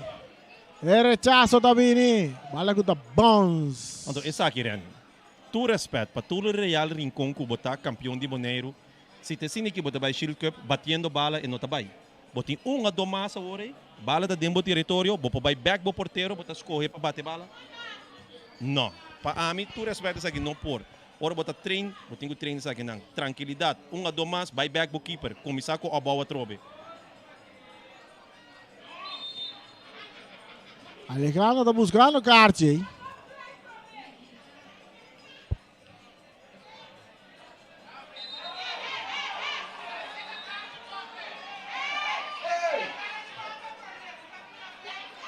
E rechazo ta bini. Bala cu ta bounce. Anto esaki Renny. Tur respet pa tur Real Rincon cu bo ta campeon di Boneiru. Si ta esini ki bo ta bay Shield Cup batiendo bala e no ta bay. Bo tin un a do mas awor ey. Bala ta den bo territorio. Bo por bay bek bo portero. Bo ta scoge pa bate bala. No. Pa ami tur respet esaki no por. Ora bo ta train, bo tin ku train esakinan. Trankilidat, un a do mas, bai bek bo keeper, kuminsá ku opbou atrobe. Alejandro ta buskando kaarchi ei.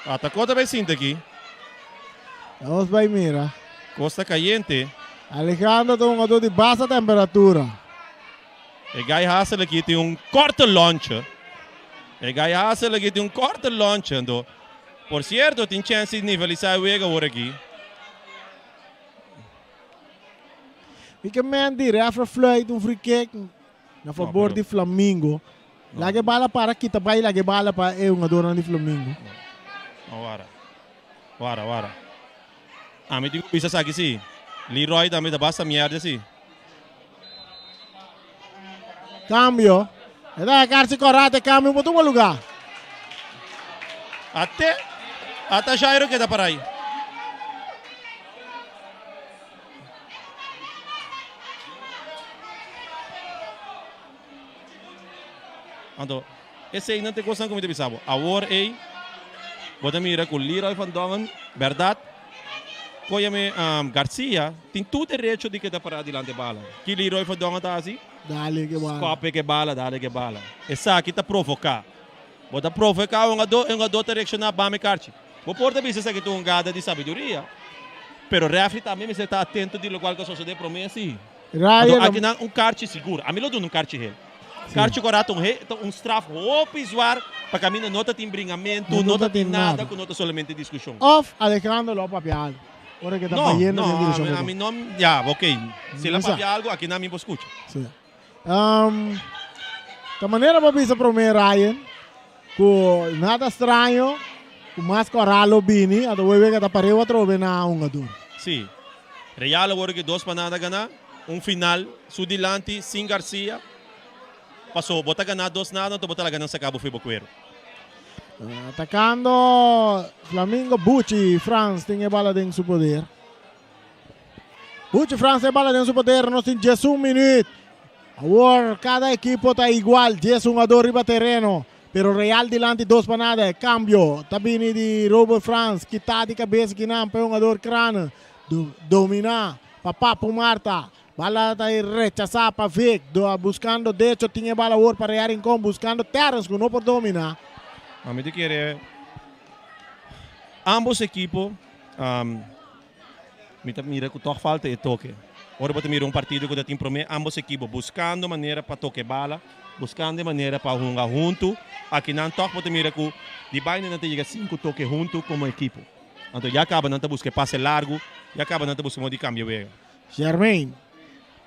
Ata kos ta bai sinta aki. Nos bai mira. Kos ta kayente. Alejandro ta un hungador di basta temperatura. E guy Hassel aki tin un korte lontje. E guy Hassel aki tin un korte lontje. Anto, por cierto, tin chance di nivelisa e wega awor aki. Mi ke men di ref a fluit un free kick na favor di Flamingo. Laga e bala para kita bai laga e bala pa e hungadornan di Flamingo. No, wara. Wara, wara. Ami tin ku bisa esaki si. Leroy tambe ta basta mierda si. Cambio. E ta karchi korate cambio por tuma lugar. Ate, ata Jairo keda para ahí. Anto, esei nan ta e kosnan ku mi ta bisa bo. Awor ei, bo ta mira ku Leroy van Dongen, bèrdat, Koyame Garcia tin tur derecho di keda pará dilanti e bala. Ki Leroy van Dongen ta hasi? Dale ke bala. Skope ke bala, dale ke bala. Esaki ta provoká. Bo ta provoká un hungadó, e hungadó ta reakshoná bami karchi. Bo por ta bisa esaki ta un hungada di sabiduria, pero rèfri tambe mester ta atento di lokual ku a sosodé promé si. Ryan. Anto akinan un karchi sigur. Ami lo duna un karchi hel. Karchi kòrá ta un he ta un straf hopi zwar pa kaminda no ta tin bringamentu, no ta tin nada ku no ta solamente diskushon. Òf Alejandro lo papia algu ora ke ta No, bayendo no, den direkshon ami, di ami no, ya, ok. Si el a No sa. papia algu, akinan mi por skucha. Sí. Ta manera bo bisa promé Ryan ku nada straño ku mas kòrá lo bini anto wei wega ta pareu atrobe na hungador. Sí. Real awor ke dos pa nada ganá, un final su dilanti sin Garcia. Paso bo ta ganá dos nada anto bo ta laga nan saká bo fo'i bo kuero. Atakando Flamingo Buchi Frans tin e bala den su poder. Buchi Frans e bala den su poder, nos tin 11 minuut. Awor cada ekipo ta igual, 10 hungador riba tereno. Pero Real dilanti 2 pa nada. E cambio ta bini di Robert Frans, kita di cabeza kinan pa e hungador Crane. Do, domina pa Papu Marta. Bala ta rechasa pa Vic, do, buscando Decho, tin e bala awor pa Real Rincon, buscando Terrence cu no por domina. Ami ta kere ambos ekipo um, Mi ta mira ku tòg falta e toke. Ora bo ta mira un partido ku ta tin promé ámbos ekipo buskando manera pa toke bala, buskando e manera pa hunga huntu, akinan tòg bo ta mira ku di baina nan ta yega sinku toke huntu komo ekipo. Anto ya kaba nan ta buska e pase largu, ya kaba nan ta buska modo di kambia wega. Germain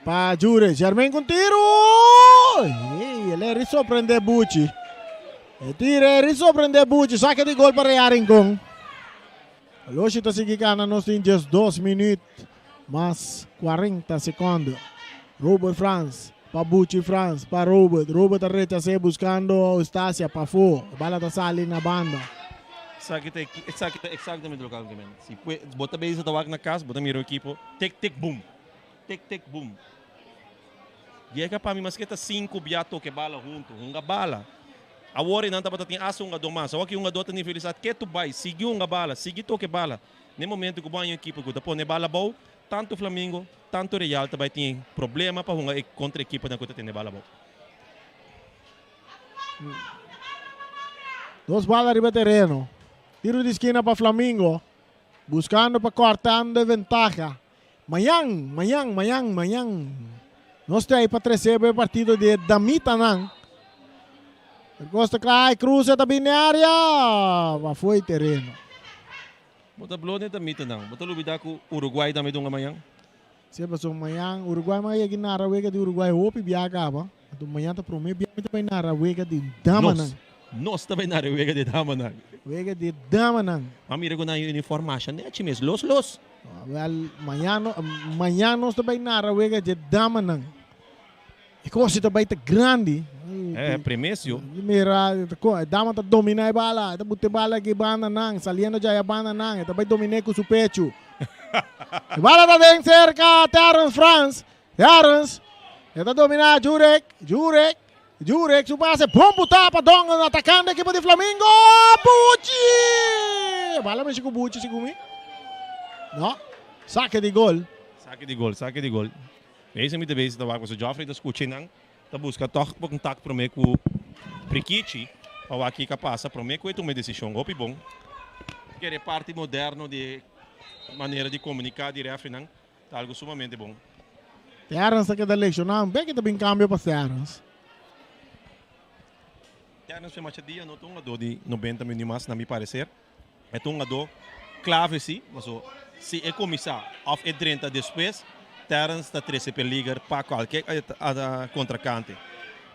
pa Jure, Germain ku un tiru! Ey, el a sorprende Buchi. E tira e sorprende Buchi, sake di gol pa Real Rincon. Aloshi ta sigui gana nos tin 12 minuut mas 40 secondo. Robert Frans pa Buchi Frans pa Robert. Robert ta rechasé buscando Eustacia pafó. Bala ta sali na banda. Esaki ta esaki ta exactamente loke algo men. Si pue bo ta bezig ta wak na cas, bo ta mira un ekipo tik tik boom. Tik tik boom. Yega pa mi maske ta sinku bia toke bala huntu, hunga bala. Awor e nan tabata tin asta hungadó mas. Awor ki hungadó ta nivelisá ketu bai, sigui hunga bala, sigui toke bala. Na e momento ku bo haña un ekipo ku ta pone bala abou, tantu Flamingo, tantu Real ta bai tin problema pa hunga kontra ekiponan ku ta tene bala abou. Dos bala riba tereno. Tiro di skina pa Flamingo, buskando pa kòrtando e ventaha. Mañan, mañan, mañan, mañan nos ta ei pa trece bo e partido di e damitanan. E cos ta cla, e cruce ta bini area, pa fo'i tereno. Bo ta blo den damitanan, bo ta lubida cu Uruguay tambe dunga mañan? Si, pasobra mañan Uruguay ma yega nara wega di Uruguay hopi bia caba, anto mañan ta prome bia mi ta bay nara wega di damanan. Nos, nos ta bay nara wega di damanan. Wega di damanan. Ma mira cu nan uniform masha nechi mes, los los. Wel, mañan no, mañan nos ta bay nara wega dje damanan. E cosa ta bay ta grandi. Eh, premesio. Mira, e dama ta domina e bala. E ta buta e bala aki banda nan, saliendo dja e banda nan. E ta bay domine cu su pecho. E bala ta den cerca Terrence Frans. Terrence, e ta domina Jurek, Jurek, Jurek su pase bon buta pa Dongen atacando ekipo di Flamingo. Buchi! Bala mishi cu Buchi segun mi. No, sake di gol. Sake di gol, sake di gol. Bezig mi ta bezig ta wak pasobra Geoffrey ta scucha nan ta busca toch contact prome cu Prikichi pa wak kico a pasa prome cu e tuma e decision. Hopi bon. Kere parti moderno di manera di comunica di refereenan. Ta algo sumamente bon. Terrence ta keda lesioná. Un bek e ta bin kambio pa Terrence. Terrence fe masha dia no ta un hungadó di 90 minuut mas na mi parecer. E ta un hungadó clave si, paso si e cuminsa of e drenta despues, Terrence ta trece peliger pa cualke contracante.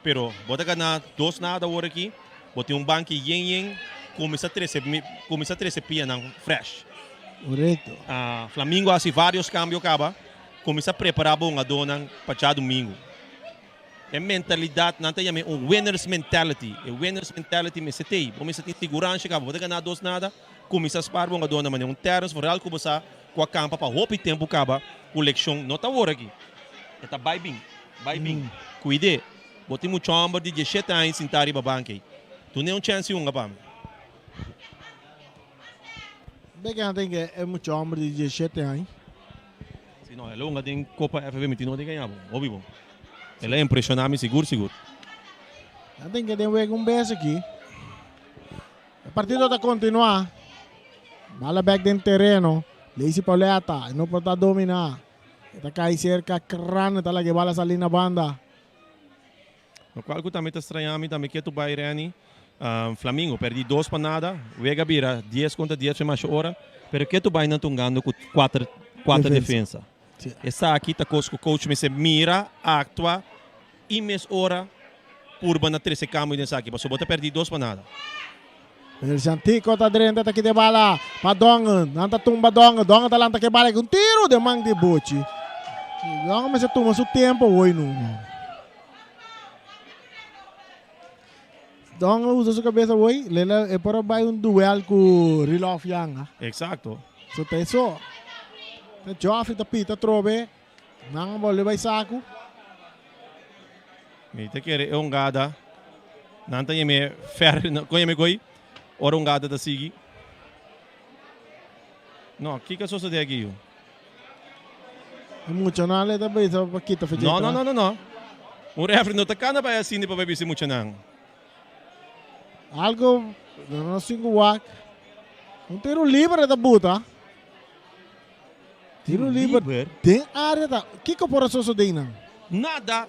Pero bo ta gana dos nada awor aki, bo tin un banki yen yen, cuminsa trece cuminsa trece pianan fresh. Correcto. Flamingo a haci varios cambio caba, cuminsa prepara bo hungadornan pa djadumingo. E mentalidad, nan ta yama un winner's mentality. E winner's mentality mester t'ey. Bo mester tin siguransha caba, bo ta gana dos nada, cuminsa spaar bo hungadornan manera un Terrence vooral cu bo sa cu a campa pa hopi tempo caba cu leccion no ta awor aki. E ta bay bin, bay bin. Cuid'e. Bo tin mucho homber di dieshete aña sinta riba bank ey. Dun'e un chance hunga pa mi. Be ke nan tin ke e mucho homber di dieshete aña? Si no, el a hunga den Copa FV mi tin no tin gaña bo. Hopi bon. El a impresiona mi sigur sigur. Nan tin ke den wega un bes aki. E partido ta continua. Bala bek den tereno. Lacey Pauletta no por ta domina. E ta kai serka Kran, ta laga e bala sali na banda. Lokual ku tambe ta straña mi tambe ketu bai Renny. Flamingo perdi dos pa nada, wega bira dies kontra dies fe masha ora, pero ketu bai nan tungando ku kuater kuater defensa. Esaki ta kos ku coach mester mira, aktua i mes ora purba na trese kambio den esaki pasobra bo ta perdi dos pa nada. El Santico ta drenta ta kita e bala pa Dongen. Nan ta tumba Dongen. Dongen ta lanta ke bala ku un tiro den man di Bochi. Dongen mester tuma su tempo hoy numa. Dongen usa su cabeza hoy. Lela e por a bai un duel ku Rilof Yanga. Exacto. So ta eso. Ta Joffrey ta pita trobe. Nan a bolbe bai saku. Mi ta kere e hungada nan ta yeme fer kon yeme koi ora hungada ta sigui. No, kiko a sosode aki yu? E muchanan le ta bisa pa kita fecha No, no, no, no, no. Un refri no ta kana bai asina pa bai bisa e muchanan. Algo no singu wak. Un tiro libre ta buta. Tiro liber den área ta. Kiko por a sosodé nan? Nada.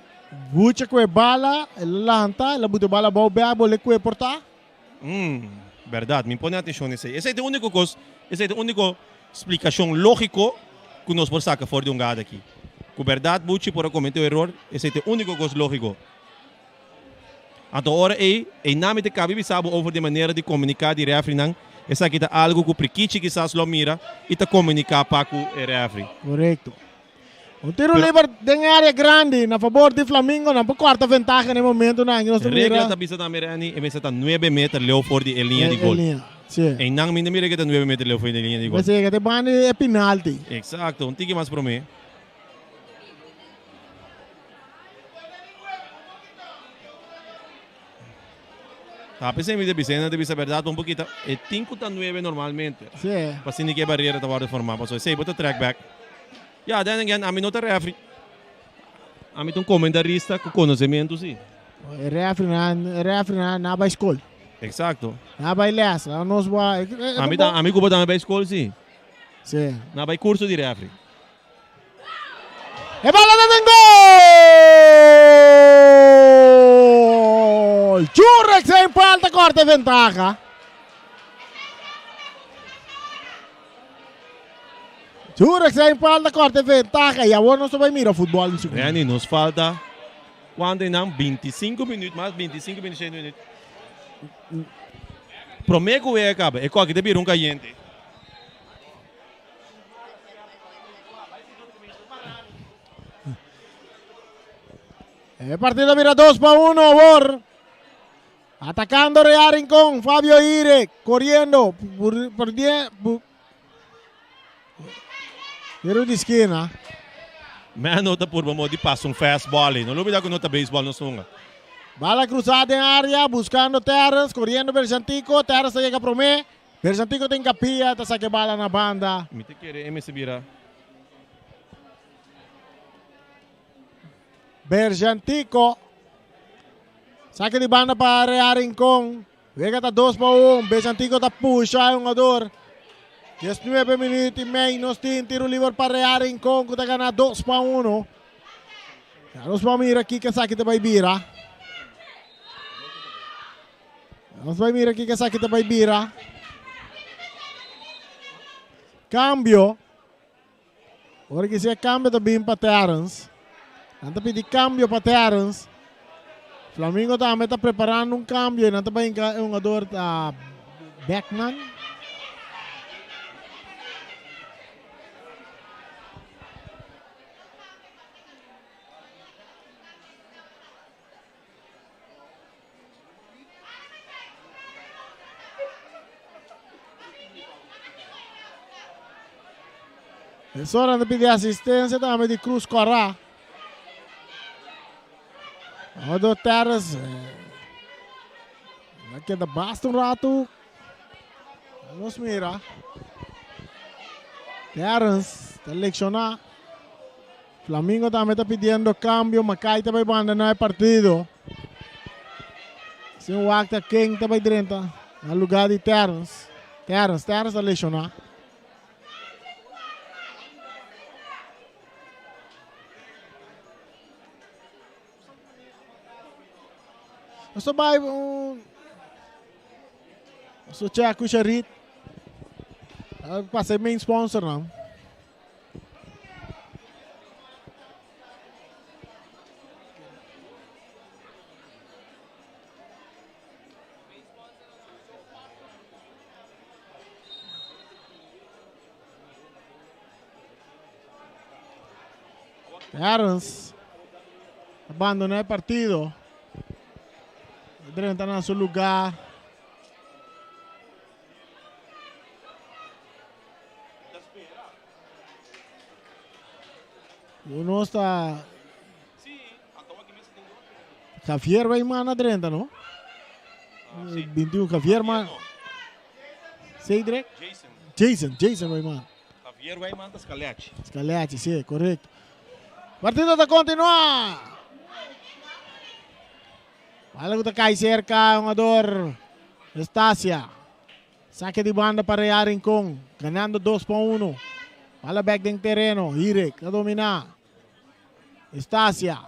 Bucha ku e bala, el a lanta, el a buta e bala abou bèk, bo le ku e portá. Mm, bèrdat, mi pone atenshon na esei. Esei ta e úniko kos, esei ta e úniko splikashon lógiko ku nos por saka for di un gada aki. Ku bèrdat Buchi por a kometé un eror, esei ta e úniko kos lógiko. Anto ora ei, einan mi ta kabi bisa bo over di e manera di komuniká di rèfrinan. Esaki ta algu ku Prikichi kisas lo mira i ta komuniká pa ku e rèfri. Korekto. Un tiro liber den área grandi na fabor di Flamingo. Nan por kòrta ventaha na e momentunan aki. Nos ta mira. Regla ta bisa tambe, Renny, e mester ta nuebe meter leu for di e liña di gol. Si. Einan mi ta mira ke ta nuebe meter leu for di e liña di gol. Mester yega te banda di e pinalti. Eksakto, un tiki mas promé. Ta p'esei mi ta bisa, nan ta bisa bèrdat un pokito, e tin ku ta nuebe normalmente. Sí. Pa asina ku e barera ta wòrdu formá, pasobra esei bo ta track back. Ya, then again, ami no ta refri. Ami ta un komentarista ku konosementu sí. E refrinan, e refrinan na bai skol. Eksakto. Na bai lès, nos bo a. Ami ta, ami ku bo tambe bai skol sí. Sí. Na bai kurso di refri. E bala ta den gol! Jurek zijn paal ta korta e ventaha. Jurek zijn paal ta korta e ventaha y awor nos ta bay mira futbol un segundo. Randy, nos falta cuanto einan? 25 minuut, mas 25, 26 minuut. Prome cu wega caba, e koki ta bira un cayente. E partido bira 2 pa 1 awor. Atacando Real Rincón, Fabio Ire, corriendo por, por, die, por, tiro di esquina. Me anota por mo di pasa un fastball. No olvida que no ta baseball no sunga. Bala cruzada en área, buscando Terrence, corriendo Berjantico. Terrence llega promé. Berjantico tin kapia, ta saka e bala na banda. Mi ta kere e mester bira. Berjantico. Saka di banda pa Real Rincon. Wega ta 2 pa 1. Berjantico ta pusha e hungador. 19 minuut y mei nos tin tiro liber pa Real Rincon ku ta gana 2 pa 1. Ya nos por mira kiko esaki ta bai bira. Nos bai mira kiko esaki ta bai bira. Cambio. Ora que ese cambio ta bin pa Terence. Nan ta pidi cambio pa Terence. Flamingo tambe ta preparando un cambio y nan ta bai hinca e hungador ta Beckman. Mesora ta pidi asistencia tambe di Cruz Corá. Odo Terres a keda basta un rato. Nos mira. Terrence ta lecciona. Flamingo tambe ta pidiendo cambio. Mackay ta bay bandona e partido. Sin wak ta ken ta bay drenta na lugar di Terrence. Terrence, Terrence ta lesiona. Nos ta bai un Nos ta check ku Sharit. Pasa e main sponsor nan. Terrence abandona e partido. Drenta na su lugar. Uno está Javier Weiman a drenta, no? 21 Javier man. Cedric? Jason. Jason, Jason Weiman. Javier Weiman ta Scaletti. Scaletti, si, correcto. Partido ta continua. Bala ku ta kai cerca, jugador Estacia. Saque di banda pa Real Rincon, ganando 2 pa 1. Bala back den tereno, Hirik ta domina. Estacia.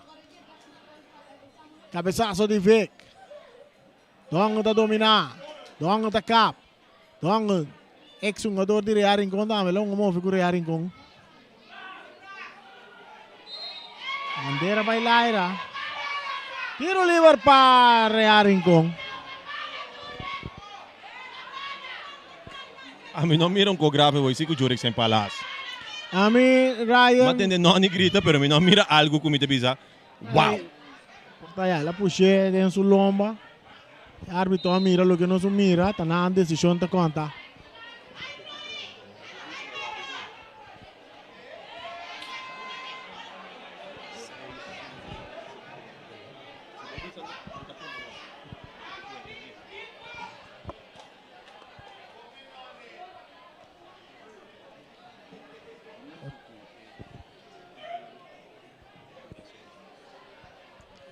Cabezazo di Vic. Dongen ta domina. Dongen ta kap. Dongen, ex hungador di Real Rincon tambe, lo un move ku Real Rincon. Bandera bai laira. Tiro liber pa Real Rincon. Ami no mira un ko grave hoy si ku Jurek zijn palaas. Ami Ryan. Ma tende noni grita pero mi no mira algo ku mi ta bisa wow. Porta ya, la push'é den su lomba. E arbitro a mira loke nos mira, ta nan desishon ta konta.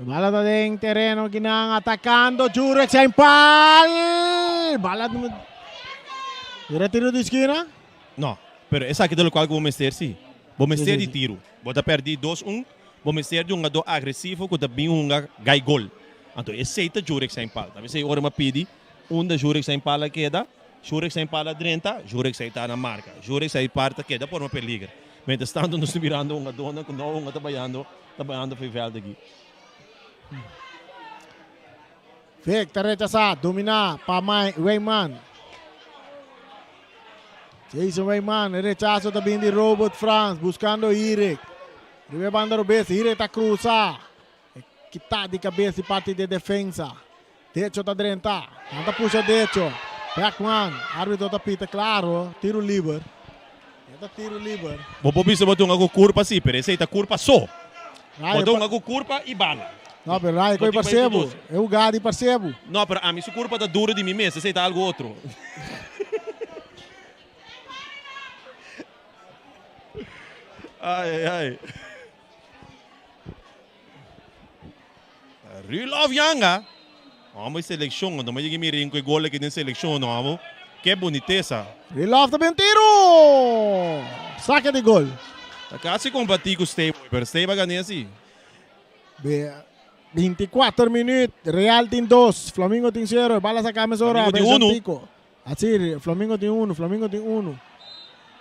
Bala ta den tereno kinan atacando Jurek zijn pal. Bala Era tiro di esquina? No, pero esaki ta locual cu bo mester si. Bo mester di tiro. Bo ta perdi dos un, bo mester di un hungador agresivo cu ta bin hunga gai gol. Anto esey ta Jurek zijn pal. Ta esey ora mi a pidi unda Jurek zijn pal a keda. Jurek zijn pal a drenta, Jurek zijn ta na marca. Jurek zijn par ta keda por peliger. Mientras tanto nos ta mirando hungadornan cu no hunga ta bayando, ta bayando for e veld aki. Vic ta rechasa, domina pa Weyman. Jason Weyman, e rechaso ta bin di Robert Frans, buscando Hirik. Riba e banda robes, Hirik ta cruza. E kita di cabes di parti di defensa. Decho ta drenta. Nan ta pusha Decho. Beckman, arbitro ta pita claro, tiro liber. E ta tiro liber. Bo por bisa bo dunga cu curpa si, pero esey ta curpa so. Bo dunga cu curpa y bala. No, pero Rai koe parce bo. E hugada di parce bo. No, pero ami su curpa ta duro di mi mes, esey ta algo otro. Ay, ay, ay. Rudolf Yanga. Amo e seleccion, no me yega miren cu e gol aki den seleccion, no amo. Ke boniteza. Rudolf ta bin tiro! Saque di gol. Ta casi compati cu Stable, pero Stable a gane asi. Be 24 minuut, Real tin 2, Flamingo tin 0. E bala saca mesora, Flamingo tin 1. Pico. Así, Flamingo tin 1, Flamingo tin 1.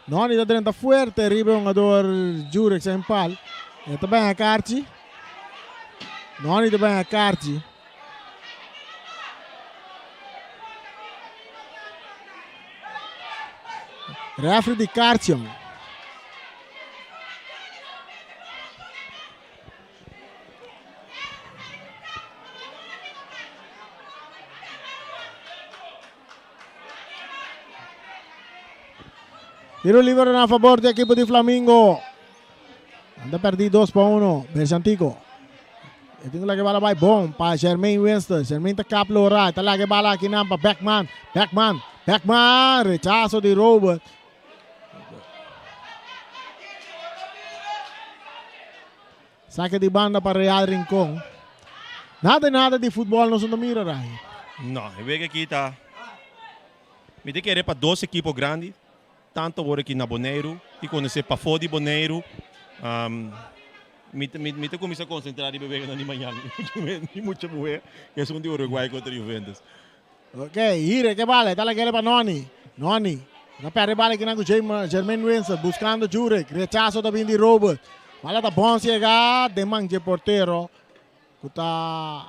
Noni ta drenta fuerte riba e hungador Jurek zijn pal. E ta banja kaartje. Noni ta banja kaartje. Referee di kaartje. Tiro libre na favor di equipo di Flamingo. Anda perdi 2 pa 1. Bersantico. E tin la bala bai bom pa Jermaine Winston. Jermaine ta kap lora. Ta la bala aki nan pa Beckman. Beckman. Beckman. Rechazo di Robert. Saque di banda pa Real Rincon. Nada nada di futbol nos no mira Rai. No, e wega aki ta mi ta kere pa dos ekipo grandi, tanto awor aki na Boneiru i konosé pafó di Boneiru. Mi ta mi ta kuminsá konsentrá riba e weganan di mañan i mucha muhé ku esun di Uruguay kontra Juventus. Ok, hire ke bala, e ta lag'el pa Noni. Noni ta perde bala kinan ku Jermaine Windsor buskando Jurek. Rechaso ta bin di Robert. Bala ta bon siega den man dje portero ku ta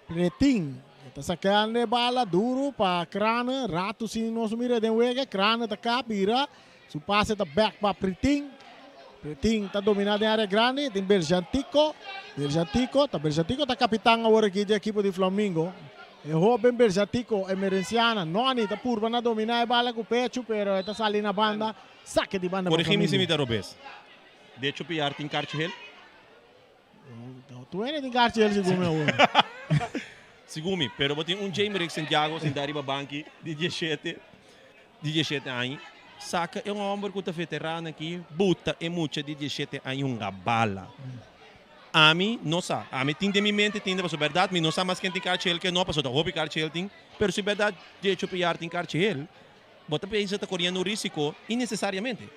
Pretin. E ta sakando e bala duru pa Krane. Ratu sin nos mira den wega. Krane ta kap bira. Su pase ta bek pa Pritin. Pritin ta domina den area grandi. Tin Berjantico. Berjantico ta Berjantico ta kapitan awor aki di ekipo di Flamingo. E hoben Berjantico Emerenciana. Noni ta purba na domina e bala ku pechu pero e ta sali na banda. Sake di banda pa Corrigi mi si Flamingo. mi ta robes. Decho Piar tin karchi hel? Tu ene tin karchi hel segun mi awor. Segun mi, pero bo tin un Jamerick Santiago sinta riba banki di diesshete. Di diesshete aña, saka e homber ku ta veterano aki, buta e mucha di diesshete aña hunga bala. Ami no sa. Ami tin den mi mente tin, pasobra bèrdat mi no sa mas ken tin karchel ken no, pasobra ta hopi karchel tin. Pero si bèrdat Jecho Piar tin karchel, bo ta pensa ta koriendo un risiko innesesariamente.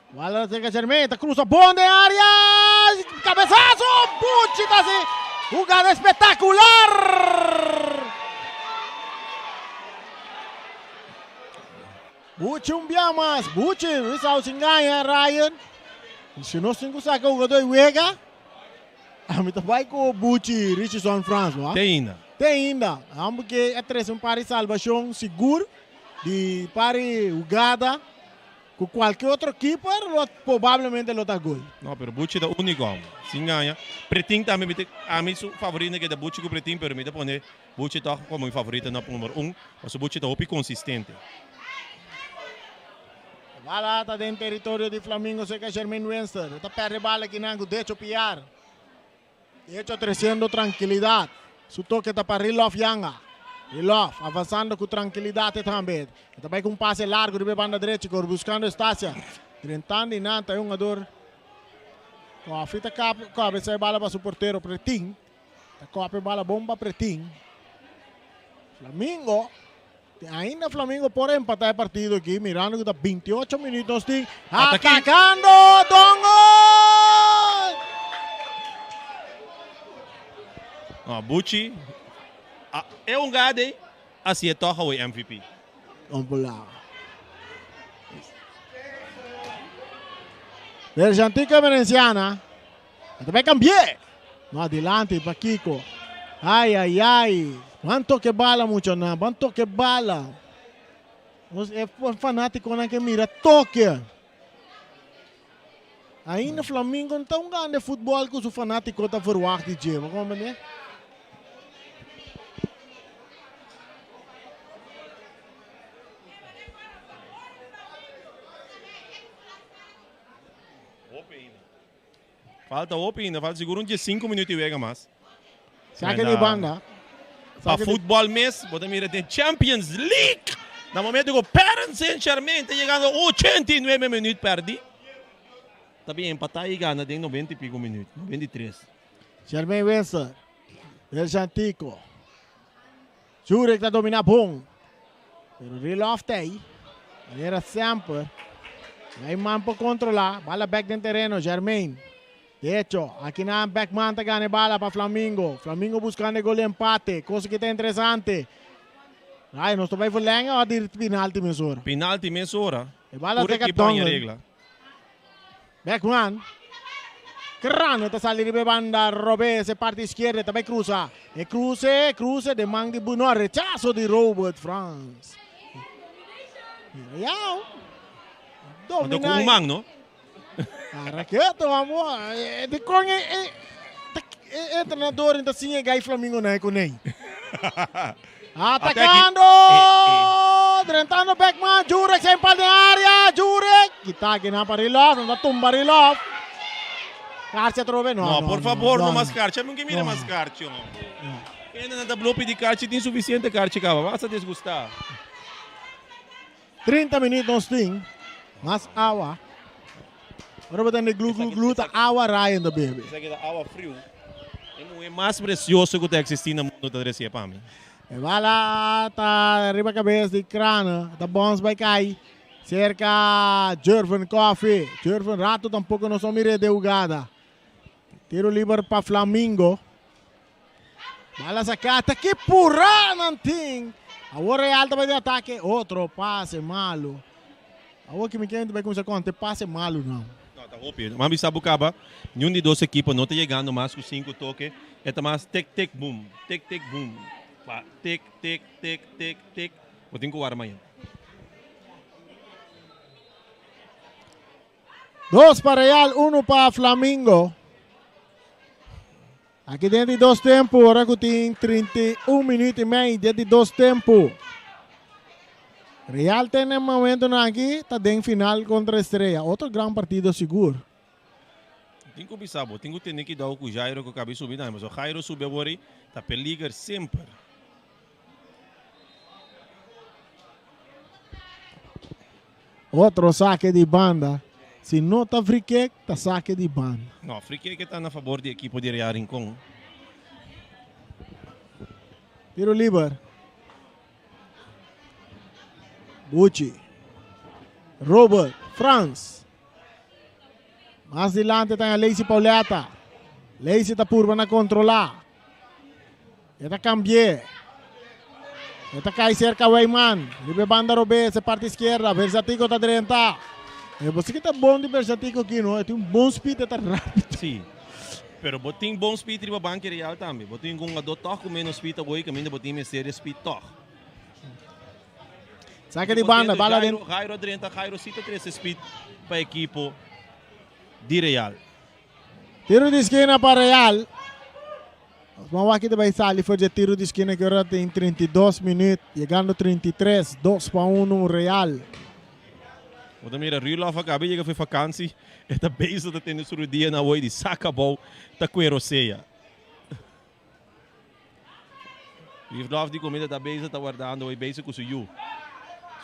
Bala cerca Germain, ta cruza bon den area, cabezazo, Bucci ta haci jugada espectacular! Bucci un bia mas, Bucci Rizal sin gaña Ryan, si nos tin cu saca jugador y wega, ami ta bay cu Bucci Richardson Frans, no? Te ainda. Te ainda, aunque a trece un par di salvacion sigur di par di jugada. Ku kualke otro keeper lo probablemente lo ta gol. No, pero Buchi ta úniko homber. Sin gaña. Pretin tambe mi ta, ami su favorito na keda Buchi ku Pretin, pero mi ta pone Buchi tòg komo mi favorito na number un, pasobra Buchi ta hopi konsistente. E bala ta den teritorio di Flamingo serka Jermaine Winster. E ta pèrdè bala akinan ku Decho Piar. Decho tresiendo trankilidat. Su toke ta pa Rilof Yanga. Rilof avansando ku trankilidat e tambe. E ta bai ku un pase largu riba e banda drechi kor buskando Estacia. Drentando i nan ta e hungador Koffie ta kap kabesa e bala pa su portero Pretin. Ta kòp e bala bon pa Pretin. Flamingo Te ainda Flamingo por empatá e partido aki, mirando ku ta 28 minuut nos tin. Atakando Dongo! No, Buchi, a, e un gade, así e toga hoy MVP. Ompula. Berjantica Venenciana. Ta bai cambié. No adelante pa Kiko. Ay, ay, ay. Ban toque bala muchanan. Ban toque bala. Nos e fanaticonan ke mira toque. Ainda Flamingo no ta un grande futbol ku su fanatico ta verwacht di dje. Bo comprende? Falta hopi ainda, falta sigur un diesinco minuut y wega mas. Sake di banda. Pa futbol mes, bo ta mira den Champions League. Na momento ku Paris Saint-Germain ta yegando 89 minuut perdi. Ta bin empata y gana den 90 y pico minuut, 93. Jermaine Windsor, El Chantico. Zurich ta domina bon. Pero Rilof ta ei. Manera semper. Ei man por controla. Bala back den terreno. Jermaine. De hecho, aki nan Beckman ta gana e bala pa Flamingo. Flamingo buscando e gol di empate. Cosa que ta interesante. Ay, nos ta bay verlengen of di penalti mesora? Penalti mesora. E bala Puro ta equipo haña Dongen. regla. Beckman. Crano ta sali riba e banda robes, e parti izquierda, ta bay cruza. E cruce, cruce den man di Bruno, rechazo di Robert Frans. Mira yao. Anto Domina. cu un man, no? Raketo, amo. Di con e, e, e entrenador ta siña gai Flamingo na e konei. Atacando! Drentando Beckman, Jurek zijn pal den area, Jurek! Kita aki nan pa Rilov, nan ta tumba Rilov. Karchi atrobe, no, No, no, por no, favor, no no, mas karchi. Ami no ke mira No. mas karchi, hombre. Kende nan ta blo pidi karchi, tin suficiente karchi kaba. Basta disgusta. 30 minuut nos tin, mas awa. Ora bo tende glu glu glu ta awa Ryan ta bebe. Esaki ta awa friu. E muhe mas precioso cu ta existi na mundo ta trece pa mi. E bala ta riba cabes di Crane, ta bons bay cay cerca Jervin Coffee. Jervin rato tampoco nos no mire de hugada. Tiro liber pa Flamingo. Bala saká ta ki purá nan tin. Awor Real ta bai den atake. Otro pase malu. Awor ki mi kende bai kuminsá konta e pase malu nan. No, ta hopi. M'a bisa bo kaba, niun di dos ekipo no ta yegando mas ku sinku toke. E ta mas tek tek bum, tek tek bum, pa tek tek tek tek tek. Bo tin ku wara mañan. Dos pa Real, uno pa Flamingo. Aki den di dos tempu, ora ku tin 31 minuut i mei den di dos tempu. Real ten e momentonan aki ta den final kontra Estrella. Otro gran partido sigur. Tin ku bisa bo, tin ku tene kidao ku Jairo ku kabi subi tambe, pasobra Jairo subi awor ei ta peliger semper. Otro sake di banda. Si no ta free kick, ta sake di banda. No, free kick ta na fabor di ekipo di Real Rincon. Tiro liber. Buchi. Robert. Frans. Mas dilante ta Lacey Pauletta. Lacey ta purba na controla. E ta cambi'é. E ta cai cerca Wijman. Riba e banda robes, e parti izquierda. Versatico ta drenta. E bo si ki ta bon di Versatico aki no. E tin un bon speed, e ta rapido. Sí. Pero bo tin bon speed riba banki Real tambe. Bo tin un hungador tog cu menos speed awor y caminda bo tin mester di speed tog. Saca di banda, bala den. Jairo a drenta, Jairo si ta trece speed pa ekipo di Real. Tiro di skina pa Real. Nos wak ta bai sali for di tiro di skina ku ora tin 32 minuut, yegando 33, 2 pa 1 Real. Bo ta mira Rulof a kaba yega for vakansi, e ta bezig ta tene su rudia na woi di saka abou ta kue rosea. Rulof di comida ta bezig ta wardando woi bezig ku su yu.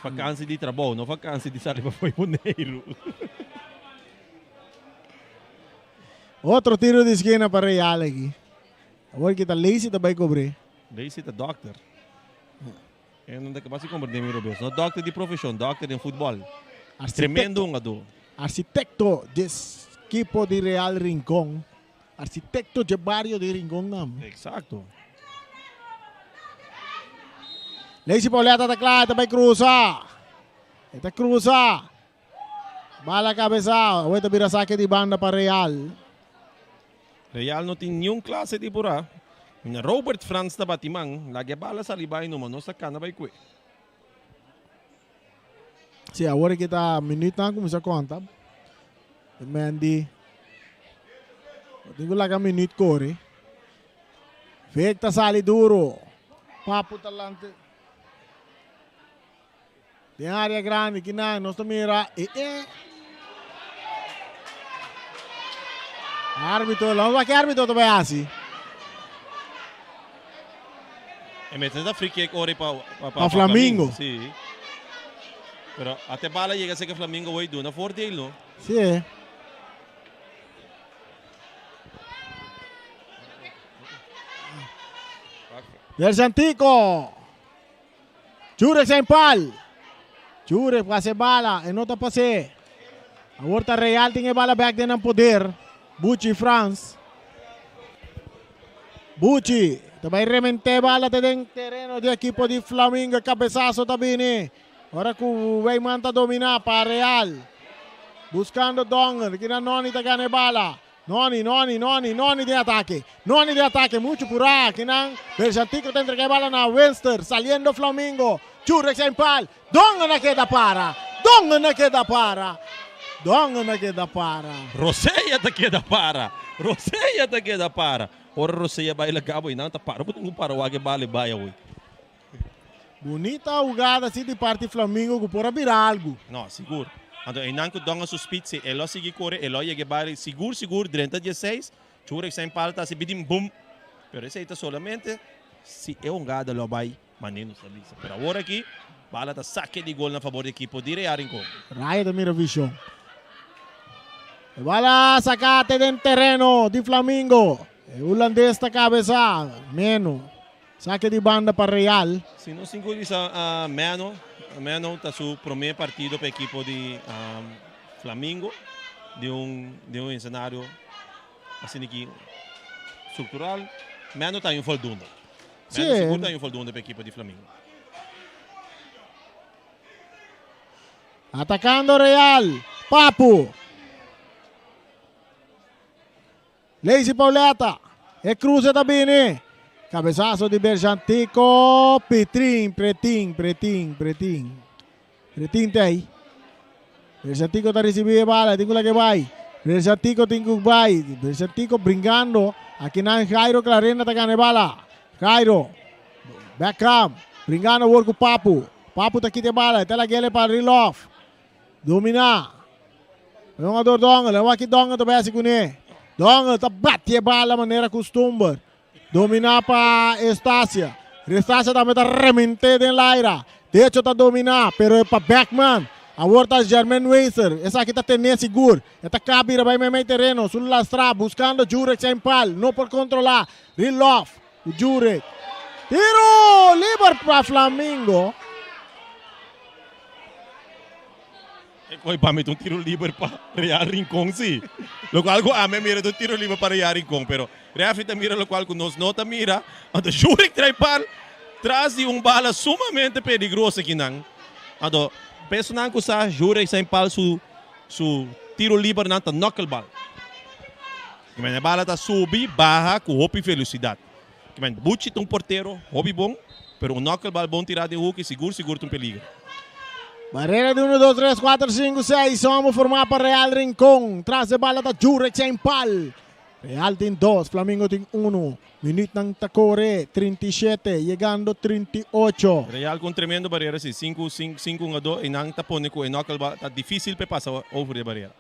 Vakansi di trabou, no vakansi di sali pa foi Boneiru. Otro tiro di skina pa Real aki. Awor ki ta Lacey ta bai kobr'é. Lacey ta dokter. E no ta kapas di komprendé mi robes. No dokter di profeshon, dokter den futbòl. Tremendo hungadó. Arsitekto dje ekipo di Real Rincon. Arsitekto dje bario di Rincon tambe. Eksakto. Lacey Pauletta ta kla, e ta bai krusa. E ta krusa. Bala kabesa, awor ta bira sake di banda pa Real. Real no tin niun klase di purá. Robert Frans ta bati man, laga e bala sali bai numa, nos ta kana bai kue. Si, awor aki ta minuutnan kuminsá konta. Mendy tin ku laga minuut kore. Vic ta sali duro. Papu ta lanta. Den área grandi kinan nos ta mira e e árbitro, vamos wak ke árbitro ta bai hasi. E mester ta free kick ori pa pa, pa Flamingo. Si. Pero ate bala yega seke Flamingo hoy duna voordeel no. Si. Versantico. Jurek zijn pal. Jurek pasa e bala, e no ta pas'é. Awor ta Real tin e bala bek den nan poder. Buchi Frans. Buchi ta bai rement'é bala te den tereno di ekipo di Flamingo. E kabesaso ta bini. Ora ku Wijman ta dominá pa Real. Buskando Dongen. Kina Noni ta gana e bala. Noni, Noni, Noni, Noni den atake. Noni den atake, muchu purá. Kinan, Berjantico ta entrega e bala na Winster. Saliendo Flamingo. Jurek zijn pal. Dongen a keda para. Dongen a keda para. Dongen a keda para. Rosella ta keda para. Rosella ta keda para. Ora Rosella bai laga bo, nan ta para. Bo tin ku para wak e bala e bai awor. Bunita hugada si di parti Flamingo ku por a bira algu. No, sigur. Anto einan ku Donga su speed si e lo sigui kore e lo yega e bari sigur sigur drenta dieseis, Churek sein pal ta hasi bidim bum. Pero esei ta solamente si e hungada lo bai mane nos ta bisa. Pero awor aki bala ta sake di gol na fabor di ekipo di Real Rincon. Raya ta mira vision. E bala saka te den tereno di Flamingo. E hulandes ta kabesa meno. Sake di banda pa Real. Si nos tin cu bisa Meno, Meno ta su prome partido pa ekipo di Flamingo di un di un escenario. Asina ki structural, Mendo ta un voldoende. Sí. Mendo sigur ta un voldoende pa ekipo di Flamingo. Atacando Real. Papu. Leisi Pauletta. E cruce ta bini. Cabezazo di Berjantico. Pitrin, Pretin, Pretin, Pretin. Pretin ta ei. Berjantico ta ricibi e bala. Tin cu laga e bay. Berjantico tin cu bay. Berjantico bringando. Akinan Jairo Clarenda ta gana e bala. Jairo. Beckham. Bringando awor cu Papu. Papu ta kita e bala. E ta lag'ele pa Rilof. Domina. E hungador Dongel. E wak Dongel ta bay hasi kuné. Dongel ta bati e bala manera kustumber. Domina pa Estacia. Estacia tambe ta remente den laira. Decho ta domina, pero e pa Beckman. Awor ta Jermaine Weiser. Esaki ta tene sigur. E ta kabira bay meimei tereno. Su lastra buscando Jurek Saint-Paul. No por controla. Rilof. Jurek. Tiro liber pa Flamingo. E koi pa mi ta un tiro liber pa Real Rincon si. Lokual ku ami a mira ta un tiro liber pa Real Rincon, pero refri ta mira lokual ku nos no ta mira. Anto Jurek trae pal tras di un bala sumamente peligroso akinan. Anto personan ku sa Jurek sa pal su su tiro libernan ta knuckleball. E bala ta subi baha ku hopi velosidat. Buchi ta un portero hopi bon, pero un knuckleball bon tirá den hoek sigur sigur ta un peligro. Barrera di 1, 2, 3, 4, 5, 6. Homo formá pa Real Rincon. Tras de bala ta Jurek Saint Paul. Real tin 2, Flamingo tin 1. Minuutnan ta kore 37, yegando 38. Real ku un tremendo barrera si, 5, 5, 5 hungadó i nan ta pone ku e knuckleball ta difísil pa e pasa over e barrera.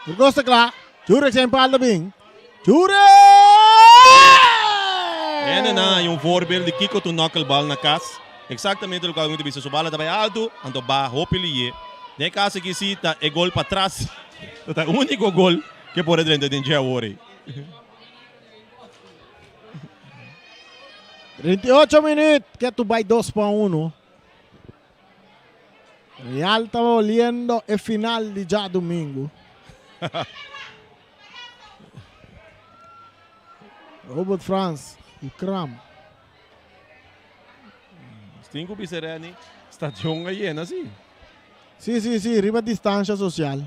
Burgos ta kla. Jurek zijn paal ta bin. Jurek! Hende nan hay un voorbeeld di kiko ta un knuckleball na kas. Exactamente lokual mi ta bisa. Su bala ta bai altu, anto ba hopi liye. Den e kas aki si ta e gol patras. Ta e uniko gol ke por a drenta den dje awor ei. 38 minuut, ketu bai 2 pa 1. Real ta oliendo e final di djadumingu. Robert Frans i Kram. Tin ku bisa Renny, stadion a yena si. Si, si, si, riba distansha sosial.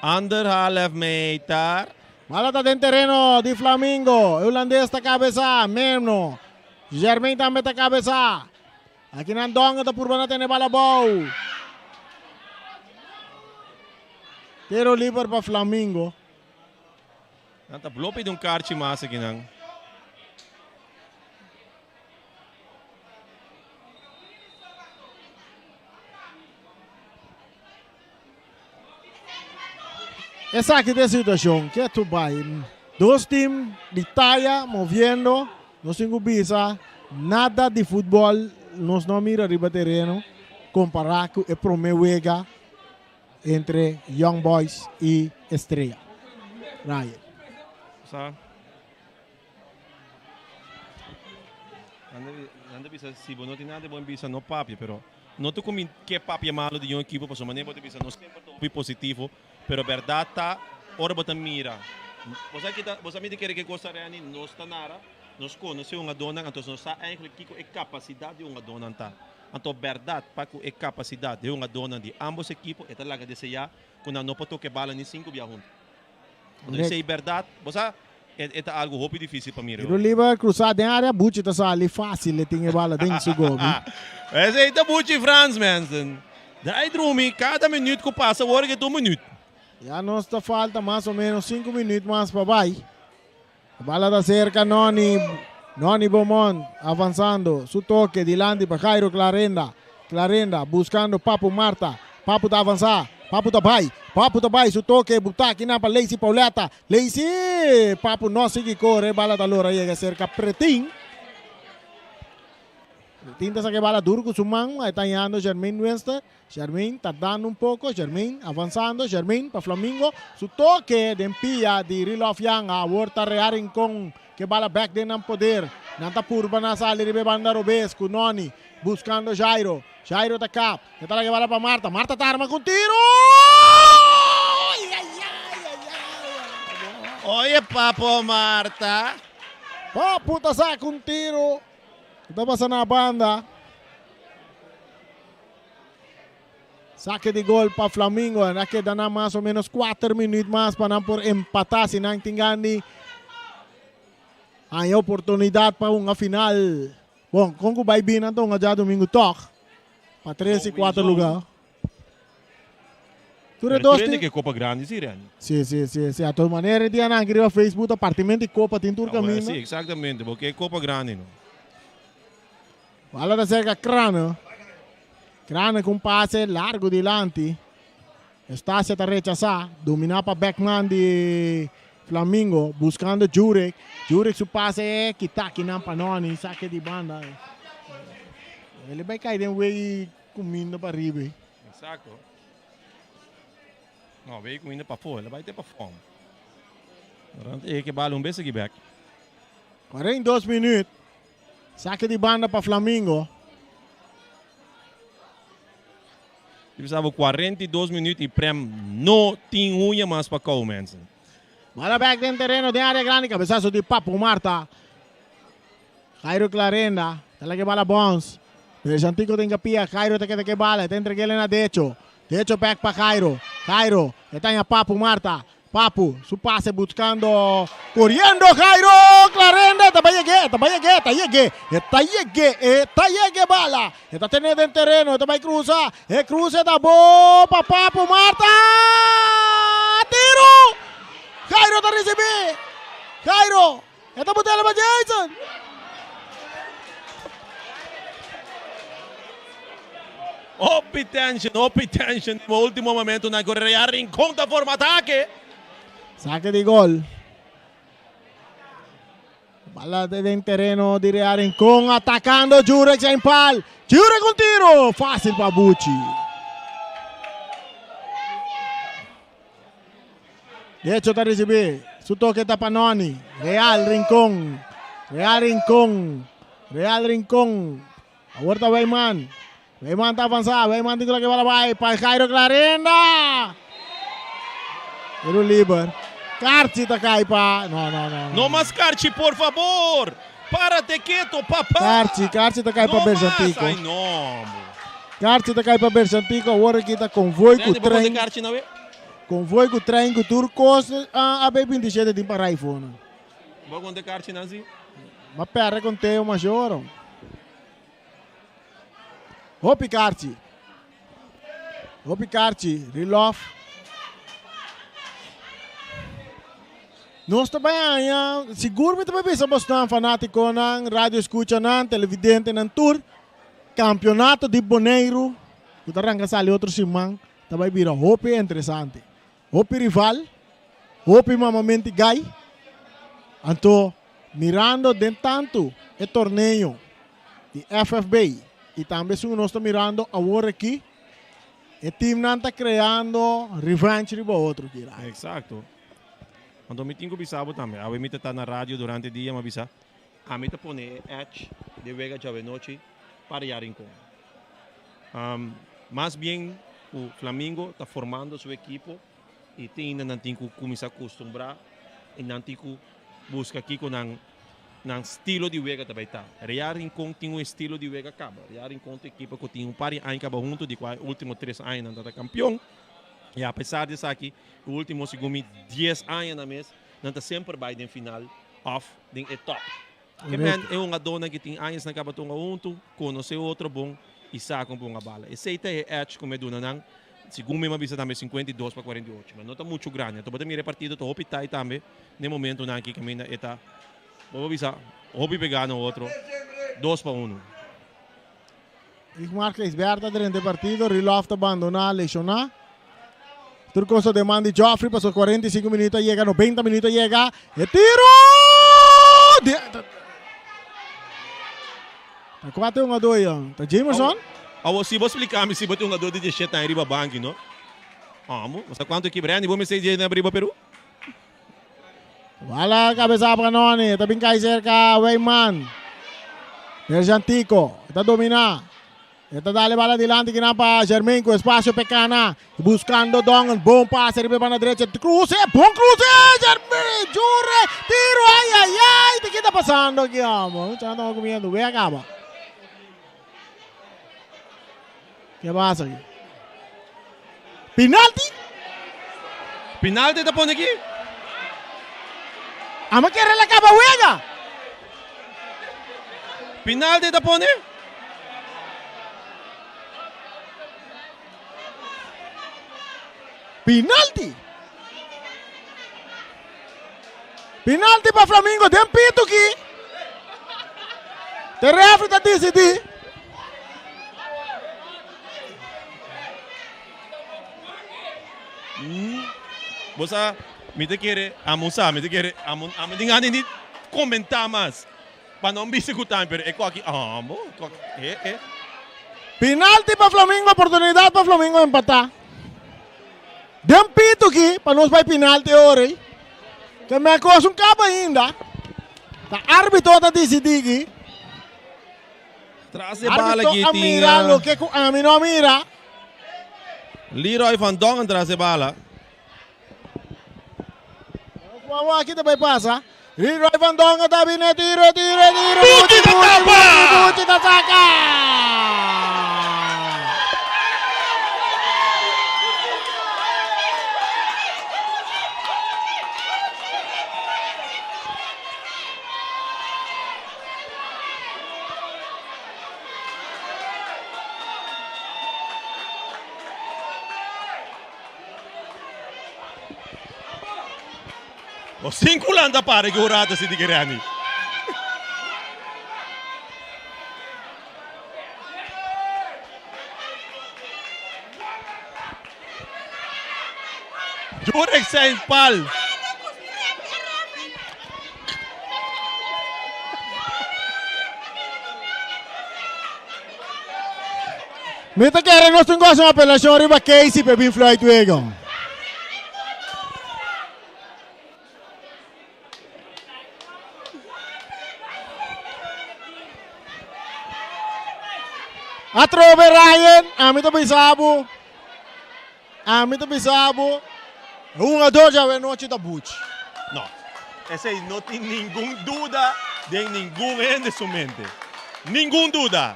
Anderhalf meter. Bala ta den tereno di Flamingo. Holandês ta kabesa. Meno. Germain tambe ta kabesa. Akinan Donga ta purba na tene bala bou. Tiro liber pa Flamingo. Nan ta blo pidi un karchi mas akinan. Esaki ta e situashon ketu bai. Dos team di taya moviendo. Nos tin ku bisa nada di futbòl nos no a mira riba tereno kompará ku e promé wega entre Young Boys i Estrella. Ryan. Sa. Nan ta bisa si bo no tin nada di bon bisa no papia pero no ta ku mi ke papia malo di un ekipo pasobra manera bo ta bisa no semper ta hopi positivo pero berdad ta ora bo ta mira bo sa kita bo sa mi ta kere ke kos ta Renny nos ta nara nos konosé hungadónan anto nos sa eigenlijk kiko e kapasidat di hungadónan ta anto berdad pa ku e kapasidat di hungadónan di ambos ekipo e ta laga deseá ku nan no por toka e bala ni sinku bia huntu. Anto esei berdad bo sa E ta algu hopi difísil pa mira. Tiro liber cruzá den área, Buchi ta sali fácil, e tin e bala den su gobi. Esei ta Buchi Frans, mensen. Dai drumi, kada minuut ku pasa wor ke ta un minuut. Ya nos ta falta mas o menos sinku minuut mas pa bai. E bala ta serka Noni, Noni Beaumont avansando, su toke dilanti pa Jairo Clarenda. Clarenda buscando Papu Marta. Papu ta avansa. Papu ta bai. Papu ta bai. Su toke buta akinan pa Lacey Pauletta. Lacey! Papu no sigui core. Bala ta lora yega cerca Pretin. Pretin ta saca e bala duro cu su man. Ahí ta hañando Jermaine Winston. Jermaine tardando un poco. Jermaine avansando. Jermaine pa Flamingo. Su toke den pia di Rilof Yanga. Awor ta Rea Rincon. Ke bala bek den nan poder. Nan ta purba na sali riba e banda robes ku Noni buskando Jairo. Jairo ta kap. E ta laga e bala pa Marta. Marta ta arma ku un tiro! Ai, ai, ai, ai, ai. Oye Papo Marta. Papo ta saka un tiro. Ta pasa na banda. Sake di gol pa Flamingo. A keda nan mas o menos 4 minuut mas pa nan por empata si nan tin gani haña oportunidad pa hunga final. Bon, kon ku bai bin nan ta hunga djadomingo tog pa 3 y 4 lugar. Tur e dos tin. Ke kopa grandi si Renny. Si, si, si, si. A tur manera e dianan aki riba Facebook ta partimento di kopa tin tur kaminda. Si, exactamente. Bo ke kopa grandi no. Bala ta cerca Crane. Crane cu un pase largo dilanti. Eustacia ta rechasa. Domina pa Beckman di Flamingo. Buscando Jurek. Jurek su pase kita kinan pa Noni. Saque di banda. El bay cay den wey cuminda pa riba. Exacto. No, wey cuminda pafo. El bay te pafo. Durante e ke bala un bes aki bek. 42 minuut. Sake di banda pa Flamingo. Di bisa bo 42 minuut y Prem no tin huña mas pa kou mensen. Bala bek den tereno den area grandi cabesazo di Papo Marta. Jairo Clarenda ta laga e bala bons. Pero Santico den capia Jairo ta keda ke bala e ta entreg'el na Decho. Decho bek pa Jairo. Jairo e ta haña Papo Marta. Papu, su pase buscando, coriendo Jairo Clarenda, ta bay yeg'é, ta bay yeg'é, ta yeg'é, e ta yeg'é, e ta yeg'é bala, e ta tené den tereno, e ta bay cruza, e cruza e ta bo pa Papu Marta! Tiro! Jairo ta ricibi! Jairo, e ta botela pa Jason! Hopi tension, hopi tension den ultimo momentonan cu Real Rincon ta forma atake. Saque di gol. Bala den tereno di Real Rincon atacando Jurek zijn pal. Jurek un tiro facil pa Buchi. Decho ta ricibi. Su toque ta pa Noni. Real Rincon. Real Rincon. Real Rincon. Awor ta Wijman. Wijman ta avansa. Wijman tin ku lake bala bai pa Jairo Clarenda. Tiro liber. Karchi ta kai pa. No, no, no. No mas Karchi, por fabor. Párate keto, papa. Karchi, Karchi ta kai pa Bersantico. Ai no. Karchi ta kai pa Bersantico. Awor aki ta konvoi ku trein. Karchi na we? Konvoi ku trein ku tur kos a AB 27 tin pa Raifona. Bo konta karchi nan si? Ma perde conteo major. Hopi karchi. Hopi karchi. Rilof. Nos ta bai haña, sigur mi ta bai bisa bosnan fanatikonan, radio escuchanan, televidentenan tur, kampionato di Boneiru ku ta ranka sali otro siman ta bai bira hopi interesante. Hopi rival, hopi mamamenti gai. Anto mirando den tantu e torneo di FFB y tambe esun nos ta mirando awor aki, e teamnan ta creando revenge riba otro kira. Exacto. Anto mi tin cu bisa bo tambe, awe mi ta ta na radio durante dia, mi a bisa, ami ta pone e edge den wega djawe nochi pa Real Rincon. Mas bien cu Flamingo ta formando su ekipo y te ainda nan tin cu cuminsa custumbra y nan tin cu busca kico nan nan stilo di wega ta bay ta. Real Rincon tin un estilo di wega caba. Real Rincon ta ekipo cu tin un par di aña caba hunto di cua e ultimo tres aña nan ta ta campeon y a pesar di esaki e ultimo segun mi dies aña nan mes nan ta semper bay den final of den e top. Ke men e hungadónan ki tin añasnan kaba ta hunga huntu, konosé otro bon i sa kon pa hunga bala. Esei ta e edge ku mi a duna nan, segun mi a bisa tambe 52 pa 48. Ma no ta muchu grandi. Anto bo ta mira e partido ta hopi tight tambe den momentunan aki kaminda e ta, bo por bisa, hopi pegá na otro, dos pa unu. Igmar Gijsbert ta drenta e partido, Rilof ta bandoná leshoná. Tur kos ta den man di Geoffrey pasobra 45 minuut a yega, 90 minuut a yega. E tiro! Ta kua ta e hungadó ei? Ta Jamerson? Awor si bo splika mi si bo tin hungadó di diesshete aña riba banki no. Amo, bo sa kuantu ekip Randy bo mester dje na riba Peru? Bala kabesa pa Noni, ta bin kai serka Wijman. Berjantico ta domina. E ta dale bala dilanti kinan pa Jermaine ku espacio pe kana. Buscando Dongen. Bon pase riba banda derecha. Cruce. Bon cruce. Jermaine. Jure. Tiro. Ay, ay, ay. Te kita pasando aki, amo. Mucha estamos comiendo. Ve acaba. Ke pasa aki? Penalti? Penalti ta pone aki? Amo kere la caba wega. Penalti ta pone? Penalti. Penalti pa Flamingo den pito ki. Te refri ta decidi. Bo sa, mi ta kere, amo sa, mi ta kere, amo, amo tin gana di comenta mas. Pa no bisa ku tambe, pero e koki, amo, koki, e, e. Penalti pa Flamingo, oportunidad pa Flamingo empata. Den pito ki, pa nos bai penalti ora ei. Ke me kos un kaba ainda. Ta arbitro ta decidi ki. Tras e bala Arbitro ki a tin, mira loke ku ami no a mira. Leroy van Dongen tras e bala. Vamos aki ta bai pasa. Leroy van Dongen ta bine tiro, tiro, tiro. Buchi ta Buchi, tapa! Buchi, Buchi ta saka! O sin kulanta para ki ora si di Gerani. Jurek zijn pal. Mi ta kere nos tin gosa un apelashon riba Casey pa e bin fluit wega. Atrobe Ryan, ami ta bisa bo, ami ta bisa bo, hungador djawe anochi ta buchi. No, esei no tin ningun duda den ningun hende su mente. Ningun duda.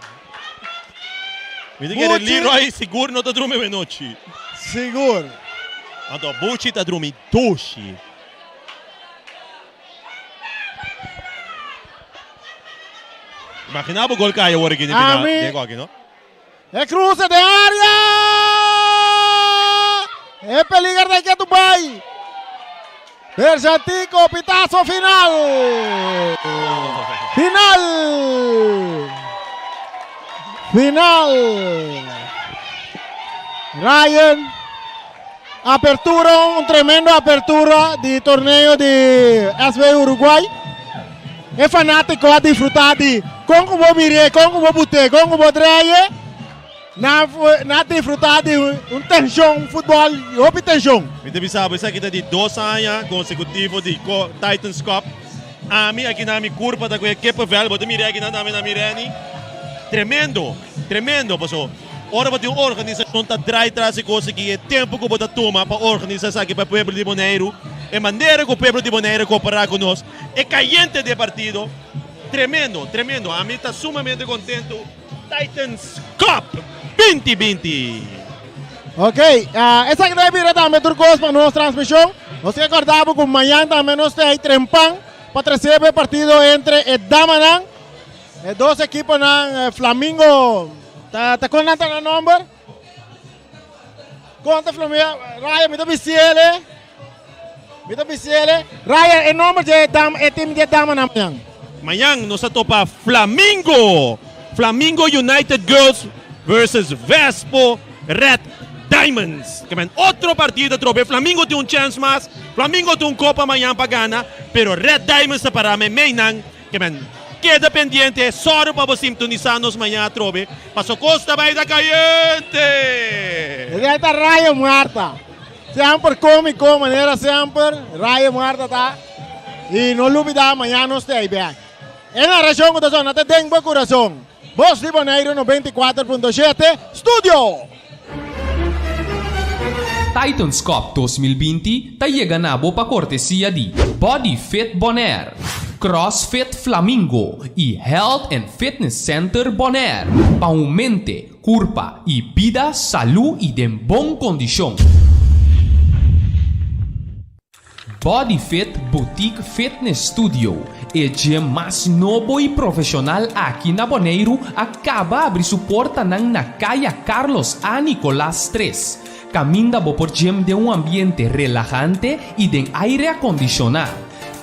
Mi ta kere Buchi. Leroy sigur no ta drumi awenochi. Sigur. Anto Buchi ta drumi dushi. Imagina bo gol kai awor aki den final. Ami. Den aki, no? E cruce den area! E peliger ta ketu bai. Berjantico, pitazo final! Final! Final! Ryan, apertura, un tremendo apertura di torneo di SV Uruguay. E fanatico a disfruta di con cu bo mire, con cu bo bute, con cu bo draye. Na, na disfruta di un tension, un futbol, hopi tension. Mi ta bisa bo esaki ta di dos aña consecutivo di Titans Cup. Ami aki na mi curpa ta cu e kippenvel, bo ta mira aki nan tambe na mi Renny. Tremendo, tremendo paso ora bo tin un organisacion ta draai tras e cos aki, e tempo cu bo ta tuma pa organisa esaki pa e pueblo di Boneiru, e manera cu pueblo di Boneiru coopera cu nos, E cayente di e partido. Tremendo, tremendo. Ami ta sumamente contento. Titans Cup 2020. Ok, esaki ta bira tambe tur cos pa nos transmision. Nos tin acorda bo cu mañan tambe nos ta ahí trempan pa trece bo e partido entre e damanan. E dos equiponan, Flamingo, ta, ta con nan ta nan nomber? Conta Flamingo, Raya, mi ta bisiele. Mi ta bisiele. Raya, e nomber dje dam, e team dje damanan mañan. Mañan nos ta topa Flamingo! Flamingo United Girls versus Vespo Red Diamonds. Ke men otro partido atrobe. Flamingo tin un chance mas. Flamingo tin un kopa mañan pa gana, pero Red Diamonds ta para meimei nan. Ke men keda pendiente, sòru pa bo sintonisá nos mañan atrobe, paso kos ta bai ta kayente! Esei ta Rayo Muerta. Semper kómiko, manera semper, Rayo Muerta ta. I no lubidá, mañan nos ta ei bèk. E narashon ku ta sona ta den bo kurason. Bos di Boneiru 94.7, Studio! Titans Cup 2020 ta yega na bo pa kortesia di Body Fit Bonaire, CrossFit Flamingo i Health and Fitness Center Bonaire pa un mente, kurpa i bida salú i den bon kondishon. Body Fit Boutique Fitness Studio, e gym mas nobo i profeshonal aki na Boneiru a kaba abri su portanan na Kaya Carlos A. Nicolaas 3, kaminda bo por gym den un ambiente relahante i den aire akondishoná.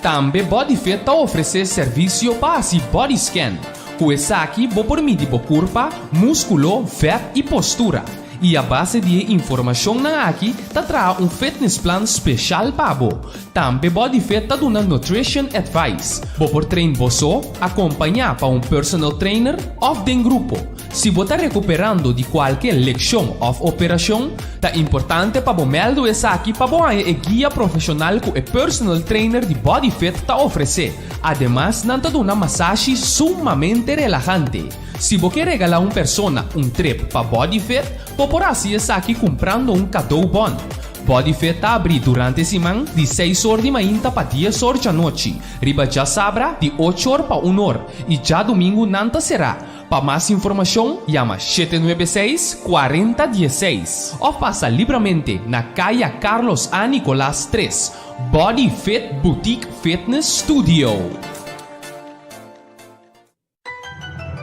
Tambe Body Fit ta ofresé servisio pa hasi body scan. Ku esaki bo por midi bo kurpa, múskulo, vèt i postura. I a base di e informashonnan aki ta traha un fitnessplan speshal pa bo. Tambe BodyFit ta duna nutrition advice. Bo por train bo so, akompañá pa un personal trainer òf den grupo. Si bo ta rekuperando di kualke lekshon òf operashon, ta importante pa bo mèldu esaki pa bo haña e guia profeshonal ku e personal trainer di BodyFit ta ofresé. Ademas nan ta duna masashi sumamente relahante. Si bo ke regalá un persona un trip pa Bodyfit, bo por hasi esaki kumprando un kadou bon. Bodyfit ta abrí durante siman di seis or di mainta pa dies or djanochi, riba djasabra di ocho or pa un or i djadumingu nan ta será. Pa mas informashon yama 796 40 16 òf pasa libramente na Kaya Carlos A. Nicolaas 3, Bodyfit Boutique Fitness Studio.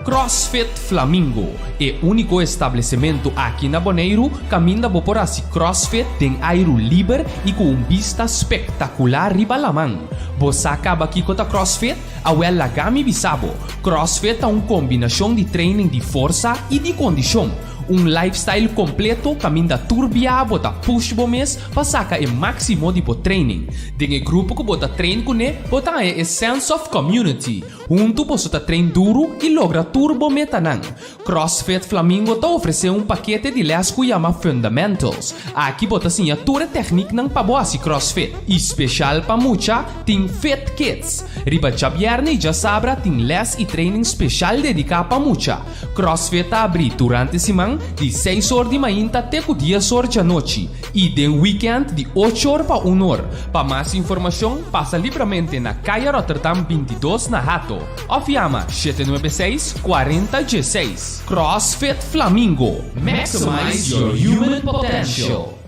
CrossFit Flamingo, e úniko establesimentu aki na Boneiru kaminda bo por hasi CrossFit den airu liber i ku un bista spektakular riba laman. Bo sa kaba kiko ta CrossFit? Awèl laga mi bisa bo, CrossFit ta un kombinashon di training di forsa i di kondishon. Un lifestyle kompleto kaminda tur biaha bo ta push bo mes pa saka e máksimo di bo training. Den e grupo ku bo ta train kuné bo ta haña e sense of community. Huntu boso ta train duru i logra tur bo metanan. CrossFit Flamingo ta ofresé un pakete di lès ku yama Fundamentals. Aki bo ta siña tur e tèkniknan pa bo hasi CrossFit. I speshal pa mucha, tin Fit Kids. Riba djabièrnè i djasabra tin lès i training speshal dediká pa mucha. CrossFit ta abrí durante siman di seis or di mainta te ku dies or djanochi i den wikènt di ocho or pa un or. Pa mas informashon pasa libramente na Kaya Rotterdam 22 na Hato òf yama 796 40 16. CrossFit Flamingo, Maximize your human potential!